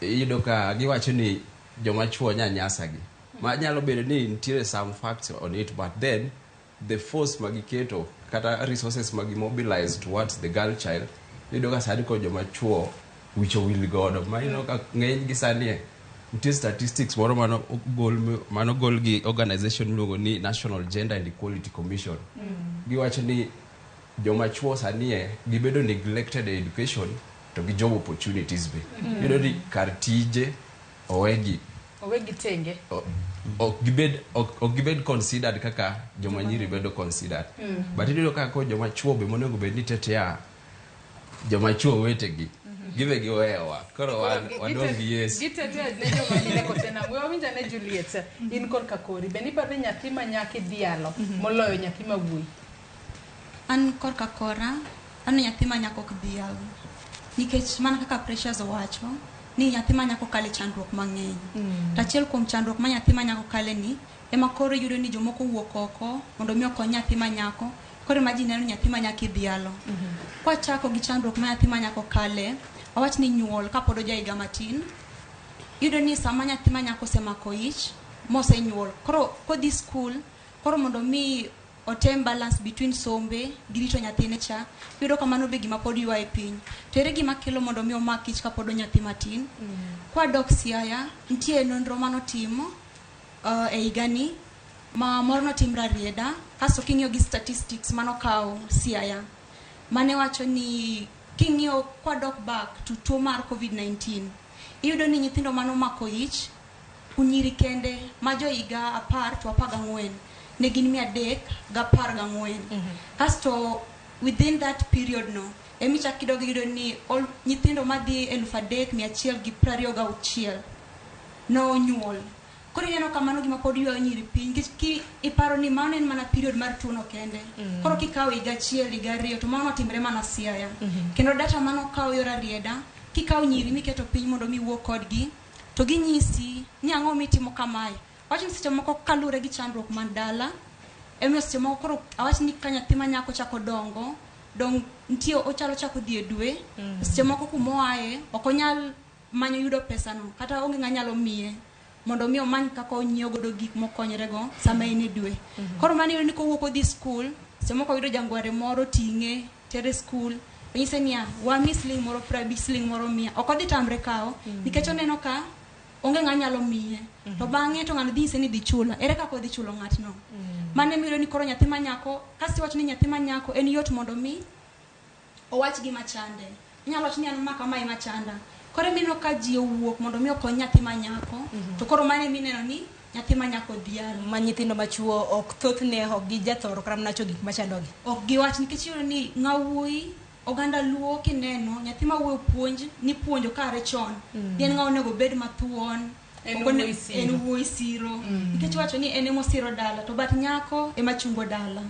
iyudo ka giwacho ni joma chwo nyanyasa gi. Ma nyalo bedo ni nitiere some facts on it, but then the force magiketo kata resources magimobilize towards the girl child, iyudo ka sani kod joma chwo wich owil godo. Ma ineno ka ng'eny gi sani Nitie statistics moro manogol manogol gi organization miluongo ni National Gender and Equality Commission. Giwacho ni joma chuo sani e gibedo neglected e education to gi job opportunities be. Iyudo ni kar tije owegi Owegi tenge. Ok gibed ok gibed considered kaka joma nyiri bedo considered. But iyudo ka ko joma chuo be monego bed ni tetea joma chuo wetegi gibe giweyowa koro wan wadong' gi Yesu. Gitetea ne joma mine kose nang'o? We wawinj ane Juliet, in korka kori. Be niparo ni nyathi ma nyako idhialo moloyo nyathi ma wuoyi? An korka kora, an nyathi ma nyako ok dhial. Nikech mana kaka Precious owacho, ni nyathi ma nyako kale chandruok mang'eny. To achiel kuom chandruok ma nyathi ma nyako kale ni, ema koro iyudo ni jomoko wuok oko mondo mi okony nyathi ma nyako. Koro ema ji neno ni nyathi ma nyako idhialo. Kwachako gi chandruok ma nyathi ma nyako kale, awach ni nyuol kapod oja higa matin, iyudo ni sama nyathi ma nyako osemako ich, mosenyuol, koro kodhi skul, koro mondo mi otem balance between sombe gi rito nyathine cha, iyudo ka mano be gima pod ywaye piny. To ere gima kelo mondo mi omak ich kapod onyathi matin? Kwadok Siaya, nitie nonro manotim e higani ma moro notim Rarieda, kasto king'iyo gi statistics manokaw Siaya, mane wacho ni king'iyo kwadok back to tuo mar COVID-19, iyudo ni nyithindo manomako ich, nyiri kende ma jo higa 10 to 14 ne gin 314. Kasto within that period no, emichak idog iyudo ni nyithindo madhi 3126 nonyuol. Koro ineno ka mano gima pod ywayo nyiri piny, nikech ki iparo ni mano en mana period mar tuono kende. Koro kikawo higa 1, higa 2, to mano otimre mana Siaya. Kendo data manokaw yor Rarieda, kikawo nyiri miketo piny mondo mi iwuo kodgi, to ginyisi ni ang'o mitimo kamae. Wach ni seche moko kaluwore gi chandruok man dala, emiyo seche moko koro awach ni ka nyathi ma nyako chako dongo, dong nitie ochalo chako dhi e dwe, seche moko kumoaye ok onyal manyo yudo pesano, kata onge ng'a nyalo miye mondo mi omany kaka onyiewo godo gik mokonyrego sama en e dwe. Koro mano iyudo ni kowuok odhi skul, seche moko oyudo jangware moro ting'e, tere skul, onyise niya, wami siling moro 50, siling moro 100. Ok odhi tamre kawo, nikech oneno ka onge ng'a nyalo miye. To bang'e to ng'ano dhi nyise ni dhi chula. Ere kaka odhi chulo ng'atno? Mano ema iyudo ni koro nyathi ma nyako, kasto iwacho ni nyathi ma nyako en yot mondo mi owach gima chande. Inyalo wacho ni an ma kama ema chanda. Koro ema ineno ka ji owuok mondo mi okony nyathi ma nyako, to koro mano ema ineno ni nyathi ma nyako dhialo. Ma nyithindo machuo ok thothne ok gijathoro kata mana wacho gik machandogi. Ok giwach nikech iyudo ni ng'a wuoyi oganda Luo kineno nyathi ma wuoyi puonj nipuonjo kare chon. Ni en ng'a onego bed mathuon. En Ok wuoyi siro. En wuoyi siro. Nikech iwacho ni en emosiro dala to but nyako ema chungo dala.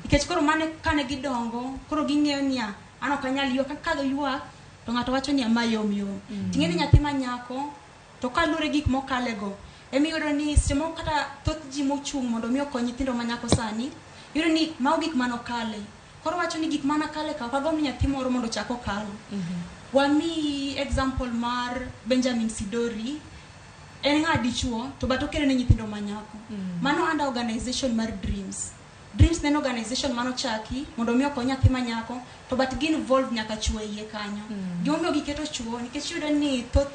Nikech koro mane kane gidongo koro ging'eyo niya an ok anyal ywak ka giywak to ng'ato wacho ni ama yom yom. Ting'e ni nyathi ma nyako to kaluwore gi gik mokalego emiyudo ni seche moko kata thoth ji mochung' mondo mi okony nyithindo ma nyako sani iyudo ni mago gik manokale. Koro wacho ni gik manakale ka ok agomb ni nyathi moro mondo ochak okal. Wamiyi example mar Benjamin Sidori, en ng'a dichuo to but okelo ne nyithindo ma nyako. Mano under organization mar Dreams. Dreams ne en organization manochaki mondo mi okony nyathi ma nyako to but gi involve nyaka chuo e iye kanyo. Gimomiyo giketo chuo nikech iyudo ni thoth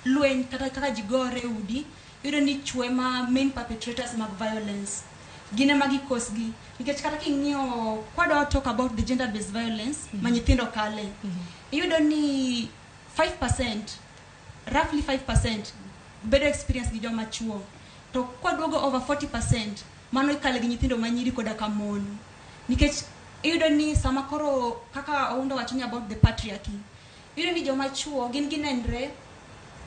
lweny kata kaka ji gore e udi, iyudo ni chuo ema main perpetrators mag violence. Gin ema gikosgi. Nikech kata king'iyo, kwadwa talk about the gender based violence ma nyithindo kale, iyudo ni 5%, roughly 5% bedo experience gi joma chuo. To kwaduogo over 40%, mano ikale gi nyithindo ma nyiri koda ka mon. Nikech iyudo ni sama koro kaka Oundo wacho ni about the patriarchy, iyudo ni joma chuo gin ginenre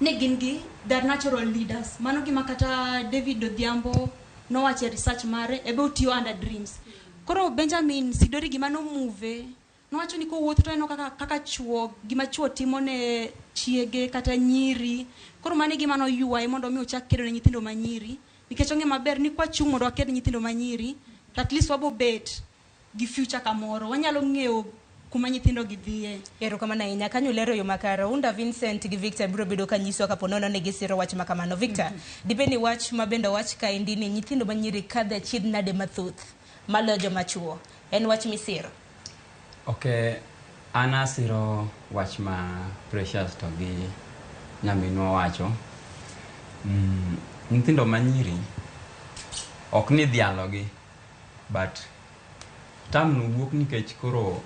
ni gin gi they are natural leaders. Mano gima kata David Odhiambo nowacho e research mare, ebe otiyo under Dreams. Koro Benjamin Sidori gima nomove, nowacho ni kowuotho to oneno kaka chuo, gima chuo timo ne chiege kata nyiri. Koro mano e gima noywaye mondo mi ochak kedo ne nyithindo ma nyiri. Nikech ong'e maber ni kwachung' mondo waked ne nyithindo ma nyiri, to at least wabo bet gi future kamoro. Wanyalo ng'eyo kuma nyithindo gi dhiye. Erokamano ahinya. Kanyo lero yo makare. Unda Vincent gi Victor biro bedo ka nyisowa kapo nono ni gisiro wach ma kamano. Victor, dibed ni wach ma bende owach kaendi ni nyithindo ma nyiri kadho achiedh nade mathoth maloyo joma chuo. En wach misiro? Ok, an asiro wach ma Precious to gi nyaminwa wacho. Nyithindo manyiri ok ni dhialogi, but term no wuok nikech koro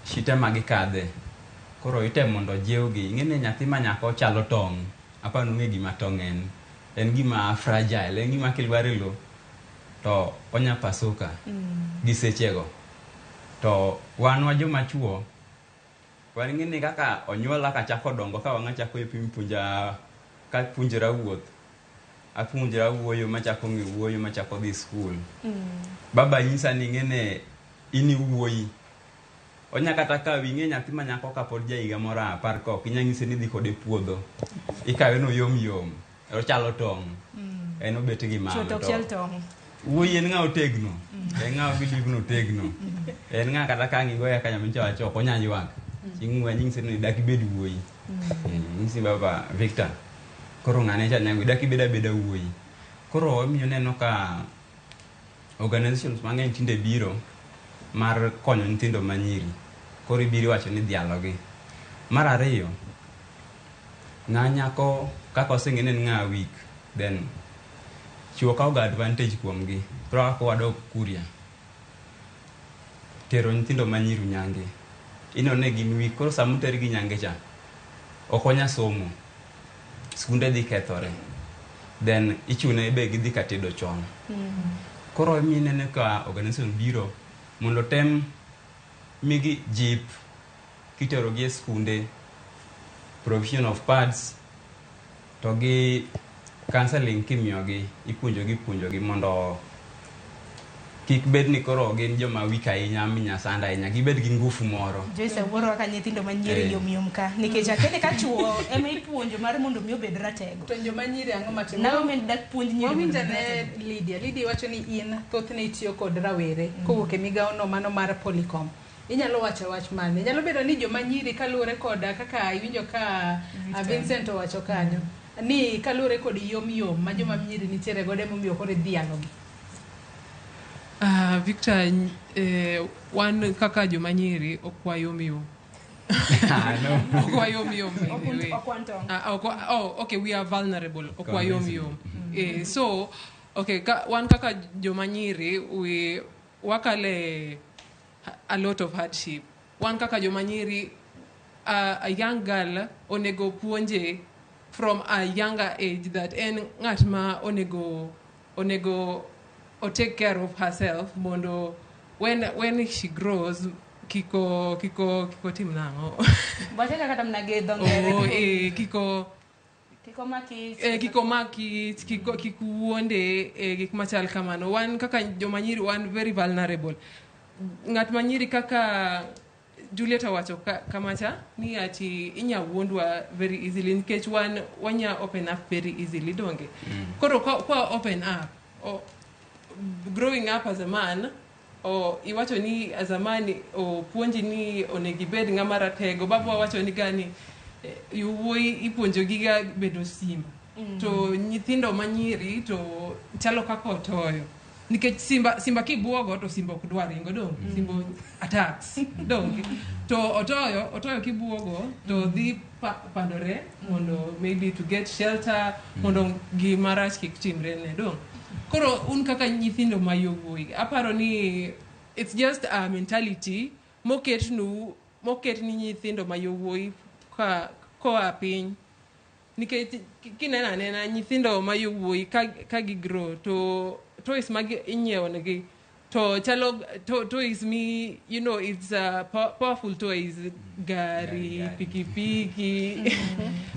shite ma gikadhe. Koro itemo mondo jiwgi. Ing'e ni nyathi ma nyako chalo tong'. Aparo ni ung'e gima tong' en. En gima fragile, en gima kilwar e lo to onya pasuka gi sechego. To wan wa joma chuo, wan ing'e ni kaka onyuola kachako dongo ka wang'a chako e piny puonja ka puonjora wuoth. Apuonjora wuoyo machako ng'e wuoyo machako dhi skul. Baba nyisa ni ing'e ni in iwuoyi. Onya kata kawi ing'e nyathi ma nyako kapod ja higa moro 10 ka ok inya nyise ni idhi kode e puodho. Ikawe no yom yom. Ochalo tong'. En obet gi Chuo malo. to ok chal tong'. Wuoyi en ng'a otegno. En ng'a believe no otegno. En ng'a kata ka ang' igoye kaka nyamincha wacho ok onya ywak. Ing'we nyise ni dak ibed wuoyi. Nyisi baba Victor. Koro ng'ane cha nyago dak ibed abeda wuoyi. Koro omiyo neno ka organizations mang'eny tinde biro mar konyo nyithindo manyiri. Koro ibiro iwacho ni dhialogi. Mar ariyo, ng'a nyako kaka oseng'e ni en ng'a weak, then chuo kawo ga advantage kuomgi. Koro kaka wadok Kuria, tero nyithindo manyiri nyange. Ineno ni gin weak, koro sama otergi nyange cha, ok onya somo. Skunde dhi kethore. Then ichune be gidhi ka tedo chon. Koro emiyo ineno ka organization biro mondo tem migi jip kiterogi e skunde, provision of pads, to gi counseling kimiyogi, ipuonjogi puonjogi mondo kik bed ni koro gin joma weak ahinya minya sand ahinya, gibed gi ngufu moro. Joyce awuoro kaka nyithindo manyiri yom yom ka nikech akene ka chuo ema ipuonjo mar mondo mi obed ratego. To joma nyiri ang'o matimo? Naomi dak puonj nyiri mondo Wawinj obed ane ratego. Lydia. Lydia wacho ni in thothne itiyo kod rawere kowuok e migawo no mano mar Polycom. Inyalo wacho wach mane? Nyalo bedo ni joma nyiri kaluwore kod kaka iwinjo ka Vincent owacho kanyo ni kaluwore kod yom yom ma joma nyiri nitiere godo emomiyo koro idhialogi. Victor, wan kaka joma nyiri ok wayom yom. Ok wayom yom by the way. Ok wan tong'. Oh, okay, we are vulnerable. Ok wayom yom. So, okay, wan kaka joma nyiri, we wakale a lot of hardship. Wan kaka joma nyiri, a young girl onego puonje from a younger age that en ng'at ma onego o take care of herself mondo when she grows kiko tim nang'o. Wache kata mana gi dho ngere. Oh, kiko Kiko maki. Kiko maki kiko kik wuonde gik machal kamano. Wan kaka joma nyiri wan very vulnerable. Ng'at ma nyiri kaka Juliet owacho kamacha ni ati inya wuondwa very easily nikech wan wanya open up very easily donge. Koro kwa open up growing up as a man o iwacho ni as a man o puonji ni onego ibed ng'ama ratego. Baba wacho ni gani yowuoyi ipuonjo giga bedo simba. To nyithindo manyiri to chalo kaka otoyo. Nikech simba kibuogo to simba ok dwar ringo dong. Simba attacks dong. To otoyo kibuogo to dhi pandore mondo maybe to get shelter mondo gima rach kik timre ne dong. Koro un kaka nyithindo ma yowuoyi aparo ni it's just a mentality moket ni nyithindo ma yowuoyi ka koa piny. Nikech kineno anena nyithindo ma yowuoyi ka gigrow to toys mag inyiewo negi to chalo toys mi you know it's powerful toys, gari, pikipiki,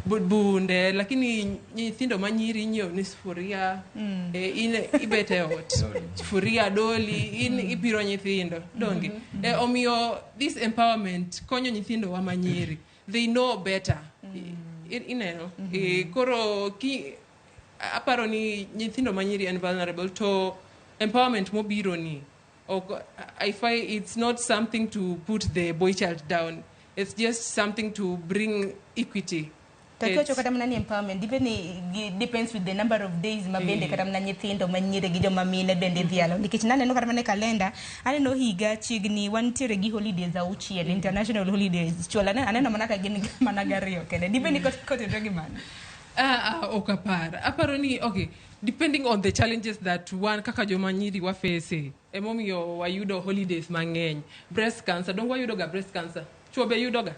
bunde, lakini nyithindo ma nyiri inyiewo ni sufuria, in ibete ot sufuria, doli, in ipiro nyithindo donge. Omiyo this empowerment konyo nyithindo wa manyiri, they know better. Ineno koro ki aparo ni nyithindo manyiri en vulnerable to empowerment mobiro ni I find it's not something to put the boy child down, it's just something to bring equity. To kiwacho kata mana ni empowerment depends with the number of days ma bende kata mana nyithindo manyiri gi joma mine bende dhialo. Nikech naneno kata mana e kalenda, aneno higa chiegni wantiere gi holidays 6, international holidays. Chwala aneno mana ka gin mana 2 kende. Dibed ni kotenore gi mano. Ok apar. Aparo ni, okay, depending on the challenges that wan kaka joma nyiri wafese, emomiyo wayudo holidays mang'eny. Breast cancer, donge wayudo ga breast cancer? Chuo be yudo ga?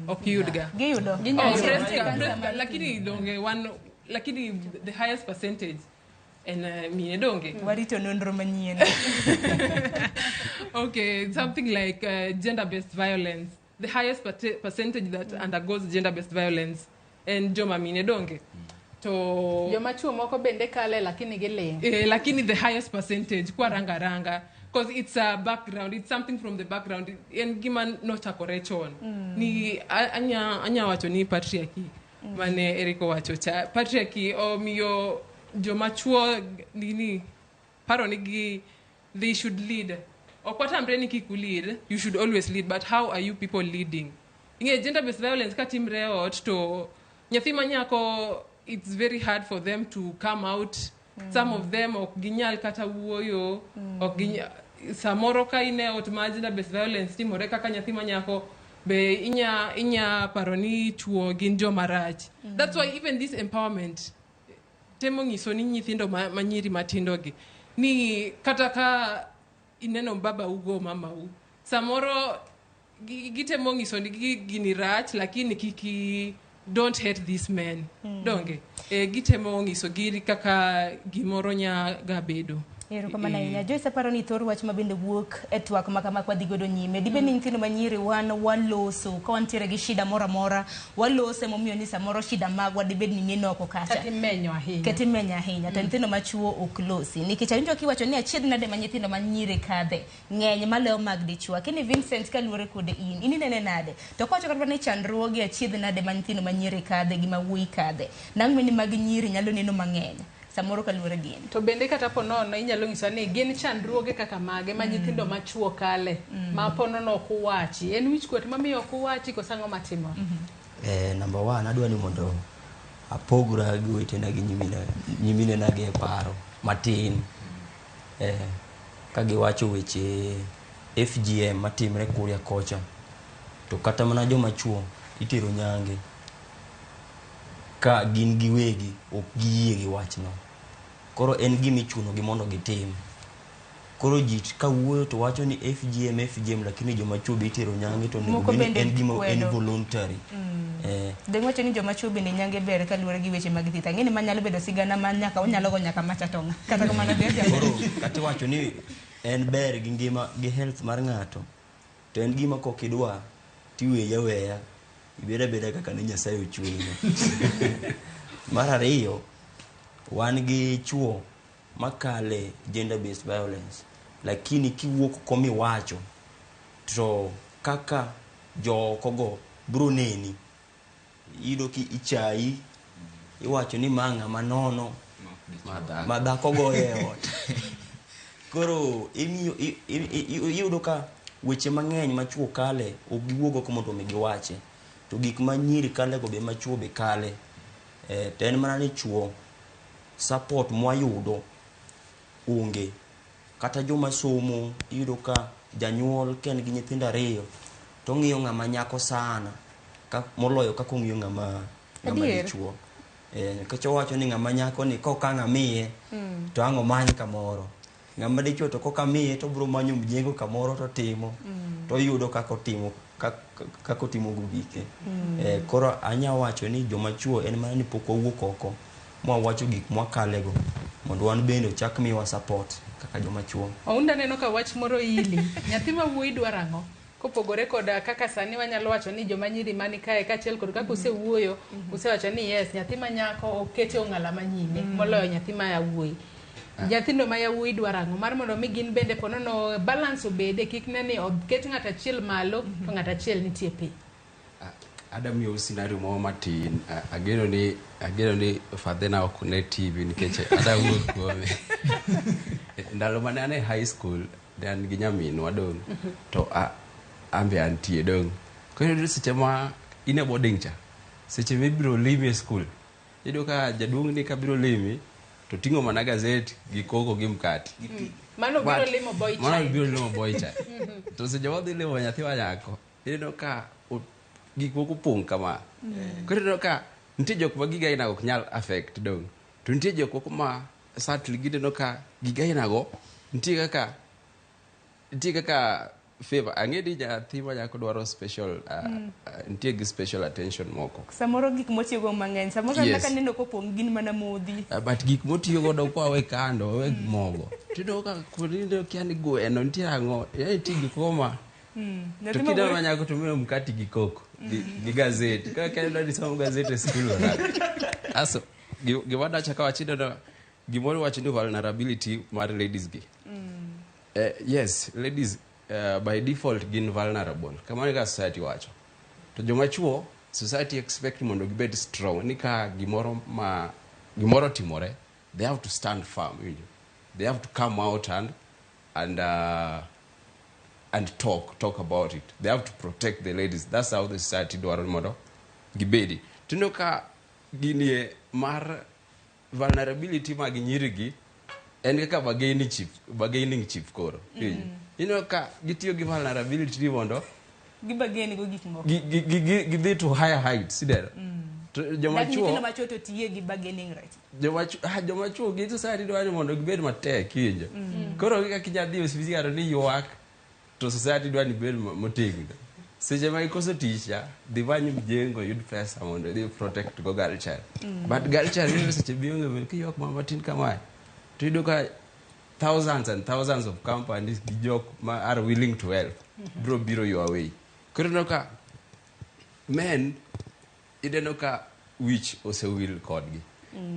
Ok yud ga. Giyudo. Oh, Ginyalo breast yudo. lakini donge wan, lakini the highest percentage en mine donge. Warito nonro manyien. Okay, something like gender-based violence. The highest percentage that undergoes gender-based violence en joma mine donge. To Joma chuo moko bende kale lakini giling. Lakini the highest percentage kwa ranga ranga because it's a background, it's something from the background en gima nochakore chon. Ni anya wacho ni patriarchy mane Eriko wacho cha patriarchy omiyo joma chuo nini paro ni gi they should lead. Ok watamre ni kik lead, you should always lead, but how are you people leading? Ing'e gender based violence ka timre e ot to nyathi ma nyako, it's very hard for them to come out. Some of them ok ginyal kata wuoyo. Ok samoro ka in e ot ma gender based violence timore kaka nyathi ma nyako be inya paro ni chuo gin joma rach. That's why even this empowerment temo ng'iso ni nyithindo ma nyiri matindo gi ni kata ka ineno baba u go mama u samoro gitemo ng'iso ni gini rach lakini kiki don't hate this man. Donge gitemo ng'iso gi kaka gimoro nya ga bedo. Erokamano ahinya. Joyce, aparo ni thor wach ma bende wuok e twak ma kama kwadhi godo nyime. Dibed ni nyithindo manyiri wan waloso ka wantiere gi shida moro amora, walose momiyo ni samoro shida magwa dibed ni neno oko kacha. Kata imenyo ahinya. Kata imenyo ahinya. To nyithindo machuo ok losi. Nikech awinjo kiwacho ni achiedh nade ma nyithindo manyiri kadhe ng'eny maloyo mag dichuo. Lakini Vincent, kaluwore kode in inene nade? To kowacho kata ni chandruoge achiedh nade ma nyithindo manyiri kadhe gi ma wuoyi kadhe. Nang'o ni mag nyiri nyalo neno mang'eny samoro kaluwore gi in? To bende kata ponono inyalo nyiso ni gin chandruoge kaka mage ma nyithindo machuo kale ma ponono ok uwachi. En wichkuot mamiyo ok uwachi koso ang'o matimore? Number one, adwa ni mondo apogra gi owetena gi nyiminena gi e paro matin. Ka giwacho weche FGM matimre Kuria kocha, to kata mana joma chuo itero nyange ka gin giwegi ok giyie gi wachno. Koro en gima ichuno gi mondo gitim. Koro ji ka wuoyo to wacho ni FGM FGM, lakini joma chuo be itero nyange to onego Moko bed ni bende en gima en kwedo. voluntary. Dong wacho ni joma chuo bende nyange ber kaluwore gi weche mag thieth. Ang'e ni manyalo bedo sigana ma nyaka onyalo go nyaka macha tong'a. Kata kamano ber jaber. Koro kata iwacho ni en ber gi ngima gi health mar ng'ato, to en gima kok idwa tiweyi aweya, ibed abeda kaka ne Nyasaye ochweyi. Mar ariyo, wan gi chuo makale gender based violence, lakini kiwuok komiwacho to kaka jooko go bro neni, iyudo ki ichayi, iwacho ni ma ng'ama nono ma dhako goyo e ot. Koro iyudo ka weche mang'eny ma chuo kale ok giwuog oko mondo mi giwache, to gik ma nyiri kale go be ma chuo be kale. To en mana ni chuo support mwayudo onge. Kata joma somo iyudo ka janyuol ka en gi nyithindo ariyo to ong'iyo ng'ama nyako sana moloyo kaka ong'iyo ng'ama dichuo. Nikech owacho ni ng'ama nyako ni kok ang' amiye to ang' omany kamoro. Ng'ama dichuo to kok amiye to obiro manyo mjengo kamoro to timo. To oyudo kaka otimo kaka otimo go gike. Koro anya wacho ni joma chuo en mana ni pok wawuok oko mwawacho gik mwakalego mondo wan bende ochak miwa support kaka joma chuo. Ounda neno ka wach moro ili. Nyathi ma wuoyi dwaro ang'o? Kopogore kod kaka sani wanyalo wacho ni joma nyiri mani kae kaachiel kod kaka usewuoyo, usewacho ni yes, nyathi ma nyako okete ong'ala manyime moloyo nyathi ma yawuoyi. Nyithindo ma yawuoyi dwaro ang'o? Mar mondo mi gin bende ponono balance obede, kik ne ni oket ng'ato achiel malo to ng'ato achiel nitie piny. Ada miyo scenario moro matin. Ageno ni fadhena ok ne TV nikech ada wuok kuome. Ndalo mane an e high school, ne an gi nyaminwa dong', to an be antie dong'. Koro iyudo seche ma in e boarding cha, seche mibiro limi e school, iyudo ka jaduong' ni kabiro limi, to ting'o mana gazet gi koko gi mkati. Mano biro limo boy Mano child. biro limo boy child. To seche modhi limo nyathi ma nyako, iyudo ka gik moko opong' kama. Koro iyudo ka Nitie jok ma giga aina go ok nyal affect dong. To nitie jok moko ma subtly gineno ka giga aina go nitie kaka nitie kaka favor. Ang'e ni nyathi ma nyako dwaro special nitie gi special attention moko. Samoro gik motiyogo mang'eny. Samoro Yes. kata neno kopong' gin mana modhi. But gik motiyo godo kwa we kando, we mogo. Tiyudo ka kuonde kia ni gweno nitie ang'o, yaani nitie gik moko ma to Nyathi ma kidwa wuoyi- manyako to miyo mkati gi koko gi gazet. Ka ka idwa ni somo gazet e skul orach. Aso gima dacha ka wachi neno gimoro wacho ni vulnerability mar ladies gi. Yes, ladies by default gin vulnerable. Kamano e kaka society wacho. To joma chuo society expect mondo gibed strong ni ka gimoro ma gimoro timore they have to stand firm iwinjo. They have to come out and talk about it. They have to protect the ladies. That's how the society dwaro ni mondo gibedi. Tineno ka gini mar vulnerability mag nyiri gi en kaka bargaining chip koro. Ineno ka gitiyo gi vulnerability ni mondo Gibageni go gik moko. gidhi to higher heights, ineno. To joma Dak chuo nyithindo machuo to tiye gi bargaining right. joma chuo gi society dwaro ni mondo gibed matek, iwinjo. Koro onge kaka inyalo dhi e ofis ng'ato ni ywak to society dwaro ni ibed motegno. Seche ma ikoso tich cha, dhi many mjengo yud pesa mondo idhi protect go girl child. But girl child iyudo seche mionge be kiywak mana matin kamae to iyudo ka thousands and thousands of companies gi jok ma are willing to help biro biro your way. Koro ineno ka men ineno ka wich osewil kodgi.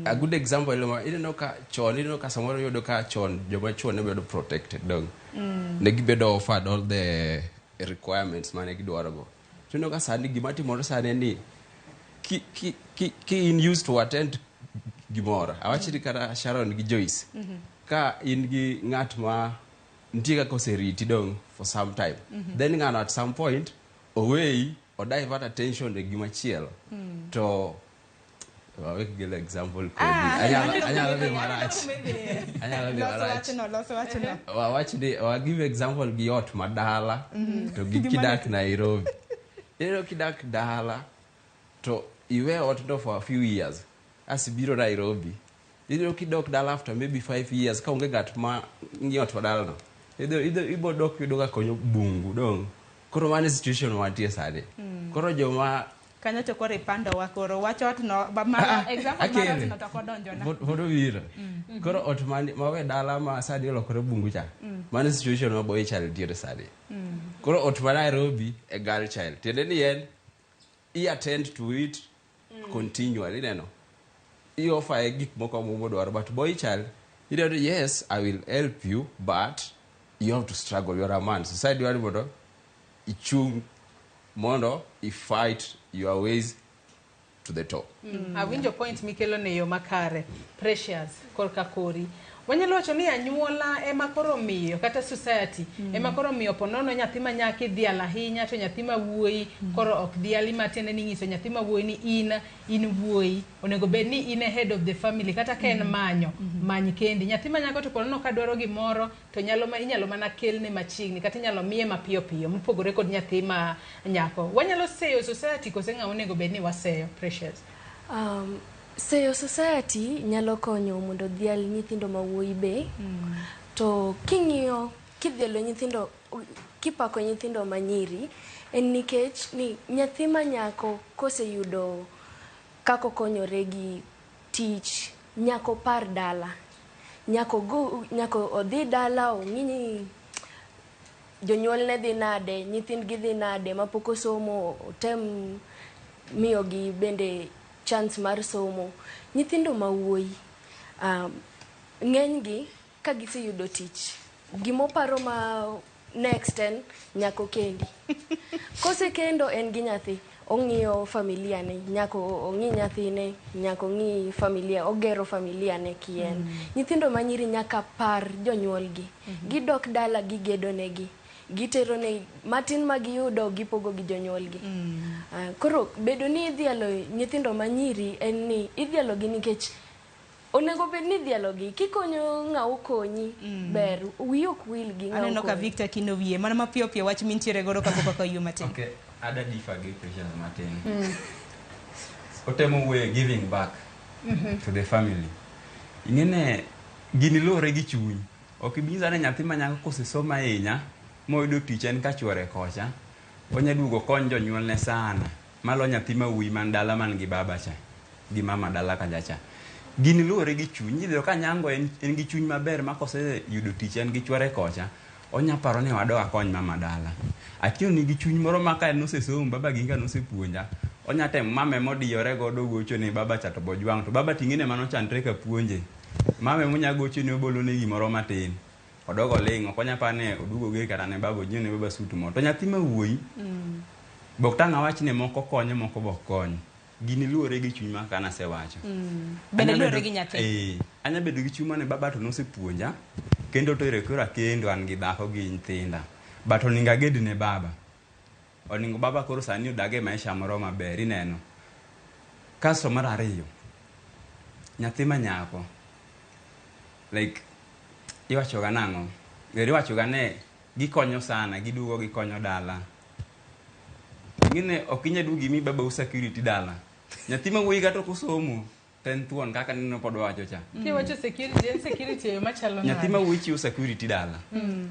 A good example ma ineno ka chon ineno ka samoro iyudo ka chon joma chuo ne bedo protected dong. Ne gibedo offered all the requirements mane gidwaro go. To ineno ka sani gima timore sani en ni ki in used to attend gimoro. Awach ni kata Sharon gi Joyce. Ka in gi ng'at ma nitie kaka oseriti dong for some time. Then ng'ano at some point oweyi o divert attention e gima chielo. To wawek gelo example kodi. Anyalo dhi marach. Anyalo dhi Los marach. wachno, los wachno. Wawach ni wa give example gi ot madala to gi Gima kidak Nairobi. Ineno kidak dala to iwe ot no for a few years asibiro Nairobi. Ineno kidok dala after maybe 5 years ka onge ng'at ma ng'iyo ot madala no. Ibo dok yudo ka konyo bungu dong. Koro mano e situation mantie sani. Koro joma Kanyo to koro ipando wa koro wach ot no ba mar example mar akele. ot no to ok odonjona. Pod obiro. Koro ot mawe dala ma sani olokore bungu cha. Mano e situation ma boy child nitiere sani. Koro ot ma Nairobi e girl child. Tiende ni en i attend to it continually ineno. I offer e gik moko modwaro but boy child ineno ni yes I will help you but you have to struggle you are a man. Society dwaro ni mondo ichung mondo i fight your ways to the top. Awinjo point mikelo ne yo makare. Precious korka kori. Wanyalo wacho ni anyuola ema koro miyo kata society ema koro miyo ponono nyathi ma nyako idhialo ahinya to nyathi ma wuoyi koro ok dhiali matiende ni nyiso nyathi ma wuoyi ni in wuoyi onego bed ni in e head of the family kata ka en manyo many kendi nyathi ma nyako to ponono ka dwaro gimoro to nyalo ma inyalo mana kelne machiegni kata inyalo miye mapiyo piyo mopogore kod nyathi ma nyako wanyalo seyo society kose ng'a onego bed ni waseyo Precious? Seyo society nyalo konyo mondo odhial nyithindo ma wuoyi be. To king'iyo kidhialo nyithindo kipako nyithindo manyiri en nikech ni nyathi ma nyako koseyudo kaka okonyore gi tich nyaka opar dala nyaka odhi dala ong'i ni jonyuolne dhi nade nyithindgi dhi nade mapok osomo otem miyogi bende chance mar somo nyithindo ma wuoyi ng'enygi ka giseyudo tich gimoparo ma next en nyaka okendi kosekendo en gi nyathi ong'iyo familia ne nyaka ong'i nyathine nyaka ong'i familia ogero familia ne kien nyithindo manyiri nyaka par jonyuolgi gidok dala gigedo negi gitero ne matin ma giyudo gipogo gi jonyuolgi. Koro bedo ni idhialo nyithindo manyiri en ni idhialo gi nikech onego bed ni idhialo gi kikonyo ng'a okonyi ber wiyi ok wil gi ng'a Aneno ka okonyi. Victor kino wiye mana mapiyo piyo wach mintiere godo kapok ok oyie matin. Okay, ada differ gi Precious matin. Otemo wuoyo e giving back to the family. Ing'ene gini luwore gi chuny. Ok ibi nyisa ni nyathi ma nyako kosesomo ahinya moyudo tich en ka chuore kocha, onya duogo okony jonyuolne sana malo nyathi ma wuoyi man dala man gi baba cha gi mama dala kacha cha. Gini luwore gi chuny. Idhi yudo ka nyango en, en gi chuny maber ma koseyudo tich en gi chuore kocha, onya paro ni wadog akony mama dala. Atieno nigi chuny moro ma ka en osesomo, baba gi ka nosepuonja, onya temo mama emodiyore godo gocho ne baba cha to bojwang'. To baba ting'ene mano chandre ka puonje. Mama emonya gocho ne obolo ne gimoro matin. Odog oling', ok onya paro ni oduogo oger kata ne baba, onyiew ne baba sut moro. To nyathi ma wuoyi, bok tang' awach ni moko konyo, moko bok kony. Gini luwore gi chuny ma kaka nasewacho. Bende Anya luwore bedo- gi nyathi. Eh, anya bedo gi chuny mane baba to nosepuonja kendo to ere koro akendo an gi dhako gi nyithinda but oningo aged ne baba oningo baba koro sani odag e maisha moro maber ineno kasto mar ariyo nyathi ma nyako like iwachoga nang'o iwachoga ne gikonyo sana giduogo gikonyo dala ing'eni ok inyal duogo imi babau security dala nyathi ma wuoyi kata ok osomo to en thuon kaka neno pod wawacho cha Kiwacho security, en security e yo machalo nyathi nade? ma wuoyi chiwo security dala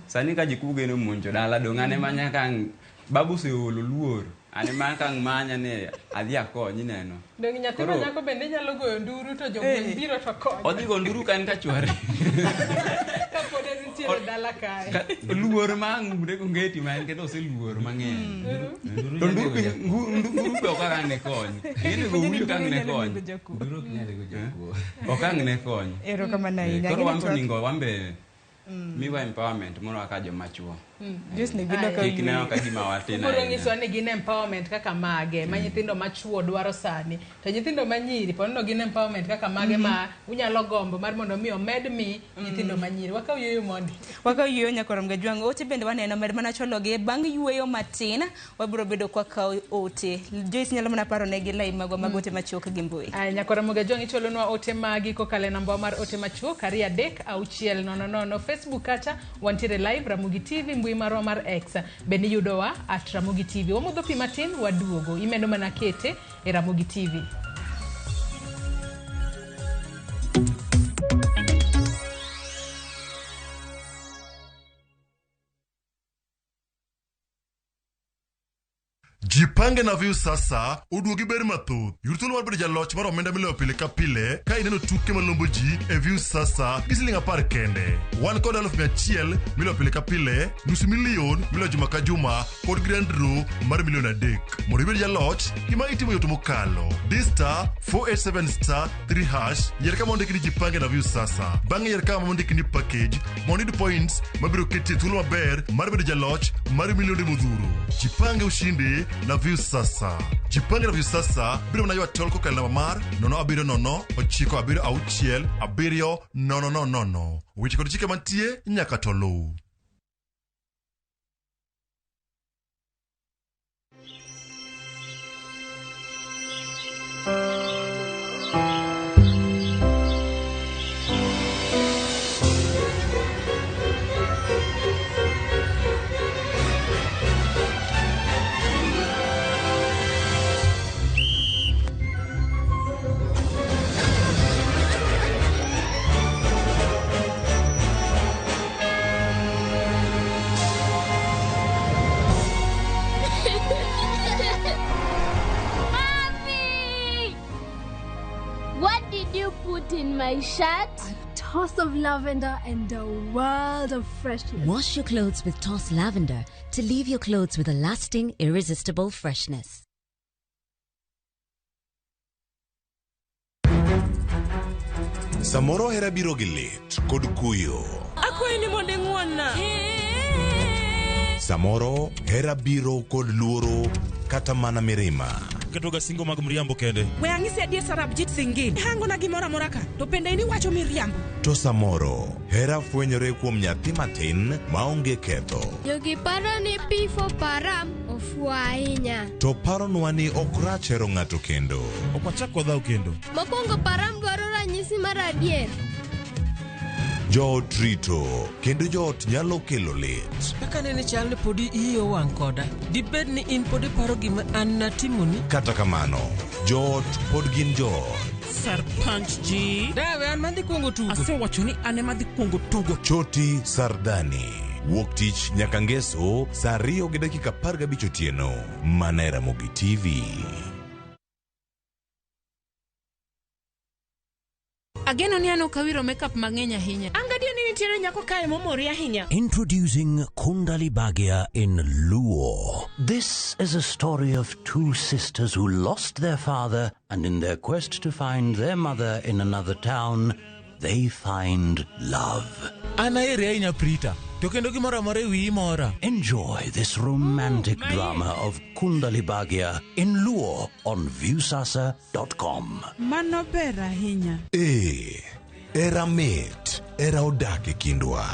sani ka jikuo geno monjo dala dong' an ema nyaka ang' babu oseolo luor an ema nyaka ang' manya ni adhi akony ineno Dong' nyathi ma Koro- nyako bende nyalo goyo nduru to jogweng' biro to konyo. odhi go nduru ka en ka chware Kapod en nitiere dala kae. Luor ma ang' umre go ngeti ma en kendo oseluor mang'eny to nduru be nduru be ok ang' ne kony ing'eni go wuyo ka ang' ne kony ok ang' ne kony Erokamano ahinya. Koro Gini wan to twak- oningo wan be miwa empowerment moro kaka joma chuo Joyce ne bedo ka kik neno wuoyo. ka gima watin Ubiro ahinya nyisowa ni gin empowerment kaka mage ma nyithindo machuo dwaro sani to nyithindo manyiri po nono gin empowerment kaka mage ma unyalo gombo mar mondo mi omed mi nyithindo manyiri wakaw yueyo mondi Wakaw yueyo nyakorom Gajwang'. Ote bende waneno med mana chwalogi bang' yueyo matin wabiro bedo kwakawo ote. Joyce nyalo mana paro negi lai magwa mag ote machuok gi mbui. Aya, nyakwara Mogajwang' ichwalonwa ote magi kokalo e namba mar ote machuok 23600 Facebook kacha wantiere live Ramogi TV mbui marwa mar X bende iyudowa at Ramogi TV wamodho pi matin waduogo imedo mana kete e Ramogi TV. Jipange na Viusasa oduogi ber mathoth. Yud thuolo mar bedo jaloch mar omenda miloyo pile ka pile ka ineno tuke malombo ji e Viusasa gi siling 10 kende. Wan kod 100,000 miloyo pile ka pile, nusu milion miloyo juma ka juma kod grand draw mar milion 3. Mondo ibed jaloch, gima itimo yot mokalo. Di star 487 star 3 hash, yier kama ondiki ni Jipange na Viusasa. Bang'e yier kama ondiki ni package mondo iyud points mabiro keti e thuolo maber mar bedo jaloch mar milionde modhuro. Jipange ushindi na Viusasa. Jipange na Viusasa biro mana ywa tol kokalo namba mar 070 976 7000. Weche kod chike mantie nyaka to luw. Mommy! What did you put in my shirt? A toss of lavender and a world of freshness. Wash your clothes with Toss Lavender to leave your clothes with a lasting, irresistible freshness. Samoro hera biro gi lit kod kuyo. Akwayi ni mondo ing'won-na. Samoro hera biro kod luoro kata mana mirima. Ketoga singo mag mriambo kende. We ang'isi adier Sarabjit Singh. Hangona gimoro amora ka, to bende in iwacho miriambo. To samoro hera fwenyore kuom nyathi matin maonge ketho. Jogi paro ni P for Param ofuwo ahinya. To paronwa ni ok rach hero ng'ato kendo. Ok wachak wadhaw kendo. Mokwongo Param dwaro ranyisi mar adier. Joot rito kendo joot nyalo kelo lit. Kaka nene chal ni podi iyi owang' koda. Dibed ni in pod iparo gima an natimoni? Kata kamano, joot pod gin joot. Sarpanch ji. Dawe an madhi kuongo tugo. Asewacho ni an ema adhi kuongo tugo. Choti Sardani. Wuok tich nyaka ngeso saa 2:15 otieno. Mana e Ramogi TV. Ageno ni an ok awiro makeup mang'eny ahinya. An gadier ni nitiere nyako kae momori ahinya. Introducing Kundali Bhagya in Luo. This is a story of two sisters who lost their father and in their quest to find their mother in another town, they find love. An aheri ahinya Prita, to kendo gimoro amora e wiyi mora. Enjoy this romantic drama of Kundali Bhagya in Luo on viewsasa.com. Mano ber ahinya. Ee, era mit, era odak e kindwa.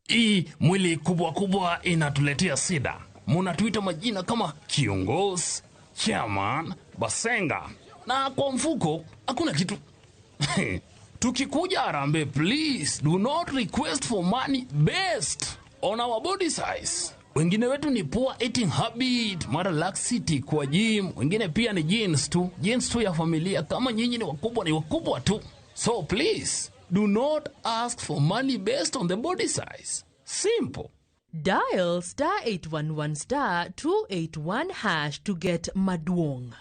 Hii mwili kubwa kubwa inatuletea sida. Munatuita majina kama kiongozi, chairman, basenga, na kwa mfuko hakuna kitu. Tukikuja Harambee, please do not request for money based on our body size. Wengine wetu ni poor eating habit, mara laxity kwa gym, wengine pia ni genes tu, genes tu ya familia. Kama nyinyi ni wakubwa, ni wakubwa tu. So please do not ask for money based on the body size. Simple. Dial star 811 star 281 hash to get Maduong.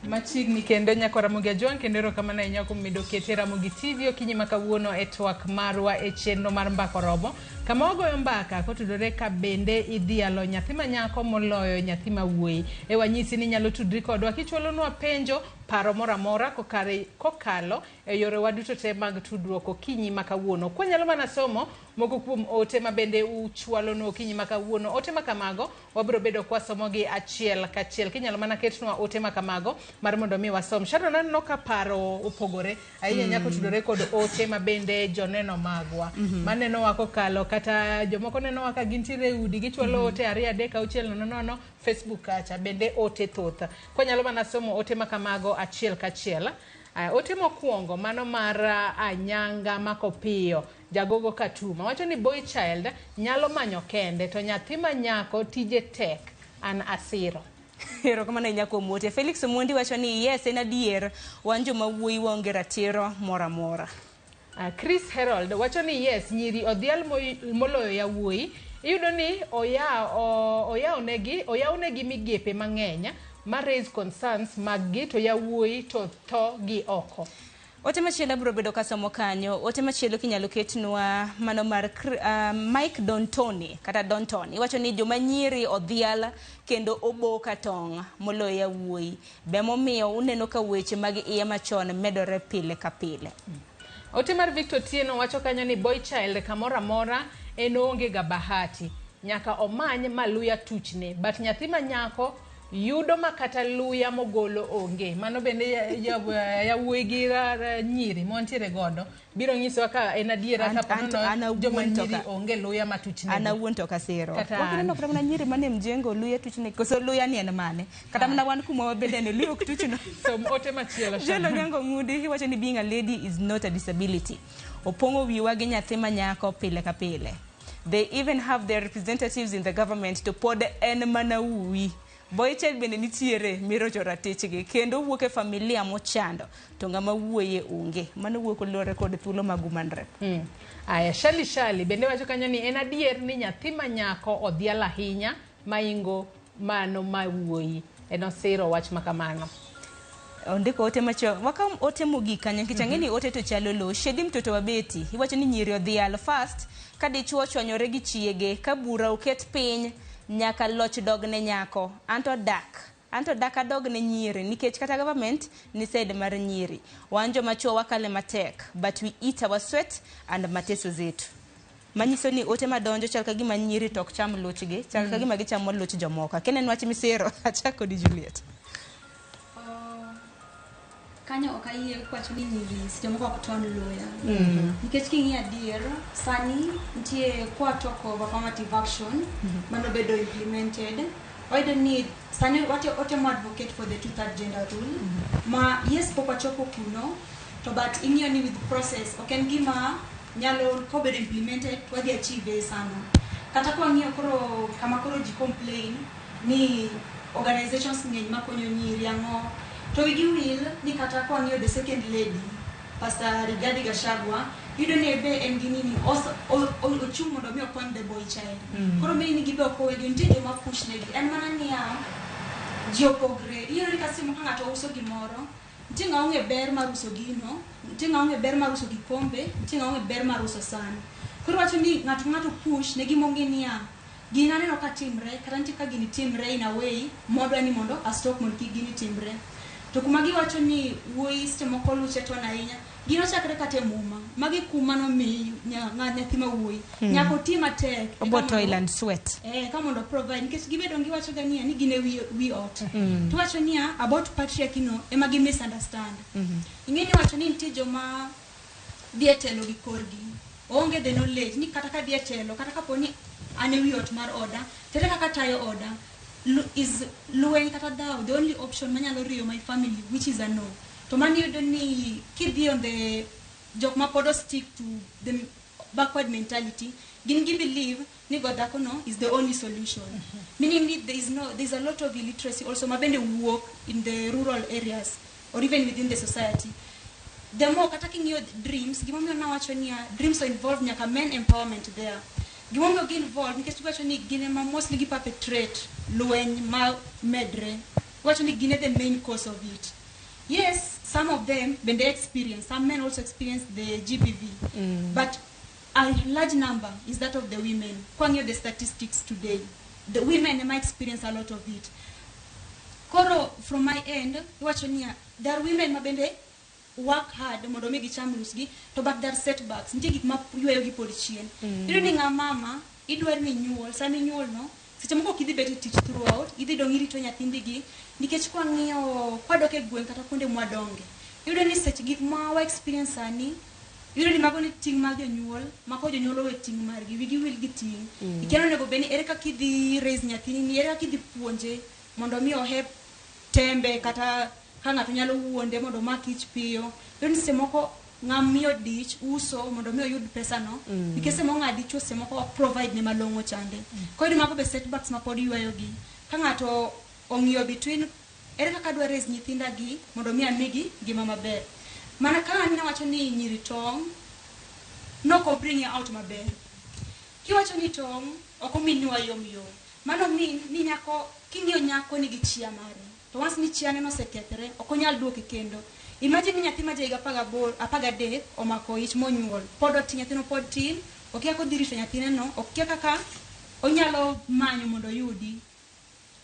Machiegni kendo nyako Ramogi Ajwang' kendo erokamano ahinya kuom medo kete Ramogi TV okinyi ma kawuono e twak marwa e chenro mar Mbaka Oromo kama wagoyo mbaka kotudore ka bende idhialo nyathi ma nyako moloyo nyathi ma wuoyi. E wanyisi ni inyalo tudri kodwa kichwalonwa penjo, paro moro amora kokalo e yorewa duto te mag tudruok okinyi ma kawuono. Kwanyalo mana somo moko kuom ote ma bende uchwalonwa okinyi ma kawuono. Ote ma kamago wabiro bedo kwasomogi achiel kachiel. Kinyalo mana ketnwa ote ma kamago mar mondo mi wasom. Sharon, aneno ka paro opogore ahinya nyako tudore kod ote ma bende joneno magwa. Manenowa kokalo kata jomoko nenowa ka gintiere e udi gichwalo ote 2 3 6 0 0 Facebook kacha bende ote thoth. Kwanyalo mana somo ote ma kamago achiel kachiel. Ote mokwongo mano mar Anyanga Makopiyo Jagogo Katuma wacho ni boy child nyalo manyo kende to nyathi ma nyako tije tek an asiro. Erokamano ahinya kuom ote. Felix Omondi wacho ni yes, en adier wan joma wuoyi waonge ratiro moro amora. Chris Harold wacho ni yes, nyiri odhial moloyo yawuoyi. Iyudo ni oyawnegi migepe mang'eny ma raise concerns mag gi to yawuoyi to tho gi oko. Ote machielo abiro bedo kasomo kanyo. Ote machielo kinyalo ketnwa mano mar Mike Dontoni kata Donton. Iwacho ni joma nyiri odhial kendo obo ka tong' moloyo yawuoyi. Be momiyo uneno ka weche mag iye machon medore pile ka pile. Ote mar Victor Tieno wacho kanyo ni boy child kamoro amora en oonge ga bahati. Nyaka omany ma luya tuchne. But nyathi ma nyako yudo ma kata luya mogolo onge. Mano bende yawuoyi gi nyiri montiere godo biro nyisowa ka en adiera ka ponono joma nyiri onge luya ma tuchne. An awuon to kasero. Wakineno kata mana nyiri mane mjengo luya tuchne koso luya ni en mane. Kata mana wan kuma wabende ne luya ok tuchno. Som ote machielo. Jelo Nyango Ngudi iwacho ni being a lady is not a disability. Opong'o wiwa gi nyathi ma nyako pile ka pile. They even have their representatives in the government to pod en mana uwi. Boy child bende nitiere mirocho ratichgi kendo wuok e familia mochando to ng'ama wuoye onge. Mano wuok oluwore kod thuolo mag woman rep. Aya, Shali Shali bende wacho kanyo ni en adier ni nyathi ma nyako odhial ahinya maingo mano ma wuoyi. En osiro wach ma kamano. Ondiko ote macho wakaw ote mogik kanyo nikech ang'e ni ote to chalo lo. Shedi mtoto wa Beti iwacho ni nyiri odhial first ka dichuo ochwanyore gi chiege ka bura oket piny nyaka loch dog ne nyako. Anto dak adog ne nyiri nikech kata government ni side mar nyiri. Wan joma chuo wakale matek but we eat our sweat and mateso zetu. Manyiso ni ote madonjo chal ka gima nyiri to ok cham luchgi, chal ka gima gichamo luch jomoko. Kenen wach misero achako di Juliet. kanyo ok ayie kwacho ni nyiri seche moko ok ton luya. Nikech king'iyo adier, sani nitie kwa talk of affirmative action manobedo implemented. Wayudo ni sani watemo advocate for the two-third gender rule. Ma yes pok wachopo kuno, to but ing'iyo ni with process ok en gima nyalo kobedo implemented to wadhi achieve sana. Kata kwang'iyo koro kama koro ji complain ni organizations ng'eny makonyo nyiri ang'o to wigi wil ni kata kwang'iyo the second lady Pastor Rigathi Gachagua yudo ni be en gi nini ochung' mondo mi okony the boy child. Koro meaning ni gibe ok owegi nitie joma push negi en mana niya ji opogre iyudo ni kata ka ng'ato uso gimoro nitie ng'a ong'e ber mar uso gino nitie ng'a ong'e ber mar uso kikombe nitie ng'a ong'e ber mar uso san koro wacho ni ng'ato ka ng'ato push ne gima ong'e niya gini aneno ka timre kata nitie ka gini timre in a way modwa ni mondo a stop mondo kik gini timre to kuma giwacho ni wuoyi seche moko luche ton ahinya gino chakre kata e muma magi kum manomi nyathi ma wuoyi. Nyaka oti matek Obo toil and sweat. Ka mondo provide nikech gibedo giwacho ga niya ni gin e wi ot. To wacho niya about patriarchy no ema gi misunderstand. Ing'e ni wacho ni nitie joma dhi e telo gi korgi onge the knowledge ni kata ka dhi e telo kata kapo ni an e wi ot mar oda tere kaka tayo oda is lweny kata dhaw the only option manyalo riyo my family which is a no to mano iyudo ni kidhi on the jok ma pod stick to the backward mentality gin gi believe ni go dhako no is the only solution. Meaning ni there is no there is a lot of illiteracy also ma bende wuok in the rural areas or even within the society. The more kata king'iyo dreams gimomiyo nawacho niya dreams are involved nyaka men empowerment there gimomiyo gi involved nikech giwacho ni gin ema mostly gi perpetrate lweny ma medre giwacho ni gin e the main cause of it. Yes, some of them bende experience some men also experience the GBV. But a large number is that of the women. Kwang'iyo the statistics today the women ema experience a lot of it. Koro from my end iwacho niya there are women ma bende work hard mondo mi gicham lusgi to but there are setbacks nitie gik ma yweyo gi pod chien. Iyudo ni ng'a mama idwaro ni inyuol sama inyuol no seche moko ok idhi bet e tich throughout idhi dong' irito nyathindigi nikech kwang'iyo kwadok e gweng' kata kuonde mwadonge iyudo ni seche gik ma wa experience sani iyudo ni mago ni ting' mar jonyuol ma ko jonyuol owe ting' margi wigi wil gi ting'. Ikia ni onego bed ni ere kaka idhi raise nyathini ni ere kaka idhi puonje mondo mi ohep tembe kata ka ng'ato nyalo wuonde mondo omak ich piyo. Iyudo ni seche moko ng'ama miyo dich uso mondo mi oyud pesa no. Nikech seche moko ng'a dichuo seche moko ok provide ne malong'o chande. Koro iyudo mago be setbacks ma pod ywayo gi. Ka ng'ato ong'iyo between ere kaka adwa raise nyithinda gi mondo mi amigi ngima maber. Mana ka an nawacho ni nyiri tong' nok o bring out maber. Kiwacho ni tong' ok omin ni wayom yom. Mano mean ni nyako king'iyo nyako nigi chia mare. To once ni chia neno osekethre ok onyal duoke kendo. Imagine ni nyathi ma ja higa 13 omako ich monyuol. Pod otin nyathino pod tin, okia kaka odhi rito nyathine no, okia kaka onyalo manyo mondo oyudi.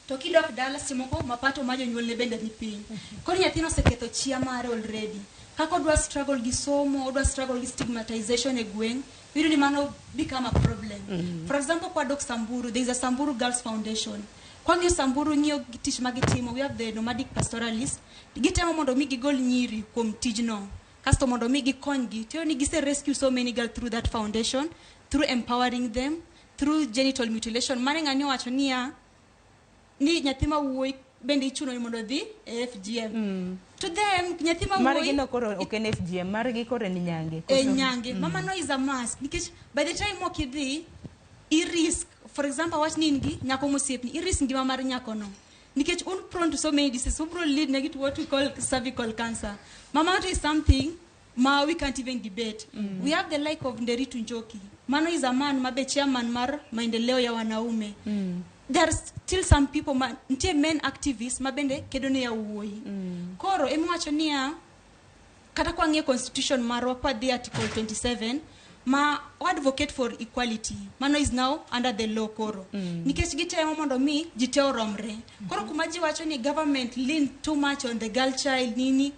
To kidok dala seche moko mapato mar jonyuolne bende ni piny. Koro nyathino oseketho chia mare already. Kaka odwa struggle gi somo, odwa struggle gi stigmatization e gweng', iyudo ni mano become a problem. For example, kwadok Samburu, there is a Samburu Girls Foundation. Kwang'iyo Samburu ng'iyo tich ma gitimo, we have the nomadic pastoralists. Gitemo mondo mi gigol nyiri kuom tijno. Kasto mondo mi gikonygi. Tiyo ni gise rescue so many girls through that foundation, through empowering them, through genital mutilation. Mane ng'ani owacho niya, ni nyathi ma wuoyi bende ichuno ni mondo odhi e FGM. To them, nyathi ma wuoyi Margi no koro ok en FGM, margi koro en nyange. E nyange. Mama no is a must. Nikech by the time ok idhi, i risk. For example, wach ni in gi nyako mosiepni, i risk ngima mar nyako no. Nikech un prone to so many diseases, ubro lead negi to what we call cervical cancer. Mama is something ma we can't even debate. We have the like of Nderitu Njoki. Mano is a man mabe chairman mar maendeleo ya wanaume. There are still some people ma nitie men activists ma bende kedo ne yawuoyi. Koro emiwacho niya kata kwang'iyo constitution marwa kwadhi article 27 ma advocate for equality mano is now under the law koro. Nikech gitemo mondo mi ji te oromre. Koro kuma ji wacho ni government lean too much on the girl child nini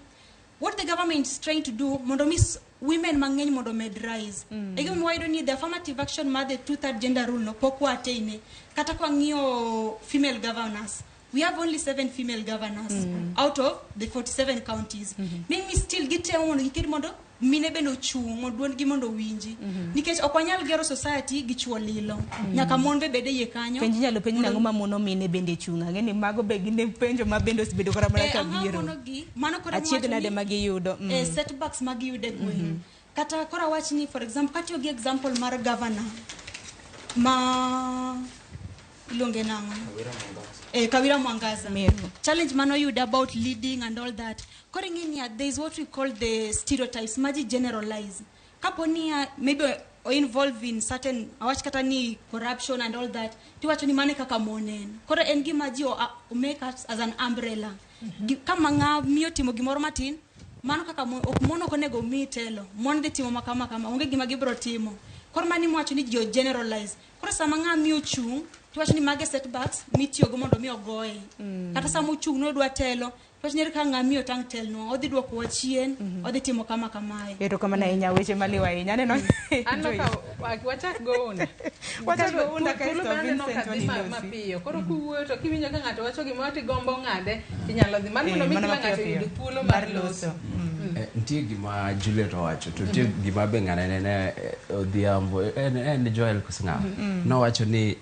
what the government is trying to do mondo mi women mang'eny mondo med rise. E gima wayudo ni the affirmative action mar the two-third gender rule no pok wa attain. Kata kwang'iyo female governors We have only 7 female governors out of the 47 counties. Mimi still gitemo mondo giked mondo mine bende ochung' mondo duondgi mondo owinji. Nikech ok wanyal gero society gi chuo lilo. Nyaka mon be bed e iye kanyo. Penj inyalo penj nang'o ma mono mine bende chung' ang'e ni mago be gin penjo ma bende osebedo kata mana Eh, ka ang'o biro monogi? Mano koro achiedh emawacho nade ni- ma giyudo setbacks ma giyudo e gweng'. Kata koro awach ni for example katiyo gi example mar governor ma iluonge nang'o? Kawira Mwangaza. Challenge manoyudo about leading and all that. Koro ing'e niya, there is what we call the stereotypes ma ji generalize. Kapo niya maybe o involve in certain awach kata ni corruption and all that, tiwacho ni mano e kaka mon en. Koro en gima ji o make us as an umbrella. Kama ng'a miyo timo gimoro matin, mano kaka mon ok mon ok onego mi telo. Mon dhi timo makama kama, onge gima gibiro timo. Koro mano iwacho ni ji o generalize. Koro sama ng'a miyo chung', tiwacho ni mage setbacks mitiyogo mondo mi ogoye. Kata sama ochung' nodwa telo, tiwacho ni ere kaka ng'a miyo tang' telnwa, odhi duokowa chien, odhi timo kama kamae. Erokamano ahinya weche maliw ahinya aneno Aneno ka wachak go unda. Wachak go unda Thuolo kaeto be aneno ka Vincent dhi wanilosi. mapiyo. Koro kuwuoyo to kiwinjo ka ng'ato wacho gimoro tigombo ng'ade, tinyalo dhi. Mano mondo mi Mana kila mapiyo ng'ato piyo. oyud thuolo mar loso. Nitie gima Juliet owacho to nitie gima be ng'ane nene Odhiambo en Joel koso ng'a nowacho ni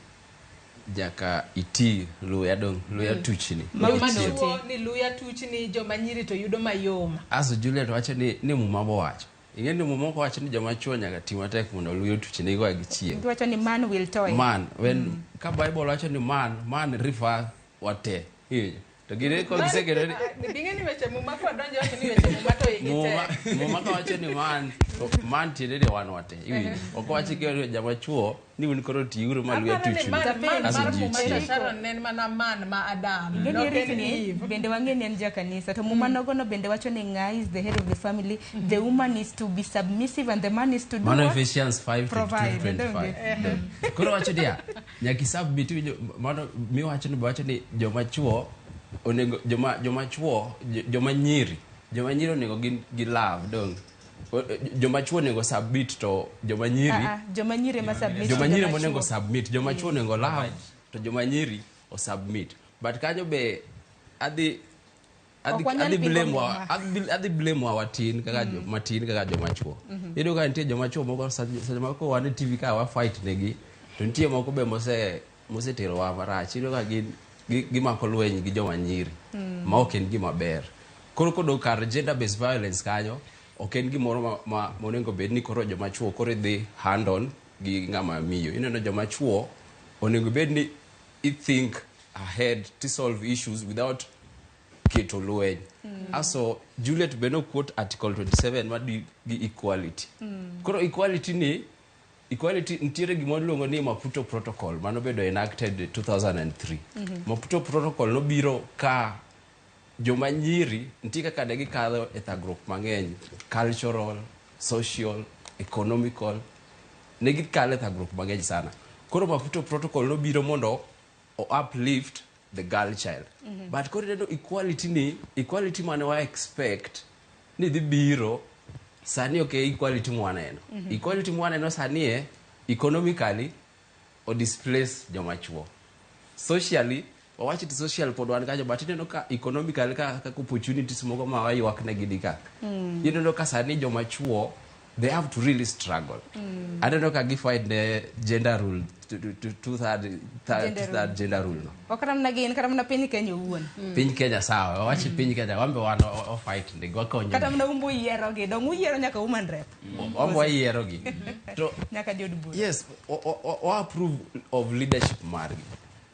nyaka iti luya dong luya tuchni Joma Ichiel. chuo ni luya tuchni, joma nyiri to yudo mayom. Aso Juliet wacho ni muma bowacho ing'e ni muma ok wacho ni joma chuo nyaka ti matek mondo luya otuchni go gichieng Giwacho ni man will toil. Man when ka Bible wacho ni man refer wate iwinjo to gine ko giseketo ni Bing'e ni weche muma kwadonjo wacho ni weche muma to igi muma tek. muma kawacho ni man to man tiende ni wan wate iwinjo ok wachi ni joma chuo ni un koro tiuru ma luya Aparo ni tuchni man aso mar ji muma cha chieng Sharon ne en mana man ma Adam. Ing'e ni Nok en rikni, Eve. bende wang'e ni en jakanisa to muma nogono bende wacho ni ng'a is the head of the family the woman is to be submissive and the man is to do mano what? Ephesians 5 Provide, 25 koro wacho niya nyaka isubmit iwinjo mano miwacho ni wacho ni joma chuo onego joma chuo joma nyiri onego gin gi love dong joma chuo onego submit to joma nyiri joma nyiri ema submit joma to nyiri joma monego chuo. submit joma chuo onego love to joma nyiri o submit but kanyo be adhi Ok wanyal pingo muma. adhi blame wa watin kaka matin kaka joma chuo. Iyudo ka nitie joma chuo moko seche moko wan e TV ka wa fight negi to nitie moko be moseterowa marach. Iyudo ka gin gimako lweny gi joma nyiri ma ok en gima ber. Koro kodok kar gender based violence kanyo ok en gimoro ma monego bed ni koro joma chuo koro idhi hand on gi ng'ama miyo. Ineno joma chuo onego bed ni i think ahead to solve issues without keto lweny. Aso Juliet be no quote article 27 ma di gi equality. Koro equality ni equality nitiere gima iluongo ni Maputo Protocol manobedo enacted 2003. Maputo Protocol nobiro ka joma nyiri nitie kaka ne gikadho e thagruok mang'eny, cultural, social, economical, ne gikalo e thagruok mang'eny sana. Koro Maputo Protocol nobiro mondo o uplift the girl child. But koro ineno equality ni, equality mane wa expect ni dhi biro sani ok e equality mwaneno. Equality mwaneno sani e economically o displace joma chuo. Socially, wawach ni social pod wan kanyo, but ineno ka economically ka opportunities moko ma waywak negi ni ka. Ineno ka sani joma chuo they have to really struggle. Aneno ka gifight ne gender rule, two-third Gender rule. gender rule no. Ok kata mana gin, kata mana piny Kenya owuon. Piny Kenya sawa, wawach piny Kenya, wan be wan o fight ne wakonyo. Kata mana umbo yiero gi, dong uyiero nyaka woman rep. Wan be wayiero gi. To nyaka diod bura. Yes, o approve of leadership margi.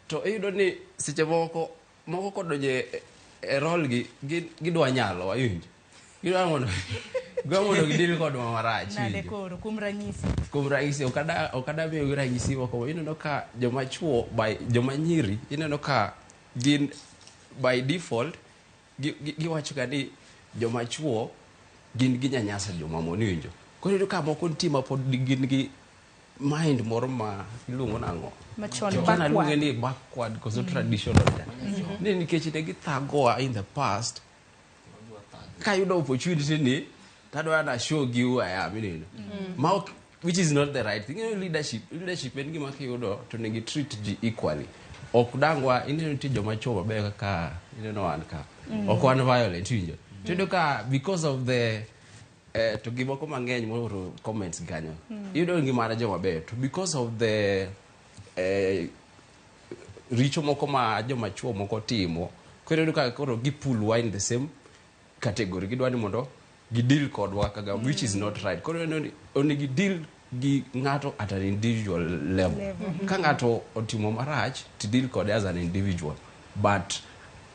To iyudo ni seche moko kodonjo e role gi, gidwa nyalo, iwinjo. Gidwa mondo gidil kodwa marach. Nade koro, kuom ranyisi. Kuom ranyisi, ok ada miyo ranyisi moko. Ineno ka joma chuo by joma nyiri, ineno ka gin by default giwacho ga ni joma chuo gin ginyanyasa joma mon, iwinjo. Koro iyudo ka moko nitie ma pod gin gi mind moro ma iluongo nang'o? Machon, Chon backward. aluonge ni backward koso traditional. Ni nikech ne githagowa in the past, kayudo opportunity ni tadwa na show gi who I am, ineno. Ma ok, which is not the right thing. You know, leadership en gima kiyudo to negi treat ji equally. Ok dangwa ineno nitie joma chuo mabeyo kaka ineno wan ka. Ok wan violent iwinjo. To iyudo ka because of the to gimoko mang'eny mooro comments kanyo. Iyudo ngima mar joma beyo to because of the richo moko ma joma chuo moko timo, koro iyudo ka koro gipull wa in the same category. Gidwa ni mondo gideal kodwa kaka, which is not right. Koro ineno ni onego gideal gi ng'ato at an individual level. Ka ng'ato otimo marach to deal kode as an individual. But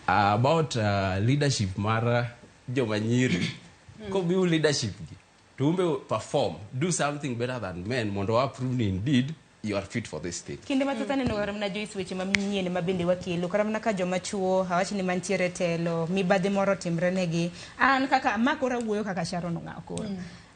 about leadership mar joma nyiri, komiu leadership gi to umbe perform, do something better than men mondo wa prove ni indeed you are fit for this thing. Kinde mathoth aneno kata mana Joyce weche manyien ma bende wakelo kata mana ka joma chuo awach ni mantiere e telo mibadhi moro otimre negi. An kaka ma koro awuoyo kaka Sharon Ong'aw koro.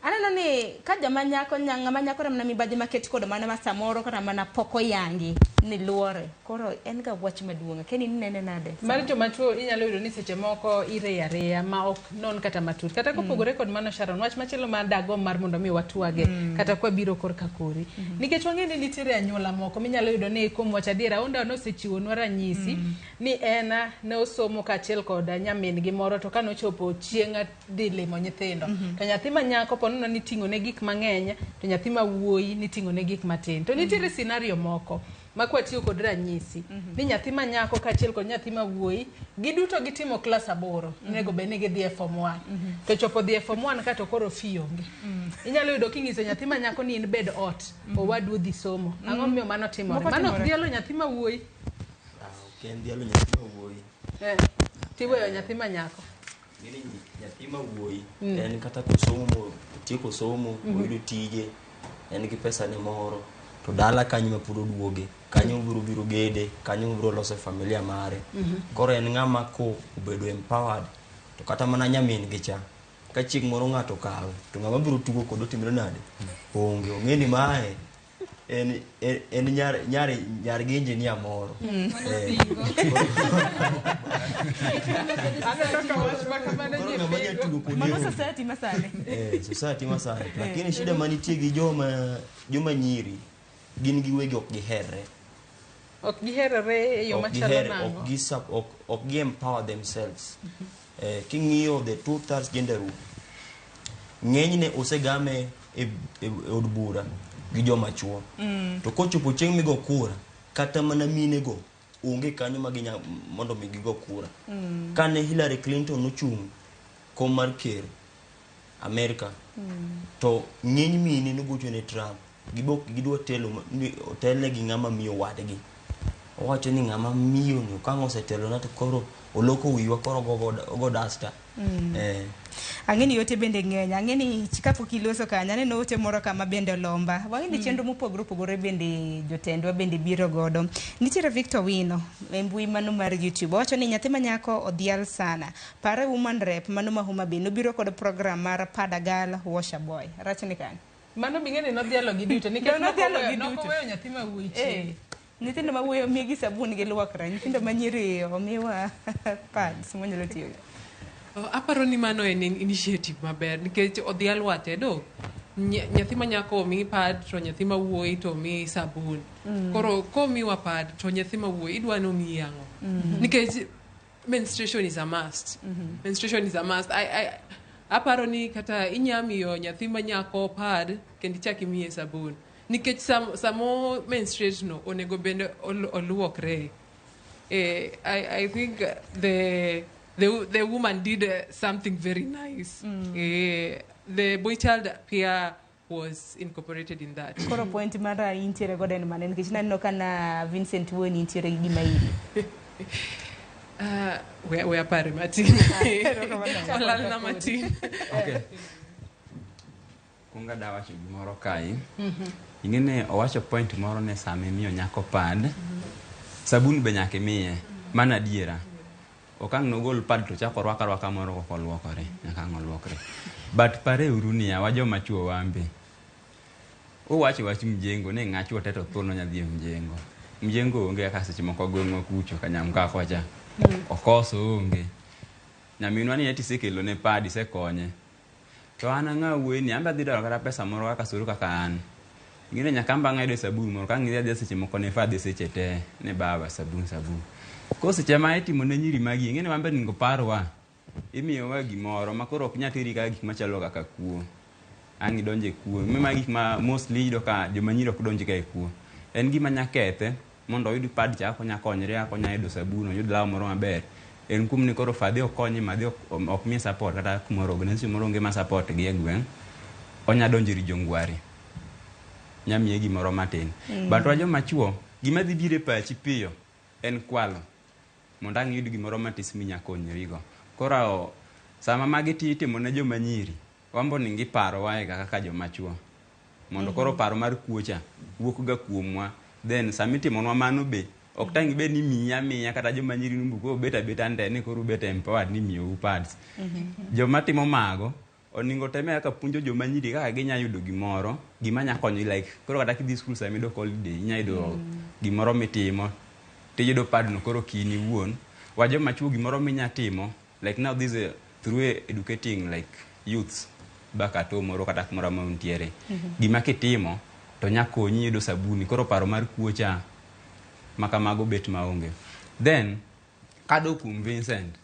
Aneno ni ka joma nyako ng'ama nyako mana mibadhi maket kod mana ma samoro kata mana pok oyangi ni luore. Koro en ga wach maduong'. Keni inene nade? Mar joma chuo inyalo yudo ni seche moko ireyo areya ma ok non kata matut. Kata kopogore kod mano Sharon, wach machielo ma dagomb mar mondo mi watwage kata kwabiro korka kori. Nikech wang'e ni nitiere anyuola moko minyalo yudo ni kuom wacho adiera Aonda nosechiwonwa ranyisi ni en ne osomo kaachiel kod nyamin gi moro to kanochopo chieng' dhi limo nyithindo to nyathi ma nyako po nono niting'o ne gik mang'eny to nyathi ma wuoyi niting'o ne gik matin. To nitiere scenario moko ma kwatiyo kod ranyisi ni nyathi ma nyako kaachiel kod nyathi ma wuoyi giduto gitimo klas 8 onego bed ni gidhi e form 1 to chopo dhi e form 1 ka to koro fee onge. Inyalo yudo king'iso nyathi ma nyako ni in bed ot owadu odhi somo. Ang'o momiyo mano timore? Moko Mano ok timore. dhialo nyathi ma wuoyi. Ok en dhialo nyathi ma wuoyi. Tiweyo nyathi ma nyako. Ng'eni nyathi ma wuoyi en kata kosomo, otieko somo, oyudo tije, en gi pesa ne moro, to dala kanyo ma pod oduoge, kanyo obiro biro gede, kanyo obiro loso familia mare. Koro en ng'ama ko obedo empowered, to kata mana nyamin gi cha, ka chieng' moro ng'ato okawe, to ng'ama biro tugo kode otimre nade? Onge. Ong'e ni mae en nyar gi engineer moro. Aneno ka wach ma kamano Koro ji ng'ama nya pingo. tugo kode Mano onge. society masani. Society masani. Lakini shida manitie gi joma nyiri gin giwegi ok giherre. Ok giherore e yo Ok machalo giherre, nang'o? ok gi empower themselves. King'iyo the 2/3 gender rule, ng'enyne osegame e od bura gi joma chuo. To kochopo chieng' migo kura, kata mana mine go onge kanyo ma ginya mondo mi gigo kura. Kane Hillary Clinton nochung' kom mar ker Amerika, to ng'eny mine nogocho ne Trump, gibok gidwa telo ni otelne gi ng'ama miyo wadgi. Owacho ni ng'ama miyo ni ka ang' osetelona to koro oloko wiwa koro ogo dasta. Ang'e ni ote bende ng'eny. Ang'e ni kapok iloso kanyo, aneno ote moro kama bende olomba. Wang'e ni chenro mopogore opogore bende jotendwa bende biro godo. Nitiere Victor Wino e mbui mano mar YouTube. Owacho ni nyathi ma nyako odhial sana. Pare woman rep mano ma Homa Bay nobiro kod program mar Padagal Washer Boy. Rach ni kanyo. Mano bing'e ni nodhialo gi duto nikech Nodhialo gi nok duto. oweyo nyathi ma wuoyi chien. Nyithindo ma wuoyi omigi sabun giluokre, nyithindo ma nyiri omiwa pads mwanyalo tiyogo. Aparo ni mano en initiative maber nikech odhial wate do nyathi ma nyako omi pad to nyathi ma wuoyi to omi sabun. Koro komiwa pad to nyathi ma wuoyi idwa ni omiyi ang'o? Nikech menstruation is a must. Menstruation is a must. Aparo ni kata inya miyo nyathi ma nyako pad kendo ichak imiye sabun. Nikech samo menstruate no onego bende oluokre. I think the woman did something very nice. The boy child peer was incorporated in that. Koro point mara intiere godo en mane nikech naneno ka na Vincent wuoyi nintiere gi gima iri. We apare matin. Olalna matin. Okay. Kunga da wacho gimoro kae. Ing'e ni owacho point moro ne sama imiyo nyako pad, sabun be nyaka imiye. Mano adiera. Ok ang' nogol pad to chako orwako arwaka moro kok oluokore. Nyaka ang' oluokre. But pare uru niya, wa joma chuo wan be. Uwacho wach mjengo ni ng'a chuo te to thuon onya dhi e mjengo. Mjengo onge kaka seche moko gweng'wa kucho Kanyamka kocha. Okoso onge. Nyaminwa ni eti isekelo ne pad isekonye. To an ang'a wuoyi ni an be adhi dwaro kata pesa moro kaka suru kaka an. Ing'e ni nyaka an bang' ayudo sabun moro ka ng'idhi adhiya seche moko ne fadhi seche te ni baba sabun sabun. Koro seche ma itimo ne nyiri magi ing'e ni wan be onego parwa. Imiyowa gimoro ma koro ok nyal teri kaka gik machalo kaka kuo. Ang' idonje kuo. Ma gik ma mostly iyudo ka joma nyiri ok donj ga e kuo. En gima nya kethe mondo oyud pad cha kaka onya konyre kaka onya yudo sabun oyud law moro maber. En kuom ni koro fadhi ok konye madhi ok miye support kata kumoro organization moro onge ma support gi e gweng'. Onya donjo ir jongware. Nya miye gimoro matin. But wa joma chuo gima dhi biro e pachi piyo en kwalo. Mondo ang' iyud gimoro matis minya konyorigo. Koro sama magi itimo ne joma nyiri, wan be onego iparowa e kaka joma chuo. Mondo koro paro mar kuo cha wuok ga kuomwa. Then sama itimonwa mano be ok tang' ibed ni miyi amiya kata joma nyiri numbu koro bet abeta nde ni koro ubet empowered ni imiyou pads. Joma timo mago onego teme kaka puonjo joma nyiri kaka ginya yudo gimoro gima nya konyo like koro kata kidhi skul sama idok holiday inya yudo gimoro mitimo tiyudo pad no koro kin iwuon. Wa joma chuo gimoro minya timo like now this through educating like youths back at home moro kata kumoro amora untiere. Gima kitimo to nya konyi yudo sabuni koro paro mar kuo cha makamago bet maonge. Then kadok kuom Vincent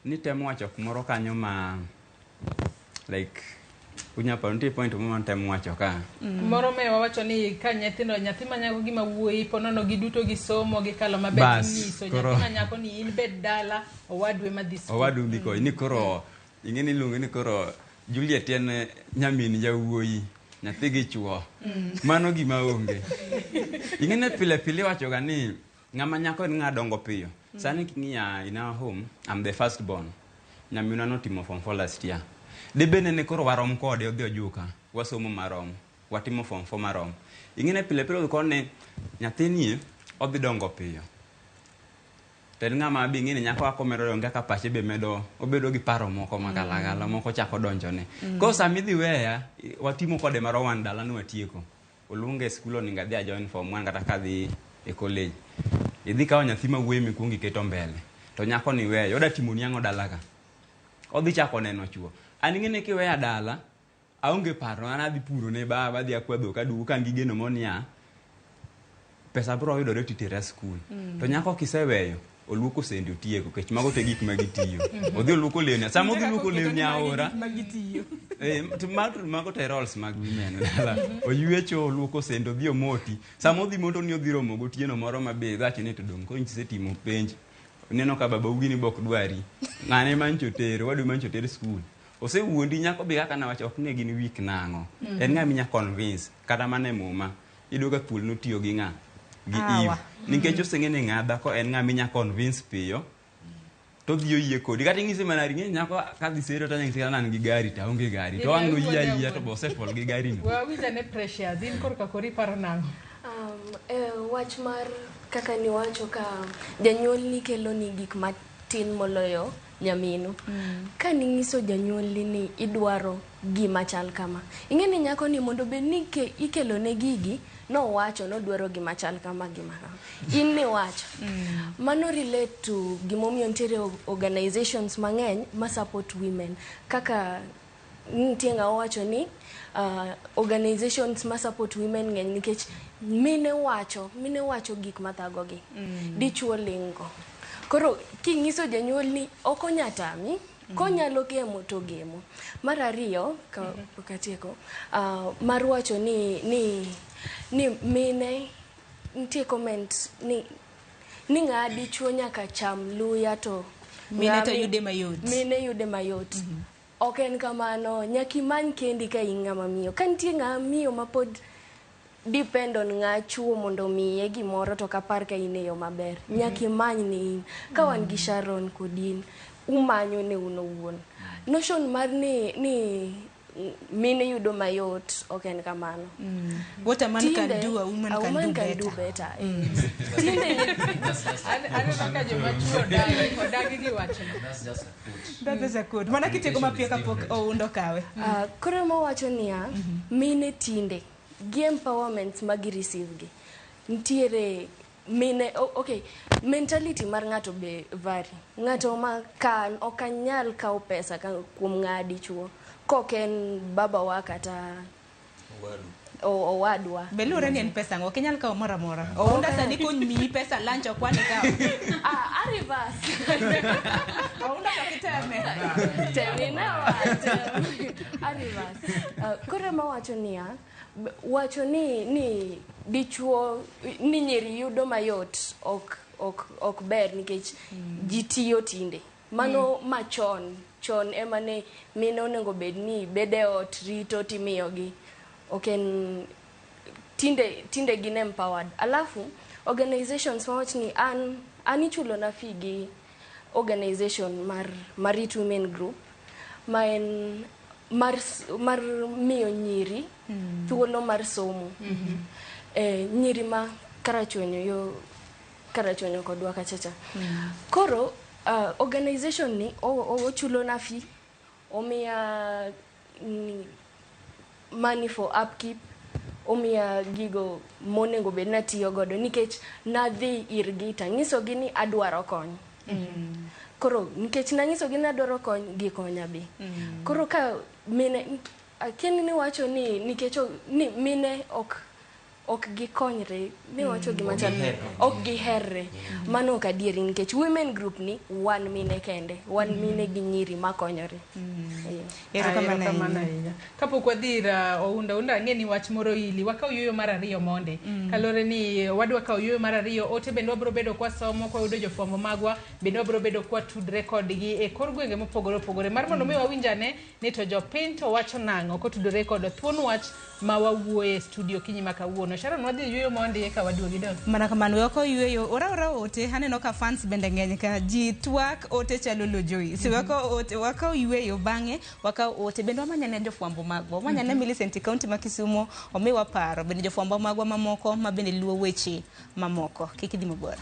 nitemo wacho kumoro kanyo ma like unya paro nitie point moro manitemo wacho ka. Moro me wawacho ni ka nyithindo nyathi ma nyako gi ma wuoyi po nono giduto gisomo gikalo maber Bas, tinyiso koro nyathi ma nyako ni in bed dala owadwa ema dhi skul. Owadu dhi konyi ni koro ing'e ni iluonge ni koro Juliet en nyamin jawuoyi nyathi gi chuo. Mano gima onge. Ing'e ni pile pile iwacho ga ni ng'ama nyako en ng'a dongo piyo. Sani king'iya in our home I'm the first born. Nyaminwa notimo form 4 last year. Dibed ni koro warom kode odhi ojuka. Wasomo marom. Watimo form 4 marom. Ing'e ni pile pile koni nyathini odhi dongo piyo. To en ng'ama be ing'e ni nyako kaka omedo dongo kaka pache be medo obedo gi paro moko magalagala moko chako donjone. Koro sama idhi weya watimo kode marom wan dala ne watieko. Oluonga e skul onego adhi a join form 1 kata kadhi e college. Idhi kawo nyathi ma wuoyi mikuongo iketo mbele. To nyako ni iweyo. Oda timoni ang'o dala ka? Odhi chako neno chuo. An ing'e ni kiweya dala aonge paro an adhi puro ne baba adhi akwa dhok aduogo ka an gi geno moro niya pesa biro yudore titera skul. To nyako kiseweyo oluoko sende otieko nikech mago te gik ma gitiyo. Odhi oluoko lewni. Sama odhi luoko lewni aora to mago te roles mag women dala. Oywecho oluoko sende odhi omoti. Sama odhi moto ni odhi romo gotieno moro ma be idwacho ni to dong' koro isetimo penj. Ineno ka babau gini be ok dwari. Ng'ane ema nyocha otero, owadu ema nyocha oter skul. Osewuondi nyako be kaka nawacho ok ne gin weak nang'o. En ng'ama inya convince kata mana e muma. Iyudo ka thuol notiyo gi ng'a? Gi Eve. Nikech oseng'e ni ng'a dhako en ng'ama inya convince piyo to odhi oyie kodi. Kata ing'ise mana ing'e nyako kadhi sero to anyise kata an gi gari to aonge gari. To ang' noyie ayia to be osefall gi gari no. We awinj ane Precious, in korka kori iparo nang'o? Wach mar kaka niwacho ka janyuolni keloni gik matin moloyo nyaminu. Ka ning'iso janyuolni ni idwaro gima chal kama. Ing'e ni nyako ni mondo bed ni ikelone gigi, nowacho nodwaro gima chal kama gima kama. In niwacho. Mano relate to gimomiyo nitiere organizations mang'eny ma support women. Kaka nitie ng'awa wacho ni organizations ma support women ng'eny nikech mine wacho gik mathagogi. Dichuo ling' go. Koro king'iso janyuol ni ok onya tami, konyalo gemo to gemo. Mar ariyo, ka pok atieko, mar wacho ni mine nitie comment ni ng'a dichuo nyaka cham luya to mine to yude mayot. Mine yude mayot. Ok en kamano, nyaka imany kendi ka in ng'ama miyo. Ka nitie ng'ama miyo mapod depend on ng'a chuo mondo omiye gimoro to ok apar ka in e yo maber. Nyaka imany ni in. Ka wan gi Sharon kod in, umanyo ne un owuon. Notion mar ni mine yudo mayot ok en kamano. What a man can do, a woman can do better. Tinde aneno ka joma chuo odagi gi wachno. That's just a quote. That is a quote. Mana kitieko mapiyo kapok oundo kawe. Koro mawacho niya, mine tinde gi empowerment ma gi receive gi. Nitiere mine, okay, mentality mar ng'ato be vary. Ng'ato ma kan ok anyal kawo pesa kuom ng'a dichuo. Kok en babawa kata Owadwa. Be luwore ni en pesa ang'o, ok inyal kawo moro amora. Ounda sani komiyi pesa lunch ok wan ikawo. Ah, a reverse. Ounda to kiteme. Temina wacho. A reverse. Koro ema wacho niya, wacho ni dichuo ni nyiri yudo mayot ok ber nikech ji tiyo tinde. Mano machon, chon ema ne mine onego bed ni bede ot rito timiyogi. Ok en tinde gin empowered. Alafu organizations mawach ni an ichulo na fee gi organization mar Marit Women Group ma en mar miyo nyiri thuolo mar somo. Nyiri ma Karachuonyo yo Karachuonyo kodwa kachacha. Koro organization ni ochulo na fee, omiya money for upkeep, omiya gigo monego bed natiyo godo nikech nadhi irgi tanyisogi ni adwaro kony. Koro nikech nanyisogi ni adwaro kony, gikonya be. Koro ka mine akia ni wacho ni nikech ni mine ok gikonyre, ni wacho gima chal ok giherre. Mano ok adieri nikech women group ni wan mine kende, wan mine gi nyiri makonyore. Erokamano ahinya. Kapok wadhi ir Ounda, ang'e ni wach moro ili wakaw yueyo mar ariyo monde. Kaluwore ni wadwa kawo yueyo mar ariyo, ote bende wabiro bedo kwasomo, kwayudo jofwambo magwa, bende wabiro bedo kwatudre kodgi e kor gwenge mopogore opogore mar mondo mi wawinj ane ni to jopiny to wacho nang'o kotudore kod thuon wach ma wawuoye e studio kinyi ma kawuono. Sharon, wadhi yueyo mondi eka waduogi dong. Mana kamano, we ok oyueyo, ora ote, aneno ka fans bende ng'eny ka ji twak ote chalo lo Joyce. Wakaw yueyo bang'e wakaw ote bende wamanyane jofwambo magwa, wamanyane Millicent e kaunti ma Kisumo omiwa paro bende jofwambo magwa mamoko ma bende luwo weche mamoko. Kik idhi mabor.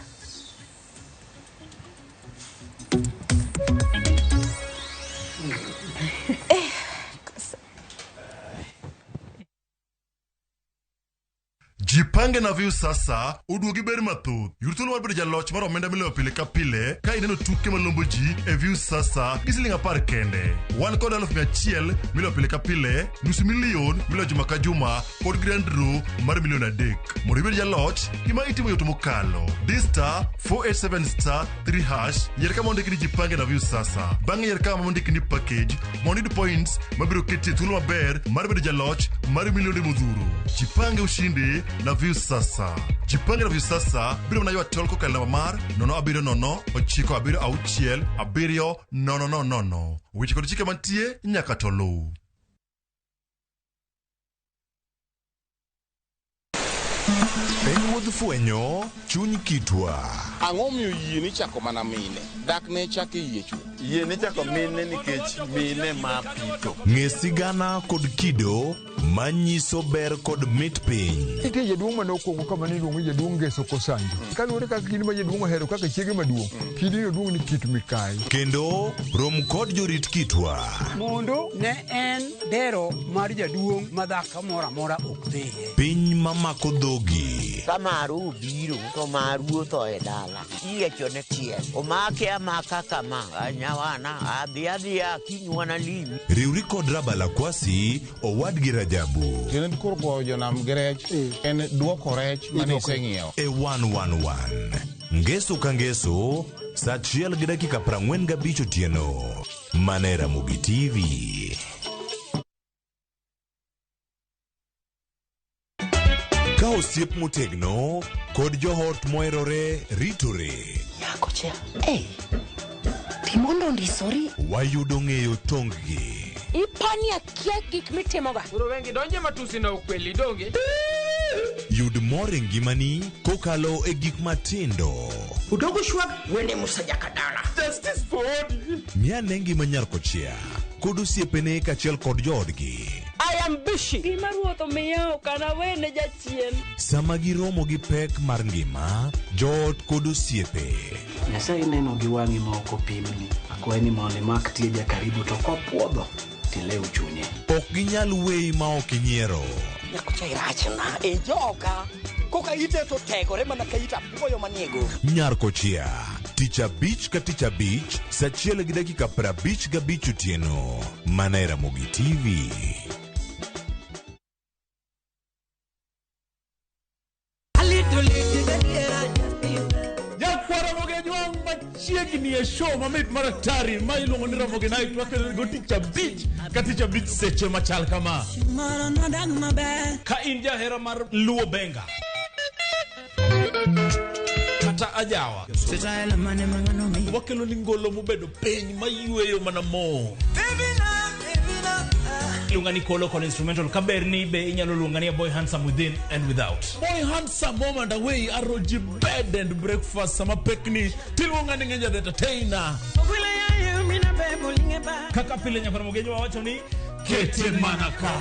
Jipange na Viu sasa oduogi ber mathoth. Yud thuolo mar bedo jaloch mar omenda miloyo pile ka pile ka ineno tuke malombo ji e Viu sasa gi siling 10 kende. Wan kod 100,000 miloyo pile ka pile, 500,000 miloyo juma ka juma kod grand draw mar 3 million. Mondo ibed jaloch, gima itimo yot mokalo. Di star 487 star 3 hash, yier kama ondiki ni Jipange na Viu sasa. Bang'e yier kama ondiki ni package mondo iyud points mabiro keti e thuolo maber mar bedo jaloch mar milionde modhuro. Jipange ushindi na Viu sasa. Jipange na Viu sasa biro mana ywa tol kokalo namba mar 070 976 7 0 0. Weche kod chike mantie nyaka to luw. En wuodh fwenyo chuny kitwa. Ang'o miyo yie ni chako mana mine? Dak ne chak e yie chwo. Yie ni chako mine nikech mine ma pito. Ng'e sigana kod kido manyiso ber kod mit piny. Nitie jaduong' mane okwongo kama ne iluongo ni jaduong' Ngeso Kosanjo. Kaluwore kaka kidi ma jaduong' ohero kaka chiege maduong', kidino duong' ni kit mikayi. Kendo rom kod jorit kitwa. Mondo ne en dero mar jaduong' ma dhako moro amora ok dhiye. Piny mamako dhogi. Ka maru obiro to maru otho e dala. Iyiechone tiel. Omake amaka kama. Nyawana adhi adhiya kiny wanalimi. Riwri kod Rabala Kwasi owadgi Rajabu. Tiende koro goyo jonam gi rech en duoko rech mane iseng'iewo. E 111. Ngeso ka ngeso, saa 1:45 otieno. Mana e Ramogi TV. Ka osiep motegno kod joot moherore ritore. Nyako cha, hey, timondo ondisori. Wayudo ng'eyo tong-gi. Ipani akia gik mitimoga. Koro wengi donje matusi na ukweli donge. Yud mor e ngimani kokalo e gik matindo. Udogo shwag wene musaja kadala. Justice for Odi. Ng'ane ngima nyar kochia kod osiepene kaachiel kod joodgi. I am busy. Gima ruoth omiya ok anawene jachien. Sama giromo gi pek mar ngima, joot kod osiepe. Nyasaye neno gi wang'i ma ok opimni. Akwayi ni mondo imak tieja karibu to kopuodho tilew chunye. Ok ginyal weyi ma ok inyiero. Nyakocha irachna e joka. Koka ite to tegore mana ka it apuoyo manie go. Nyar kochia, tich abich ka tich abich, saa 1:55 otieno. Mana e Ramogi TV. Machiegni e show mamit mar atari ma iluongo ni Ramogi Night wakelo go tich abich ka tich abich seche machal kama. Ka in jahera mar Luo Benga kata ajawa, wakelo ni ngolo mobedo piny mayweyo mana mo. Iluonga ni Kolo kod instrumental kaber ni be inyalo luonga ni a boy handsome within and without. Boy handsome home and away aroji bed and breakfast sama pekni tiluonga ni Ngenja the entertainer. Kaka pile nyakwar Mogenyo wawacho ni kete mana ka.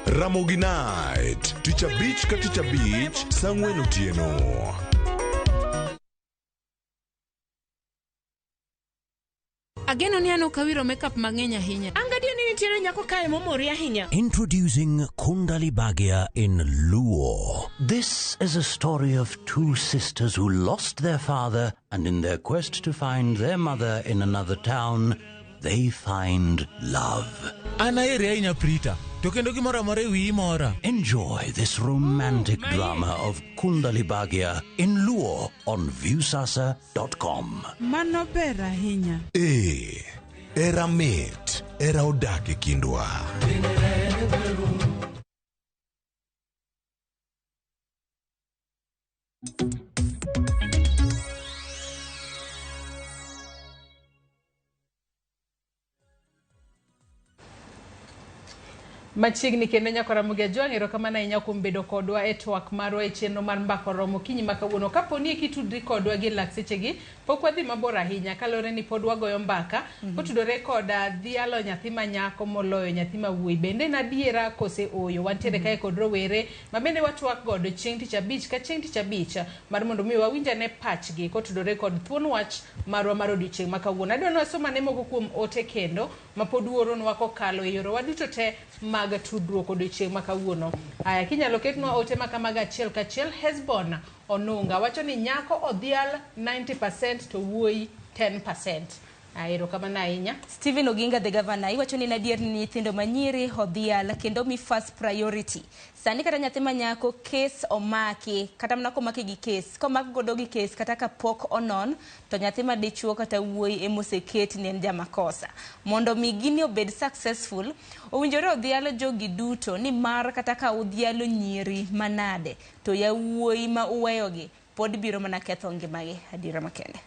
Ramogi Night, tich abich ka tich abich, saa ang'wen otieno. Ageno ni an ok awiro makeup mang'eny ahinya. An gadier ni nitiere nyako kae momori ahinya. Introducing Kundali Bhagya in Luo. This is a story of two sisters who lost their father and in their quest to find their mother in another town, they find love. An aheri ahinya Prita, to kendo gimoro amora e wiyi mora. Enjoy this romantic drama of Kundali Bhagya in Luo on Viusasa.com. Mano ber ahinya. Ee, era mit, era odak e kindwa. Machiegni kendo nyako Ramogi Ajwang', erokamano ahinya kuom bedo kodwa e twak marwa e chenro mar Mbaka Oromo okinyi ma kawuono. Kapo ni kitudri kodwa gi lak sechegi, pok wadhi mabor ahinya kaluwore ni pod wagoyo mbaka kotudore koda dhialo nyathi ma nyako moloyo nyathi ma wuoyi. Bende en adiera kose ooyo? Wantiere kae kod rowere ma bende watwak godo chieng' tich abich ka chieng' tich abich mar mondo mi wawinj ane pachgi kotudore kod thuon wach marwa mar odiochieng' ma kawuono. Adwa ni wasom ane moko kuom ote kendo ma pod uoronwa kokalo e yorewa duto te mag tudruok odiochieng' ma kawuono. Aya, kinyalo ketnwa ote ma kamago achiel kachiel. Hesbon Onunga wacho ni nyako odhial 90% to wuoyi 10%. Aya, erokamano ahinya. Stephen Oginga the governor iwacho ni en adier ni nyithindo manyiri odhial kendo mi first priority. Sani kata nyathi ma nyako kes omaki kata mana komaki gi kes komak godo gi kes kata kapok onon to nyathi ma dichuo kata wuoyi emoseket ni en jamakosa. Mondo mi gini obed successful, owinjore odhial jogi duto ni mar kata ka udhialo nyiri manade to yawuoyi ma uweyogi pod biro mana ketho ngimagi. Adiera makende.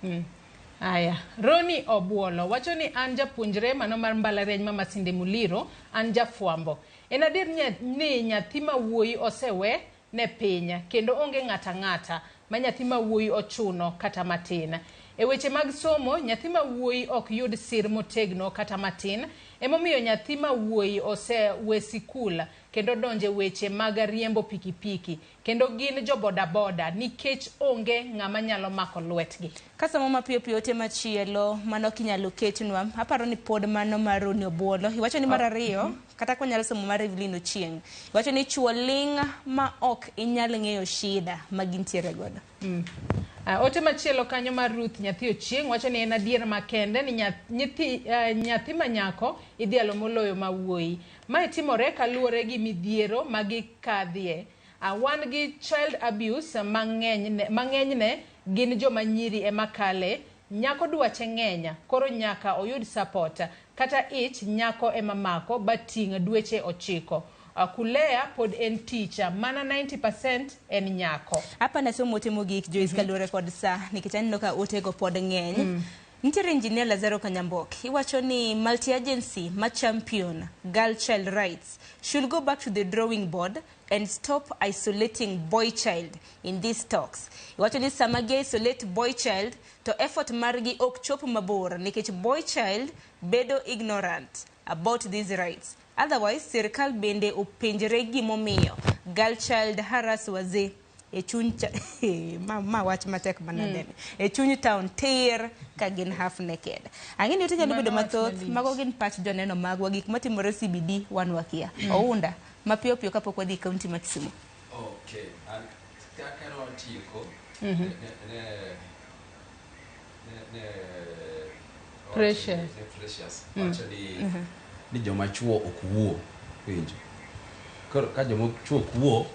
Aya, Roni Obuolo wacho ni an japuonjre mano mar mbalariany ma Masinde Muliro, an jafwambo. En adier ni nyathi ma wuoyi osewe ne piny kendo onge ng'ata ng'ata ma nyathi ma wuoyi ochuno kata matin. E weche mag somo, nyathi ma wuoyi ok yud sir motegno kata matin, emomiyo nyathi ma wuoyi osewe sikul kendo donje weche mag riembo pikipiki kendo gin jo bodaboda nikech onge ng'ama nyalo mako lwetgi. Kasomo mapiyo piyo ote machielo mano kinyalo ketnwa, aparo ni pod mano mar Roni Obuolo. Iwacho ni mar ariyo, kata kwanyalo somo mar Evelyn Ochieng'. Iwacho ni chuo ling' ma ok inyal ng'eyo shida ma gintiere godo. Ote machielo kanyo mar Ruth Nyathi Ochieng' wacho ni en adier makende ni nyathi ma nyako idhialo moloyo ma wuoyi. Mae timore kaluwore gi midhiero ma gikadhie. Wan gi child abuse mang'enyne gin joma nyiri ema kale. Nyako dwache ng'eny, koro nyaka oyud support. Kata ich nyako ema mako bating' dweche 9. Kulea pod en teacher, mana 90% en nyako. Hapa nasomo ote mogik Joyce kaluwore kod sa nikech aneno ka otego pod ng'eny. Nitiere engineer Lazaro Kanyamboki iwacho ni multi-agency ma champion girl child rights should go back to the drawing board and stop isolating boy child in these talks. Iwacho ni sama gi isolate boy child to effort margi ok chop mabor nikech boy child bedo ignorant about these rights. Otherwise, sirikal bende openjre gimomiyo girl child harass wazee e chuny ma wach matek manadeni. E chuny town tir ka gin half naked. Ang'e ni ote nyalo bedo mathoth, mago gin pach joneno magwa, gik matimore CBD wan wakia. Ounda mapiyo piyo kapok wadhi e kaunti ma Kisumu. Okay, kaka ne watieko ne Precious. Precious wacho ni joma chuo ok wuo, winjo. Koro ka joma chuo ok wuo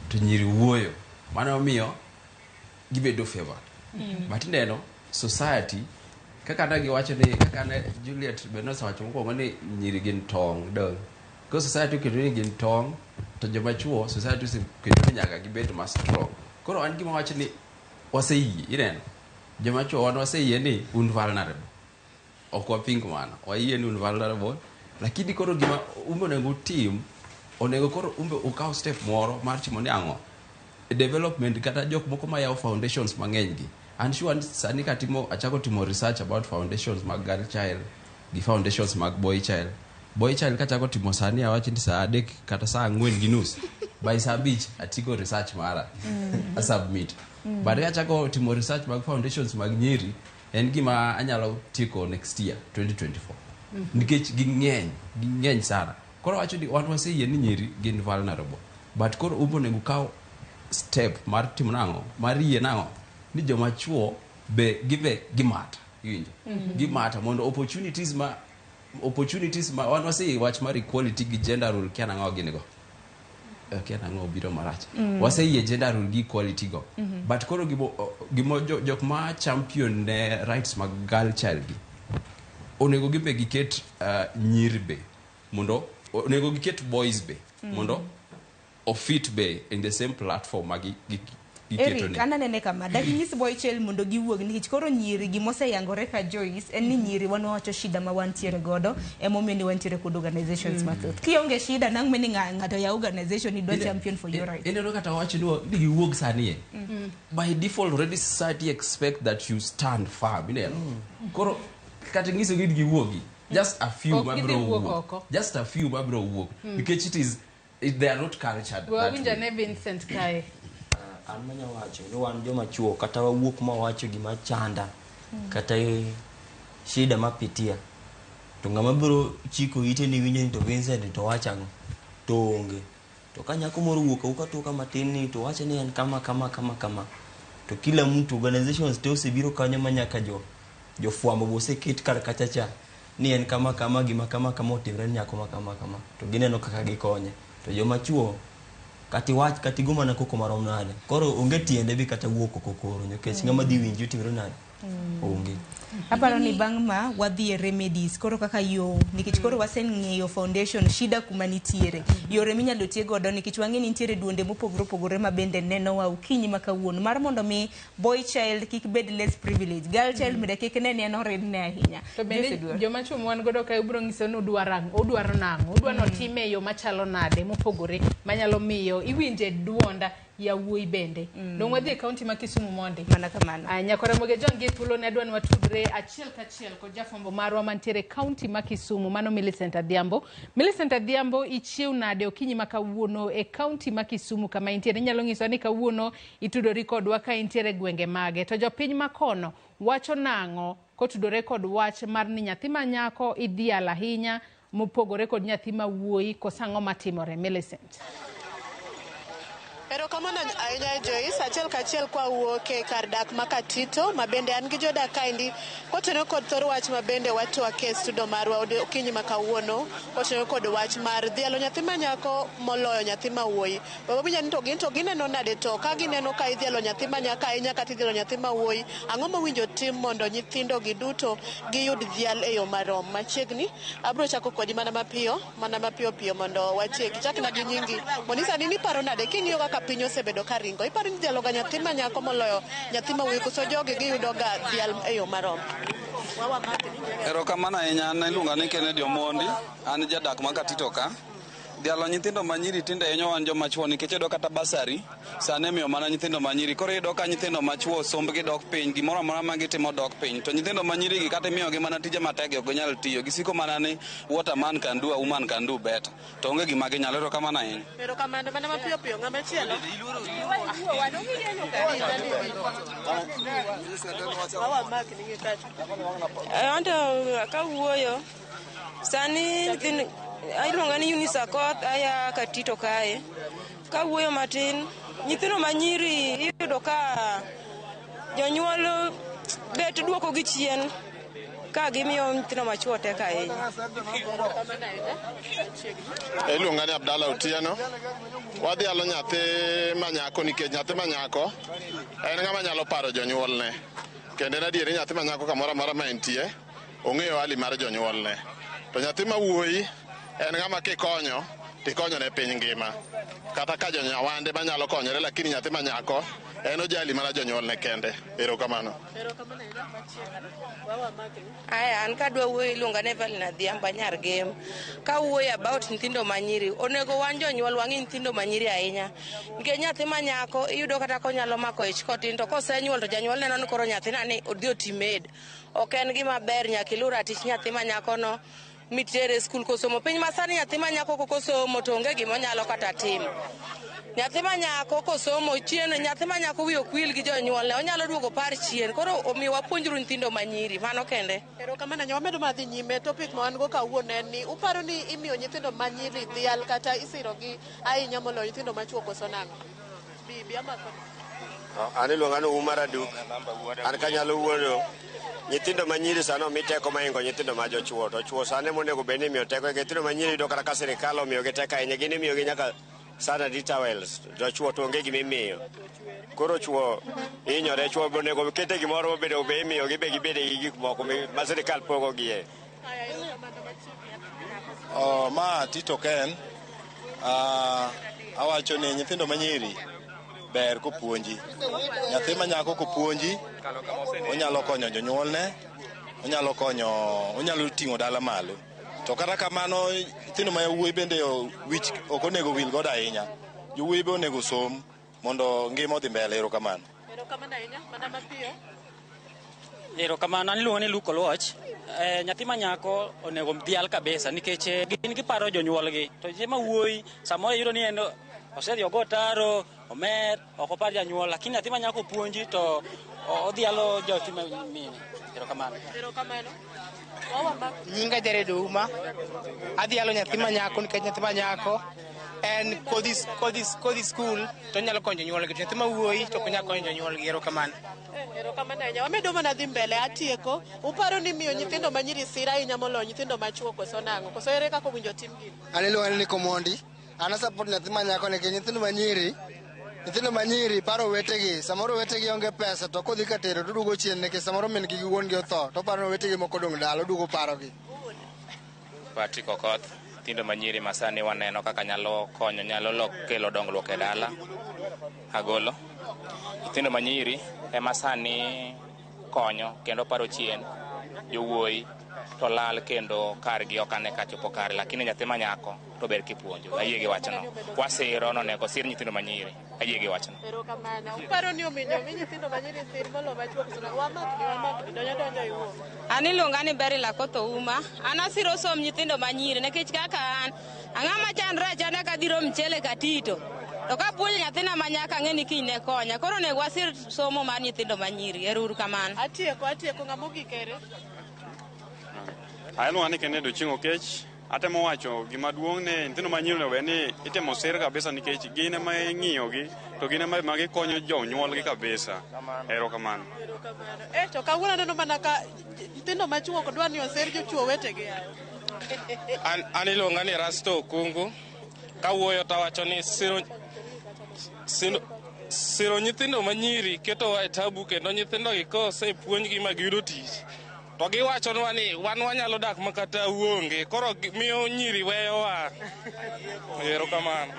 to nyiri wuoyo. Mano omiyo gibedo favored. But ineno society kaka ne giwacho ni kaka ne Juliet be nosewacho mokwongo ni nyiri gin tong' dong. Ko society oketo ni gin tong' to joma chuo society oseketo ni nyaka gibed ma strong. Koro an gima wacho ni waseyie ineno joma chuo wan waseyie ni un vulnerable. Ok waping mano. Wayie ni un vulnerable. Lakini koro gima umbe onego utim onego koro umbe ukaw step moro mar timo ni ang'o development kata jok moko mayawo foundations mang'eny gi an sure ni sani katimo achako timo research about foundations mag girl child gi foundations mag boy child boy child kachako timo sani awach ni saa 3 kata saa 4:30 by saa 5 atiko research mara asubmit. But kachako timo research mag foundations mag nyiri en gima anyalo tieko next year 2024 nikech ging'eny sana. Koro wacho ni wan waseyie ni nyiri gin vulnerable but koro umbe onego kaw step mar timo nang'o mar yie nang'o ni joma chuo be gibe gimata iwinjo. Gimata mondo opportunities ma wan waseyie wach mar equality gi gender role kia nang'o gini go. Kia nang'o obiro marach. Waseyie gender role gi equality go. But koro gimo jok ma champion ne rights mag girl child gi onego gibe giket nyiri be mondo onego giket boys be mondo ofit be in the same platform ma giketo Eric, ni. an anene kama, daginyis boy child mondo giwuog nikech koro nyiri gimoseyangore ka Joyce en ni nyiri wan wawacho shida ma wantiere godo emomiyo ni wantiere kod organizations mathoth. Kionge shida nang' meni ng'ato yaw organization idwa champion for your rights. Ineno kata wacho ni giwuog sani e. By default already society expect that you stand firm ineno. Koro kata nyiso gi giwuogi just a few Ok mabiro gidhi wuok wuok. oko. Just a few mabiro wuok nikech they are not cultured We that wawinjo way. ane Vincent kae. An manya wacho ni wan joma chuo kata wawuok ma wawacho gima chanda kata shida mapitia to ng'ama biro chiko ite ni winjo ni to Vincent to wacho ang'o to onge. To ka nyako moro owuok awuoka toka matin ni to wacho ni en kama kama kama kama to kila mtu organizations te osebiro kanyo ma nyaka jofwambo be oseket kar kacha cha ni en kama kama gima kama kama otimre ni nyako ma kama kama to gineno kaka gikonye. To joma chuo kata iwach kata igo mana koko marom nade koro onge tiende bi kata wuok oko koro nikech ng'ama dhi winji otimre nade onge. Aparo ni bang' ma wadhi e remedies koro kaka yo nikech koro waseng'eyo foundation shida kuma nitiere yore minyalo tie godo nikech wang'e ni nitiere duonde mopogore opogore ma bende nenowa okinyi ma kawuono mar mondo mi boy child kik bed less privilege girl child bende kik ne ni en oridne ahinya. To bende Joyce Oduor. joma chuo ma wan godo kae ubiro nyiso ni udwaro ang'o, udwaro nang'o, udwa ni otime e yo machalo nade mopogore manyalo miyo iwinje duonda yawuoyi bende. Dong' wadhi e kaunti ma Kisumu mondi. Mana kamano. Nyakwara Moge John gi thuolo ne adwa ni watudre achiel kachiel kod jafwambo marwa mantiere e kaunti ma Kisumu mano Millicent Adhiambo. Millicent Adhiambo ichiew nade okinyi ma kawuono e kaunti ma Kisumu kama intiere? Inyalo nyisowa ni kawuono itudori kodwa ka intiere e gwenge mage. To jopiny makono wacho nang'o kotudore kod wach mar ni nyathi ma nyako idhialo ahinya mopogore kod nyathi ma wuoyi koso ang'o matimore? Millicent. Erokamano ahinya Joyce, achiel kachiel kwa wuok e kar dak ma Katito ma bende an gi jodak kaendi kotenore kod thor wach ma bende watwak e studio marwa okinyi ma kawuono kotenore kod wach mar dhialo nyathi ma nyako moloyo nyathi ma wuoyi. Wawinjo ni to gin to gineno nade to ka gineno ka idhialo nyathi ma nyako ahinya kata idhialo nyathi ma wuoyi, ang'o mowinjo tim mondo nyithindo gi duto giyud dhial e yo marom. Machiegni abiro chako kodi mana mapiyo piyo mondo watieki. Chakna gi nyingi. Monisa ni iparo nade king'iyo kaka piny osebedo ka ringo? Iparo ni idhialo ga nyathi ma nyako moloyo nyathi ma wuoyi koso jogi giyudo ga dhial e yo marom? Erokamano ahinya, an iluonga ni Kennedy Omondi, an jadak ma Katito ka. Dhialo nyithindo ma nyiri tinde hinyo wan joma chuo nikech iyudo kata basari sani imiyo mana nyithindo ma nyiri. Koro iyudo ka nyithindo ma chuo sombgi dok piny, gimoro amora ma gitimo dok piny. To nyithindo ma nyiri gi kata imiyogi mana tije matek ok ginyal tiyo. Gisiko mana ni what a man can do, a woman can do better. To onge gima ginyalo. Erokamano ahinya. Erokamano mana mapiyo piyo, ng'ama chielo? Anto kawuoyo sani iluonga ni Eunice Akoth aya Katito kae. Kawuoyo matin, nyithindo ma nyiri iyudo ka jonyuol bet duoko gi chien. Ka gimiyo nyithindo machuo teko ahinya. Iluonga ni Abdalla Otieno. Wadhialo nyathi manyako nikech nyathi manyako en ng'ama nyalo paro jonyuolne. Kendo en adieri nyathi manyako kamoro amora ma entie, ong'eyo hali mar jonyuolne. To nyathi ma wuoyi en ng'ama kikonyo, tikonyo ne piny ngima. Kata ka jonyawande manyalo konyore, lakini nyathi manyako en ojali mana jonyuolne kende. Erokamano. Aya, an kadwa wuoyo iluonga ni Evelyn Adhiambo anyar Gem. Kawuoyo about nyithindo manyiri, onego wan jonyuol wang'i nyithindo manyiri ahinya. Nikech nyathi manyako iyudo kata konyalo mako ich kotin to kosenyuol to janyuol neno ni koro nyathina ni odhi oti maid. Ok en gima ber nyaka ilu ratich nyathi manyako no mitere e skul kosomo. Piny masani nyathi manyako kosomo to onge gima onyalo kata timo. Nyathi manyako kosomo chien, nyathi manyako wiye ok wil gi jonyuolne, onyalo duogo par chien. Koro omiyo wapuonjru nyithindo manyiri, mano kende. Erokamano ahinya. Wamedo mana dhi nyime. Topic ma wan go kawuono en ni uparo ni imiyo nyithindo manyiri dhial kata isirogi ahinya moloyo nyithindo machuo koso nang'o? Bibi ama An iluonga ni Umar Aduk. An kanyalo wuoyo, nyithindo manyiri sani omi teko mohingo nyithindo ma jochuo. To chuo sani monego bed ni imiyo teko. Nyithindo manyiri yudo kata ka sirikal omiyogi teko ahinya. Gin imiyogi nyaka sanitary towels. To chuo to onge gima imiyo. Koro chuo hinyore. Chuo onego kete gimoro mobedo be imiyogi be gibede gi gik moko ma sirikal pogogie. Oh, ma Tito Ken. Awacho ni nyithindo manyiri ber kopuonji. Nyathi ma nyako kopuonji, onyalo konyo jonyuolne, onyalo konyo, onyalo ting'o dala malo. To kata kamano, nyithindo ma yawuoyi bende wich ok onego wil godo ahinya. Jowuoyi be onego som mondo ngima odhi mbele. Erokamano. Erokamano ahinya. Mana mapiyo. Erokamano, an iluongo ni Luke Oluoch. Nyathi ma nyako onego dhial kabisa nikech gin giparo jonyuolgi to ma wuoyi samoro iyudo ni en osedhi ogo taro omer ok opar janyuol, lakini nyathi ma nyako puonji to odhialo jothi ma mine. Erokamano. Erokamano. Wawa mak. Nyinga Jared Ouma. Adhialo nyathi ma nyako nikech nyathi ma nyako en kodhi skul to onyalo konyo jonyuolgi, to nyathi ma wuoyi to ok onyal konyo jonyuolgi. Erokamano. Erokamano ahinya. Wamedo mana dhi mbele. Atieko. Uparo ni miyo nyithindo manyiri sir ahinya moloyo nyithindo machuo koso nang'o? Koso ere kaka owinjo tim gini? An iluonga ni Nico Mondi. An asupport nyathi ma nyako nikech nyithindo manyiri paro owetegi. Samoro owetegi onge pesa to kodhi ka tero to duogo chien nikech samoro min gi gi wuon gi otho to oparo ni owetegi moko odong' dala oduogo parogi. Patrick Okoth, nyithindo manyiri masani waneno kaka nyalo konyo, nyalo kelo dongruok e dala. Agolo. Nyithindo manyiri ema sani konyo kendo paro chien jowuoyi to lal kendo kargi ok ane ka chopo kare, lakini nyathi ma nyako to ber kipuonjo. Ayie gi wachno. Wasiro nonego sir nyithindo manyiri. Ayie gi wachno. Erokamano. Uparo ni ominjo mi nyithindo manyiri sir moloyo machuo koso nang'o? Wamakni, wamakni. Donjo donjo iwuo. An iluonga ni Beryl Akoth Ouma. An asiro som nyithindo manyiri nikech kaka an ang'ama chandre achanda kadhiro mchele katito. To kapuonjo nyathina ma nyako ang'e ni kiny ne konya. Koro onego wasir somo mar nyithindo manyiri. Ero uru kamano. Atieko, atieko. Ng'ama ogik ere? Iluonga ni Kennedy Ochieng' Okech. Atemo wacho gima duong' ni nyithindo manyiri onego bed ni itemo sir kabisa nikech gin ema ing'iyogi to gin ema gikonyo jonyuolgi kabisa. Erokamano. To kawuono aneno mana ka nyithindo machuo ok dwa ni oser jochuo wetegi. An iluonga ni Rasto Okungu. Kawuoyo tawacho ni siro nyithindo manyiri ketowa e tabu kendo nyithindogi kosepuonjgi ma giyudo tich to giwachonwa ni wan wanyalo dak ma kata uonge koro miyo nyiri weyowa. Erokamano.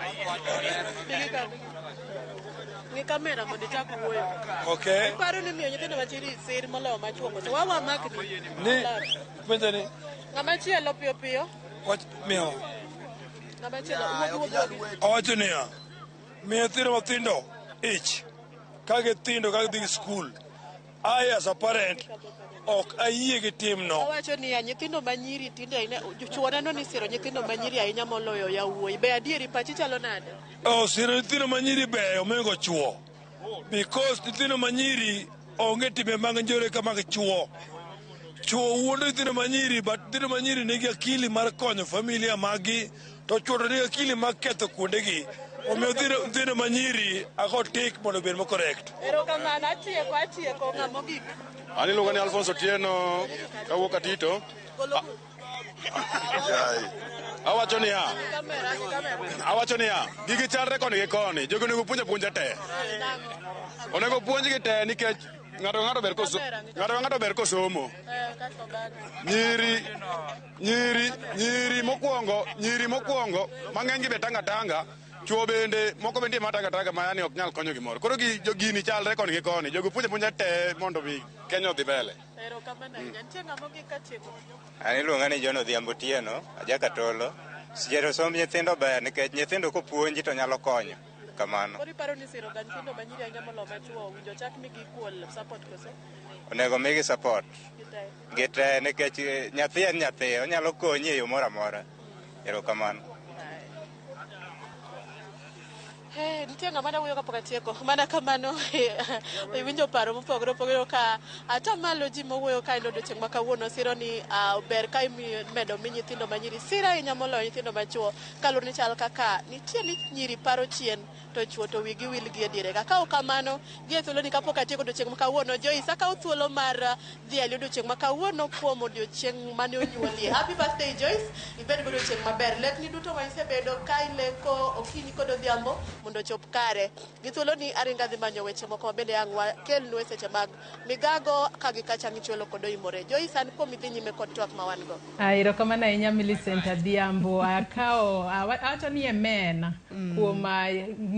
Ng'i kamera mondo ichak wuoyo. Okay. Uparo ni miyo nyithindo manyiri sir moloyo machuo koso? Wawa makni. Ni penjo ni Ng'ama chielo piyo piyo. Wach miyo. Ng'ama chielo wuo wuo wuo. Owacho niya, miyo nyithindo mathindo ich ka githindo ka gidhi skul. I as a parent ok ayie gi timno. Owacho niya, nyithindo manyiri tinde ahinya chuo neno ni siro nyithindo manyiri ahinya moloyo yawuoyi. Be adieri pachi chalo nade? Oh, siro nyithindo manyiri beyo mohingo chuo. Because nyithindo manyiri onge timbe mag njore ka mag chuo. Chuo wuondo nyithindo manyiri, but nyithindo manyiri nigi akili mar konyo familia maggi, to chuo to nigi akili mar ketho kuondegi. Omiyo nyithindo manyiri ako tik mondo obed mo correct. Erokamano, atieko, atieko, ng'ama ogik. An iluonga ni Alfonso Otieno kawuok Katito. Awacho niya, awacho niya, gigi chalre koni gi koni. Jogi onego puonj apuonja te. Onego puonjgi te nikech ng'ato ka ng'ato ber koso, ng'ato ka ng'ato ber kosomo. Nyiri, nyiri, nyiri mokwongo, mang'eny gi be tanga tanga. Chuo bende, moko bende ma tanga tanga ma yani ok nyal konyo gimoro. Koro gi gini chalre koni gi koni. Jogi puonj apuonja te mondo mi Kenya odhi mbele. Erokamano ahinya. Nitie ng'ama ogik katieko. An iluonga ni John Odhiambo Otieno, aja Katolo. Siero somb nyithindo ber nikech nyithindo kopuonji to nyalo konyo. Kamano. Koro iparo ni siro ga nyithindo manyiri ahinya moloyo machuo owinjo chak migi equal support koso? Onego migi support. Gite. Gite nikech nyathi en nyathi, onyalo konyi e yo moro amora. Erokamano. Hey, nitie ng'ama dawuoyo kapok atieko. Mana kamano, iwinjo paro mopogore opogore ka atamalo ji mowuoyo ka en odiochieng' ma kawuono siro ni ber ka imedo mi nyithindo manyiri siro ahinya moloyo nyithindo machuo kaluwore ni chal kaka nitie ni nyiri paro chien to chuo to wigi wil gi e diere ka. Ka ok kamano, gi e thuoloni kapok atieko odiochieng' ma kawuono, Joyce, akawo thuolo mar dhiali odiochieng' ma kawuono kuom odiochieng' mane onyuolie. Happy birthday Joyce, ibed gi odiochieng' maber. Lekni duto ma isebedo ka ileko okinyi kod odhiambo mondo ochop kare. Gi thuoloni aringo adhi manyo weche moko ma bende ang' wakelnu e seche mag migago ka gi kacha ng'ichwelo kod oimore. Joyce, an kuom idhi nyime kod twak ma wan go. Erokamano ahinya Millicent Adhiambo. Akawo awacho ni amen kuom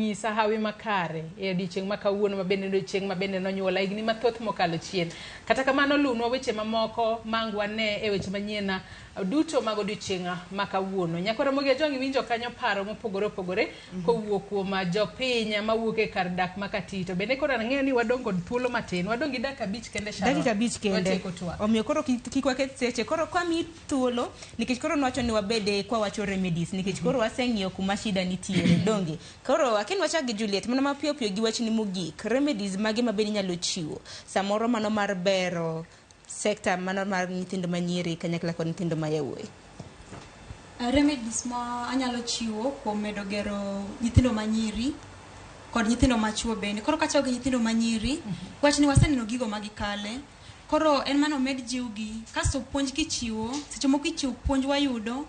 nyisa hawi makare e odiochieng' ma kawuono ma bende odiochieng' ma bende nonyuola higni mathoth mokalo chien. Kata kamano lunwa weche mamoko mang wane e weche manyien duto mag odiochieng' ma kawuono. Nyakora Ramogi Ajwang' iwinjo kanyo paro mopogore opogore kowuok kuom jopiny mawuok e kar dak ma Katito. Bende koro ang'eyo ni wadong' kod thuolo matin. Wadong' gi dakika 5 kende Sharon. Dakika 5 kende. Watieko twak. Omiyo koro kik waketh seche. Koro kwa mi thuolo nikech koro nwacho ni wabede kwa wacho remedies nikech koro waseng'iyo kuma shida nitiere donge. Koro akin wachak gi Juliet mana mapiyo piyo gi wachni mogik. Remedies mage ma bende inyalo chiwo samoro mano mar bero sekta mano mar nyithindo manyiri kanyakla kod nyithindo ma yawuoyi. Remedies ma anyalo chiwo kuom medo gero nyithindo manyiri kod nyithindo machuo bende. Koro kachako gi nyithindo manyiri, wach ni waseneno gigo ma gikale. Koro en mano med jiwgi. Kasto puonj kichiwo, seche moko ichiwo puonj wayudo,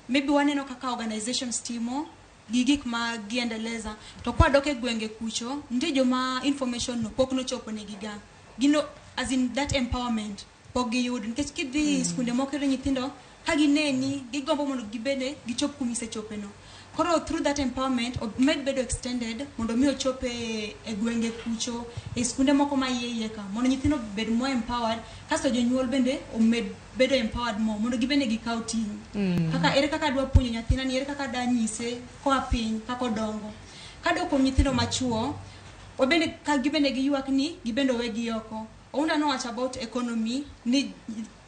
maybe waneno kaka organizations timo gi gik ma giendeleza. To kwadok e gwenge kucho, nitie joma information no pok nochopo negi ga. Gino, as in that empowerment pok giyudo. Nikech kidhi skunde moko iyudo nyithindo ka gineni, gigombo mondo gibede gichop kuma isechope no. Koro through that empowerment, omed bedo extended mondo mi ochop e gwenge kucho, e skunde moko ma iye iye ka, mondo nyithindo obed more empowered, kasto jonyuol bende omed bedo empowered more, mondo gibende gikaw ting'. Kaka ere kaka adwa puonjo nyathina ni, ere kaka adwa nyise koa piny, kaka odongo. Kadok kuom nyithindo machuo, wabende ka gibende giywak ni gibende owegi oko. Ounda nowacho about economy ni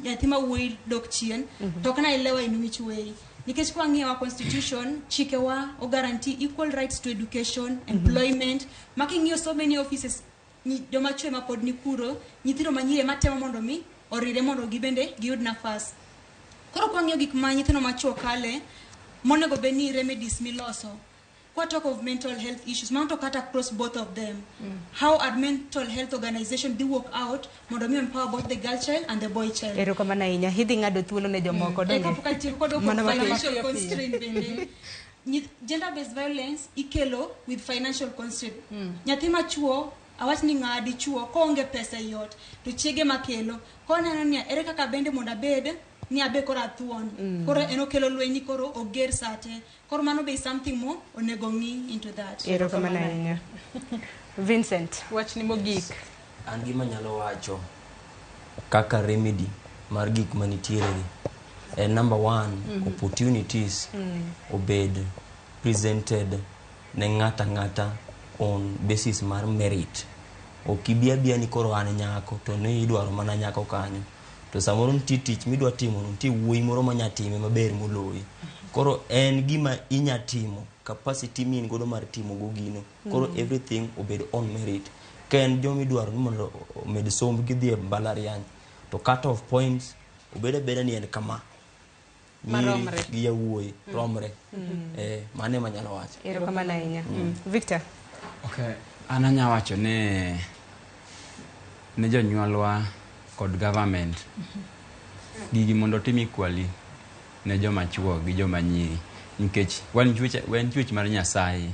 nyathi ma wuoyi dok chien, to ok naelewa in which way. Nikech kwa ng'iyo wa constitution, chikewa o guarantee equal rights to education, employment. Ma king'iyo so many offices, joma chwe ma pod ni kuro, nyithindo manyiri ema temo mondo mi orire mondo gibende giyud nafas. Koro kwa ng'iyo gik ma nyithindo machuo kale, monego bed ni remedies miloso. Kwa talk of mental health issues, mano to kata across both of them. How are mental health organization do work out mondo mi empower both the girl child and the boy child. Erokamano ahinya. Idhi ng'ado thuolo ne jomoko, donge? Kapok atieko kod Mana mapiyo. financial constraint bende. Gender based violence ikelo with financial constraint. Nyathi machuo, awach ni ng'a dichuo koonge pesa e ot, to chiege makelo. Koneno ni ere kaka bende mondo abed ni abe koro athuon. Koro en okelo lweny ni koro oger sate. Koro mano be is something more onego ng'i into that. Erokamano ahinya. Vincent. Wachni mogik. An gima anyalo wacho kaka remedy mar gik manitiere gi en number 1, opportunities obed presented ne ng'ata ng'ata on basis mar merit. Ok ibi abiya ni koro an nyako to ni idwaro mana nyako kanyo. To samoro nitie tich midwa timo, nitie wuoyi moro manya time maber moloyi. Koro en gima inya timo, capacity mi in godo mar timo go gino. Koro everything obed on merit. Ka en joma idwaro ni mondo omed somb gidhi e mbalariany, to cut off points obed abeda ni en kama. nyiri Maromre. gi yawuoyi romre. Mano ema anyalo wacho. Erokamano ahinya. Victor. Okay, an anya wacho ni ne jonyuolwa kod government gigi mondo otim equally ne joma chuo gi joma nyiri nikech wan chwech mar Nyasaye.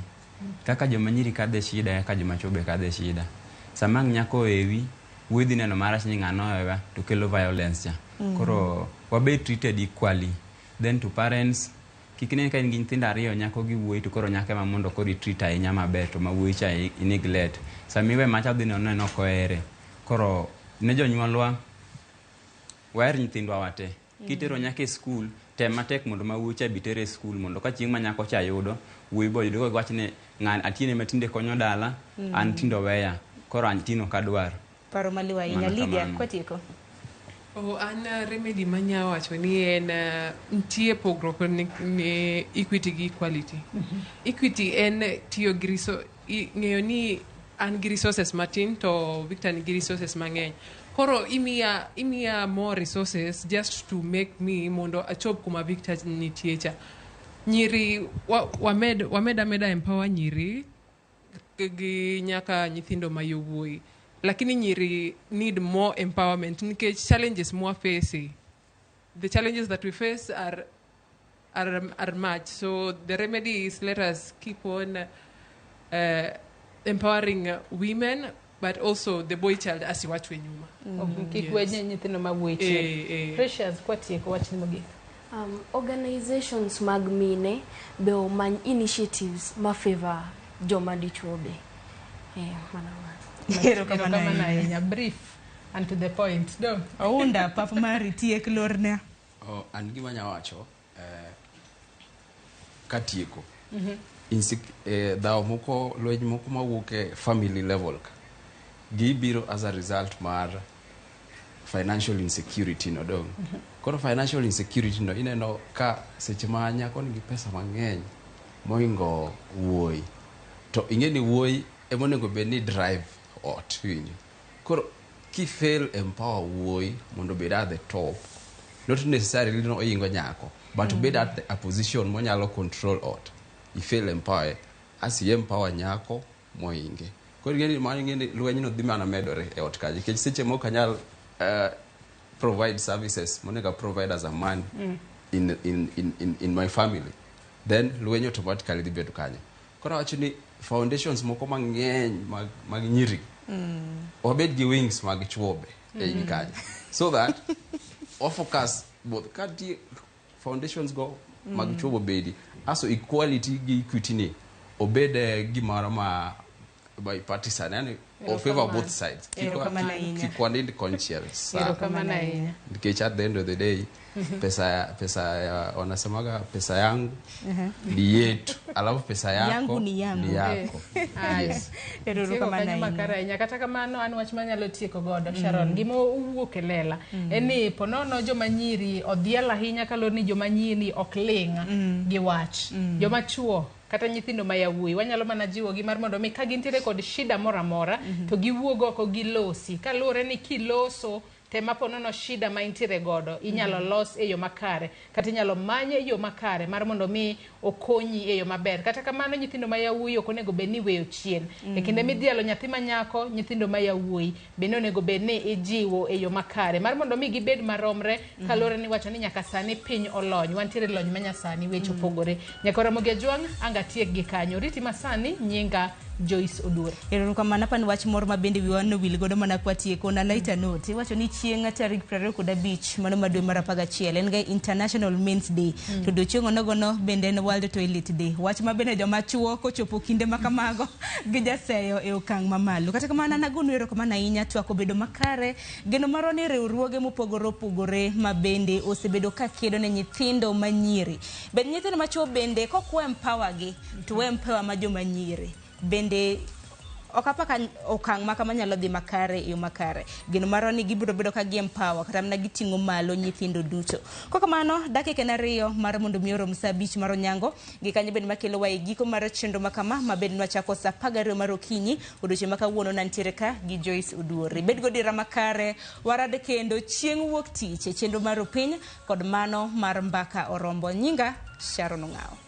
Kaka joma nyiri kadhe shida kaka joma chuo be kadhe shida. Sama ang' nyako ohewi, wuoyi dhi neno marach ni ng'ano ohewa to kelo violence cha. Koro wabed treated equally. Then to parents, kik ine ka in gi nyithindo ariyo nyako gi wuoyi to koro nyako ema mondo koro i-treat ahinya maber to ma wuoyi cha i neglect. Sama iwe macha odhi neno ni ok ohere. Koro ne jonyuolwa waher nyithindwa wate. Kitero nyako e skul, tem matek mondo ma wuoyi cha be iter e skul mondo ka chieng' ma nyako cha yudo, wuoyi be oyudo. Koro wach ni ng'ani Atieno ema tinde konyo dala, an tinde oweya. Koro an tinde ok adwar. Paro maliw ahinya. Mana Lydia, kamano. kwatieko. Oh, an remedy manya wacho ni en nitie pogruok ni equity gi equality. Equity en tiyo gi ng'eyo ni an gi resources matin to Victor nigi resources mang'eny. Koro imiya more resources just to make me mondo achop kuma Victor nitie cha. Nyiri wamed ameda empower nyiri gi nyaka nyithindo ma yowuoyi. Lakini nyiri need more empowerment nikech challenges mwa face. The challenges that we face are much. So the remedy is let us keep on empowering women, but also the boy child asiwachwe nyuma. Kik we nyithindo ma wuoyi chien. Precious, kwatieko wachni mogik. Organizations mag mine be omany initiatives ma favor joma dichuo be. Mano. Erokamano ahinya. Brief and to the point. Do. Ounda pap mari tiek lorne. An gima anya wacho katieko. Dhawo moko lweny moko mawuok e family level ka gibiro as a result mar financial insecurity no dong. Koro financial insecurity no ineno ka seche ma nyako nigi pesa mang'eny mohingo wuoyi to ing'e ni wuoyi ema onego bed ni drive ot iwinjo. Koro kifail empower wuoyi mondo obed at the top, not necessarily no ohingo nyako, but obed at a position monyalo control ot. Ifail empower as i empower nyako mohinge. Koro ing'e ni mano ing'e ni lweny no dhi mana medore e ot kacha nikech seche moko anyal provide services monego provide as a man in my family, then lweny automatically dhi bedo kanyo. Koro awacho ni foundations moko mang'eny mag nyiri wabed gi wings mag chuo be e igi kanyo so that wa focus both ka nitie foundations go mag chuo bobedi aso equality gi equity ni obed gimoro ma bipartisan, yani o favor both sides. Erokamano ahinya. Kik wanind konchiel sana. Erokamano ahinya. Nikech at the end of the day pesa ya, wanasemaga pesa yangu ni yetu, alafu pesa yako Yangu ni yangu. ni yako. Yes. Tieko Erokamano kanyo ahinya. makare ahinya. Kata kamano an wach manyalo tieko godo Sharon, gima owuok e lela en ni ponono joma nyiri odhial ahinya kaluwore ni joma nyiri ok ling' gi wach. Joma chuo kata nyithindo ma yawuoyi wanyalo mana jiwogi mar mondo mi ka gintiere kod shida moro amora to giwuog oko gilosi kaluwore ni kiloso tema ponono shida ma intiere godo inyalo los e yo makare kata inyalo manye e yo makare mar mondo mi okonyi e yo maber. Kata kamano nyithindo ma yawuoyi ok onego bed ni iweyo chien. E kinde midhialo nyathi ma nyako, nyithindo ma yawuoyi bende onego bed ni ijiwo e yo makare mar mondo mi gibed maromre kaluwore ni wacho ni nyaka sani piny olony, wantiere lony manyasani weche opogore. Nyaka Ramogi Ajwang' anga tiek gi kanyo. Riti masani nyinga Joyce Oduor. Erokamano apani wach moro ma bende wiwa nowil godo mana kwatieko na lighter note. Iwacho ni chieng' tarik 25 mano ma dwe mar 11 en ga International Men's Day. To odiochieng' onogono bende en World Toilet Day. Wach ma bende joma chuo kochopo kinde ma kamago gijaseyo e okang' mamalo. Kata kamano an agonu erokamano ahinya twak obedo makare. Geno marwa ni riwruoge mopogore opogore ma bende osebedo ka kedo ne nyithindo manyiri. Bed nyithindo machuo bende kok wa empower gi to wa empower ma joma nyiri. Bende Ok apa ka okang' ma kama nyalo dhi makare e yo makare. Geno marwa ni gibiro bedo ka gi empower kata mana giting'o malo nyithindo duto. Kokamano, dakika en ariyo mar mondo mi orom sa abich mar onyango. Gi kanyo bende makelowa e giko mar chenro ma kama ma bende nwachako sa 12 mar okinyi odiochieng' ma kawuono nantiere ka gi Joyce Oduor. Ibed godiera makare, warad kendo chieng' wuok tich e chenro mar Opiny kod mano mar Mbaka Orombo. Nyinga Sharon Ong'awo.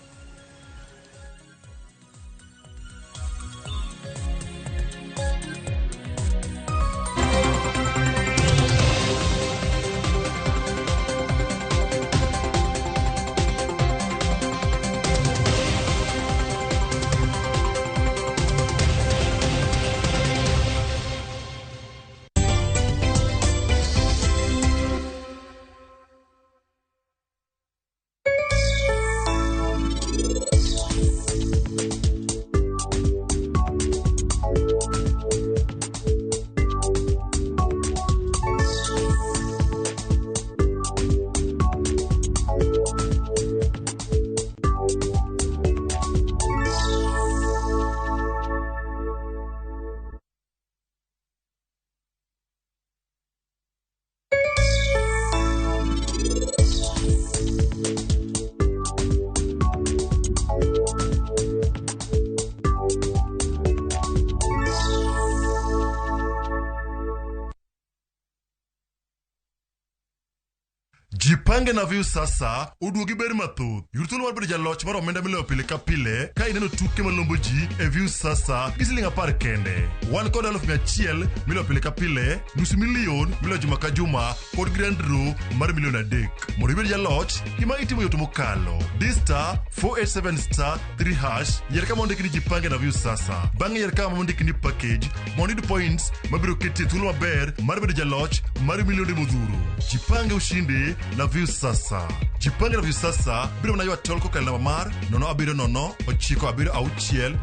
Jipange na Viusasa oduogi ber mathoth. Yud thuolo mar bedo jaloch mar omenda miloyo pile ka pile ka ineno tuke malombo ji e Viusasa gi siling 10 kende. Wan kod 100,000 miloyo pile ka pile, nus milion miloyo juma ka juma kod grand draw mar milion 3. Mondo ibed jaloch, gima itimo yot mokalo. Di star 487 star 3 hash, yier kama ondiki ni Jipange na Viusasa. Bang'e yier kama ondiki ni package mondo iyud points mabiro keti e thuolo maber mar bedo jaloch mar milionde modhuro. Jipange ushindi na Viusasa. Jipange na Viusasa biro mana ywa tol kokalo namba mar 070 976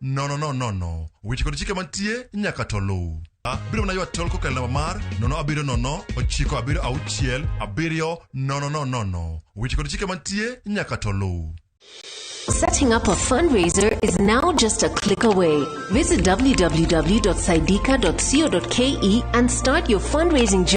7000. Weche kod chike mantie nyaka to luw. Biro mana ywa tol kokalo namba mar 070 976 7000. Weche kod chike mantie nyaka to luw. Setting up a fundraiser is now just a click away. Visit www.saidika.co.ke and start your fundraising journey.